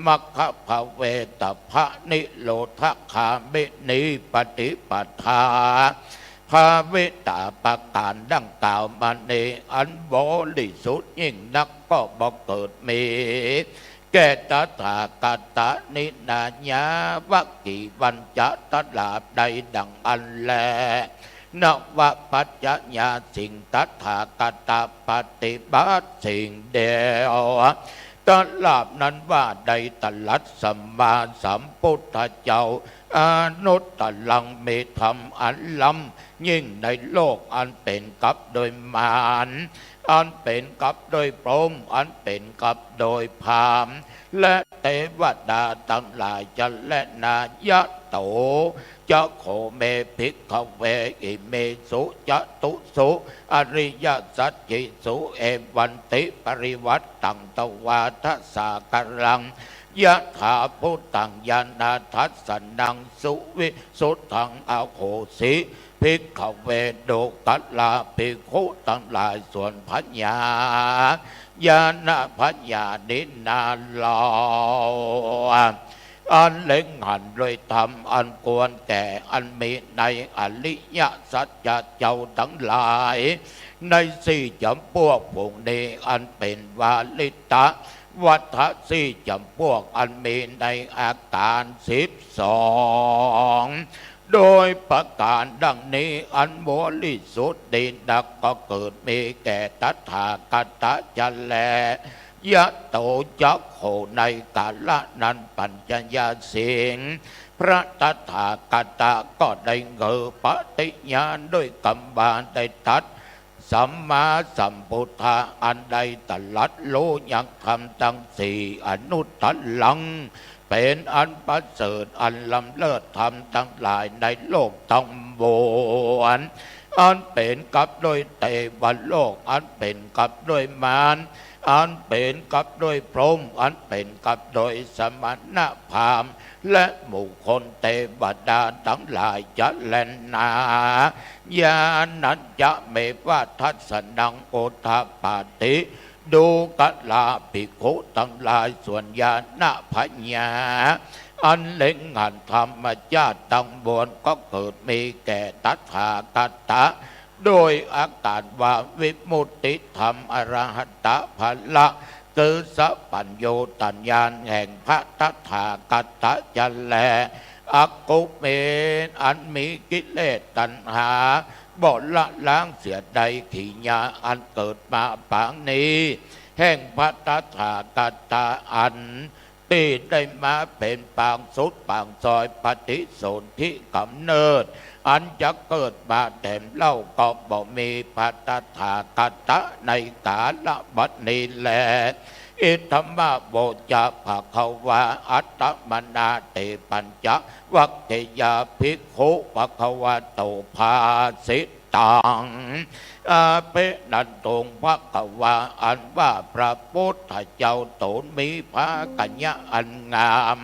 มคคภเวตพะ นิโรธคามินีปฏิปทา ภาวิตาประก๋านดังกล่าวมานี้อันบริสุทธิ์ยิ่งนักก็บ่เกิดมีแก่ตถาคตะนี้นา ยาวะ กีวัญจะ ตราบใดดังอั้นแล นวปัจจยาสิ่ง ตถาคตะปฏิบัติสิ่งเดียว ต ตราบนั้นว่าได้ตรัสสัมมาสัมพุทธเจ้า อนุตตรัง มีธรรมอันล้ำยิ่งในโลกอันเป๋นกับโดยมาร อันเป๋นกับโดยพรหม อันเป๋นกับโดยพราหมณ์ และเตวดาตังหลายจะแลนา ยะโต จะโข เม ภิกขเว อิเมสุ จตุสุ อริยสัจจิสุ เอวันติ ปริวัตตัง ตวาทสากัง ยถาภูตัง ญาณทัสสนัง สุวิสุทธัง อโหสิ ภิกขเว ดูกราภิกขุตังหลาย ส่วนพญา ญาณพญานี้นาเล่า อันเล็งหันโดยธรรมอันควรแก่ อันมีในอริยสัจจะเจ้าตังหลาย ในสี่จ๋ำพวกผู้นี้ อันเป๋นวาริตะวัฏฏะสี่จ๋ำพวก อันมีในอาก๋ารสิบสอง โดยประก๋านดังนี้ อันบริสุทธิ์ดีนัก ก็เกิดมีแก่ตถาคตะจะแล ยะโต จะโข ในกาละนั้น ปัญจญาสิงห์ พระตถาคตะก็ได้เงยปฏิญาณด้วยกำว่า ได้ตรัสสัมมาสัมพุทธะ อันได้ตรัสฮู้ยังธรรมตังสี่ อนุตตรัง เป๋นอันประเสริฐ อันล้ำเลิศ ธรรมตังหลายในโลกตังมวล อันเป๋นกับโดยเตวโลก อันเป๋นกับโดยมาร อันเป๋นกับโดยพรหม อันเป๋นกับโดยสมณพราหมณ์ และหมู่คนเตวดาตังหลายจะแลนา ญาณัญจะ เม วาทัสสนัง อุทปาติ ดูกราภิกขุตังหลาย ส่วนญาณพญา อันเล็งหันธรรมชาติตังมวล ก็เกิดมีแก่ตถาคตะ โดยอาก๋ารว่า วิมุตติธรรม อรหัตตผละ คือสัพพัญญูตญาณแห่งพระตถาคตะจะแล อักขุ เม อันมีกิเลสตัณหา บ่ละล้างเสียได้ ขีณา อันเกิดมาปางนี้ แห่งพระตถาคตะ อันตี้ได้มาเป๋นปางสุดปางซอย ปฏิสนธิก๋ำเนิด อันจะเกิดมาแถมเล่า ก็บ่มีพระตถาคตะในกาละบัดนี้แล อิทัมมะ โวจะ ภะคะวา อัตตมนา เต ปัญจวัคคียาภิกขุ ภะคะวะโต ภาสิตัง อาภินันทุง ภะคะวา อันว่าพระพุทธเจ้าต๋นมีพระกัญญะอันงาม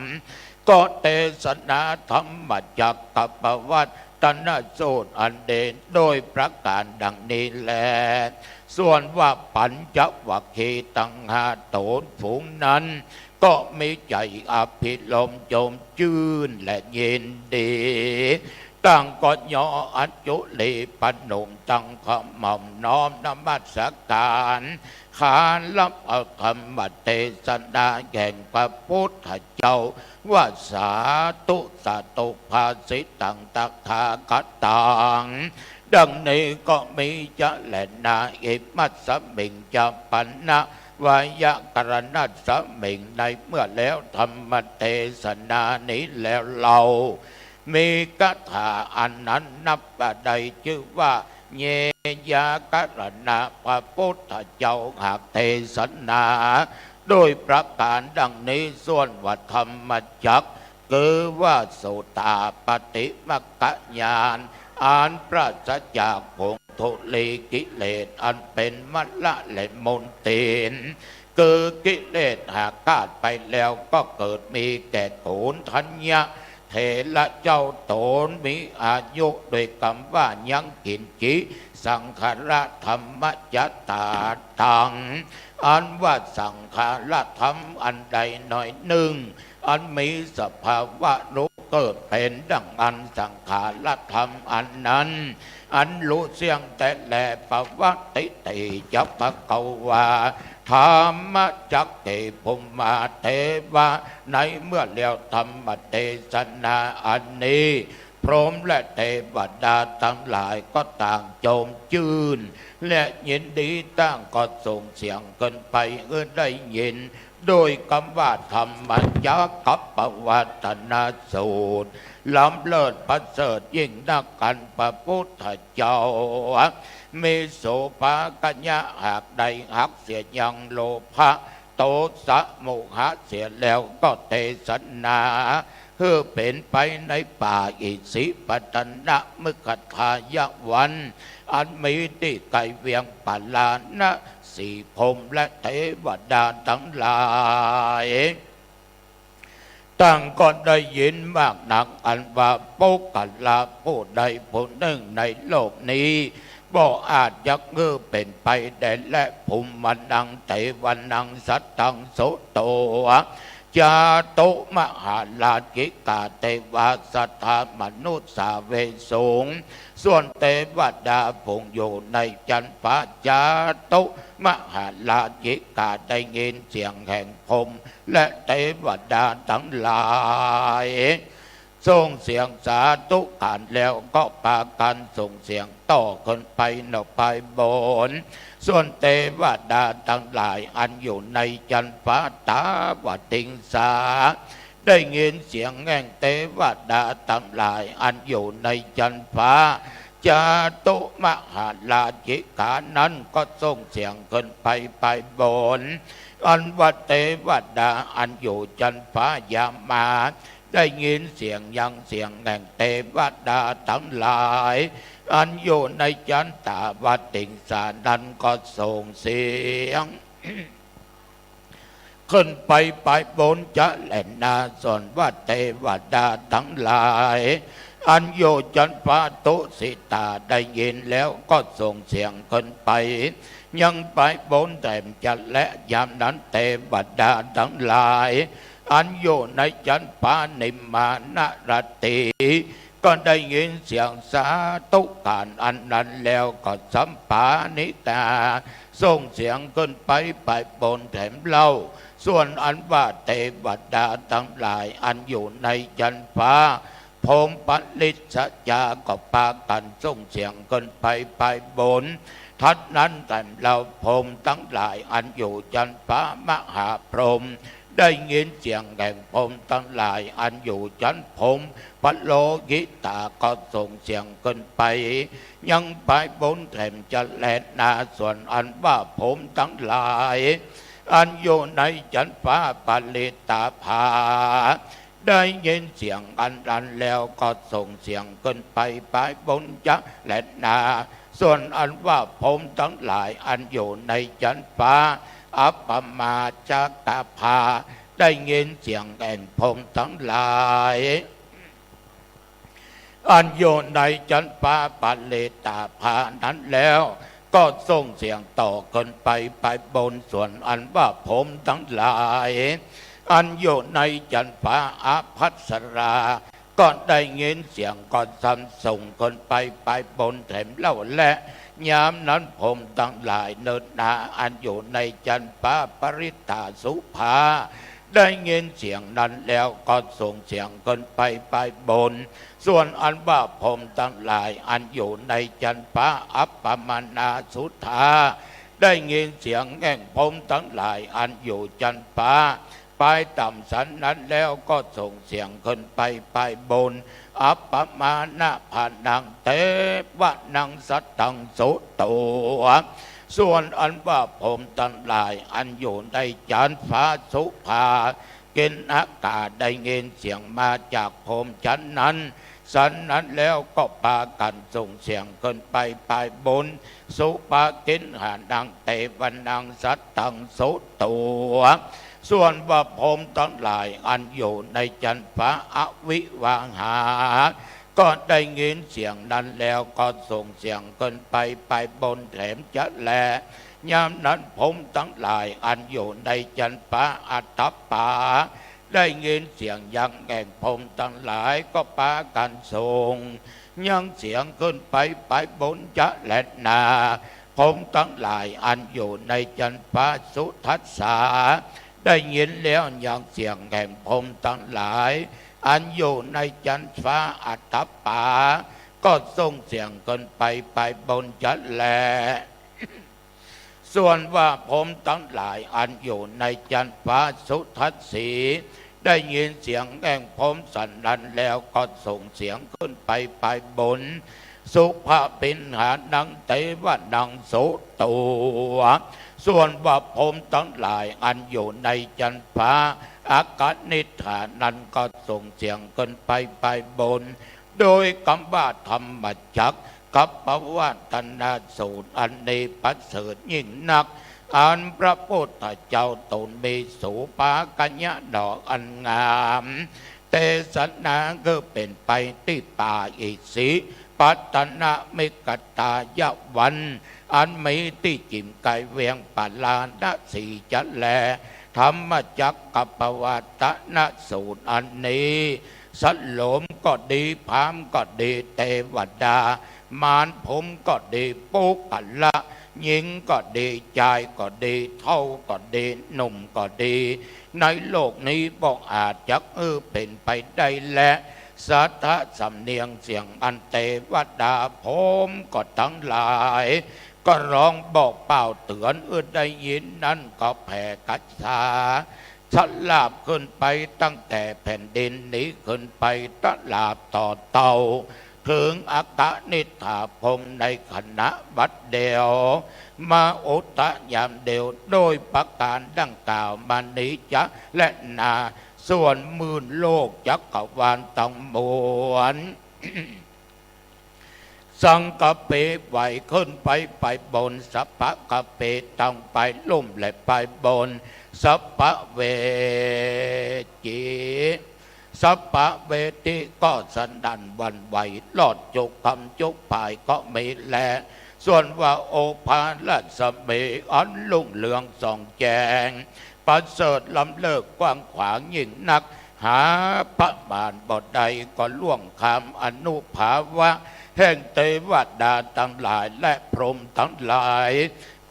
ก็เตสนาธัมมจักกัปปวัตตนสูตรอันเด่นโดยประก๋านดังนี้แล ส่วนว่าปัญจวัคคีย์ตังห้าต๋นฝูงนั้น ก็มีใจ๋อภิรมย์จมจื้นและยินดี ต่างก็ย่ออัญจุลีประนมตั้งขะหม่อมน้อมนมัสก๋าน ขานรับเอาธรรมเตสนาแห่งพระพุทธเจ้า ว่า สาธุ สาธุ ภาสิตัง ตถาคตัง ดังนี้ก็มีจะแลนา อิมัสสมิง จะ ปัณณวายะกะรณัสสมิง ในเมื่อแล้วธรรมเตสนานี้แล้วเล่า มีคาถาอันนั้นนับว่าได้จื้อว่า เยยะกะรณะ พระพุทธเจ้าหากเตสนา โดยประก๋านดังนี้ ส่วนว่าธรรมจัก คือว่าโสตาปัตติมัคคญาณ อันปราศจากผงธุลีกิเลส อันเป๋นมละและมลทิน คือกิเลสหากขาดไปแล้ว ก็เกิดมีแก่โกณฑัญญะเถระเจ้าต๋น มีอายุโดยกำว่ายังกิญจิ สังขาระธัมมะจะตาตัง อันว่าสังขารธรรมอันใดหน่อยนึ่ง อันมีสภาวะรู้เกิดเป๋นดังอั้น สังขารธรรมอันนั้น อันรู้เสี้ยงแต๊แล ปวัตติติ จะ ภะคะวา ธัมมจักเข ภูมมาเตวะ ในเมื่อแล้วธรรมเตสนาอันนี้ พรหมและเตวดาตังหลายก็ต่างโจมจื้น และยินดีต่างก็ส่งเสียงขึ้นไปหื้อได้ยิน โดยกำว่าธัมมจักกัปปวัตตนสูตร ล้ำเลิศประเสริฐยิ่งนักอันพระพุทธเจ้า มีโสภาคยะหากได้ฮักเสียยังโลภะ โตสะโมหะเสียแล้วก็เตสนา หื้อเป๋นไปในป่าอิสิปตนมฤคทายวัน อันมีตี้ไกลเวียงปาราณสี พรหมและเตวดาตังหลาย ต่างก็ได้ยินมากนักอันว่าปุคคละผู้ใดผู้นึ่งในโลกนี้ บ่อาจจะหื้อเป๋นไปได้แล ภูมิมานัง เตวานัง สัตตัง สุโต จาตุ มหาราชิกา เตวา สัตถามนุสสาเวสุง ส่วนเตวดาผู้อยู่ในจั๊นฟ้า จาตุ มหาราชิกา ได้ยินเสียงแห่งพรหม และเตวดาตังหลาย ส่งเสียงสาธุขานแล้วก็ปากั๋นส่งเสียงต่อขึ้นไปหนอไปบน ส่วนเตวดาตังหลายอันอยู่ในจั๊นฟ้า ตาวติงสา ได้ยินเสียงแห่งเตวดาตังหลายอันอยู่ในจั๊นฟ้า จาตุ มหาราชิกานั้นก็ส่งเสียงขึ้นไปไปบน อันว่าเตวดาอันอยู่จั๊นฟ้ายามา ได้ยินเสียงยังเสียงแห่งเตวดาตังหลาย อันอยู่ในจั๊นตาวติงสานั้นก็ส่งเสียง ขึ้นไปไปบนจะแลนา ส่วนว่าเตวดาตังหลาย อันอยู่จั๊นฟ้าทุสิตาได้ยินแล้วก็ส่งเสียงขึ้นไป ยังไปบนแถมจะแล ยามนั้นเตวดาตังหลาย อันอยู่ในจั๊นฟ้านิมมานรตี ก็ได้ยินเสียงสาธุขานอันนั้นแล้วก็สัมปานิตา ส่งเสียงขึ้นไปไปบนแถมเล่า ส่วนอันว่าเตวดาตังหลายอันอยู่ในจั๊นฟ้า พรหมปริสจาก็ปากั๋นส่งเสียงขึ้นไปไปบน ทัดนั้นแถมเล่าพรหมตังหลายอันอยู่จั๊นฟ้ามหาพรหม ได้ยินเสียงแห่งพรหมตังหลายอันอยู่จั๊นพรหมปโลกิตาก็ส่งเสียงขึ้นไป ยังไปบนแถมจะแลนา ส่วนอันว่าพรหมตังหลาย อันอยู่ในจั๊นฟ้าปริตตาภา ได้ยินเสียงอันนั้นแล้วก็ส่งเสียงขึ้นไปไปบนจะแลนา ส่วนอันว่าพรหมตังหลายอันอยู่ในจั๊นฟ้าอัปปมาจักกาภา ได้ยินเสียงแห่งพรหมตังหลาย อันอยู่ในจั๊นฟ้าปริตตาภานั้นแล้ว ก็ส่งเสียงต่อขึ้นไปไปบน ส่วนอันว่าพรหมตังหลาย อันอยู่ในจั๊นฟ้าอภัสรา ก็ได้ยินเสียงก็ซ้ำส่งขึ้นไปไปบนแถมเล่าแล ยามนั้นพรหมตังหลายเนินนาอันอยู่ในจั๊นฟ้าปริตตาสุภา ได้ยินเสียงนั้นแล้วก็ส่งเสียงขึ้นไปไปบน ส่วนอันว่าพรหมตังหลายอันอยู่ในจั๊นฟ้าอัปปมาณาสุธา ได้ยินเสียงแห่งพรหมตังหลายอันอยู่จั๊นฟ้าปลายต่ำสันนั้นแล้วก็ส่งเสียงขึ้นไปไปบน อัปปมาณพานัง เตวานัง สัตตัง สุโต ส่วนอันว่าพรหมตังหลายอันอยู่ในจั๊นฟ้าสุภา กิณณกา ได้ยินเสียงมาจากพรหมจั๊นนั้น สันนั้นแล้วก็ปากั๋นส่งเสียงขึ้นไปไปบน สุภกิณหานัง เตวานัง สัตตัง สุโต ส่วนว่าพรหมตังหลายอันอยู่ในจั๊นฟ้าอวิวาหา ก็ได้ยินเสียงนั้นแล้วก็ส่งเสียงขึ้นไปไปบนแถมจะแล ยามนั้นพรหมตังหลายอันอยู่ในจั๊นฟ้าอัตตปา ได้ยินเสียงยังแห่งพรหมตังหลายก็ปากั๋นส่งยังเสียงขึ้นไปไปบนจะแลนา พรหมตังหลายอันอยู่ในจั๊นฟ้าสุทัสสา ได้ยินแล้วยังเสียงแห่งพรหมตังหลาย อันอยู่ในจั๊นฟ้าอัตตปา ก็ส่งเสียงขึ้นไปไปบนจะแล ส่วนว่าพรหมตังหลายอันอยู่ในจั๊นฟ้าสุทัสสี ได้ยินเสียงแห่งพรหมสนั่นแล้วก็ส่งเสียงขึ้นไปไปบน สุภวิหานังเตวะนังสุตัว ส่วนว่าพรหมตังหลายอันอยู่ในจั๊นฟ้าอากนิฏฐานั้นก็ส่งเสียงขึ้นไปไปบน โดยกำว่าธรรมจักรกัปปวัตตนสูตรอันนี้ประเสริฐยิ่งนัก อันพระพุทธเจ้าตนมีโสภาคยะหนออันงาม เตสนาคือเป๋นไปตี้ป่าอิสิปตนมิกตายวัน อันมีตี้จิ่มใก้เวียงปาราณสีจะแล ธรรมจักรกัปปวัตตนสูตรอันนี้ สโลมก็ดี พราหมณ์ก็ดี เตวดา มารพรหมก็ดี ปุคคละ หญิงก็ดี จายก็ดี เฒ่าก็ดี หนุ่มก็ดี ในโลกนี้บ่อาจจักหื้อเป๋นไปได้แล สาธะสำเนียงเสียงอันเตวดาพรหมก็ตังหลาย ก็ร้องบอกเป่าเตือนหื้อได้ยินนั้นก็แผ่คาถาสลาบขึ้นไปตั้งแต่แผ่นดินนี้ขึ้นไปตลาบต่อเต้า เถิงอากนิฏฐาพรหมในขณะบัดเดียว มาอุทะยามเดียว โดยประก๋านดังกล่าวมานี้จะแลนา ส่วนหมื่นโลกจักรวาลตังมวล สังคเปไหวขึ้นไปไปบน สัพพะคเปตังไปลุ่มและไปบน สัพพะเวจี สัพพะเวทีก็สนั่นหวั่นไหว ลอดจุกคำจุกภายก็มีแล ส่วนว่าโอภาสรัศมีอันรุ่งเรืองส่องแจ้ง ประเสริฐล้ำเลิศกว้างขวางยิ่งนัก หาประมาณบ่ได้ ก็ล่วงข้ามอนุภาวะแห่งเตวดาตังหลายและพรหมตังหลาย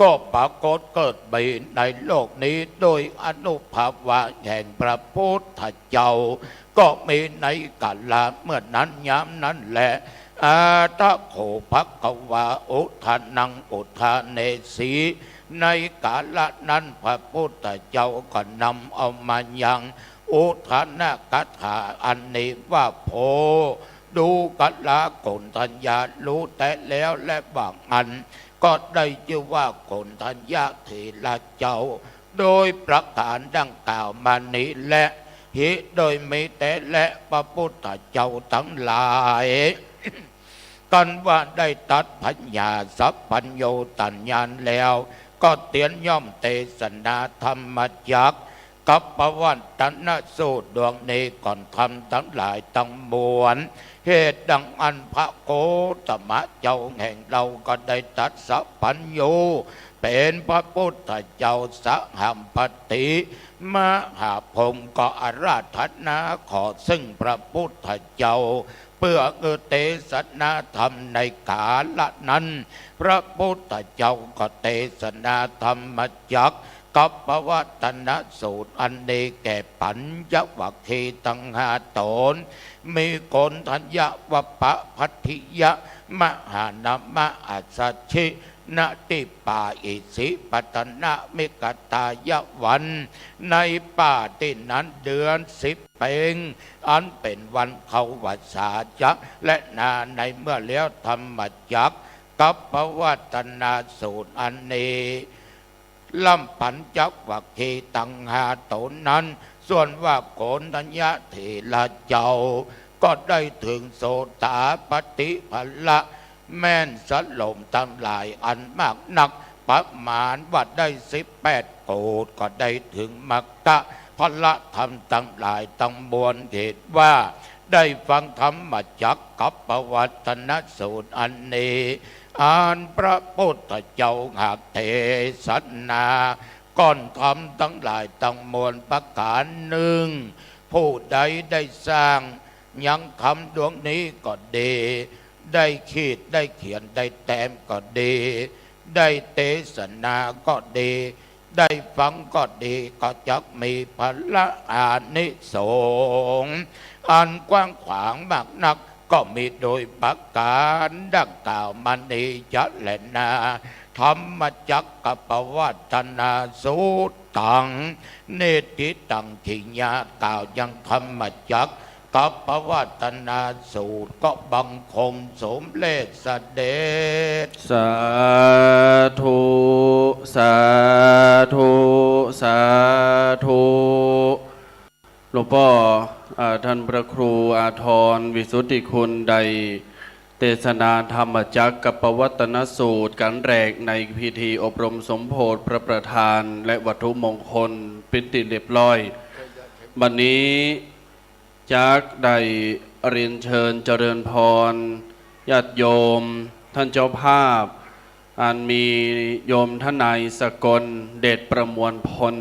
ก็ปรากฏเกิดมีในโลกนี้โดยอนุภาวะแห่งพระพุทธเจ้า ก็มีในกาละเมื่อนั้นยามนั้นแล อาทะโข ภควา อุทานัง อุทาเนสี ในกาละนั้นพระพุทธเจ้าก็นำเอามายังอุทานคาถาอันนี้ว่า โพ ดูกราโกณฑัญญา รู้แต๊แล้วแลว่าอั้น ก็ได้จื้อว่าโกณฑัญญเถระเจ้า โดยประก๋านดังกล่าวมานี้แล หิ โดยมีแต๊แล พระพุทธเจ้าตังหลาย กันว่าได้ตรัสผญาสัพพัญญูตญาณแล้ว ก็เตียนย่อมเตสนาธรรมจักรกัปปวัตตนสูตรดวงนี้ก่อนธรรมตังหลายตังมวล เหตุดังอั้นพระโคตมะเจ้าแห่งเฮาก็ได้ตรัสสัพพัญญู เป๋นพระพุทธเจ้า สหัมปติมหาพรหมก็อาราธนาขอซึ่งพระพุทธเจ้า เปื้อหื้อเตสนาธรรมในกาละนั้น พระพุทธเจ้าก็เตสนาธรรมจักรกัปปวัตตนสูตรอันนี้แก่ปัญจวัคคีย์ตังห้าต๋น มีโกณฑัญญะ วัปปะ พัททิยะ มหานามะ อัสสชิ ณ ตี้ป่าอิสิปตนมิกตายวัน ในป่าตี้นั้นเดือนสิบเพ็ง อันเป๋นวันเข้าวัสสาจะแลนา ในเมื่อแล้วธรรมจักรกัปปวัตตนสูตรอันนี้ ล่ำปัญจวัคคีย์ตังห้าต๋นนั้น ส่วนว่าโกณฑัญญเถระเจ้า ก็ได้เถิงโสตาปัตติผละ แม่นสโลมตังหลายอันมากนัก ประมาณว่าได้สิบแปดโกฏ ก็ได้เถิงมัคคะผละธรรมตังหลายตังมวล เหตุว่าได้ฟังธรรมจักรกัปปวัตตนสูตรอันนี้ อันพระพุทธเจ้าหากเตสนาก่อนธรรมตังหลายตังมวลประก๋านนึ่ง ผู้ใดได้สร้างยังธรรมดวงนี้ก็ดี ได้ขีดได้เขียนได้แต้มก็ดี ได้เตสนาก็ดี ได้ฟังก็ดี ก็จักมีผละอานิสงส์ อันกว้างขวางมากนัก ก็มีโดยประก๋านดังกล่าวมานี้จะแลนา ธรรมจักรกัปปวัตตนสูตตัง นิฏฐิตัง ถิยะ กล่าวยังธรรมจักรกัปปวัตตนสูตร ก็บังคมสมเร็จเสด็จ สาธุ สาธุ สาธุ หลวงป้อ อ่า ท่านพระครูอาทรวิสุทธิคุณได้เตสนาธรรมจักรกัปปวัตตนสูตรกั๋นแรกในพิธีอบรมสมโภชพระประธานและวัตถุมงคลเป๋นตี้เรียบร้อย บัดนี้จักได้เรียนเชิญเจริญพรญาติโยมท่านเจ้าภาพ อันมีโยมทนายสกล เดชประมวลพล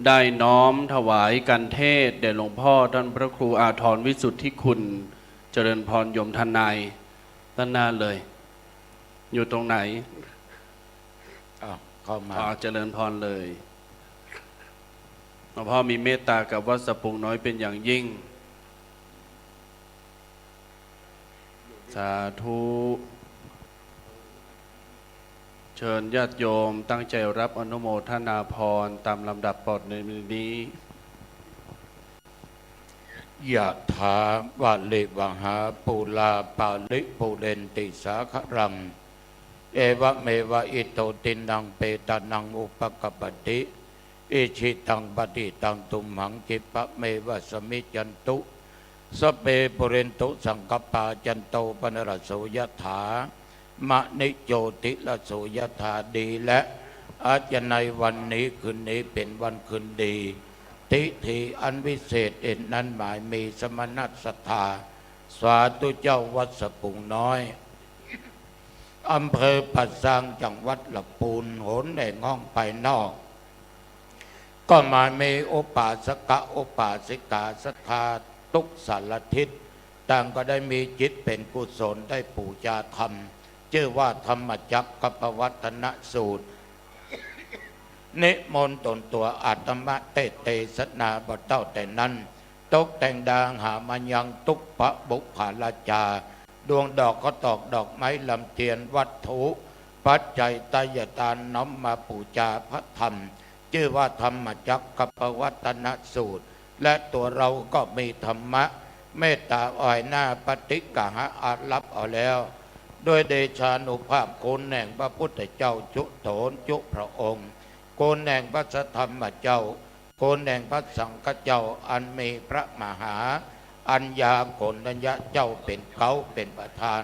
ได้น้อมถวายกัณฑ์เทศน์แด่หลวงป้อท่านพระครูอาทรวิสุทธิคุณ เจริญพรโยมทนาย ด้านหน้าเลย อยู่ตรงไหน อ้าว เข้ามา อ๋อ เจริญพรเลย หลวงป้อมีเมตตากับวัดสะพุงน้อยเป็นอย่างยิ่ง สาธุ เชิญญาติโยมตั้งใจรับอนุโมทนาพรตามลำดับปอดในนี้ ยะถาวาริวหาปูราปาริปูเรนติสาคารัง เอวะเมวะอิโตทินังเปตานังอุปะกัปปะติ อิชิตังปะฏิตังตุมหัง คิปะเมวะสมมิชฌันตุ สัพเพปูเรนตุสังกัปปา จันโตปะนะระโส ยะถา มะณิโชติระโส ยะถา ดีแล้ว อาจจะในวันนี้คืนนี้เป๋นวันคืนดี ทิธีอันวิเศษเด่นนั้นหมายมีสมณศรัทธา สาธุเจ้าวัดสะพุงน้อย อำเภอป่าซาง จังหวัดลำพูน หนแห่งห้องภายนอก ก็หมายมีอุปาสกะอุปาสิกาศรัทธาทุกสารทิศ ต่างก็ได้มีจิตเป๋นกุศลได้ปู๋จาธรรม จื้อว่าธรรมจักรกัปปวัตตนสูตร นิมนต์ต๋นตั๋วอาตมะเตสน์เตสนาบ่เต้าแต่นั้น ตกแต่งดาหามายังทุกพระบุคคลาจารย์ ดวงดอกข้าวตอกดอกไม้ลำเทียนวัตถุ ปัจจัยไตรยทานน้อมมาปู๋จาพระธรรม จื้อว่าธรรมจักรกัปปวัตตนสูตร และตั๋วเฮาก็มีธรรมะเมตตาออยหน้าปฏิกหะอารับเอาแล้ว ด้วยเดชานุภาพคุณแห่งพระพุทธเจ้าจุฑนจุพระองค์ คุณแห่งพระสัทธรรมเจ้า คุณแห่งพระสังฆเจ้า อันมีพระมหาอัญญาโกณฑัญญะเจ้าเป๋นเก๊าเป๋นประธาน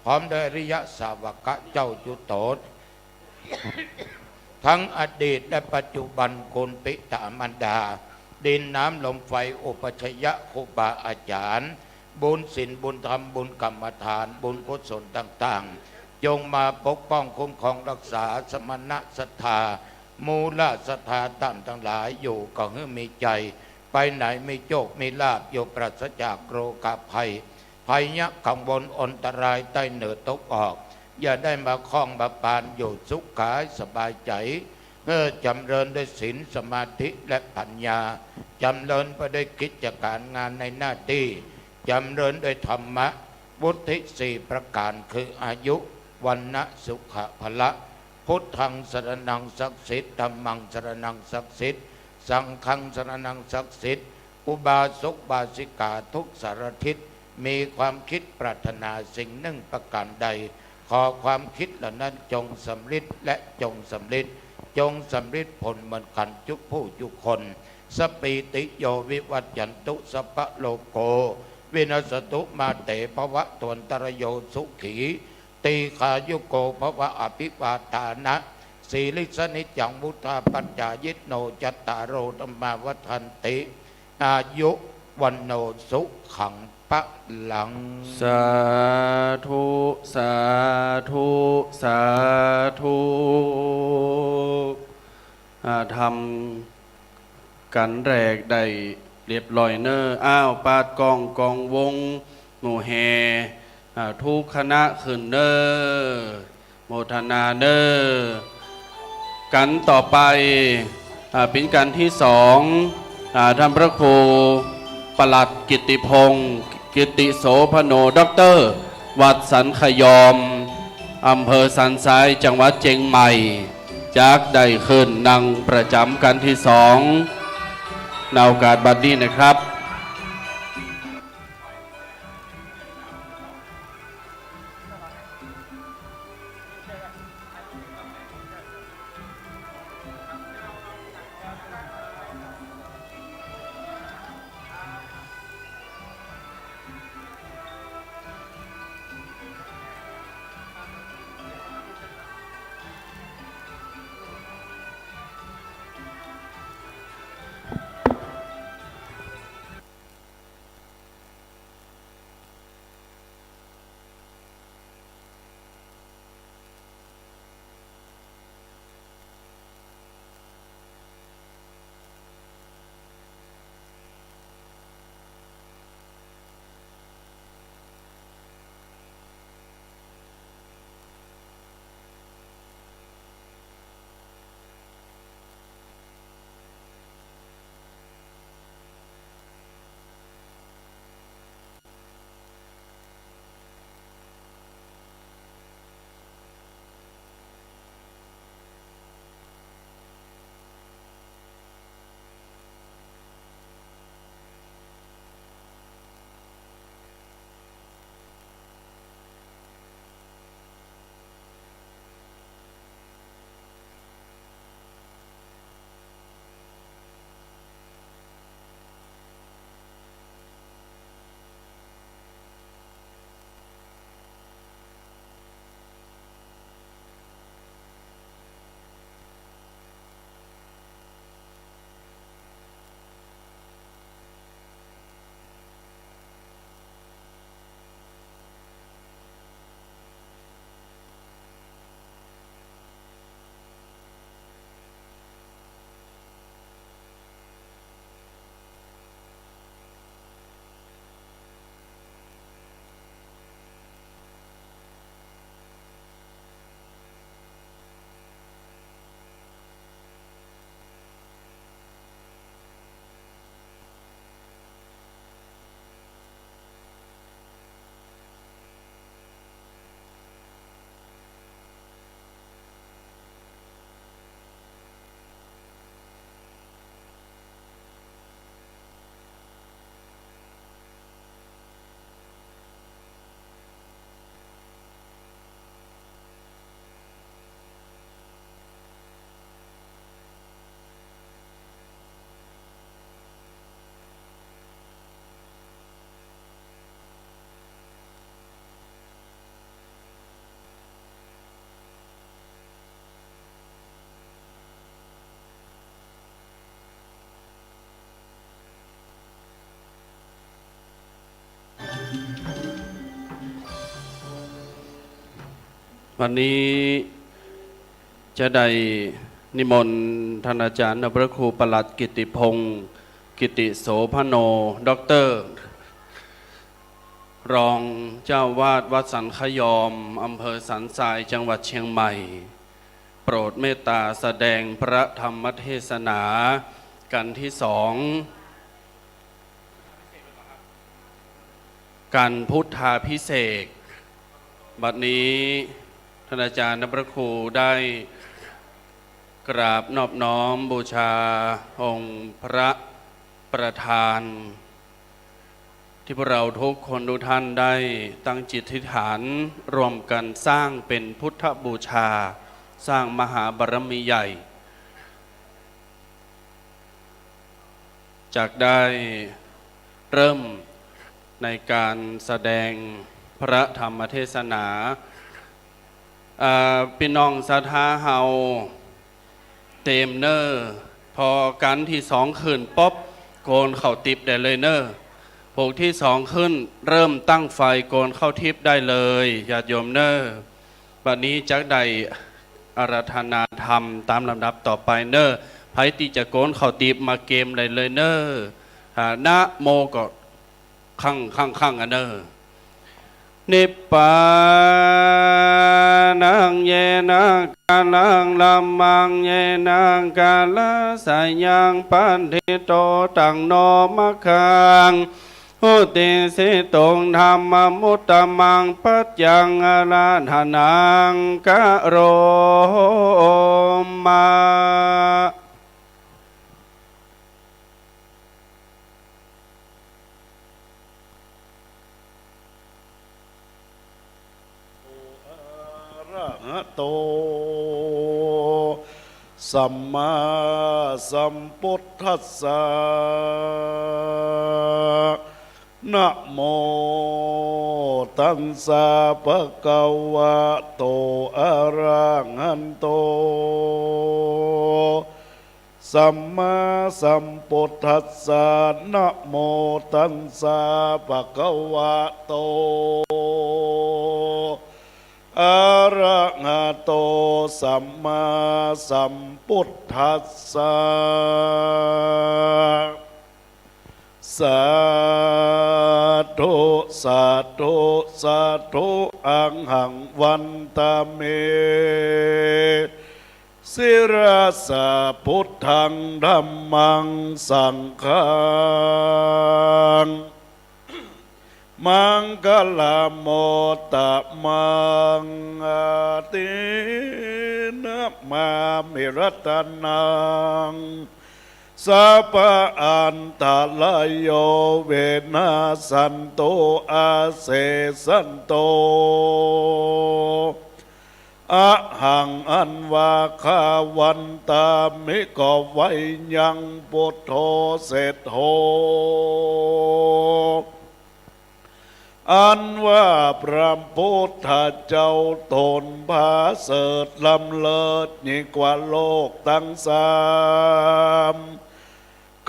พร้อมด้วยอริยสาวกะเจ้าจุฑน ทั้งอดีตและปัจจุบัน คุณปิตามารดา ดินน้ำลมไฟอุปัชฌะครูบาอาจารย์ บุญศีลบุญธรรมบุญกรรมฐานบุญกุศลต่างๆ จงมาปกป้องคุ้มครองรักษาสมณศรัทธา หมู่ราชศรัทธาต้านตังหลาย อยู่ก็หื้อมีชัย ไปไหนมีโชคมีลาภ อยู่ปราศจากโรคภัย ภัยยะกังวลอันตรายใต้เหนือตกออก อย่าได้มาข้องมาปาน อยู่สุขกายสบายใจ๋ เออ จ๋ำเริญด้วยศีลสมาธิและปัญญา จ๋ำเริญไปด้วยกิจก๋ารงานในหน้าตี้ จ๋ำเริญด้วยธรรมะ วุฒิสี่ประก๋าน คืออายุ วรรณะ สุขะ พละ พุทธังสรณังศักดิ์สิทธิ์ ธัมมังสรณังศักดิ์สิทธิ์ สังฆังสรณังศักดิ์สิทธิ์ อุบาสกอุบาสิกาทุกสารทิศ มีความคิดปรารถนาสิ่งนึ่งประก๋านใด ขอความคิดเหล่านั้นจงสำริดและจงสำริด จงสำริดผลเหมือนกั๋นจุผู้จุคน สปปีติโยวิวัชชันตุ สัพพะโรโค วินัสสะตุ มาเตภวัตวันตะระโย สุขี ตีฆายุโกภวะ อภิวาทานะสีลิสสะนิจจัง วุฑฒาปัจจายิโน จัตตาโรธัมมาวัฑฒันติ อายุ วัณโณ สุขัง พลัง สาธุ สาธุ สาธุ อ่า ธรรม กั๋นแรกได้เรียบร้อยเน่อ อ้าว ปาดก้องกองวง หมู่แห่ อ่า ทุกคณะขึ้นเน่อ โมทนาเน่อ กั๋นต่อไป อ่า เป๋นกั๋นตี้สอง อ่า ท่านพระครู ปลัดกิตติพงษ์ กิตติโสภโณ ด็อกเตอร์ วัดสันขยอม อำเภอสันทราย จังหวัดเจียงใหม่ จักได้ขึ้นนั่งประจำกั๋นตี้สอง ในโอกาสบัดนี้นะครับ วันนี้จะได้นิมนต์ท่านอาจารย์พระครูปลัดกิตติพงษ์ กิตติโสภโณ ด็อกเตอร์ รองเจ้าอาวาสวัดสันขยอม อำเภอสันทราย จังหวัดเชียงใหม่ โปรดเมตตาแสดงพระธรรมเทศนากั๋นตี้สอง กั๋นพุทธาภิเษก บัดนี้ท่านอาจารย์พระครูได้กราบนอบน้อมบูชาองค์พระประธาน ที่พวกเราทุกคนทุกท่านได้ตั้งจิตอธิษฐานร่วมกั๋นสร้างเป๋นพุทธบูชา สร้างมหาบารมีใหญ่ จักได้เริ่มในก๋านแสดงพระธรรมเทศนา อ่า ปี้น้องศรัทธาเฮาเตรียมเน่อ พอกั๋นตี้สองขึ้นปุ๊บ โกณเข้าติ๊บได้เลยเน่อ พวกตี้สองขึ้นเริ่มตั้งไฟโกณเข้าติ๊บได้เลย ญาติโยมเน่อ บัดนี้จักได้อาราธนาธรรมต๋ามลำดับต่อไปเน่อ ใผตี้จะโกณเข้าติ๊บมาเกมได้เลยเน่อ อ่า นะโมก็ คั้ง คั้ง คั้ง อะเน่อ นิพพานัง เยนะกาลัง ธัมมัง เยนะกาลัสสะยัง ปันธิโต ตังโน มัคคัง อุตติสสิตุง ธัมมะมุตตะมัง ปัจจัง อาราธะนัง กะโรมะ อะระหะโต สัมมาสัมพุทธัสสะ นะโมตัสสะ ภะคะวะโต อะระหะโต สัมมาสัมพุทธัสสะ นะโมตัสสะ ภะคะวะโต อะระหะโต สัมมาสัมพุทธัสสะ สาธุ สาธุ สาธุ อะหัง วันทะเม ศิรสา พุทธัง ธัมมัง สังฆัง มังคละมุตตะมัง อะตินะมามิ รัตนัง สัพพะอันตะราโย วินาสสันตุ อาเสสสันตุ อะหัง อันว่าข้า วันทามิ ก็ไว้ยัง พุทโธ เสร็จโธ อันว่าพระพุทธเจ้าต๋นผาเสริฐล้ำเลิศยิ่งกว่าโลกตังสาม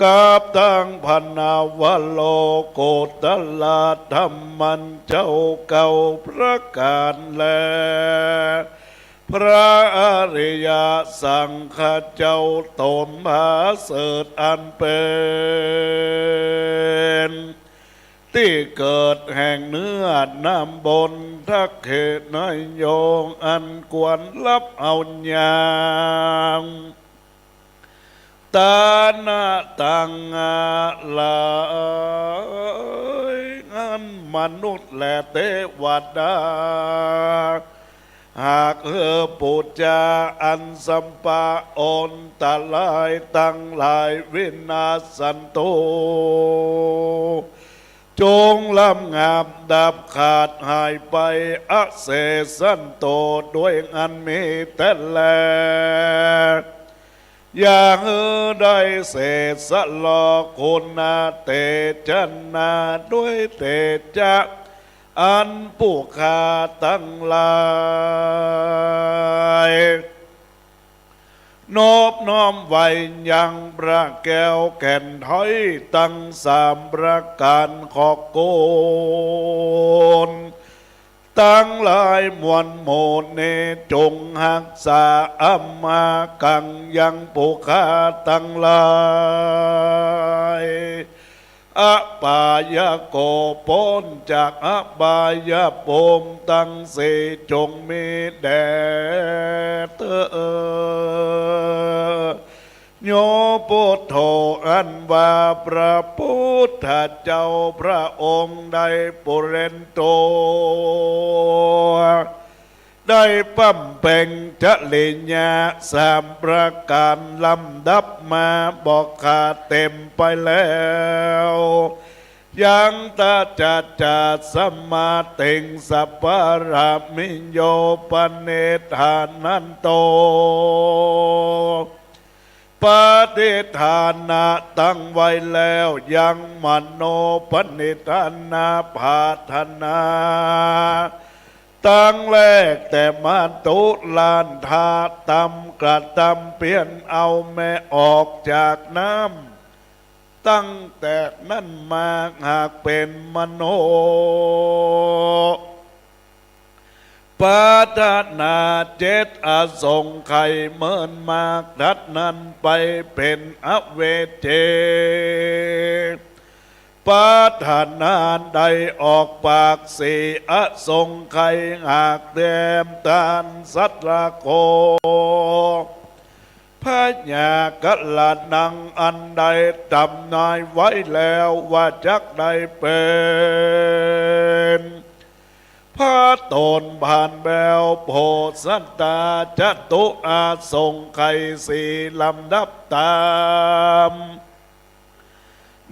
กับตังพระนวโลกุตตระธรรมอันเจ้าเก่าประก๋านแล พระอริยสังฆเจ้าต๋นผาเสริฐอันเป๋น ตี้เกิดแห่งเนื้อน้ำบนทักขิณายก อันควรฮับเอาอย่าง ตานะตังอะหลาย อันมนุษย์และเตวดา หากเฮอปู๋จาอันสัปปะอันตรายตังหลาย วินาสสันตุ จงระงับดับขาดหายไป อะเสสสันตุ ด้วยอันมีแต๊แล อย่าเฮอได้เศษสะลอ คุณเตจนา ด้วยเตจะ อันผู้ข้าตังหลาย นอบน้อมไหว้ยังพระแก้วแก่นไท้ตังสามประก๋าน ขอคุณตังหลายมวลหมู่นี้ จงฮักษาอำมากังยังผู้ข้าตังหลาย อปายะโก ป๊นจากอบายภูมิตังสี่ จงมีแด่เตอญ โย พุทโธ อันว่าพระพุทธเจ้าพระองค์ได้ปุเรนตุ ได้บำเพ็งจริยาสามประก๋านลำดับมาบ่ขาดเต็มไปแล้ว ยังตะจะจาสมาติง สัพพะรามิโย ปะนิฏฐานันโต ปะนิฏฐานะตั้งไว้แล้ว ยังมโนปะนิฏฐานะ ผาถนา ตั้งแรกแต่มาตุลาทะ ตำกระตำเปียรเอาแม่ออกจากน้ำ ตั้งแต่นั้นมาหากเป๋นมโน ปะนิฏฐานะเจ็ดอสงไขย เมินมากดัดนั้นไปเป๋นอเวจี ปรารถนาได้ออกปากสี่อสงไขย หากแต้มต้านสัตว์ละโก พยากรณัง อันได้ตำนายไว้แล้วว่าจักได้เป๋น พระโตนผ่านแบ้วโผสตา จตุอสงไขยสี่ลำดับต๋าม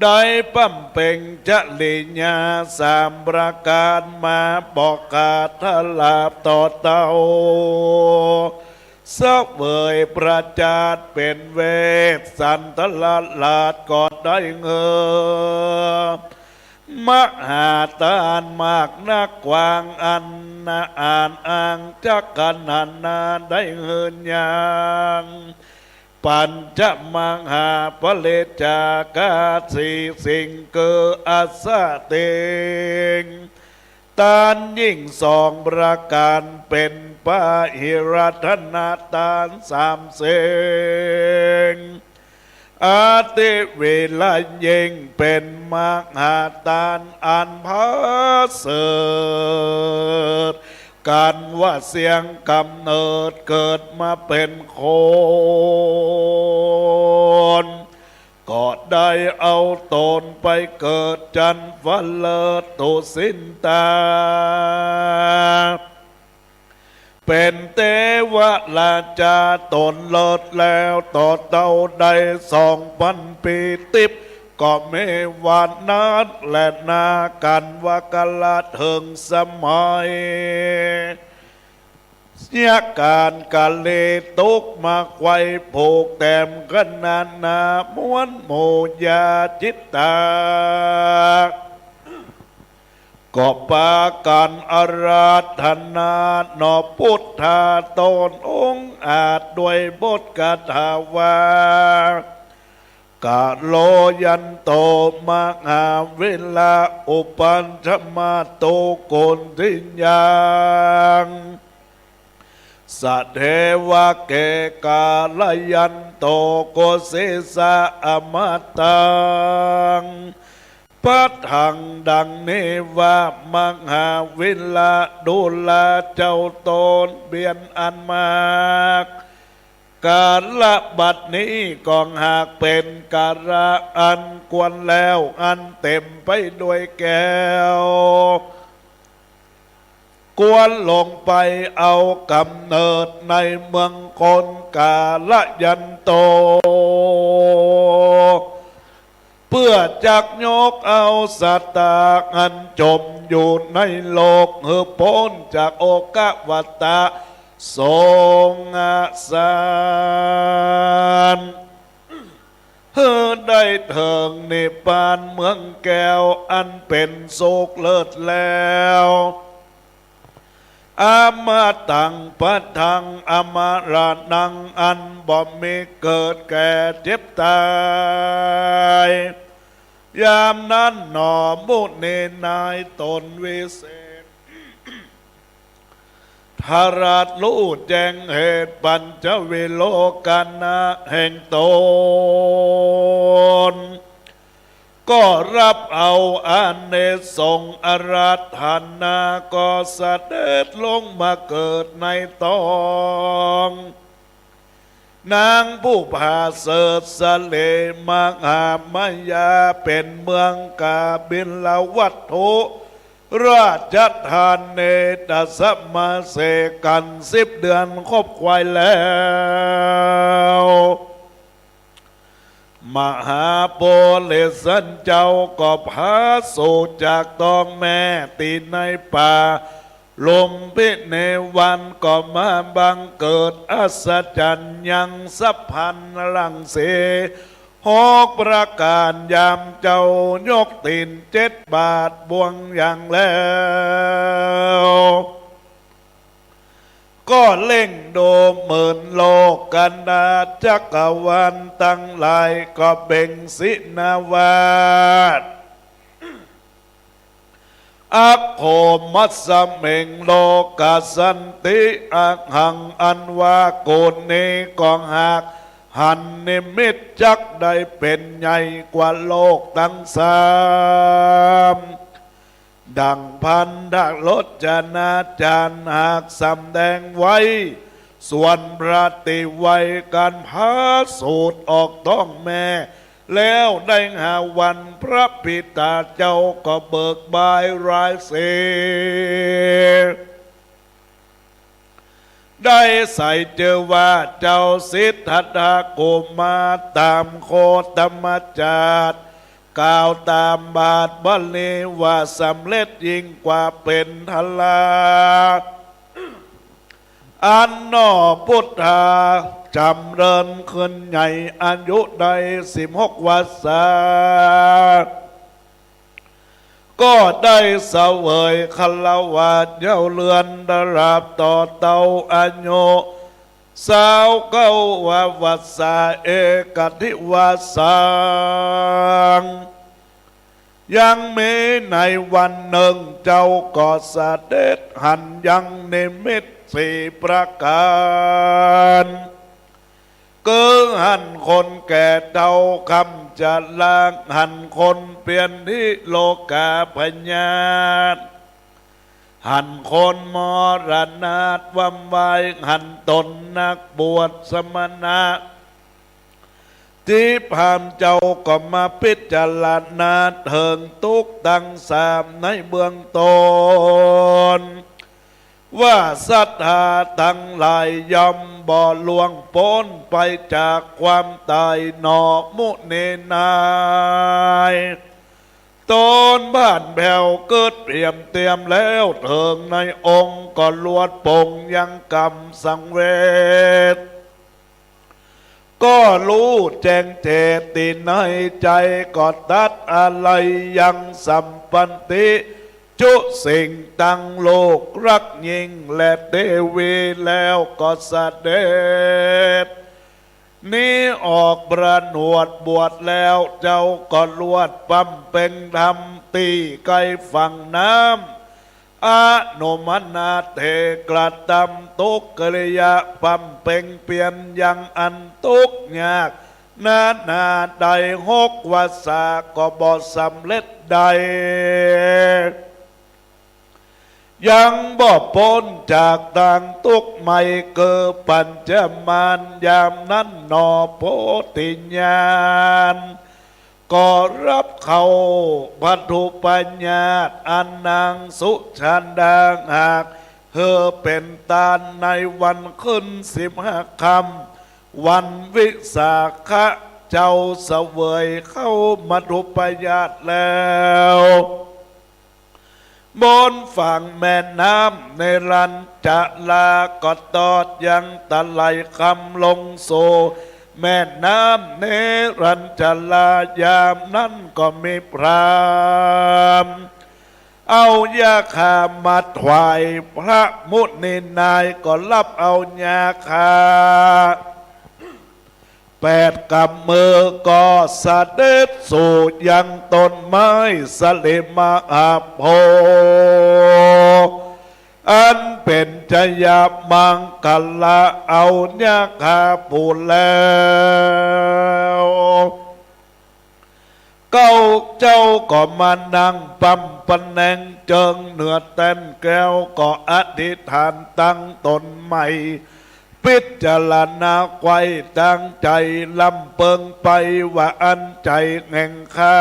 ได้บำเพ็งจริยาสามประก๋านมา บอกกาสาลาบต่อเต้า เสวยพระเจ้าเป๋นเวสสันดรราช ก็ได้เงอ มหาตานมากนักกว้าง อันนาอ่านอ้างจักขนานา ได้หื้นยาง ปัญจมหาปริจจาคาสี่สิ่ง คืออสติง ตานยิ่งสองประก๋าน เป๋นปหิรัตถตานสามสิ่ง อติวิลยิ่ง เป๋นมหาตานอันผาเสริฐ กั๋นว่าเสี้ยงก๋ำเนิดเกิดมาเป๋นคน ก็ได้เอาต๋นไปเกิดจั๊นฟ้าเลิศตุสินตา เป๋นเตวราจาต๋นเลิศแล้ว ต่อเต้าได้สองปันปี๋ติบ ก็มีวันนั้นแลนา กั๋นว่ากาละเถิงสมัย เยียะก๋านกาเลตุกข์มาไขว้ผูกแต้มขนานา ม้วนหมู่ยาจิตตา ก็ปากั๋นอาราธนาหนอปุทธาต๋นองค์อาจ ด้วยบทคาถาว่า กาโลยันโตมหาวิระ อุปัชฌามาตุ โกณฑิญญา สะเทวะเก กาลยันโต โกสิสะ อมตัง พัทธัง ดังนี้ว่า มหาวิระ ดูราเจ้าต๋นเบียนอันมาก กาละบัดนี้ก็หากเป๋นกาละอันควรแล้ว อันเต๋มไปด้วยแก้ว ควรลงไปเอาก๋ำเนิดในเมืองคน กาลยันโต เปื้อจักยกเอาสัตตาอันจ๋มอยู่ในโลก หื้อป๊นจากโอฆะวัฏฏะสงสาร หื้อได้เถิงนิพพานเมืองแก้วอันเป๋นสุขเลิศแล้ว อมตัง พัทธัง อมรณัง อันบ่มีเกิดแก่เจ็บต๋าย ยามนั้นหนอ มุนีนายต๋นวิเศษ ทราชฮู้แจ้งเหตุปัญจวิโลกนาแห่งต๋น ก็ฮับเอาอานิสงส์อาราธนา ก็เสด็จลงมาเกิดในต๋อง นางผู้ผาเสริฐสะเล มหามายา เป๋นเมืองกบิลวัตถุ ราชธานี ตะสะมาเสกั๋น สิบเดือนครบไขว้แล้ว มหาปุริสันเจ้าก็ผาสู่จากต๋องแม่ตี้ในป่าลุมพินีวัน ก็มาบังเกิดอัศจรรย์ยังสัพพันรังสีหกประก๋าน ยามเจ้ายกตี๋นเจ็ดบาทบ่วงอย่างแล้ว ก็เล็งดูหมื่นโลกนาจักรวาลตังหลาย ก็เบ่งสินาวาท อัคโขมัสสมิง โลกัสสันติ อะหัง อันว่ากูนี้ก็หาก หันนิมิตจักได้เป๋นใหญ่กว่าโลกตังสาม ดั่งพันธรจนาจารย์หากสำแดงไว้ ส่วนพระติไวยกันพาสูติออกต๊องแม่ แล้วได้หาวันพระปิตาเจ้าก็เบิกบายรายเส ได้ใส่จื้อว่าเจ้าสิทธัตถะโกมารต๋ามโคตมจาติ กล่าวต๋ามบาทบาลีว่าสำเร็จยิ่งกว่าเป๋นทรา อันหน่อพุทธาจ๋ำเริญขึ้นใหญ่อายุได้สิบหกวรรษา ก็ได้เสวยคฤหัสถ์เย้าเรือนตราบต่อเต้าอายุสาวเก้าวัสสา เอกทิวาสัง ยังมีในวันนึ่งเจ้าก็เสด็จหันยังนิมิตสี่ประก๋าน คือหันคนแก่เฒ่าคำจรา หันคนเปียนทิโรคาพยาธิ หันคนมรณาถวำวาย หันต๋นนักบวชสมณะ ตี้พราหมณ์เจ้าก็มาพิจารณาเถิงตุ๊กข์ตังสามในเบื้องต้น ว่าสัตว์ตังหลายย่อมบ่ล่วงป๊นไปจากความต๋ายหน่อมุนีนาย ต๋นบ้านแผ้วเกิดเปียมเตียมแล้วเถิงในองค์ก็ลวดปลงยังกรรมสังเวช ก็ฮู้แจ้งแจ้งตี้ในใจ๋ก็ตัดอาลัยยังสัมปันติจุสิ่งตังลูกฮักยิ่งและเตวีแล้วก็เสด็จหนีออกผนวดบวชแล้วเจ้าก็ลวดบำเพ็ญธรรมตี้ใก้ฝั่งน้ำ อนุมนาเถ กระตำทุกกิริยาบำเพ็งเปียรยังอันตุ๊กข์ยากนานาได้หกวรรษาก็บ่สำเร็จได้ ยังบ่ป๊นจากตางตุ๊กข์ใหม่คือปัญจมารยามนั้นหนอโพธิญาณ ก็ฮับเข้าพัตถุปญาติอันนางสุชาดาหากหื้อเป๋นตานในวันขึ้นสิบห้าค่ำ วันวิสาขะ เจ้าเสวยเข้าพัตถุปญาติแล้ว บนฝั่งแม่น้ำเนรัญจารา ก็ตอดยังตะไลคำลงสู่แม่น้ำเนรัญจารา ยามนั้นก็มีพราหมณ์เอาหญ้าคามาถวายพระมุนีนาย ก็ฮับเอาหญ้าคา แปดกำมือก็เสด็จสู่ยังต้นไม้สะลิมหาโพธิ์ อันเป๋นชยมังคละ เอาหญ้าคาปูแล้ว เก้าเจ้าก็มานั่งปำปะแหน่งเจิงเหนือแต้นแก้ว ก็อธิษฐานตั้งต๋นใหม่ พิจารณาใค่ตั้งใจ๋ลำเปิงไปว่าอันใจ๋แห่งข้า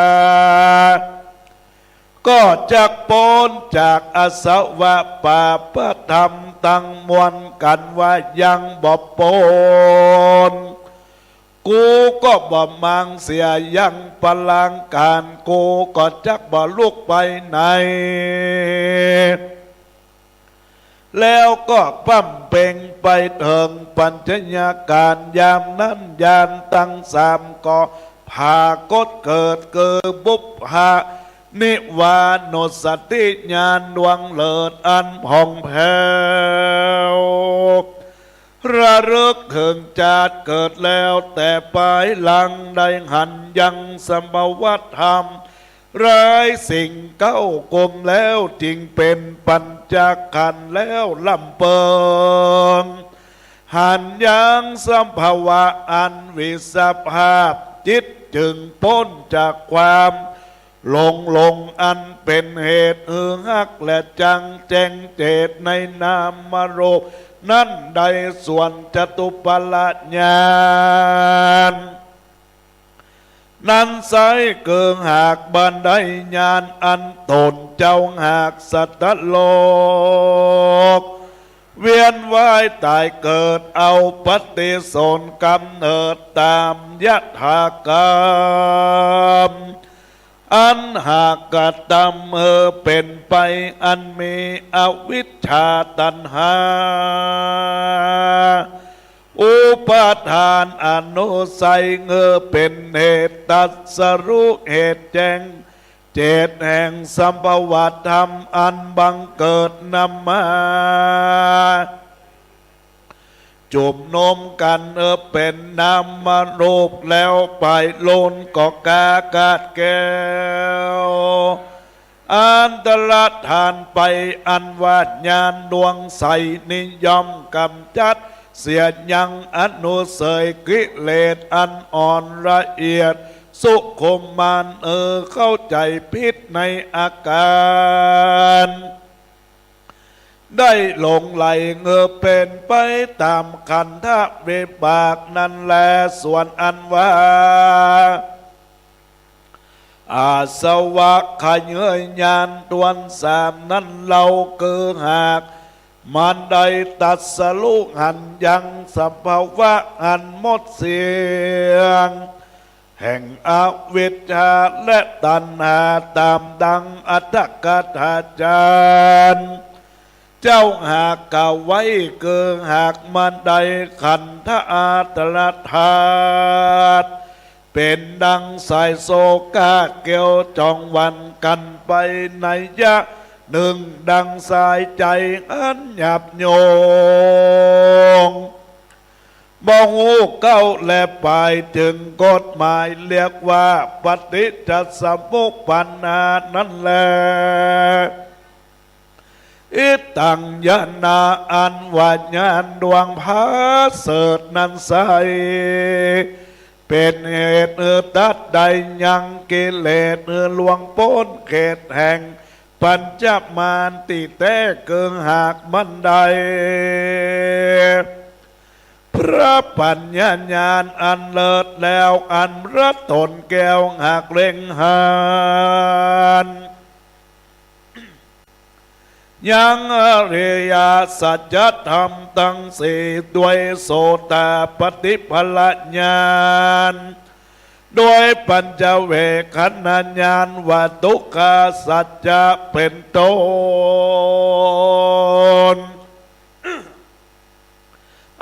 ก็จักป๊นจากอาสวะปาปะธรรมตังมวล กั๋นว่ายังบ่ป๊น กูก็บ่มางเสียยังปรางก๋าน กูก็จักบ่ลุกไปไหน แล้วก็บำเพ็งไปเถิงปัจจัยการ ยามนั้นญาณตังสามก็ผากฏเกิด คือบุพพะนิวานุสติญาณดวงเลิศอันผ่องแผ้ว ระลึกเถิงจาติเกิดแล้วแต่ปายหลัง ได้หันยังสภาวะธรรมหลายสิ่งเก้ากลุ่มแล้ว จึงเป๋นปัญจขันธ์แล้วลำเปิง หันยังสภาวะอันวิสภาพ จิตจึงป๊นจากความหลง หลงอันเป๋นเหตุหื้อฮัก และจักแจ้งเจตในนามรูปนั้นได้ ส่วนจตุปปาละญาณ นั้นไซร้ คือหากบ่ได้ญาณอันตนเจ้า หากสัตว์โลกเวียนว่ายต๋ายเกิด เอาปฏิสนธิก๋ำเนิดต๋ามยถากรรม อันหากกระตำหื้อเป๋นไป อันมีอวิชชาตัณหา อุปาทานอนุสัยหื้อเป๋นเหตุตรัสฮู้เหตุแจ้งเจตแห่งสภาวะธรรมอันบังเกิดนำมา จุมนุมกั๋นหื้อเป๋นนามรูป แล้วไปลูนก็กาขาดแก้ว อันตรธานไป อันว่าญาณดวงใสนี้ย่อมก๋ำจัดเสียยังอนุสัยกิเลสอันอ่อนละเอียดสุขุมนั้นหื้อเข้าใจ๋ผิดในอาก๋าน ได้หลงไหลหื้อเป๋นไปต๋ามขันธวิบากนั้นแล ส่วนอันว่า อาสวะขยี้ญาณต้วนสามนั้นเล่า คือหากบ่ได้ตรัสฮู้หันยังสภาวะอันหมดเสี้ยง แห่งอวิชชาและตัณหาต๋ามดังอัตถกถาจารย์เจ้าหากกล่าวไว้ คือหากบ่ได้ขันธอาตรธาตุ เป๋นดังสายโซ่ก้าเกี่ยวจ๋องหวั่นกั๋นไป นัยยะนึ่งดังสายใจ๋อันหยาบโยง บ่ฮู้เก๊าและปาย จึงกฎหมายเรียกว่าปฏิจจสมุปปาทานั้นแล อิทังญาณา อันว่าญาณดวงผาเสริฐนั้นไซร้ เป๋นเหตุหื้อตัดได้ยังกิเลสหื้อล่วงป๊นเขตแห่งปัญจมารตี้แต๊ คือหากบ่ได้ พระปัญญาญาณอันเลิศแล้ว อันพระโตนแก้วหากเล็งหันยังอริยสัจธรรมตังสี่ ด้วยโสตาปัตติผลญาณ ด้วยปัญจเวกขณญาณ ว่าทุกขสัจจะเป๋นต้น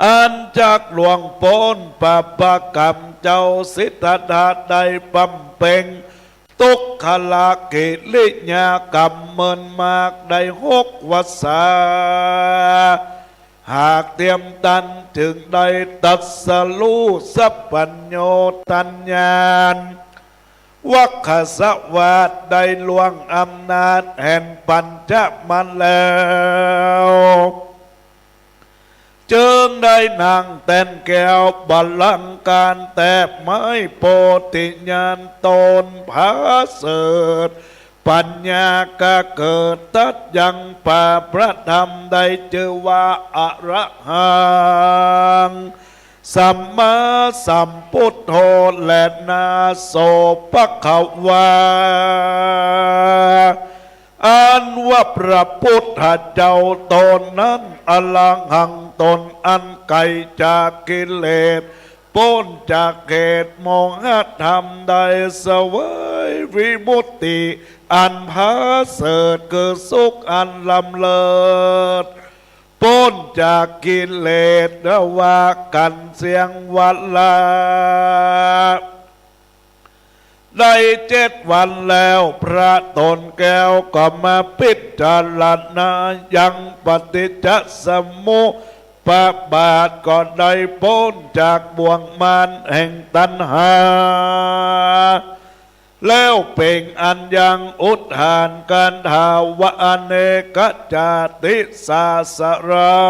อันจักล่วงป๊นปาปกรรม เจ้าสิทธัตถะได้บำเพ็งทุกขกิริยากรรมเมินมากได้หกวรรษา หากเตียมตันจึงได้ตรัสฮู้สัพพัญญูตญาณ วักขสวาท ได้ล่วงอำนาจแห่งปัญจมารแล้ว จึงได้นั่งแต้นแก้วบัลลังก์การแตบไม้โพธิญาณตนผาเสริฐ ปัญญาก็เกิดตัดยังปาประธรรม ได้จื้อว่าอรหัง สัมมาสัมพุทโธ และนาโสภะคะวา อันว่าพระพุทธเจ้าตนนั้น อรหัง ตนอันไกลจากกิเลส ป๊นจากเขตโมหะธรรม ได้เสวยวิมุตติอันผาเสริฐ คือสุขอันล้ำเลิศ ป๊นจากกิเลสว่ากั๋นเสี้ยงวันละ ได้เจ็ดวันแล้ว พระโตนแก้วก็มาพิจารณายังปฏิจจสมุปบาท ก็ได้ป๊นจากบ่วงมารแห่งตัณหาแล้ว เป่งอันยังอุทานคาถาว่า อเนกจาติสาสะรั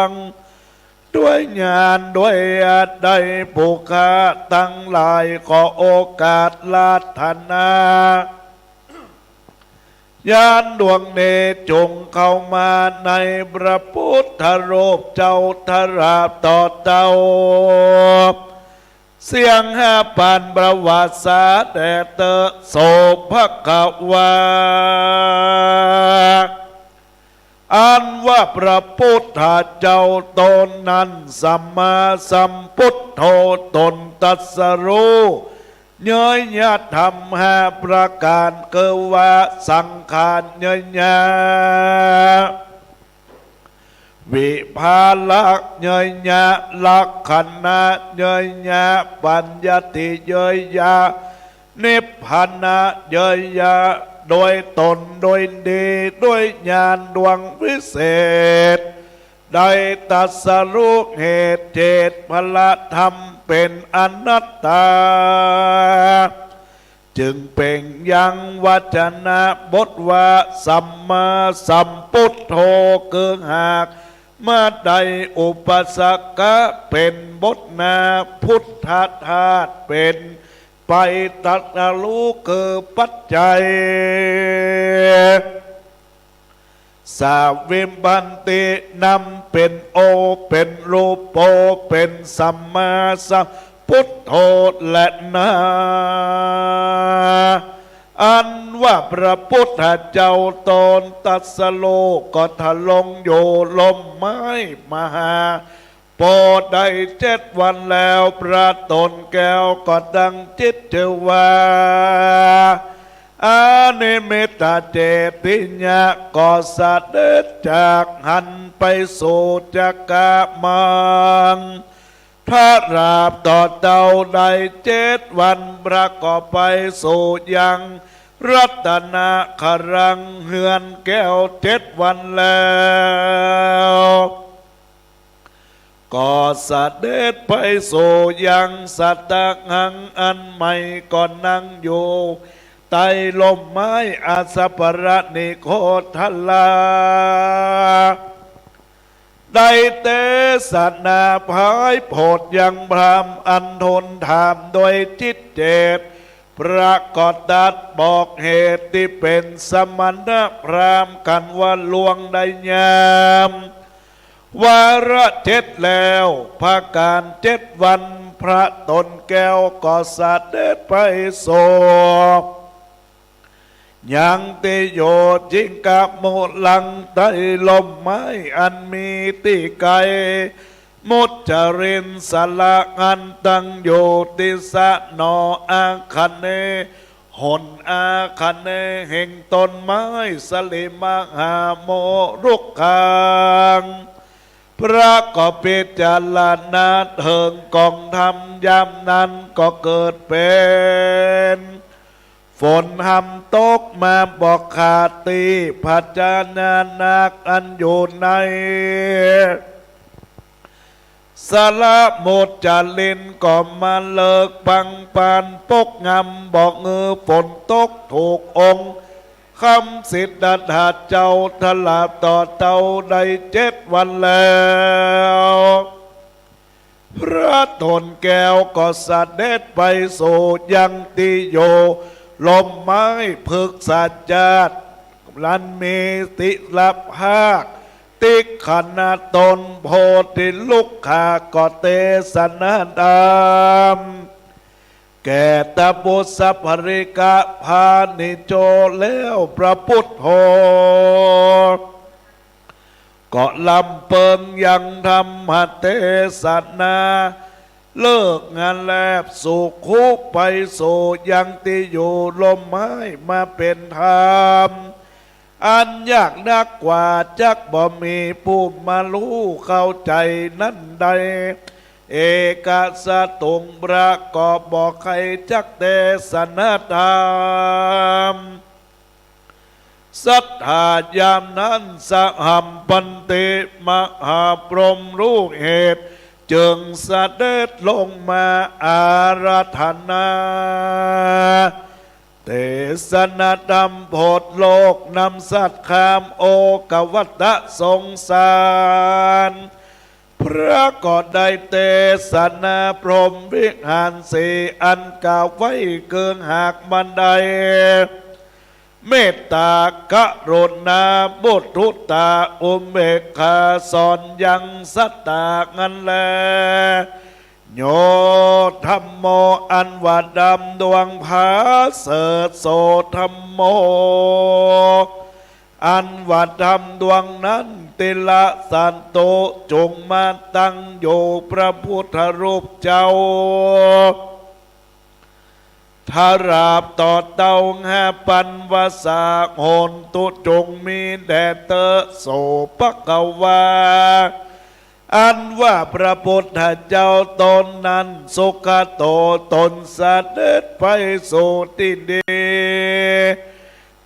ง ด้วยญาณด้วยอาใด ผู้ข้าตังหลายขอโอกาสอาราธนา ญาณดวงนี้จงเข้ามาในพระพุทธรูปเจ้า ถวายต่อเจ้า เสียงห้าปันพระวาสาแด่เตอะ โสภควา อันว่าพระพุทธเจ้าตนนั้น สัมมาสัมพุทโธ ตนตรัสรู้ เยยยะธรรมห้าประก๋าน คือว่าสังขารเยยยะ วิภาละเยยยะ ลักขณะเยยยะ ปัญญัตติเยยยะ นิพพานะเยยยะ โดยตนโดยดี ด้วยญาณดวงวิเศษ ได้ตรัสรู้เหตุเจตน์พละธรรมเป๋นอนัตตา จึงเปล่งยังวจนะบทว่า สัมมาสัมพุทโธ คือหากมาได้อุปสกะเป๋นบทนา พุทธธาตุเป๋นไปตรัสรู้คือปัจจัย สาวิมพันติ นำเป๋นโอเป๋นรูปโป เป๋นสัมมาสัมพุทโธแลนา อันว่าพระพุทธเจ้าตนตรัสรู้ก็ทรงอยู่ร่มไม้มหาโพธิ์ได้เจ็ดวันแล้ว พระตนแก้วก็ตั้งจิตชื่อว่า อนิมิตเจติยะ ก็เสด็จจากหั้นไปสู่จักกะมัง ถวายต่อเจ้าได้เจ็ดวัน พระก็ไปสู่ยังรัตนครัง เฮือนแก้วเจ็ดวันแล้ว ก็เสด็จไปสู่ยังสัตตหังอันใหม่ ก็นั่งอยู่ใต้ร่มไม้อัสสปรนิโคทลา ได้เตสนาไพร่โผดยังพราหมณ์อันทูลถามโดยจิตเจต พระก็ตรัสบอกเหตุตี้เป๋นสมณพราหมณ์กันว่าล่วงได้ยาม วาระเจ็ดแล้ว ประก๋านเจ็ดวัน พระตนแก้วก็เสด็จไปสู่ยังตี้อยู่จิงกะมูลัง ใต้ร่มไม้อันมีตี้ไกล มุจลินสละหั้นตั้งอยู่ตี้สะหนออาคะเน หนอาคะเนแห่งต้นไม้สลิมหาโมรุกขัง พระก็พิจารณาเถิงกองธรรมยามนั้นก็เกิดเป๋นฝนหำตกมาบ่ขาดตี้พญานาคอันอยู่ใน สละมุจลินก็มาเลิกบังปานปกงำบ่หื้อฝนตกถูกองค์ คำสิทธัตถะเจ้าถวายต่อเจ้าได้เจ็ดวันแล้ว พระตนแก้วก็เสด็จไปสู่ยังตี้อยู่ร่มไม้พฤกษาจาตุ อันมีติลภาค ติขณะต้นโพธิลุกขา ก็เตสนาธรรมแก่ตบุตรสัพพริกะพานิโจแล้ว พระพุทโธก็ลำเปิงยังธรรมเตสนา เลิกงานแลบสู่คุไปสู่ยังตี้อยู่ร่มไม้มาเป๋นธรรม อันยากนักกว่าจักบ่มีผู้มาฮู้เข้าใจ๋นั้นได้ เอกสตุง พระก็บ่ใค่จักเตสนาธรรม สัตถายามนั้น สหัมพันติ มหาพรหมฮู้เหตุ จึงเสด็จลงมาอาราธนา เตสนาธรรมโผดโลกนำสัตว์ข้ามโอควัฏสงสาร พระก็ได้เตสนาพรหมวิหารสี่อันกล่าวไว้เกื้องหากบันได เมตตา กรุณา มุทุตา อุเบกขา สอนยังสัตตานั้นแล โย ธัมโม อันว่าธรรมดวงผาเสริฐ โส ธัมโม อันว่าธรรมดวงนั้น ติระสันตุ จงมาตั้งอยู่ พระพุทธรูปเจ้า ตราบต่อเต้าห้าปันวสา โหนตุ จงมีแด่เต๊อะ โส ภควา อันว่าพระพุทธเจ้าตนนั้น สุขโต ตนเสด็จไปสู่ตี้ดี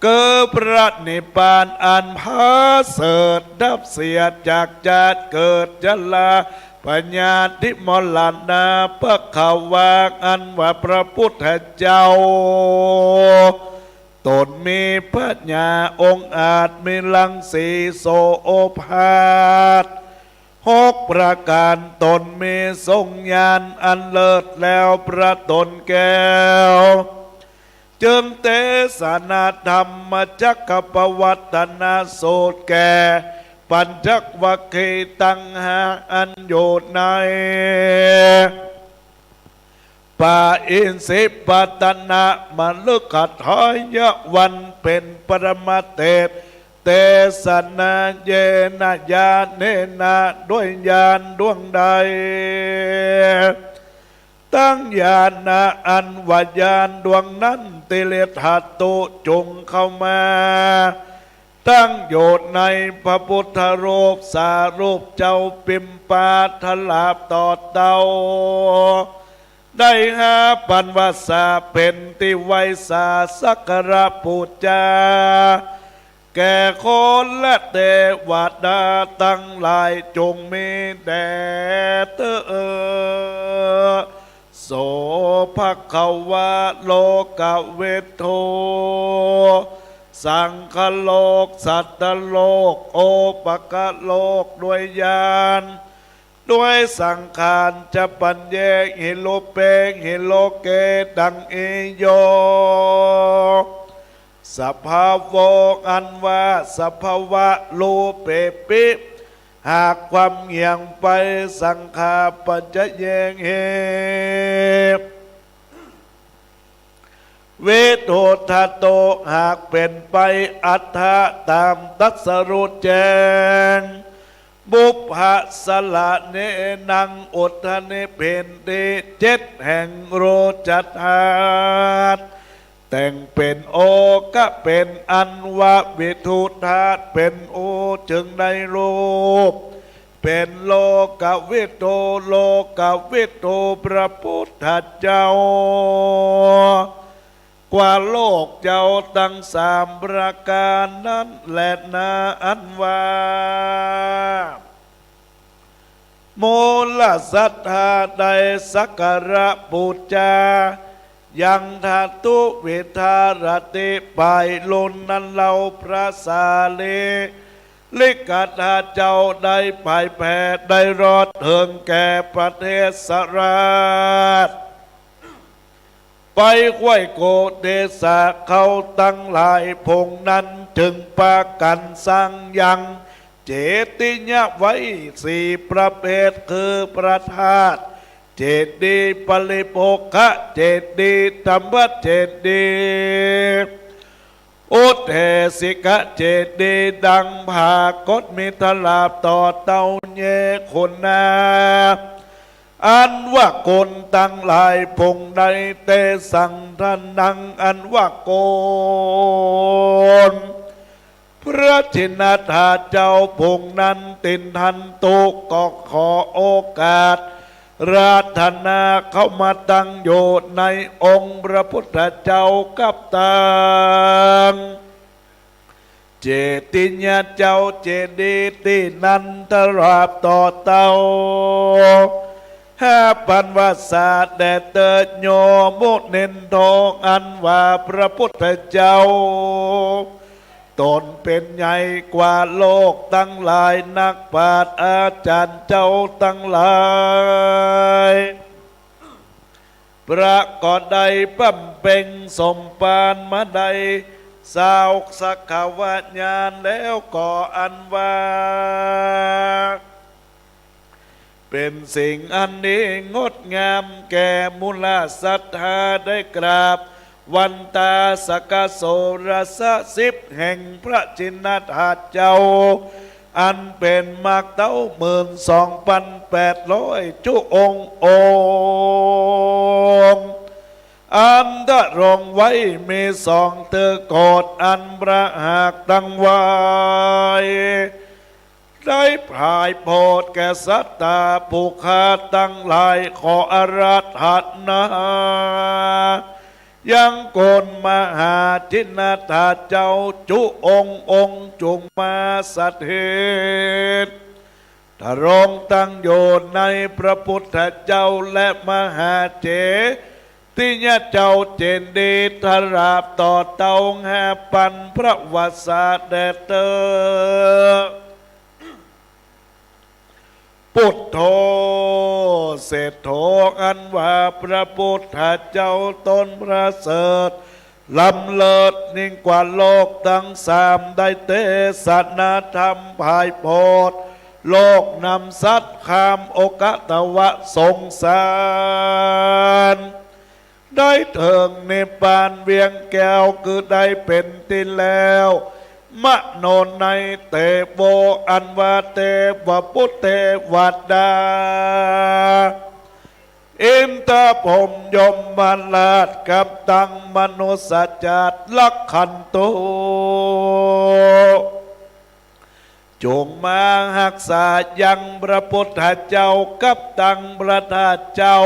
คือพระนิพพานอันผาเสริฐ ดับเสียจากชาติเกิดชรา พยาธิมรณะ ภควา อันว่าพระพุทธเจ้า ตนมีพญาองอาจ มีรังสีโสโอภาสหกประการ ตนมีทรงญาณอันเลิศแล้ว พระตนแก้ว จึงเตสนาธรรมจักรกัปปวัตตนสูตรแก่ปัญจวัคคีย์ตังหากอันอยู่ใน ปาอินทรีย์ปัตตนมฤคทายวันเพ็ญปรมเตสน์ เตสนา เยนะ ญาเณนะ ด้วยญาณดวงใด ตังญาณะอันว่าญาณดวงนั้น ติติฏฐตุ จงเข้ามาตั้งอยู่ในพระพุทธรูป สารูปเจ้าปิมปา ตราบต่อเต้า ได้ห้าปันวสา เป๋นตี้ไหว้สาสักการะปู๋จา แก่คนและเตวดาตังหลาย จงมีแด่เต๊อะ โส ภควา โลกวิทู สังคโลก สัตตโลก โอปกโลก ด้วยญาณ ด้วยสังขาร จะปัญเย หิรูปเป หิโลเก ดังนี้โย สภาโว อันว่าสภาวะรูปเปปิ หากความเหี่ยงไป สังขาปัจจเยหิ วิทูทโต หากเป๋นไป อัฏฐะ ต๋ามตรัสรู้แจ้ง บุพพะสรเณ นัง อุทธนิพพินทิ เจ็ดแห่ง โรจัตถาตุ แต่งเป๋นโอกะ เป๋นอันว่าวิทูธาตุ เป๋นโอ จึงได้รูป เป๋นโลกวิทู โลกวิทู พระพุทธเจ้า กว่าโลกเจ้าตังสามประก๋านนั้นแลนา อันว่า มูลศรัทธาได้สักการะปู๋จา ยังธาตุวิทารติ ปายลุนนั้นเล่า พระสาลีริกธาตุเจ้าได้ผายแผ่ ได้รอดเถิงแก่ประเทศราช ไปไขว้โกเตสะ เขาตังหลายผงนั้น จึงปากั๋นสร้างยังเจติยะไว้สี่ประเภท คือพระธาตุเจดีย์ ปริโภคเจดีย์ ธรรมเจดีย์ อุเทสิกเจดีย์ ดังผากฏมีตราบต่อเต้าแยกคนนา อันว่าคนตังหลายผงใด เตสัง ทนัง อันว่าคน พระชินธาตุเจ้าผงนั้น ติณฑันตุ ก็ขอโอกาส ราธนาเข้ามาตั้งอยู่ในองค์พระพุทธเจ้ากับตัง เจติยะเจ้าเจดีย์ตี้นั้นตราบต่อเต้า ห้าปันวสา แด่เต๊อะโยมุนินโท อันว่าพระพุทธเจ้า ต๋นเป๋นใหญ่กว่าโลกตังหลาย นักปราชญ์อาจ๋ารย์เจ้าตังหลาย ประก็ได้บำเพ็งสมภารมาได้ สาวสักขะวะญาณแล้วก็อันว่า เป๋นสิ่งอันดีงดงามแก่หมู่หลาศรัทธาได้กราบวันตาสักกะโสรสะสิบแห่งพระจินนทาสเจ้า อันเป๋นมากเต้าหมื่นสองปันแปดร้อยจุองค์องค์ อันดำรงไว้มีสองเตื้อโกศอันประหากตังไว้ ได้ผายโผดแก่สัตตาผู้ข้าตังหลาย ขออาราธนา ยังคุณมหาจินนทาสเจ้าจุองค์องค์ จุ่งมาสถิต ดำรงตังอยู่ในพระพุทธเจ้าและมหาเจติยะเจ้าเจดีย์ ตราบต่อเต้าห้าปันพระวรรษาแด่เต๊อะ ปุตโธ เศรษโฐ อันว่าพระพุทธเจ้าต๋นประเสริฐ ล้ำเลิศยิ่งกว่าโลกตังสาม ได้เตสนาธรรมผายโผด โลกนำสัตว์ข้ามโอคะตวะสงสาร ได้เถิงนิพพานเวียงแก้ว คือได้เป๋นตี้แล้ว มโนในเตโว อันว่าเตวบุตรเตวดา อินทร์พรหมยมราชกับตังมนุษย์ชาติ รักขันตุ จุ่งมาฮักษายังพระพุทธเจ้ากับตังพระธาตุเจ้า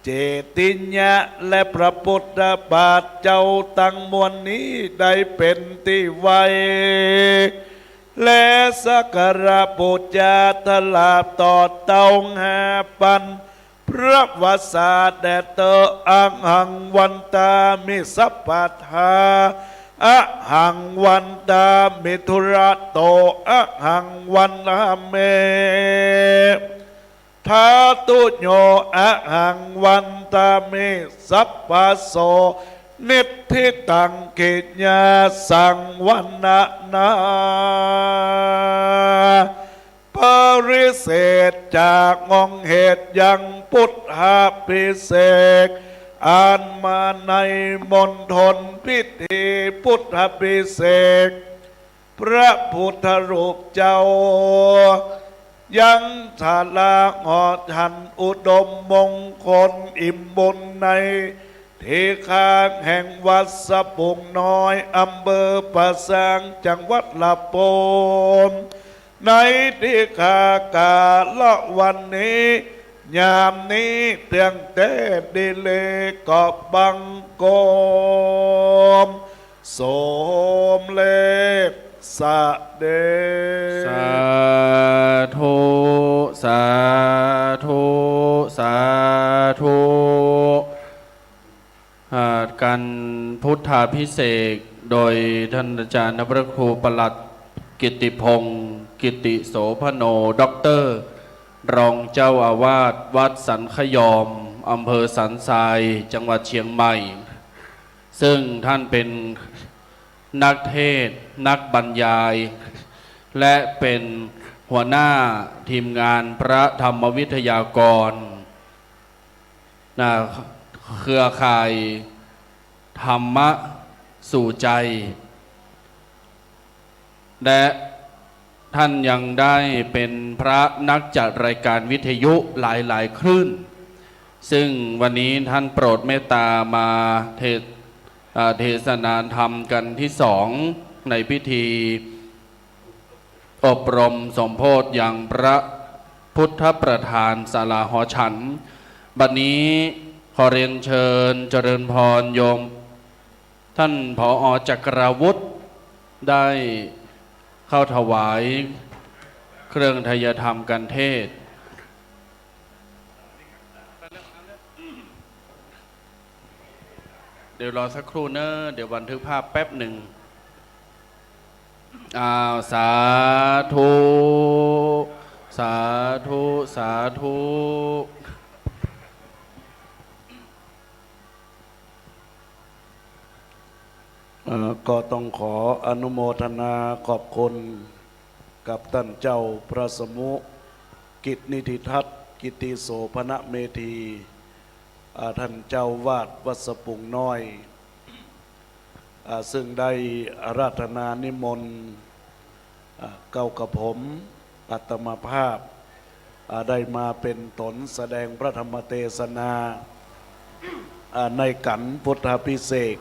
เจติยะ และพระพุทธบาทเจ้าตังมวลนี้ได้เป๋นตี้ไหว้ และสักการะปู๋จาตราบต่อเต้าห้าปัน พระวรรษาแด่เต๊อะ อะหังวันตามิสัพพะทา อะหังวันตามิทุระโต อะหังวันทาเม ทาตุโญ อะหังวันตามิสัพพะโส นิทธิตังกิยาสังวะนะนา ปริเศษจากองค์เหตุยังพุทธาภิเษก อันมาในมณฑลพิธีพุทธาภิเษก พระพุทธรูปเจ้า ยังศาลาหอฉันอุดมมงคลอิ่มบุญใน ตี้ข้างแห่งวัดสะพุงน้อย อำเภอป่าซาง จังหวัดลำพูน ในตี้ข้ากาละวันนี้ ยามนี้เตื้องแต๊ดีเลก็บังคมสมเร็จเสด็จ สาธุ สาธุ สาธุ อ่า การพุทธาภิเษกโดยท่านอาจารย์พระครูปลัดกิตติพงศ์ กิตติโสภโณ ด็อกเตอร์ รองเจ้าอาวาสวัดสันขยอม อำเภอสันทราย จังหวัดเชียงใหม่ ซึ่งท่านเป็นนักเทศน์ นักบรรยาย และเป็นหัวหน้าทีมงานพระธรรมวิทยากร นะ เครือข่ายธรรมะสู่ใจ และท่านยังได้เป็นพระนักจัดรายการวิทยุหลายๆ คลื่น ซึ่งวันนี้ท่านโปรดเมตตามาเทศ อ่า เทศนาธรรมกันที่สอง ในพิธี อบรมสมโภชยังพระพุทธประธานศาลาหอฉัน บัดนี้ขอเรียนเชิญเจริญพรโยม ท่าน ผอ.จักราวุธ ได้เข้าถวายเครื่องไทยธรรมการเทศน์ เดี๋ยวรอสักครู่เนอะ เดี๋ยวบันทึกภาพแป๊บหนึ่ง อ้าว สาธุ สาธุ สาธุ เอ่อ ก็ต้องขออนุโมทนาขอบคุณกับต้านเจ้าพระสมุ กิจนิธิทัศน์ กิตติโสภณเมธี อ่า ต้านเจ้าวาดวัดสะปุงน้อย อ่า ซึ่งได้อาราธนานิมนต์ อ่า เก้ากระผม อาตมาภาพ อ่า ได้มาเป๋นตนแสดงพระธรรมเตสนา อ่า ในกัณฑ์พุทธาภิเษก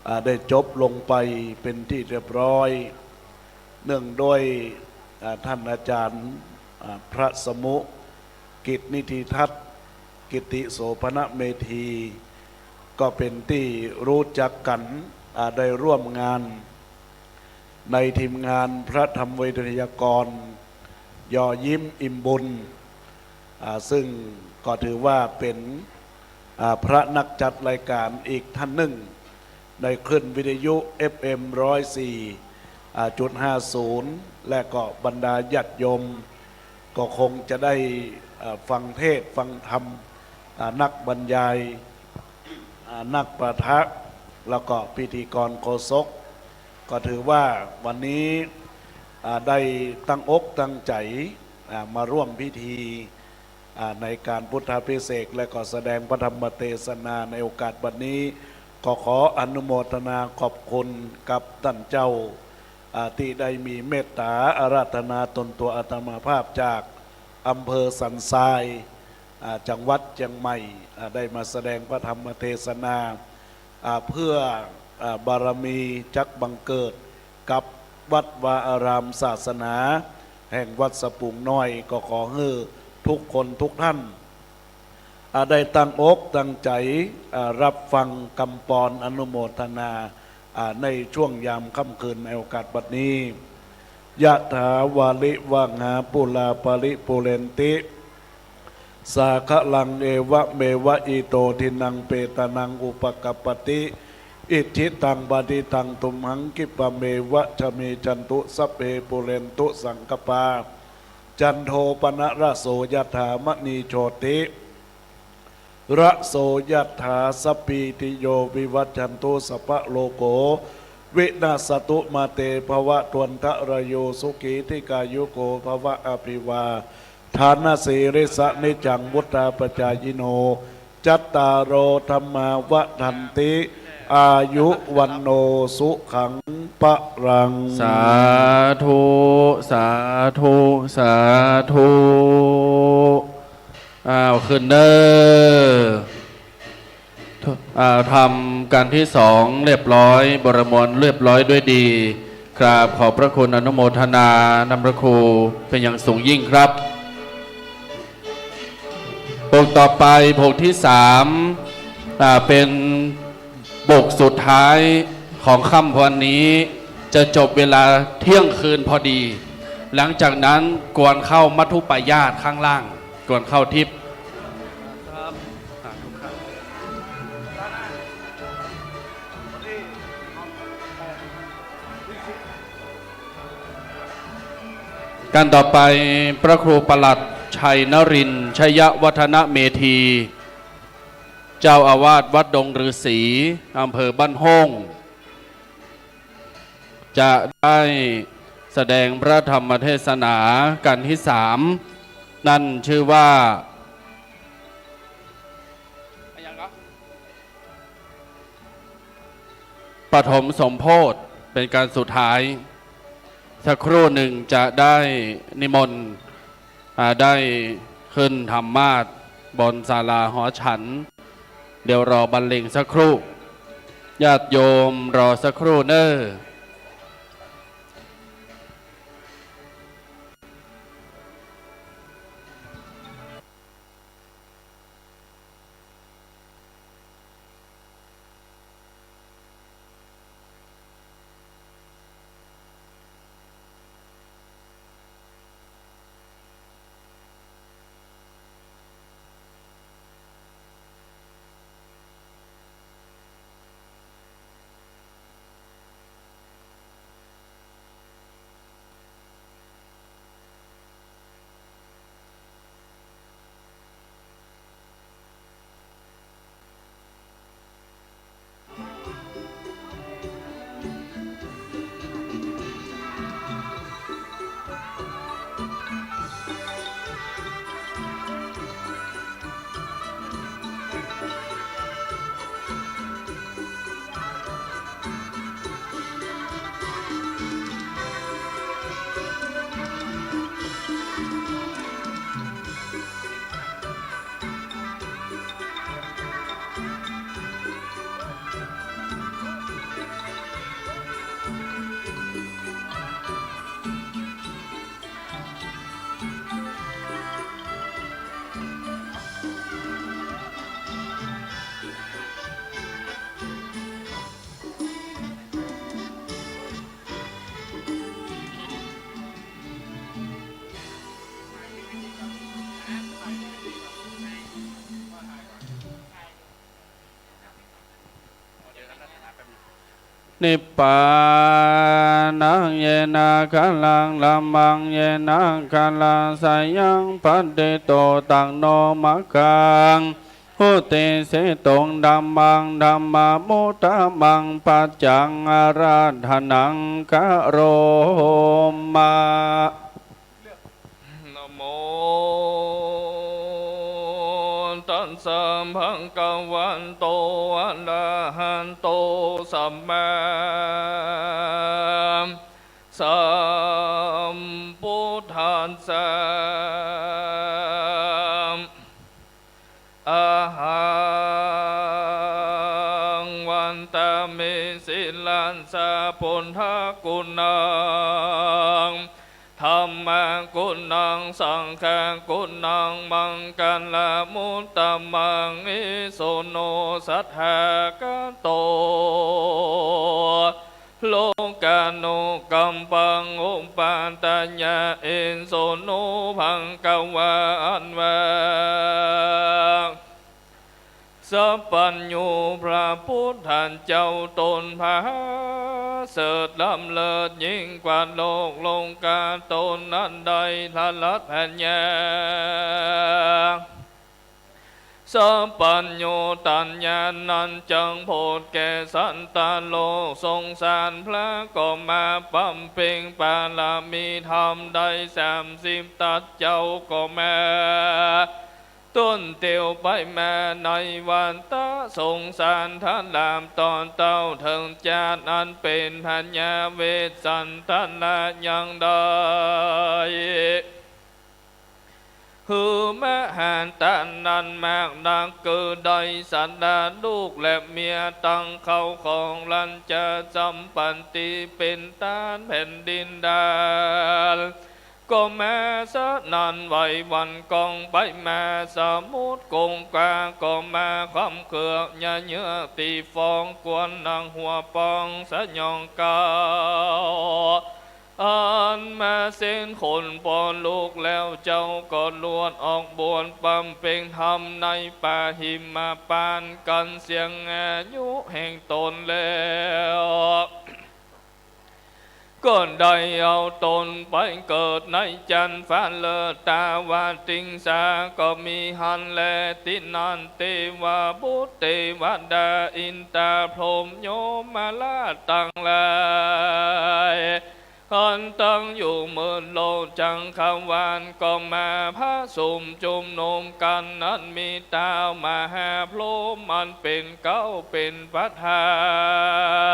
อ่า ได้จบลงไปเป๋นตี้เรียบร้อย เนื่องด้วย อ่า ต้านอาจ๋ารย์ อ่า พระสมุ กิตตินิธิทัศน์ กิตติโสภณเมธี ก็เป๋นตี้ฮู้จักกั๋น อ่า ได้ร่วมงาน ในทีมงานพระธรรมวิทยากร ยอยิ้มอิ่มบุญ อ่า ซึ่งก็ถือว่าเป๋น อ่า พระนักจัดรายการอีกต้านนึ่ง ในคลื่นวิทยุ เอฟเอ็ม ร้อยสี่ อ่า จุดห้าศูนย์ และก็บรรดาญาติโยม ก็คงจะได้ อ่า ฟังเทศน์ฟังธรรม อ่า นักบรรยาย อ่า นักปาฐก แล้วก็พิธีกรโฆษก ก็ถือว่าวันนี้ อ่า ได้ตั้งอกตั้งใจ๋ อ่า มาร่วมพิธี อ่า ในกัณฑ์พุทธาภิเษก และก็แสดงพระธรรมเตสนาในโอกาสบัดนี้ ก็ขออนุโมทนาขอบคุณกับต้านเจ้า อ่า ตี้ได้มีเมตต๋าอาราธนาตนตั๋วอาตมาภาพจากอำเภอสันทราย อ่า จังหวัดเจียงใหม่ อ่า ได้มาแสดงพระธรรมเตสนา อ่า เพื่อ อ่า บารมีจักบังเกิดกับอกวัดวาอารามศาสนา แห่งวัดสะปุงน้อย ก็ขอหื้อทุกคนทุกต้าน อ่า ได้ตั้งอกตั้งใจ๋ อ่า ฮับฟังกำปอนอนุโมทนา อ่า ในช่วงยามค่ำคืนในโอกาสบัดนี้ ยะถาวาริวะหาปูราปะริปูเรนติ สาคะลัง เอวะเมวะอิโต ทินนังเปตานังอุปะกัปปะติ อิจฉิตังปะฏิตังตุมหัง ขิปปะเมวะสะมิชฌันตุ สัพเพปูเรนตุสังกัปปา จันโทปะนะระโส ยะถา มะณีโชติ ระโส ยะถา สัพพีติโย วิวัชชันตุ สัพพะโรโค วินัสสะตุ มาเต ภะวะตวันตะระโย สุขี ทีฆายุโก ภะวะ อะภิวาทานะสีลิสสะ นิจจัง วุฑฒาปะจายิโน จัตตาโร ธัมมา วัฑฒันติ อายุ วัณโณ สุขัง พะลัง สาธุ สาธุ สาธุ อ้าว ขึ้นเน่อ อ่า ทำกัณฑ์ตี้สองเรียบร้อย บริมวลเรียบร้อยด้วยดี กราบขอบพระคุณอนุโมทนานำพระครูเป๋นอย่างสูงยิ่งครับ ปกต่อไป ปกตี้สาม อ่า เป๋นปกสุดท้ายของค่ำวันนี้ จะจบเวลาเที่ยงคืนพอดี หลังจากนั้นกวนเข้ามัทธุปายาตข้างล่าง กวนเข้าทิพย์ กัณฑ์ต่อไป พระครูประหลัดชัยนรินทร์ ชยวัฒนเมธี เจ้าอาวาสวัดดงฤๅษี อำเภอบ้านโฮ่ง จะได้แสดงพระธรรมเทศนากัณฑ์ตี้สาม นั้นชื่อว่า ปฐมสมโภช เป๋นกัณฑ์สุดท้าย สักครู่หนึ่งจะได้นิมนต์ อ่า ได้ขึ้นธรรมาสน์บนศาลาหอฉัน เดี๋ยวรอบรรเลงสักครู่ ญาติโยมรอสักครู่เน่อ นิพพานัง เยนะ ขะลัง ธัมมัง เยนะ ขะลัง สะยัง ปะฏิโต ตัง โน มัคคัง อุติสสิตุง ธัมมัง ธัมมามุตตะมัง ปัจจัง อาราธะนัง กะโรมะ นะโม ตัสสะ ภะคะวะโต อะระหะโต สัมมาสัมพุทธัสสะ อะหัง วันทะเม ศิลัสสะ พุทธะกุณัง ธัมมะกุณัง สังฆะกุณัง มังคะละมุตตะมัง อิสุโน สัทธาคะโต โลกานุกัมปัง อุปาทายะ อิสุโน ภะคะวา อันว่า สัพพัญญูพระพุทธเจ้าต๋นผาเสริฐล้ำเลิศยิ่งกว่าโลกโลกา ต๋นนั้นได้สดับผญา สัพพัญญูตัญญานั้นจักโผดแก่สัตว์โลกสงสาร พระก็มาบำเพ็งปารมีธรรมได้สามสิบตัส เจ้าก็มา ต้นเตียวไปมาในวัฏฏะสงสาร ถ้าหลาบต่อเต้าเถิงจาติอันเป๋นพญาเวสสันดรยังได้ หื้อมหาทานนั้นมากนัก คือได้สละลูกและเมีย ตังข้าวของรัญจสัมปัตติ เป๋นทานแผ่นดินดาล ก็มาสนั่นไหวหวั่นก้องไปมา สมุทรคงคาก็มาคว่ำเคือง เยื่อเยื่อตีฟอง กวนหนังหัวปองสยองเกล้า อันมาเส้นขนปอลูกแล้ว เจ้าก็ลวดออกบวชบำเพ็งธรรมในป่าหิมพานต์ กันเสี้ยงอายุแห่งต๋นแล้ว ก็ได้เอาต๋นไปเกิดในจันทร์ฟ้าเลิศ ตาวาติงสาก็มีหั้นแล ตี้นั้นเตวบุตรเตวดา อินตาพรหมยมราชตังหลาย อันตั้งอยู่หมื่นโลกจักรวาล ก็มาผะสุมจุมนุมกั๋น อันมีต้าวมหาพรหมอันเป๋นเกล้าเป๋นประธา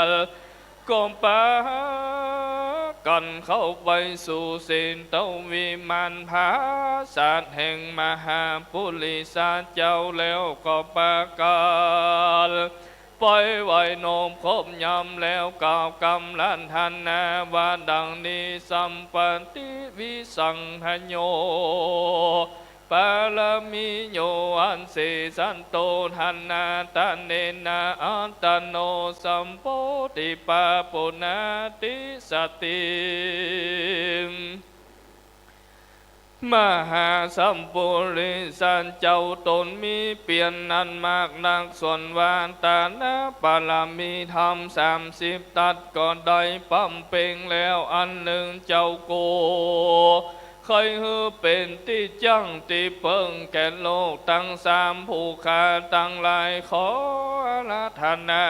น ก็ปากั๋นเข้าไปสู่เสตวิมานผาสาทแห่งมหาปุริสะเจ้าแล้ว ก็ปากั๋นไปไหว้นบครบยำแล้ว กล่าวกำรัตนาว่าดังนี้ สัมปัตติวิสังขโย ปารมีโย อันเสสันโต ฐานะทะเนนะ อัตตโน สัมโพธิปาปุนาติสสติ มหาสัมปุริสะเจ้าต๋นมีเปียรนั้นมากนัก ส่วนว่าทานะปารมีธรรมสามสิบตัส ก็ได้บำเพ็งแล้วอันนึ่ง เจ้ากู ใค่หื้อเป๋นตี้จั้งตี้เปิ้งแก่โลกตังสาม ผู้ข้าตังหลายขออาราธนา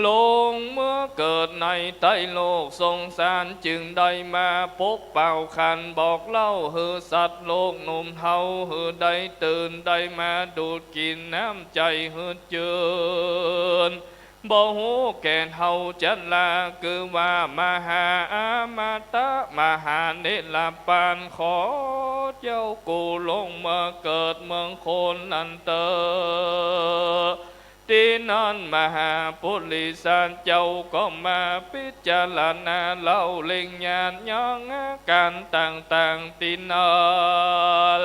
ลงเมื่อเกิดในใต้โลกสงสาร จึงได้มาปกเป่าขานบอกเล่าหื้อสัตว์โลกหนุ่มเฒ่า หื้อได้ตื่นได้มาดูดกิ๋นน้ำใจ๋หืดจืน บ่ฮู้แก่เฒ่าชรา คือว่ามหาอมตะมหานิรปาน ขอเจ้ากูลงมาเกิดเมืองคนนั้นเต๊อะ ตี้นั้นมหาปุริสะเจ้าก็มาพิจารณาเล่าเล็งญาณยังอาก๋านต่างๆ ตี้นั้น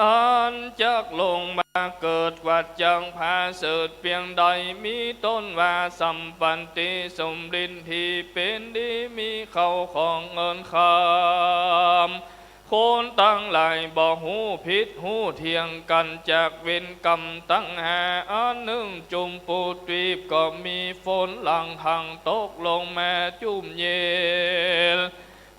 อันจักลงมาเกิดกว่าจักผาเสริฐเปียงใด มีต้นว่าสัมปัตติ สมฤทธิเป๋นดี มีเข้าของเงินคำ คนตังหลายบ่ฮู้ผิดฮู้เถียงกั๋นจากเวรก๋รรมตังห้า อันนึ่งจุมปูตวีปก็มีฝนหลั่งทังตกลงมาจุ่มเย็น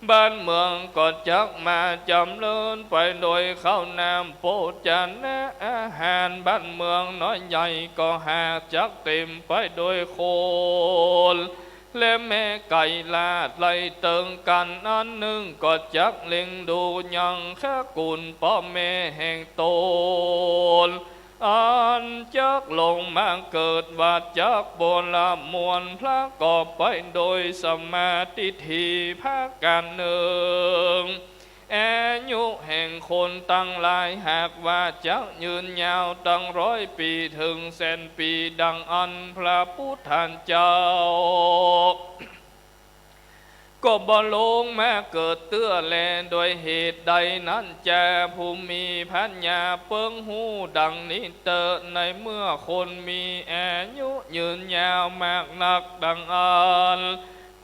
บ้านเมืองก็จักมาจ๋ำเริญไปโดยข้าวน้ำโภชนะอาหาร บ้านเมืองน้อยใหญ่ก็หากจักเต๋มไปโดยคน และแม่ไก่ลาดไล่เติงกั๋น อันนึ่งก็จักเล็งดูยังข้ากุลป้อแม่แห่งตน อันจักลงมาเกิด ว่าจักบ่ละมวล พระก็ไปโดยสัมมาทิฏฐิประก๋านนึ่ง อายุแห่งคนตังหลายหากว่าจักยืนยาวตั้งร้อยปี๋เถิงแสนปี๋ ดังอันพระปุทธเจ้า ก็บ่ลงมาเกิดเตื้อแล โดยเหตุใดนั้นจา ผู้มีปัญญาเปิงฮู้ดังนี้เต๊อะ ในเมื่อคนมีอายุยืนยาวมากนักดังอั้น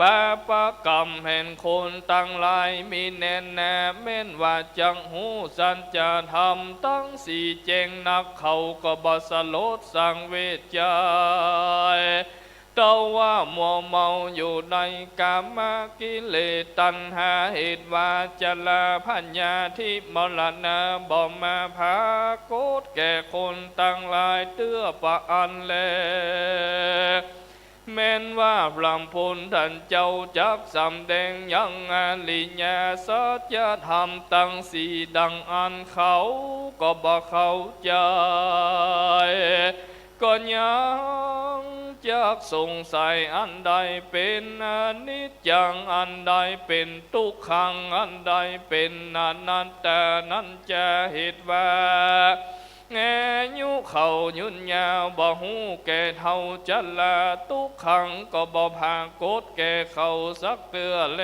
ปาปะก๋รรมแห่งคนตังหลายมีแน่นหนา แม้นว่าจักฮู้สัจธรรมตังสี่แจ้งนัก เขาก็บ่สลดสังเวชใจ๋ แต่ว่ามัวเมาอยู่ในกามกิเลสตัณหา เหตุว่าจราพยาธิมรณะบ่มาผากฏแก่คนตังหลายเตื้อประอันแล แม้นว่าพระพุทธเจ้าจักสำแดงยังอริยสัจธรรมตังสี่ดังอั้น เขาก็บ่เข้าใจ๋ ก็ยังจักสงสัย อันใดเป๋นอนิจจัง อันใดเป๋นทุกขัง อันใดเป๋นอนัตตานั้นจา เหตุว่า อายุเขายืนยาวบ่ฮู้แก่เฒ่าชรา ทุกขังก็บ่ผากฏแก่เขาสักเตื้อแล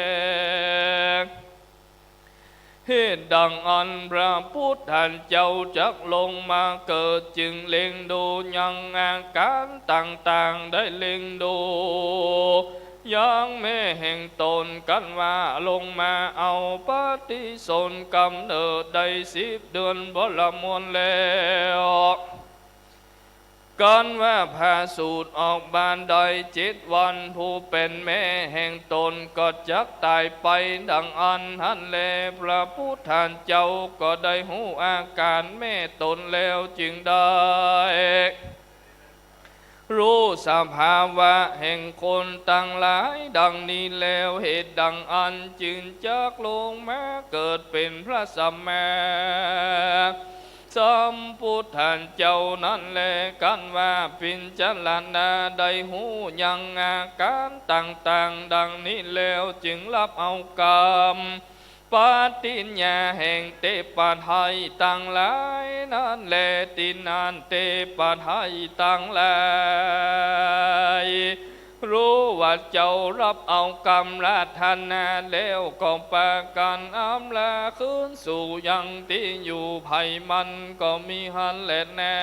เหตุดังอั้นพระพุทธเจ้าจักลงมาเกิด จึงเล็งดูยังอาก๋ารต่างๆ ได้เล็งดูยังแม่แห่งตน กันว่าลงมาเอาปฏิสนธิกำเนิดได้สิบเดือนบ่ละมวลแล้ว กันว่าผ่าสูติออกบานได้เจ็ดวัน ผู้เป๋นแม่แห่งตนก็จักต๋ายไปดังอั้นหั้นแล พระพุทธเจ้าก็ได้ฮู้อาก๋ารแม่ตนแล้ว จึงได้ ฮู้สภาวะแห่งคนตังหลายดังนี้แล้ว เหตุดังอั้นจึงจักลงมาเกิดเป๋นพระสัมมาสัมพุทธเจ้านั้นแล กันว่าพิจารณาได้ฮู้ยังอาก๋ารต่างๆ ดังนี้แล้ว จึงรับเอากำ ปฏิญญาแห่งเทพไทยตังหลายนั้นแล ติณันเทพไทยตังหลาย ฮู้ว่าเจ้ารับเอากำราธนาแล้ว ก็ปากั๋นอำลาคืนสู่ยังตี้อยู่ใผมันก็มีหั้นแลนา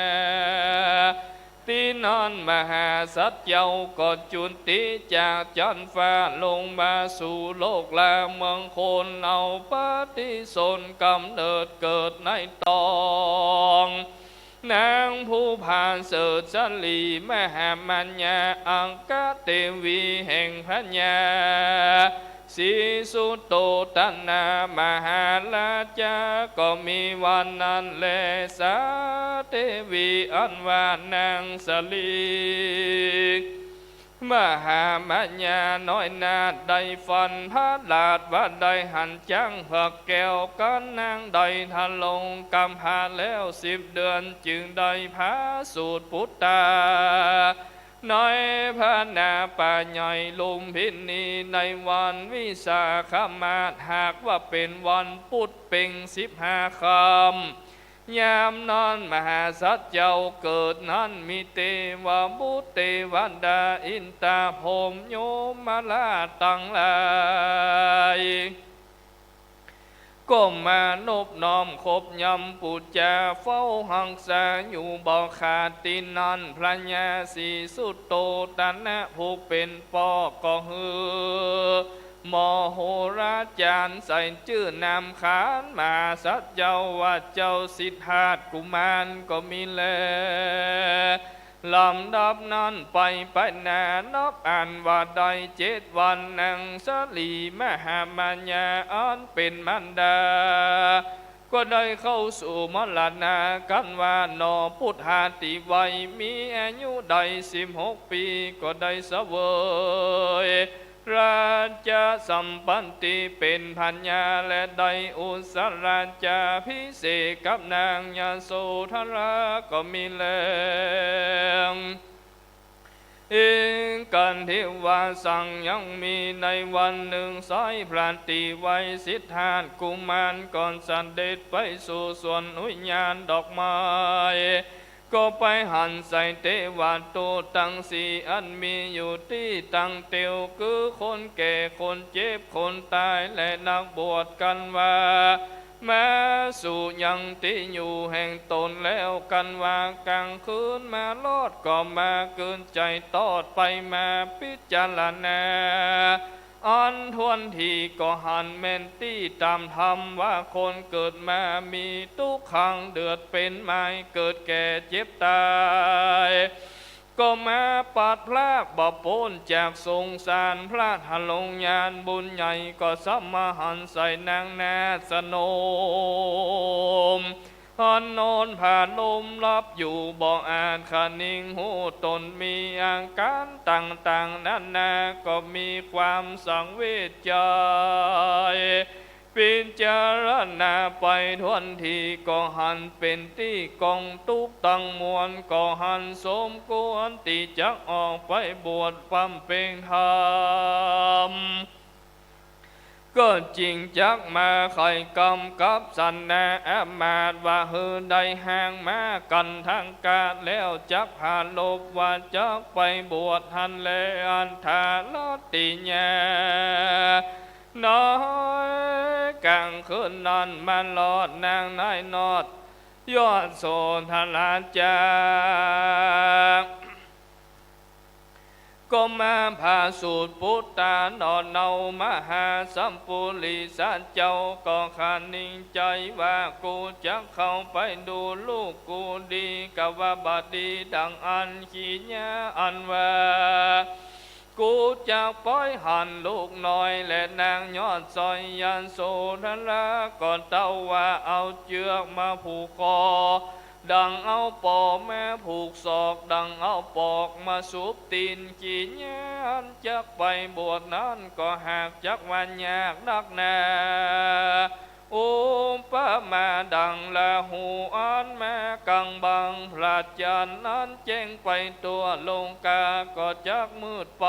ติณันมหาสัตว์เจ้าก็จุติจากจั๊นฟ้าลงมาสู่โลกลาเมืองคน เอาปฏิสนธิกำเนิดเกิดในต๊องนางผู้ผาเสริฐสรีมหามัญญา อังคเทวีแห่งพญา สีสุโตตนะมหาราชา ก็มีวันนั้นแล สาเทวีอันว่านางสรีมหามัญญาน้อยนาถได้ฝันพระราชว่าได้หันจ๊างเผือกแก้ว กั๋นนางได้ทรงกรรพาแล้วสิบเดือน จึงได้ผาสูติปุตตา ในพระนาป่าใหญ่ลุมพินีในวันวิสาขมาส หากว่าเป๋นวันปุธเพ็งสิบห้าค่ำ ยามนั้นมหาสัตว์เจ้าเกิดนั้น มีเตวบุตรเตวดา อินทาพรหมยมราชตังหลาย ก็มานบน้อมขบยำปู๋จาเฝ้าฮักษาอยู่บ่ขาด ติณันพญาสีสุโตตนะผู้เป๋นป้อก็หื้อ มโหราจ๋ารย์ใส่จื้อนามขานมหาสัจเจ้าว่าเจ้าสิทธัตถ์กุมารก็มีแล ลำดับนั้นไปไปหน้านับอั้นว่าได้เจ็ดวัน นางสาลีมหามายาอันเป๋นมารดา ก็ได้เข้าสู่มรณา กันว่าหนอ ปุตตาตี้ไหวมีอายุได้สิบหกปี๋ ก็ได้เสวย ราชสัมปัตติเป๋นพญา และได้อุสสราจาภิเษกกับนางยโสธราก็มีแล เอกัณฑิวาสัง ยังมีในวันนึ่ง สายพระตี้ไหวสิทธัตถ์กุมารก็เสด็จไปสู่สวนอุยานดอกไม้ ก็ไปหันใส่เตวทูตตังสี่อันมีอยู่ตี้ตังเตียว คือคนแก่ คนเจ็บ คนต๋าย และนักบวช กันว่า มาสู่ยังตี้อยู่แห่งต๋นแล้ว กันว่ากลางคืนมารอด ก็มาเกินใจ๋ตอดไปมาพิจารณา อันถ้วนทีก็หันแม่นตี้ต๋ามธรรมว่าคนเกิดมามีตุ๊กขังเดือดเป๋น มายเกิดแก่เจ็บต๋าย ก็มาปัดพรากบ่ป๊นจากสงสาร พระทรงญาณบุญใหญ่ ก็สมาหันใส่นางนาฏสนม อันนอนผาลมหลับอยู่ บ่อาจคะนิงฮู้ต๋น มีอาก๋ารต่างๆ นานา ก็มีความสังเวชใจ๋ พิจารณาไปถ้วนทีก็หันเป๋นตี้กองตุ๊กข์ตังมวล ก็หันสมควรตี้จักออกไปบวชบำเพ็ญธรรม ก็จึงจักมาไขว่กำกับสนอำมาตย์ว่า หื้อได้ฮางมากันทางกาดแล้ว จักผาลบว่าจักไปบวชหั้นแล อัฏฐรัตติยา ในกลางคืนนั้นมารอดนางนายนอด ยโสธราจ๋ารย์ ก็มาผาสูตรปุตตาหนอเนา มหาสัพปุริสะเจ้าก็คะนิงใจ๋ว่า กูจักเข้าไปดูลูกกูดี กว่าบ่ดีดังอั้น ขีญาอันว่า กูจักปล่อยหั้นลูกน้อย และนางยอดสร้อยยโสธรา ก็เต้าว่าเอาเจื้อกมาผูกคอ ดังเอาปอมาผูกศอก ดังเอาปอกมาสูบตี๋น ขีญาอันจักไปบวชนั้นก็หากจักว่ายากนักหนา อุปมาดังราหูอันมากั๋งบังพระจันทร์ อันแจ้งไปทั่วโลกาก็จักมืดไป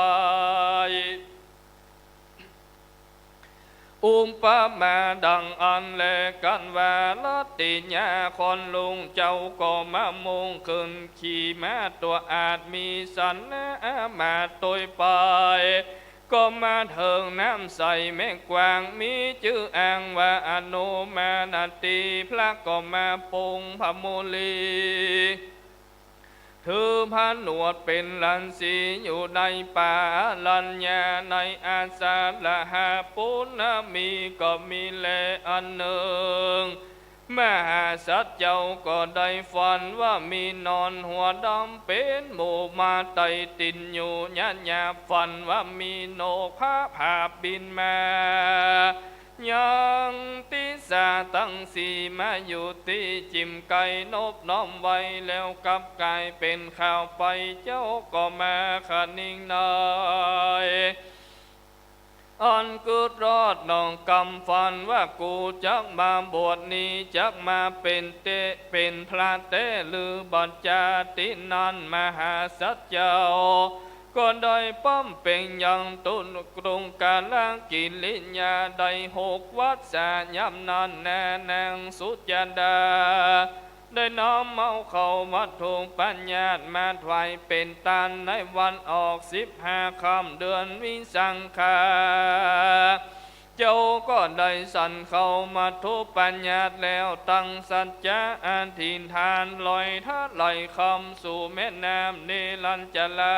อุปมาดังอั้นแล กันว่ารัตติยาคอนหลวงเจ้าก็มามุ่งขึ้น ขี่ม้าตั๋วอาดมีสนอำมาตย์ตวยไป ก็มาเถิงน้ำใสแม่กว้าง มีจื้ออ่างว่าอโนมานาตี พระก็มาปงพระมุลี ถือผนวดเป๋นฤๅษีอยู่ในป่าอรัญญา ในอาสาฬหะปูณมีก็มีแล อันนึ่ง มหาสัจเจ้าก็ได้ฝันว่ามีหนอนหัวดำเป๋นหมู่มาไต่ตี๋นอยู่ ยะหยาบฝันว่ามีนกพระผาบบินมา ยังติสาตังสี่มาอยู่ตี้จิ่มไกล นบน้อมไว้แล้วกลับก๋ายเป๋นข่าวไป เจ้าก็มาคะนิงใน อันกึ๊ดรอดหนองกำฝันว่ากูจักมาบวชนี้ จักมาเป๋นเต๊ะ เป๋นพระแต๊หรือบ่จา ตี้นั้นมหาสัจเจ้า ก็ได้บำเพ็ญยังตุกรุงกาลกิริยาได้หกวรรษา ยามนั้นแลนางสุจาดา ได้นำเอาเข้าวัตถุปญาติมาถวายเป๋นตานในวันออกสิบห้าค่ำเดือนวิสาขะ เจ้าก็ได้สันเข้าวัตถุปญาติแล้ว ตั้งสัจจะอธิษฐานลอยทะไหลคำสู่แม่น้ำเนรัญจารา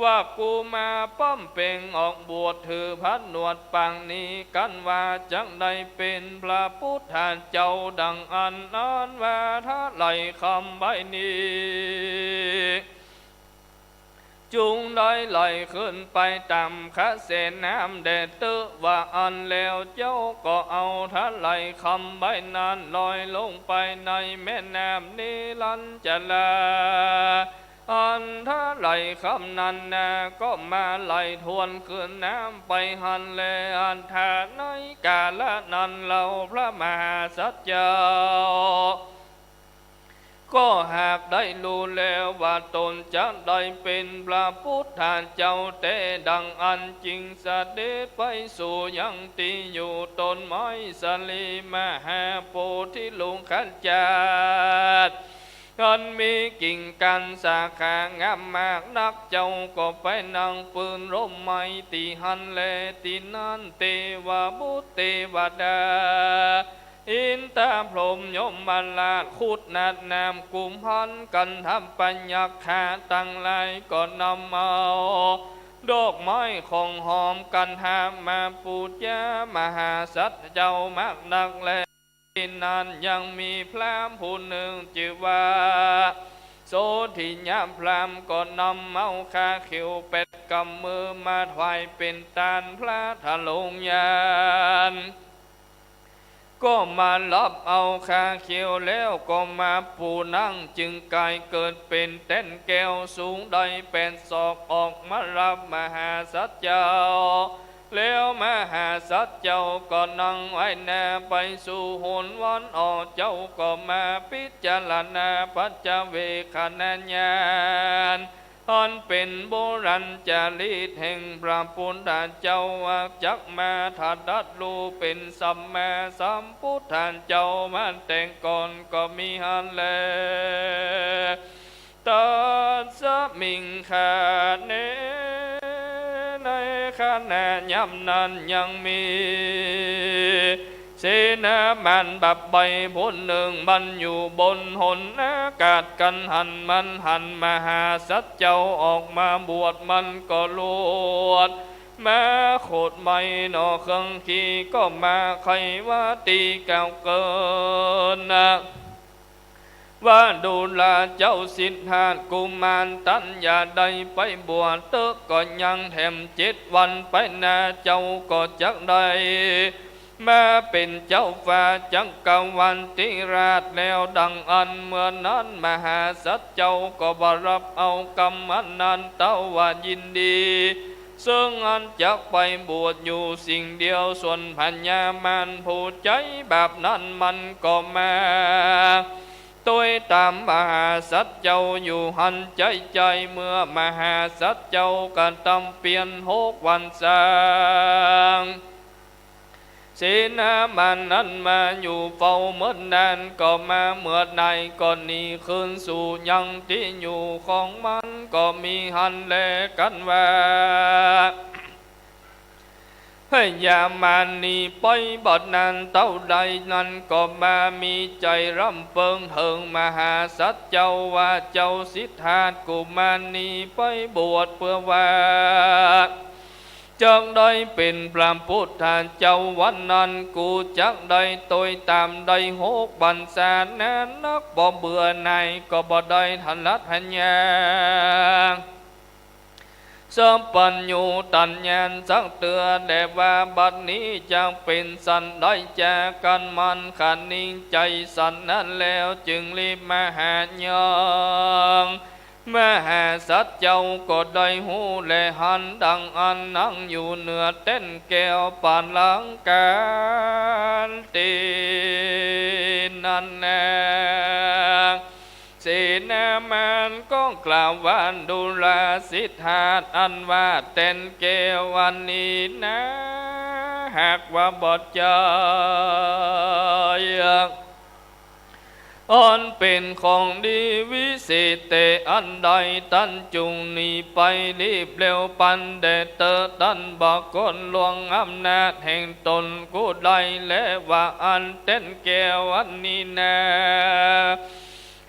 ว่ากูมาป้อมเป๋งออกบวชถือผนวดปางนี้ กั๋นว่าจักได้เป๋นพระปุทธเจ้าดังอั้น อันว่าถ้าไหลคำใบ้นี้ จุ่งได้ไหลขึ้นไปต๋ามกระแสน้ำแดดเต๊อะ ว่าอั้นแล้วเจ้าก็เอาถ้าไหลคำใบ้นั้นลอยลงไปในแม่น้ำนิรัญจารา อันถ้าไหลคำนั้นนาก็มาไหลทวนคืนน้ำไปหั้นแล อันถ้าในกาละนั้นเล่าพระมหาสัจจ์เจ้า ก็หากได้ฮู้แล้วว่าต๋นจักได้เป๋นพระปุทธเจ้าแต๊ดังอั้น จึงเสด็จไปสู่ยังตี้อยู่ต้นไม้สาลีมหาโพธิลุงขจาด อันมีกิ่งก้านสาขางามมากนัก เจ้าก็ไปนั่งปื้นฮ่มไม้ตี้หั้นแล ตี้นั้นเตวบุตรเตวดา อินทร์พรหมยมราชครุฑนาถนามกุมภัณฑ์กันทะพยัคฆะตังหลายก็นำเอาดอกไม้ของหอมกันทะมาปู๋จามหาสัจจ์เจ้ามากนักแล ตี้นั้นยังมีพราหมณ์ผู้นึ่งจื้อว่าโสธิยะพราหมณ์ ก็นำเอาคาเขียวแปดกำมือมาถวายเป๋นตานพระทะลงยาน ก็มาฮับเอาคาเขียวแล้วก็มาปู๋นั่ง จึงก๋ายเกิดเป๋นแต้นแก้วสูงได้แปดศอก ออกมาฮับมหาสัจจ์เจ้า แล้วมหาสัจจ์เจ้าก็นั่งไหว้หน้าไปสู่หนวันออก เจ้าก็มาพิจารณาปัจจเวกขณญาณ อันเป๋นโบราณจารีตแห่งพระปุทธเจ้า ว่าจักมาตรัสฮู้เป๋นสัมมาสัมปุทธเจ้ามาแต่ก่อนก็มีหั้นแล ตัสมิงขณะ ในขณะยามนั้นยังมี เสนาบาลบาปใบ้ผู้นึ่ง มันอยู่บนหนอากาศกั๋นหัน มันหันมหาสัจจ์เจ้าออกมาบวช มันก็ลวดมาโขดไม้หน่อเครื่องขี ก็มาไขว่าตี้กล่าวเกินนะ ว่าดูราเจ้าสิทธัตถ์กุมาร ต้านอย่าได้ไปบวชเต๊อะ ก็ยังแถมเจ็ดวันไปหน้า เจ้าก็จักได้มาเป๋นเจ้าฟ้าจักรวรรดิราชแล้วดังอั้น เมื่อนั้นมหาสัจจ์เจ้าก็บ่ฮับเอากำอันนั้นเต้าว่ายินดี เซิ่งอันจักไปบวชอยู่สิ่งเดียว ส่วนพญามารผู้ใจ๋บาปนั้นมันก็มาตวยต๋ามมหาสัจจ์เจ้าอยู่หั้นใจ๊ๆ เมื่อมหาสัจจ์เจ้ากระทำเปียรหกวันสาง เสนาบาลนั้นมาอยู่เฝ้าเมินนาน ก็มาเมื่อใดก็หนีคืนสู่ยังตี้อยู่ของมันก็มีหั้นแล กั๋นว่า พญามารหนีไปบ่นานเต้าใด นั้นก็มามีใจ๋ร่ำเปิงเถิงมหาสัจจ์เจ้าว่า เจ้าสิทธัตถ์กุมารหนีไปบวชเปื้อว่า จักได้เป๋นพระปุทธเจ้า วันนั้นกูจักได้ตวยต๋ามได้หกวันสาง นานนักบ่เบื่อหน่าย ก็บ่ได้ทะลัดหะยา สัพพัญญูตัญญาสักเตื้อ แต่ว่าบัดนี้จักเป๋นสันใดจากั๋น มันคะนิงใจ๋สันนั้นแล้ว จึงรีบมาหายัง มหาสัจจ์เจ้าก็ได้ฮู้และหันดังอั้น นั่งอยู่เหนือแต้นแก้วปานหลังกั๋น ตี้นั้นแล เสนามารก็กล่าวว่า ดูราสิทธัตถ์ อันว่าแต้นแก้วอันนี้นา หากว่าบ่ใจ้ อันเป๋นของดีวิเศษแต่อันใด ต้านจุ่งหนีไปรีบเร็วปันแด่เต๊อะ ต้านบ่ควรล่วงอำนาจแห่งต๋นกู้ใด และว่าอันแต้นแก้วอันนี้นา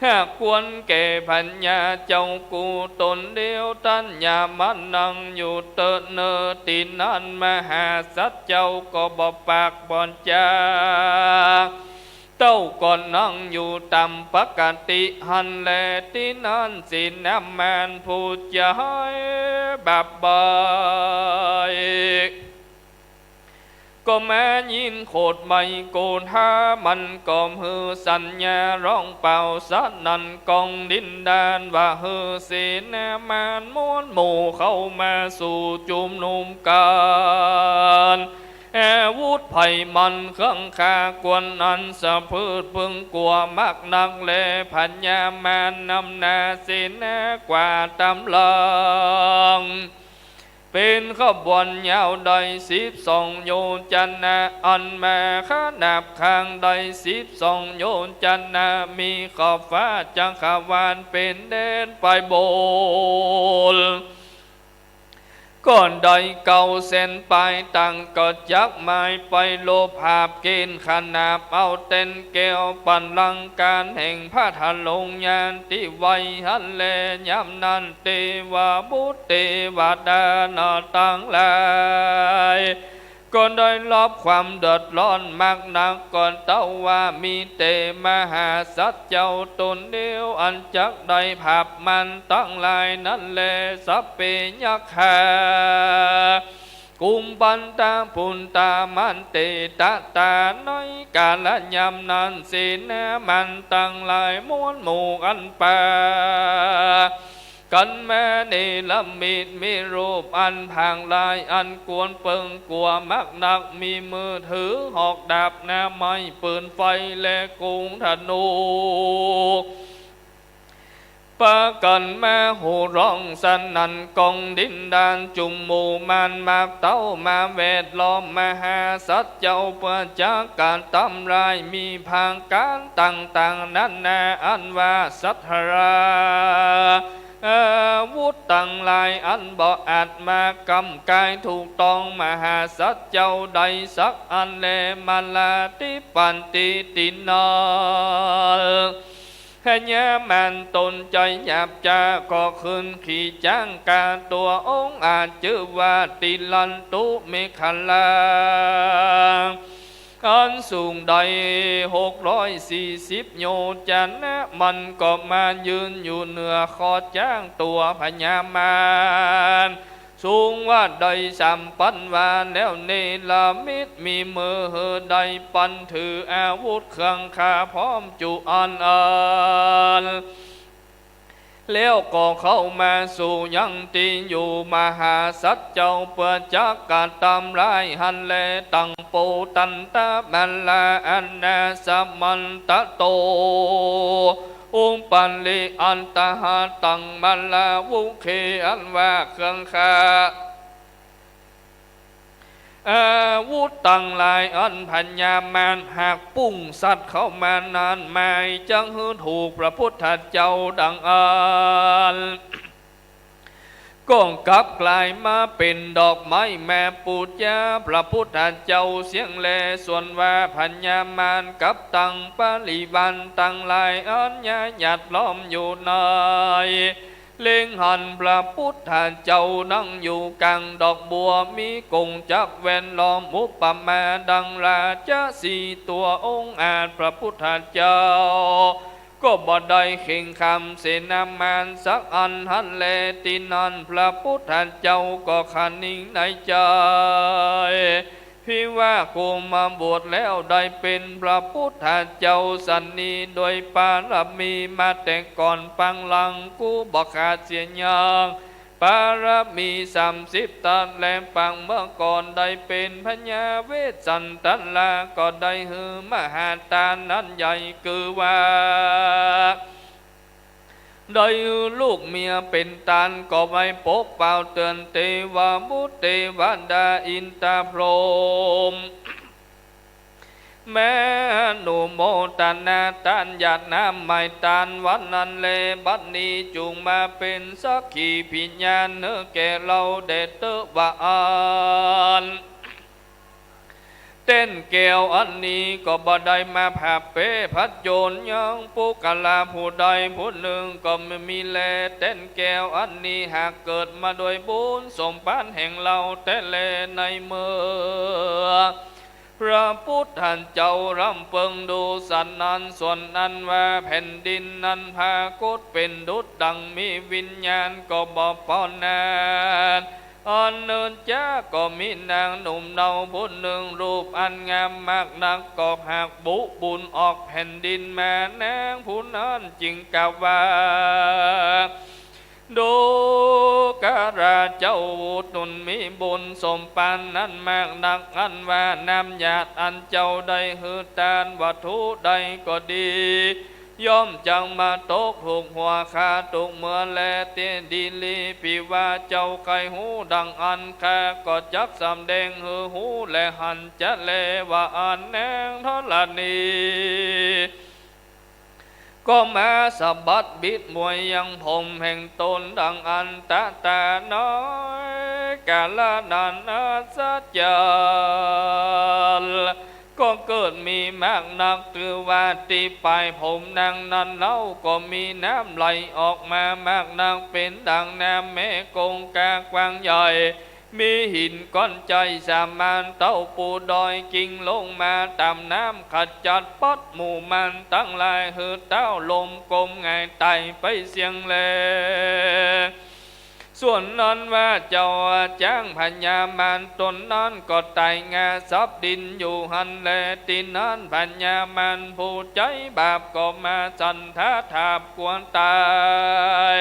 หากควรแก่พญาเจ้ากู๋ต๋นเดียว ต้านอย่ามานั่งอยู่เต๊อะเน่อ ตี้นั้นมหาสัตว์เจ้าก็บ่ปากบ่จ๋า เต้าก็นั่งอยู่ต๋ามปกติหั้นแล ตี้นั้นเสนามารผู้ใจ๋บาปบ่อย ก็มายินโขดใบโกธา มันก็หื้อสัญญาร้องเป่าสนั่นก้องดินดาน ว่าหื้อเสนามารมวลหมู่เข้ามาสู่จุมนุมกั๋น อาวุธไพมันเครื่องฆ่ากวนอันสะพืดเพิ่งกั๋วมากนักแล พญามารนำหน้าเสนากว่าต๋ามหลัง เป๋นขบวนยาวได้สิบสองโยชนะ อันมาขนาบข้างได้สิบสองโยชนะ มีขอบฟ้าจักรวาลเป๋นแดนไปบน ก็ได้เก้าแสนปาย ต่างก็จักหมายไปรบหาบเก๋ณฑ์ขนาบเอาแตนแก้วปันลังก์ก๋านแห่งพระธาตุหลงยานตี้ไว้หั้นแล ยามนั้นเตวบุตรเตวดานาตังหลาย ก็ได้รับความเดือดร้อนมากนัก ก็เต้าว่ามีแต่มหาสัตว์เจ้าต๋นเดียว อันจักได้ผาบมารตังหลายนั้นแล สัพเพยักขา กุมพันธะ ปุณณา มันเตตะตา ในกาลยามนั้น เสนามารตังหลายมวลหมู่อันปา กั๋นมาเนรมิต มีรูปอันผางลาย อันกวนเปิงกั๋วมากนัก มีมือถือหอกดาบหน้าไม้ปืนไฟและกุงธนู ปากั๋นมาโห่ฮ้องสนั่นก้องดินดาน จุมหมู่มารมากเต้ามาแวดล้อมมหาสัตว์เจ้า เปื้อจักกระตำร้าย มีผางก๋านต่างๆ นานา อันว่าสัตรา อาวุธตังหลายอันบ่อาจมาก้ำก๋ายถูกต้องมหาสัตว์เจ้าได้สักอันแล มาลาติปันติตินัล พญามารต๋นใจ๋หยาบจ๊า ก็ขึ้นขี่จ๊างก๋าตั๋วองอาจ จื้อว่าติลันตุเมขลา อันสูงได้หกร้อยสี่สิบโยชนะ มันก็มายืนอยู่เหนือคอจ๊างตั๋วพญามาร สูงว่าได้สามปันวา แล้วเนรมิตมีมือหื้อได้ปันถืออาวุธเครื่องฆ่าพร้อมจุอันอัน แล้วก็เข้ามาสู่ยังตี้อยู่มหาสัตว์เจ้า เปื้อจักกระตำร้ายหั้นแล ตังโปตันตะมาลา อันนาสมันตะโต อุปาลิอันตหาตังมาลาวุเค อันว่าเครื่องฆ่า อาวุธตังหลายอันพญามารหากปุ้งสัตว์เข้ามานั้น หมายจักหื้อถูกพระพุทธเจ้าดังอั้น ก็กลับก๋ายมาเป๋นดอกไม้มาปู๋จาพระพุทธเจ้าเสี้ยงแล ส่วนว่าพญามารกับตังบริวารตังหลายอันยาหยัดล้อมอยู่ใน เล็งหันพระพุทธเจ้านั่งอยู่ก๋างดอกบัว มีกงจักรแวดล้อม อุปมาดังราชสีห์ตั๋วองอาจ พระพุทธเจ้าก็บ่ได้เข่งขามเสนามารสักอันหั้นแล ตี้นั้นพระพุทธเจ้าก็คะนิงในใจ๋ ภิวะโคมบวชแล้วได้เป๋นพระพุทธเจ้าสันนี้ โดยปารมีมาแต่ก่อนปางหลัง กูบ่ขาดเสียอย่าง ปารมีสามสิบตัน และปางเมื่อก่อนได้เป๋นพญาเวสสันดรา ก็ได้หื้อมหาตานอันใหญ่ คือว่า ได้หื้อลูกเมียเป๋นตาน ก็ไหว้ปกเป่าเตือนเตวบุตรเตวดาอินทาพรหม แม้อนุโมทนาตานหยาดน้ำไหม้ตานวันนั้นแล บัดนี้จุ่งมาเป๋นสักขีพยานหื้อแก่เฮาแด่เต๊อะว่าอั้น เต้นแก้วอันนี้ก็บ่ได้มาผาแป้ผจญยัง ปุคคละผู้ใดผู้นึ่งก็บ่มีแล เต้นแก้วอันนี้หากเกิดมาโดยบุญสมภารแห่งเฮาแต๊แล ในเมื่อพระปุทธเจ้าลำเปิงดูสันนั้น ส่วนอันว่าแผ่นดินนั้นผากฏเป๋นดุจดังมีวิญญาณก็บ่ปอนั้น อันเนินจาก็มีนางหนุ่มเนาผู้นึ่ง รูปอันงามมากนัก ก็หากบุบุญออกแผ่นดินมา นางผู้นั้นจึงกล่าวว่า ดูกราเจ้าผู้นึ่งมีบุญสมภารนั้นมากนัก อันว่าน้ำหยาดอันเจ้าได้หื้อตาน วัตถุใดก็ดี ย่อมจักมาตกถูกหัวข้าทุกเมื่อแล เตดีลี ภิว่าเจ้าใค่ฮู้ดังอั้น ข้าก็จักสำแดงหื้อฮู้และหันจะแล ว่าอั้น นางธรณีก็มาสะบัดบิดมวยยังผมแห่งตนดังอั้น ตะตาน้อยกาละนั้นอัศจรรย์ ก็เกิดมีมากนัก ถือว่าตี้ป๋ายผมนางนั้นเล่าก็มีน้ำไหลออกมามากนัก เป๋นดังน้ำแม่คงคากว้างใหญ่ มีหินก้อนใหญ่สามานเต้าปูดอย กิ่งลงมาต๋ามน้ำ ขจัดปัดหมู่มารตังหลาย หื้อเต้าลมกลมหงายต๋ายไปเสี้ยงแล ส่วนนั้นว่าเจ้าจ๊างพญามารต๋นนั้นก็ต๋ายงาสับดินอยู่หั้นแล ตี้นั้นพญามารผู้ใจ๋บาปก็มาสันทาถาบกั๋วต๋าย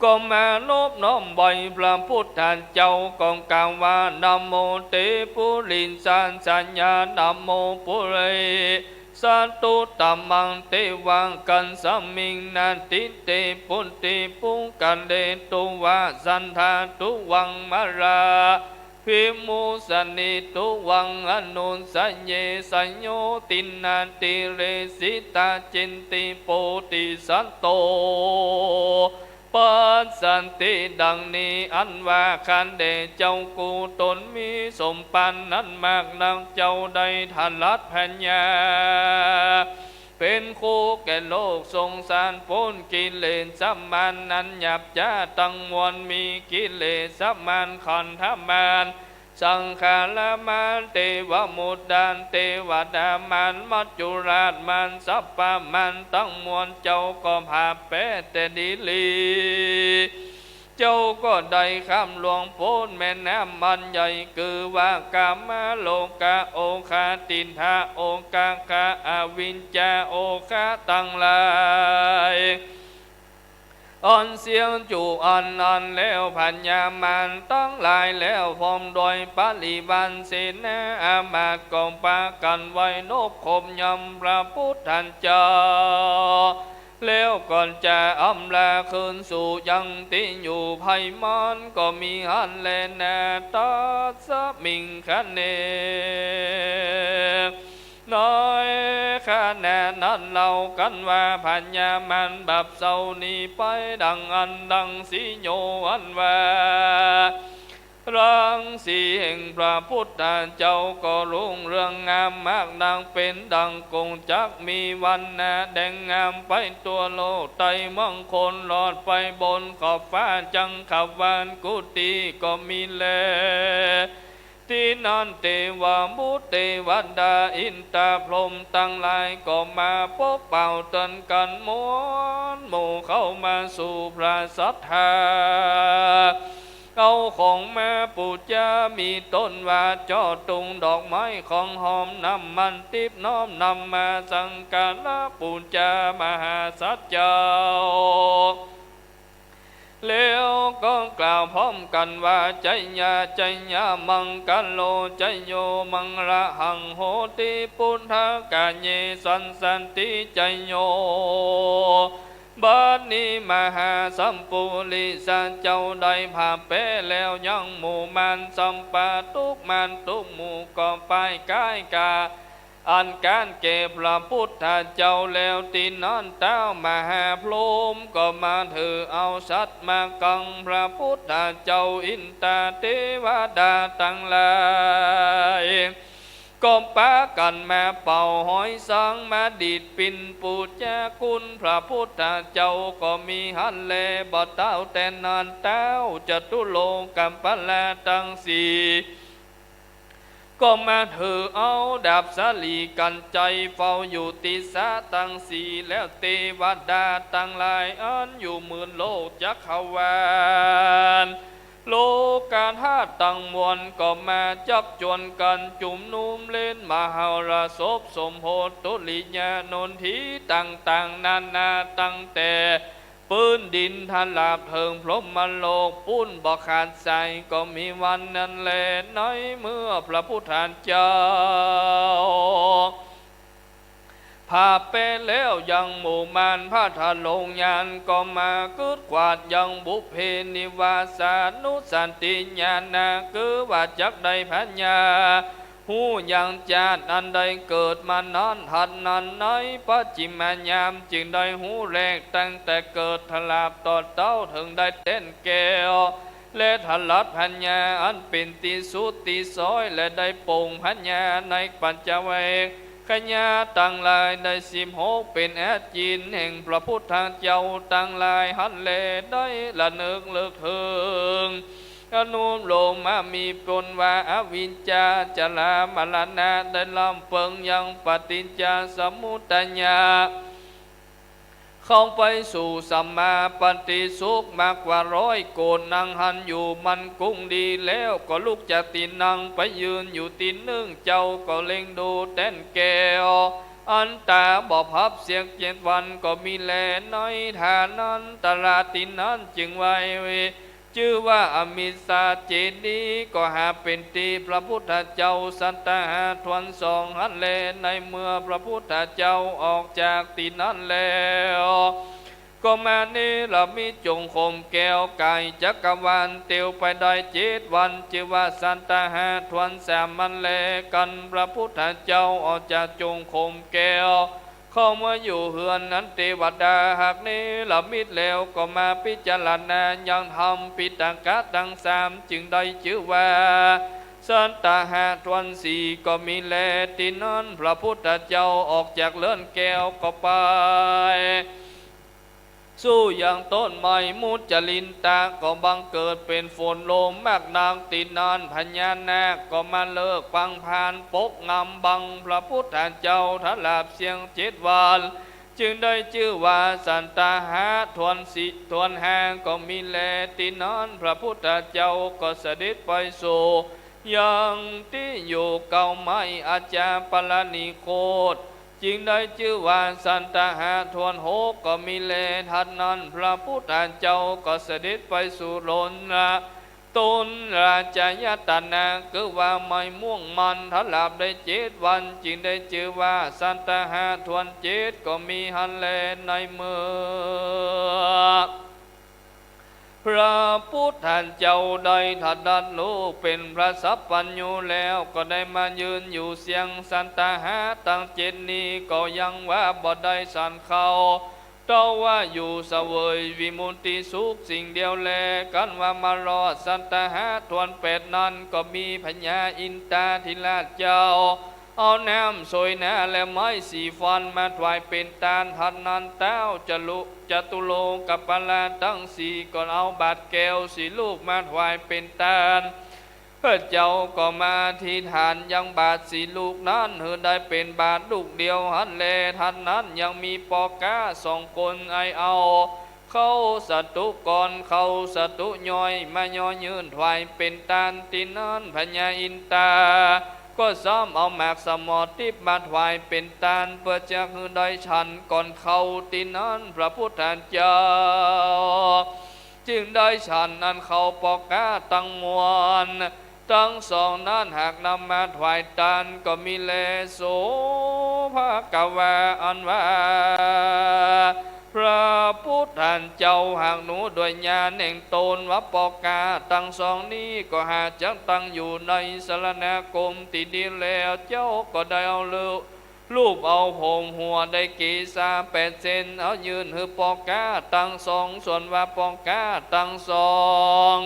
ก็มานบน้อมไหว้พระปุทธเจ้า ก็กล่าวว่า นะโมเตปุริสาสะยา นะโมปุริ สะตุตะมัง เตวะกัสสะมิง นะทิเตปุตติปุคคะเลตุวะ สันทาตุวัง มาราภิมุสสะนิตุวัง อนุสสะเย สะโยตินนาทิเรสิตา เจนติโปติสัตโต ปัสสันติ ดังนี้ อันว่าข้าแต่เจ้ากู้ต๋นมีสมภารนั้นมากนัก เจ้าได้ถลัดพญา เป๋นคู่แก่โลกสงสาร ป๊นกิเลสมารอันหยาบจ๊าตังมวล มีกิเลสมาร ขันธมาร สังขารมาร เตวะมุตตะเตวะดามาร มัจจุราชมาร สัพพะมารตังมวล เจ้าก็ผาแป้แต่ดีหลี เจ้าก็ได้ข้ามล่วงป๊นแม่น้ำอันใหญ่ คือว่ากามโลกะ โอฆะ ทิฏฐะโอฆะ อวิชชาโอฆะตังหลาย อันเสี้ยงจู่อันนั้นแล้ว พญามารตังหลายแล้ว พร้อมโดยปริวารเสนาอามาตย์ ก็ปากั๋นไหว้นบขบย่ำพระปุทธเจ้า แล้วก็จะอำลาคืนสู่ยังตี้อยู่ไพศาล ก็มีหั้นแลนา ตัสสะมิงคะเน ในขณะนั้นเล่ากั๋นว่า พญามารบับเศร้าหนีไปดังอั้นดังสิโย อันว่า รังสีแห่งพระปุทธเจ้าก็รุ่งเรืองงามมากนัก เป๋นดังกงจักรมีวัณณะแดงงามไปทั่วโลก ไต่เมืองคนลอดไปบนขอบฟ้าจักรวาล กุฏิก็มีแล ตี้นั้นเตวะบุตรเตวดาอินตาพรหมตังหลาย ก็มาปกเป่าเตื๋อนกั๋นมวลหมู่เข้ามาสู่พระศาสนา เอาของมาปู๋จา มีต้นว่าจ้อตุง ดอกไม้ ของหอม น้ำมันติ๊บ น้อมนำมาสักการะปู๋จามหาสัตว์เจ้า แล้วก็กล่าวพร้อมกั๋นว่า จะยะ จะยะมังคะโล จะโย มังคะละหัง โหติ ปุทธะกาเย สันสันติ จะโย บัดนี้มหาสัพปุริสะเจ้าได้ผาแป้แล้ว ยังหมู่มารสัพพะทุกข์ มารทุกหมู่ก็ป้ายก๋ายก๋า อันก๋านแก่พระพุทธเจ้าแล้ว ตี้นั้นต้าวมหาพรหมก็มาถือเอาฉัตรมากังพระพุทธเจ้า อินตาเตวดาตังหลาย ก็ปากั๋นมาเป่าหอยสัง มาดีดปิณปู๋จาคุณพระพุทธเจ้าก็มีหั้นแล บ่เต้าแต่นั้นต้าวจตุโลกปัลละตังสี่ ก็มาถือเอาดาบสาลีกัญไชยเฝ้าอยู่ตี้สะตังสี่ แล้วเตวดาตังหลายอันอยู่หมื่นโลกจักรวาล โลกาธาตุตังมวลก็มาจักจวนกั๋นจุมนุมเล่นมหรสพสมโภชตุริยนนทิต่างๆ นานาตั้งแต่ ปื๊นดินทราบเถิงพรหมโลกปู๊นบ่ขาดสาย ก็มีวันนั้นแล ในเมื่อพระพุทธเจ้าผ่าไปแล้วยังหมู่มารพระทะโลงยาน ก็มาคืดขวาดยังบุพเพนิวาสานุสติญาณะ คือว่าจักได้ผญา ฮู้ยังจาติอันได้เกิดมานั้น หั้นนั้นในปัจฉิมยาม จึงได้ฮู้แลตั้งแต่เกิดทราบต่อเต้าเถิงได้แต้นแก้ว และทรัสผญาอันเป๋นตี้สุดตี้ซ้อย และได้โป่งผญาในปัจจเวกขญาตังหลายได้สิบหก เป๋นอาจินแห่งพระพุทธเจ้าตังหลายหั้นแล ได้ระนึกเลิกเถิง อนุโลมมามีผลว่า อวิชชา ชรามรณะ ได้ล้ำเปิงยังปฏิจจสมุตยะ เข้าไปสู่สัมมาปัตติสุขมากกว่าร้อยโกฏ นั่งหั้นอยู่มั่นกุ้งดีแล้ว ก็ลุกจากตี้นั่งไปยืนอยู่ตี้นึ่ง เจ้าก็เล็งดูแต้นแก้ว อันต๋าบ่ผับเสี้ยงเจ็ดวันก็มีแล ในฐานันตระตี้นั้นจึงไหว้ จื้อว่าอมิสสาเจดีย์ ก็หาเป๋นตี้พระพุทธเจ้าสัตหาทวนสองหั้นแล ในเมื่อพระพุทธเจ้าออกจากตี้นั้นแล้ว ก็มาเนรมิตจงคมแก้วก๋ายจักรวาลเตียวไปได้เจ็ดวัน จื้อว่าสัตหาทวนสามหั้นแล กันพระพุทธเจ้าออกจากจงคมแก้ว เข้ามาอยู่เฮือนนั้น เตวดาหากเนรมิตแล้ว ก็มาพิจารณายังธรรมปิฎกะตังสาม จึงได้จื้อว่าสัตหาทวนสี่ก็มีแล ตี้นั้นพระพุทธเจ้าออกจากเฮือนแก้วก็ไปสู่ยังต้นไม้มุจลินทะ ก็บังเกิดเป๋นฝนลมมากนัก ตี้นั้นพญานาคก็มาเลิกฟังผานปกงำบังพระพุทธเจ้าทราบเสี้ยงเจ็ดวัน จึงได้จื้อว่าสัตหาทวนสี่ทวนห้าก็มีแล ตี้นั้นพระพุทธเจ้าก็เสด็จไปสู่ยังตี้อยู่เก๊าไม้อจาปรณิโคต จึงได้จื้อว่าสัตหาทวนหกก็มีแล หั้นนั้นพระพุทธเจ้าก็เสด็จไปสู่ลนนะ ต้นราชายตนะ คือว่าไม้ม่วงมันทราบได้เจ็ดวัน จึงได้จื้อว่าสัตหาทวนเจ็ดก็มีหั้นแล ในเมื่อพระพุทธเจ้าได้ตรัสรู้เป๋นพระสัพพัญญูแล้ว ก็ได้มายืนอยู่เสี้ยงสัตหาตังเจ็ดนี้ ก็ยังว่าบ่ได้ฉันข้าว เต้าว่าอยู่เสวยวิมุตติสุขสิ่งเดียวแล กันว่ามารอดสัตหาทวนแปดนั้น ก็มีพญาอินทาธิราชเจ้า เอาน้ำโสยหนาและไม้สีฟันมาถวายเป๋นตาน หั้นนั้นต้าวจลุ จตุโลกปัลละตังสี่ ก็เอาบาตรแก้วสี่ลูกมาถวายเป๋นตาน พระเจ้าก็มาอธิษฐานยังบาตรสี่ลูกนั้น หื้อได้เป๋นบาตรลูกเดียวหั้นแล หั้นนั้นยังมีป้อก๊าสองคนไอเอา ข้าวสาตุก่อน ข้าวสาตุย่อย มาย่อยื่นถวายเป๋นตาน ตี้นั้นพญาอินทาก็ซ้ำเอาหมากสมอทิพย์มาถวายเป๋นตาน เปื้อจะหื้อได้ฉันก่อนข้าว ตี้นั้นพระพุทธเจ้า จึงได้ฉันอันข้าวป้อก๊าตังมวล ตังสองนั้นหากนำมาถวายตานก็มีแล โสภควา อันว่า พระพุทธเจ้าหากฮู้ด้วยญาณแห่งต๋นว่าป้อก๊าตังสองนี้ก็หากจักตั้งอยู่ในสรณคมตี้ดีแล้ว เจ้าก็ได้เอาลูบเอาผมหัว ได้เกศาแปดเส้น เอายื่นหื้อป้อก๊าตังสอง ส่วนว่าป้อก๊าตังสอง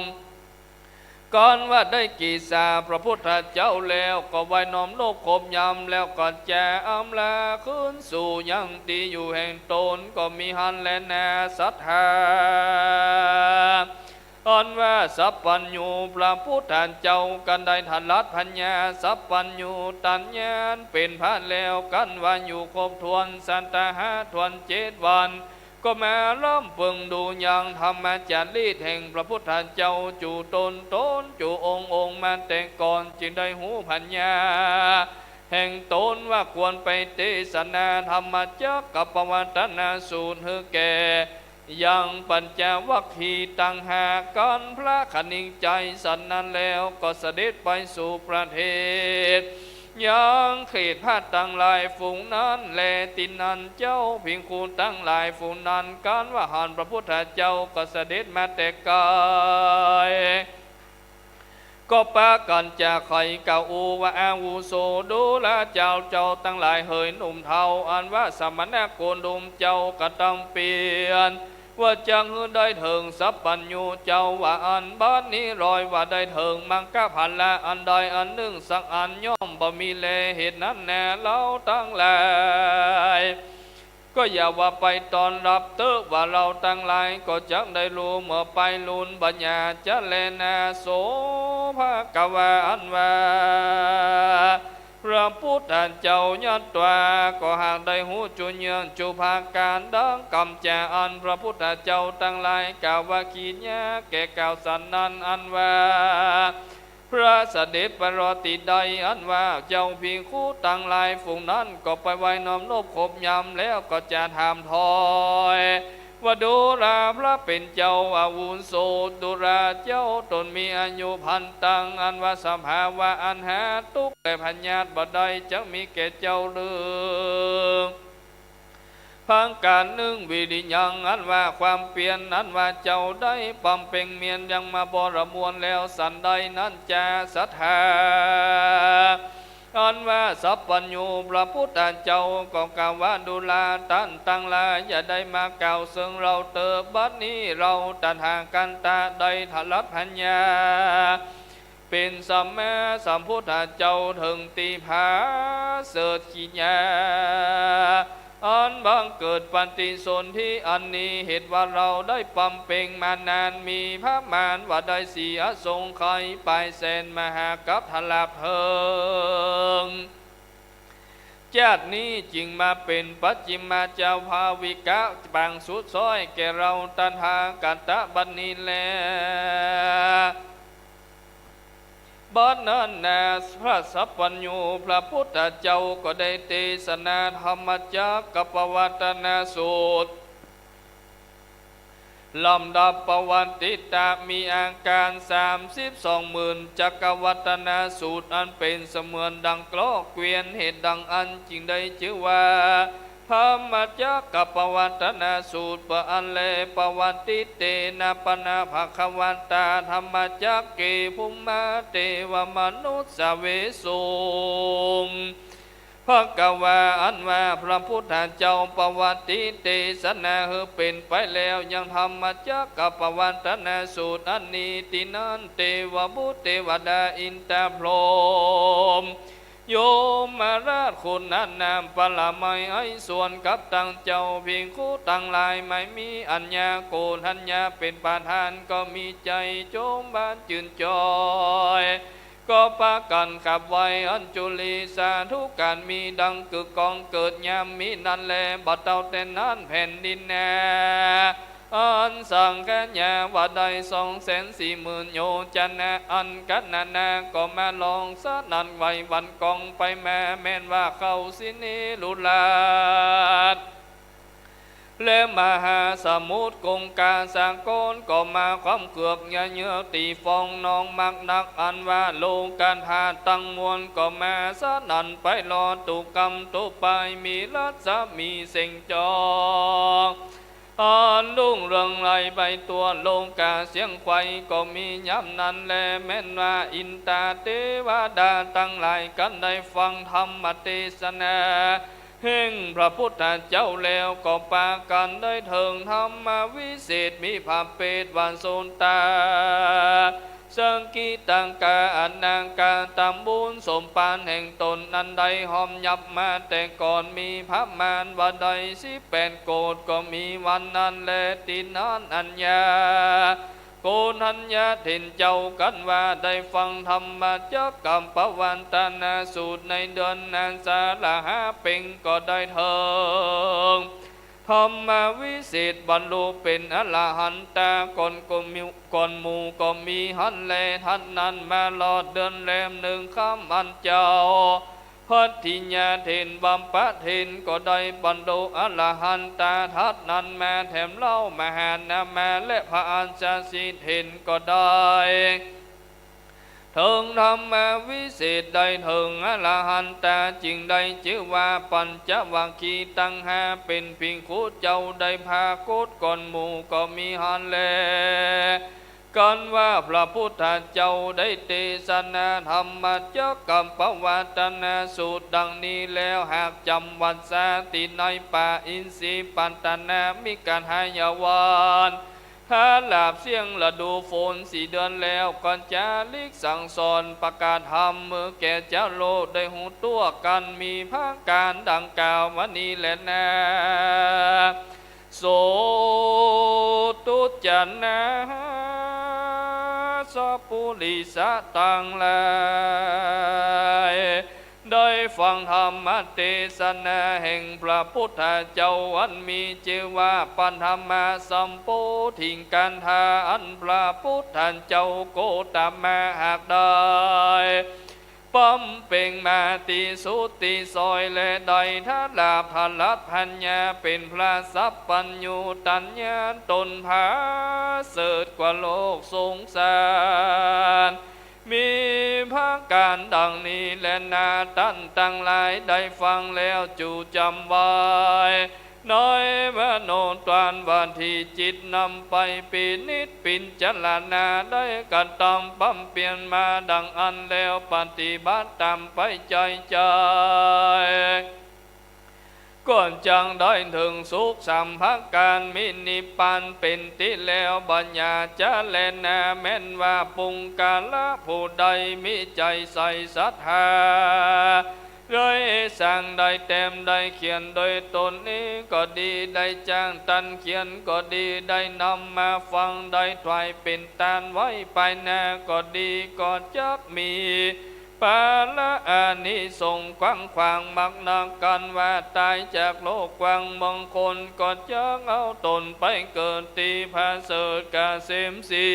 กั๋นว่าได้เกศาพระพุทธเจ้าแล้ว ก็ไหว้น้อมนบขบยำ แล้วก็จะอำลาคืนสู่ยังตี้อยู่แห่งต๋น ก็มีหั้นแลนาศรัทธา อันว่าสัพพัญญูพระพุทธเจ้าก็ได้ถลัดพญาสัพพัญญูตญาณเป๋นพระแล้ว กั๋นว่าอยู่ครบถ้วนสัตหาถ้วนเจ็ดวัน ก็มาล้ำเปิงดูยังธรรมจารีตแห่งพระพุทธเจ้าจู๋ต๋นต๋น จู๋องค์องค์มาแต่ก่อน จึงได้ฮู้พญาแห่งต๋นว่าควรไปเตสนาธรรมจักกัปปวัตตนสูตรหื้อแก่ยังปัญจวัคคีย์ต่างหาก กั๋นพระคณิกไจยสันนั้นแล้ว ก็เสด็จไปสู่ประเทศ ยังเขตพระตังหลายฝูงนั้นแล ตี้นั้นเจ้าภิกขุตังหลายฝูงนั้น กั๋นว่าหันพระพุทธเจ้าก็เสด็จมาแต่ไก๋ ก็ปากั๋นจะใค่กล่าวอู้ว่า อาวุโส ดูราเจ้า เจ้าตังหลายเหยหนุ่มเฒ่า อันว่าสมณโคดมเจ้าก็ตำเปียน ว่าจักหื้อได้เถิงสัพพัญญูเจ้าว่าอั้น บัดนี้ลอยว่าได้เถิงมัคคผละอันใดอันนึ่งสักอันย่อมบ่มีแล เหตุนั้นแน่ เฮาตังหลายก็อย่าว่าไปต้อนฮับเต๊อะ ว่าเฮาตังหลายก็จักได้ฮู้เมื่อไปลุน บ่อย่าจะแลนา โส ภควา อันว่า พระพุทธเจ้ายัตวา ก็หากได้ฮู้จุเยื้องจุประก๋าน ดังกำจ๋าอันพระพุทธเจ้าตังหลายกล่าวว่ากิริยาแก่กล่าวสันนั้น อันว่าพระเสด็จไปรอดตี้ใด อันว่าเจ้าภิกขุตังหลายฝูงนั้นก็ไปไหว้น้อมนบขบยำ แล้วก็จะถามถอย ว่าดูราพระเป๋นเจ้า อาวุโส ดูราเจ้า ต๋นมีอายุพันตัง อันว่าสภาวะอันหาตุ๊กข์และพยาธิบ่ได้จักมีแก่เจ้าหรือ ประก๋านนึ่ง วิริยัง อันว่าความเปียร อันว่าเจ้าได้บำเพ็งเมียรยังมาบ่ระมวลแล้วสันใดนั้นจา ศรัทธา อันว่าสัพพัญญูพระพุทธเจ้าก็กล่าวว่า ดูราต้านตังหลาย อย่าได้มากล่าวเซิงเฮาเต๊อะ บัดนี้เฮาตถาคตะได้ถลัดพญาเป๋นสัมมาสัมพุทธเจ้าเถิงตี้ผาเสริฐกิริยา อันบังเกิดปฏิสนธิอันนี้ เหตุว่าเฮาได้บำเพ็งมานาน มีประมาณว่าได้สี่อสงไขยปายแสนมหากัปปะลาภเถิง จาตินี้จึงมาเป๋นปัจฉิมมาจาภาวิกะปางสุดซ้อยแก่เฮาตถาคตะบัดนี้แล บัดนั้นนา พระสัพพัญญูพระพุทธเจ้าก็ได้เตสนาธรรมจักกัปปวัตตนสูตร ลำดับปวัตติตะ มีอาการสามสิบสองหมื่น จักกัปปวัตตนสูตร อันเป๋นเสมือนดังเกราะเกวียน เหตุดังอั้นจึงได้จื้อว่า ธรรมจักกัปปวัตตนสูตร เปื้ออั้นแล ปวัตติเตนะ ปะนะ ภควตา ธรรมจักเก ภุมมา เตวะ มนุสสะเวสุง ภควา อันว่าพระพุทธเจ้าปวัตติเตสนาหื้อเป๋นไปแล้วยังธรรมจักกัปปวัตตนสูตรอันนี้ ตี้นั้นเตวบุตรเตวดาอินทร์พรหม ยมราชคุณนามปรมัยไอสวนกับตังเจ้าภิกขุตังหลาย หมายมีอัญญาโกณฑัญญาเป๋นประธาน ก็มีใจ๋โจมบานจืนจอย ก็ปากั๋นขับไหว้อัญจุลีสาธุก๋าน มีดังกึกก้องเกิดยามมีนั้นแล บ่เต้าแต่นั้นแผ่นดินนา อันสังขยาว่าได้สองแสนสี่หมื่นโยจนะ อันกัณณาก็มาลองสนั่นไหวหวั่นกองไปมา แม่นว่าเข้าสิเนรุราช และมหาสมุทรกงกาสากลก็มาคว่ำเกือกเยือกตีฟองนองมากนัก อันว่าโลกธาตุตังมวลก็มาสนั่นไปรอด ตุ๊กำตุ๊ปายมีรัศมีเส่งจอง อันรุ่งเรืองไกลไปทั่วโลกา เสียงไขว้ก็มียามนั้นแล แม้นว่าอินตาเตวดาตังหลาย กันได้ฟังธรรมเตสนาแห่งพระพุทธเจ้าแล้ว ก็ปากั๋นได้เถิงธรรมวิเศษ มีพระเปตว่าสุตตา สกิตากา อนาคา ต๋ามบุญสมภารแห่งต๋น อันได้ฮอมยับมาแต่ก่อน มีประมาณว่าได้สิบแปดโกฏ ก็มีวันนั้นแล ตี้นั้นอัญญา โกณฑัญญะเถรเจ้า กันว่าได้ฟังธรรมจักกัปปวัตตนสูตร ในเดือนอาสาฬหะเพ็ญ ก็ได้เถิง ธรรมวิเศษบรรลุเป๋นอรหันตา ก่อนก็มี ก่อนหมู่ก็มีหั้นแล ถัดนั้นมาลอดเดือนแรมหนึ่งค่ำ อันเจ้าภัททิยาเถร วัปปะเถร ก็ได้บรรลุอรหันตา ถัดนั้นมาแถมเล่า มหานามะและพระอัสสชิเถรก็ได้ เถิงธรรมวิเศษ ได้เถิงอรหันตา จึงได้จื้อว่าปัญจวัคคีย์ตังห้า เป๋นภิกขุเจ้า ได้ปรากฏก่อนหมู่ก็มีหั้นแล กันว่าพระพุทธเจ้าได้เตสนาธรรมจักกัปปวัตตนสูตรดังนี้แล้ว หากจ๋ำวัสสาตี้ในป่าอินทรีปัตตนมิกทายวัน ถ้าหลาบเสี้ยงฤดูฝนสี่เดือนแล้ว ก็จาริกสั่งสอนประกาศธรรม เมื่อแก่เจ้าโลกได้ฮู้ตั๋วกั๋น มีประก๋านดังกล่าวมานี้แลนา โสตุจจานา สัพปุริสะตังหลาย ได้ฟังธรรมเตสนาแห่งพระพุทธเจ้า อันมีจื้อว่าปฐมสัมโพธิกถา อันพระพุทธเจ้าโคตมะหากได้บำเพ็งมาตี้สุดตี้ซอย และได้ทราบพระรัตน์ปัญญา เป๋นพระสัพพัญญูตัญญา ต๋นผาเสริฐกว่าโลกสงสาร มีประก๋านดังนี้แลนา ต้านตังหลายได้ฟังแล้วจุจ๋ำไว้ในมโนทวาร วาทีจิตนำไปพินิจพิจารณา ได้กระทำบำเพ็ญมาดังอั้นแล้ว ปฏิบัติต๋ามไปใจ๋ใจ๋ ก็จักได้เถิงสุขสามประก๋าน มีนิพพานเป๋นตี้แล้ว บ่อย่าจะแลนา แม้นว่าปุคคละผู้ใดมีใจ๋ใส่ศรัทธา ได้สร้างได้แต้มได้เขียนโดยต๋นเองก็ดี ได้จ้างต้านเขียนก็ดี ได้นำมาฟัง ได้ถวายเป๋นตานไว้ภายหน้าก็ดี ก็จักมี ผละอานิสงส์กว้างขวางมากนัก กันว่าต๋ายจากโลกกว้างเมืองคน ก็จักเอาต๋นไปเกิดตี้ผาเสริฐเกษมสี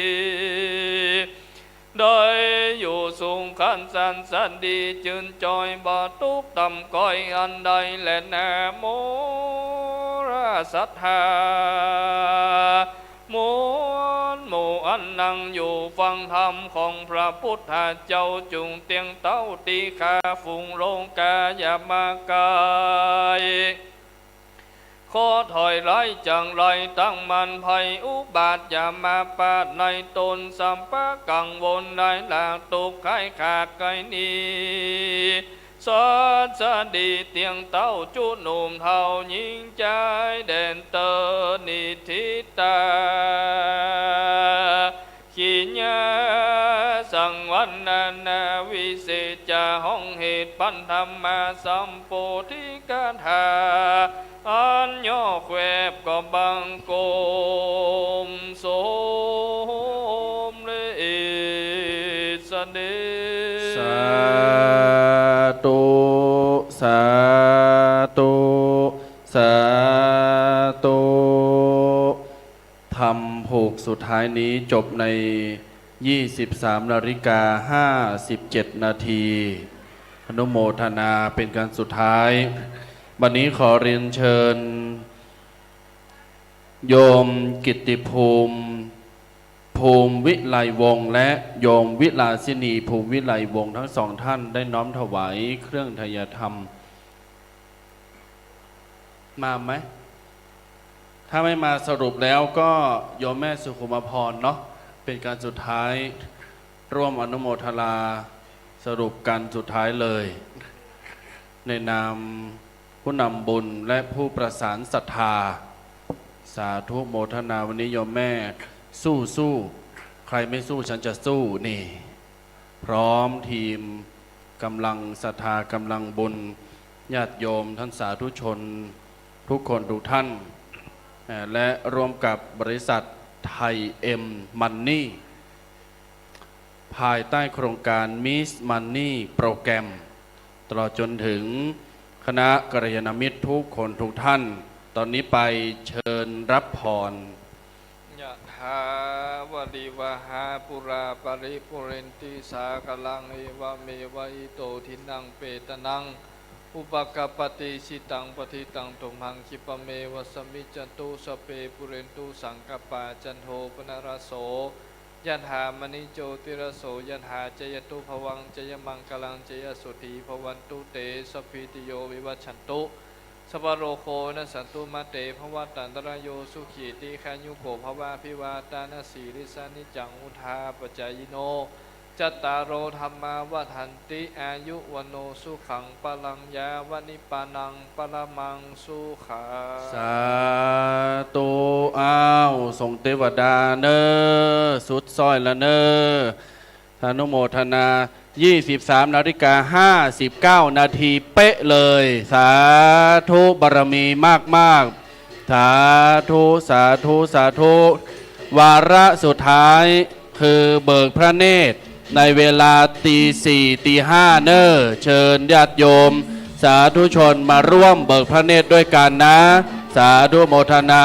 ได้อยู่สุขขันต์สันต์ดี จื้นจอยบ่ตุ๊กข์ต่ำก้อยอันใดแลนา โมราศรัทธา มวลหมู่อันนั่งอยู่ฟังธรรมของพระพุทธเจ้า จุ่งเตียงเต้าตี้ข้าฝูงโลกา อย่ามาใก้ ขอถอยไล่จังไรตั้งมัน ภัยอุบาทอย่ามาปาดในต๋น สัพพะกังวลในหลากตุ๊กข์ไข้ขาดไกลหนี สัสดีเตียงเต้าจุหนุ่มเฒ่าญิงจายแดนเตอนิทธิตา ขิญญาสังวรรณนาวิเศษจา ห้องเหตุปันธรรมาสัมโพธิกถา อันย่อแควบก็บังคมสมเร็จเสด็จ สาธุ สาธุ สาธุ ธรรมผูกสุดท้ายนี้จบในยี่สิบสามนาฬิกาห้าสิบเจ็ดนาที อนุโมทนาเป็นการสุดท้าย บัดนี้ขอเรียนเชิญ โยมกิตติภูมิ ภูมิวิไลวงศ์ และโยมวิลาสินี ภูมิวิไลวงศ์ ทั้งสองท่านได้น้อมถวายเครื่องไทยธรรม มาไหม ถ้าไม่มาสรุปแล้วก็โยมแม่สุขุมาพรเนาะ เป็นการสุดท้าย ร่วมอนุโมทนาสรุปกันสุดท้ายเลย ในนามผู้นำบุญและผู้ประสานศรัทธา สาธุโมทนา วันนี้โยมแม่สู้ๆ ใครไม่สู้ฉันจะสู้ นี่ พร้อมทีมกำลังศรัทธากำลังบุญ ญาติโยมท่านสาธุชนทุกคนทุกท่าน เอ่อ และร่วมกับบริษัทไทยเอ็มมันนี่ ภายใต้โครงการมิสมันนี่โปรแกรม ตลอดจนถึงคณะกัลยาณมิตรทุกคนทุกท่าน ตอนนี้ไปเชิญรับพร ยะถาวาริวหาปูราปริปูเรนติสากลัง เอวะเมวะอิโตทินนังเปตานัง อุปะกัปปะติ อิจิตังปัตถิตัง ตุมหังคิปะเมวะสะมิจจตุ สัพเพปูเรนตุสังกัปปา จันโทปะนะระโส ยะถามะณิโจติระโส ยะถา จายันตุ ภะวัง จายะมังคะลัง จายะโสฏฐี ภะวันตุเต สัพพีติโย วิวัชชันตุ สัพพะโรโค วินัสสันตุ มาเต ภะวัตวันตะราโย สุขี ทีฆายุโก ภะวะ อะภิวาทะนะสีลิสสะ นิจจัง วุฑฒาปะจายิโน จัตตาโร ธัมมา วัฑฒันติ อายุ วัณโณ สุขัง พะลัง ยะวะ นิปพานัง ปะระมัง สุขัง สาธุ อ้าว ส่งเตวดาเน่อ สุดซ้อยละเน่อ อนุโมทนา ยี่สิบสามนาฬิกาห้าสิบเก้านาทีเป๊ะเลย สาธุ บารมีมากๆ สาธุ สาธุ สาธุ วาระสุดท้ายคือเบิกพระเนตรในเวลาตีสี่ ตีห้าเน่อ เชิญญาติโยมสาธุชนมาร่วมเบิกพระเนตรด้วยกันนะ สาธุโมทนา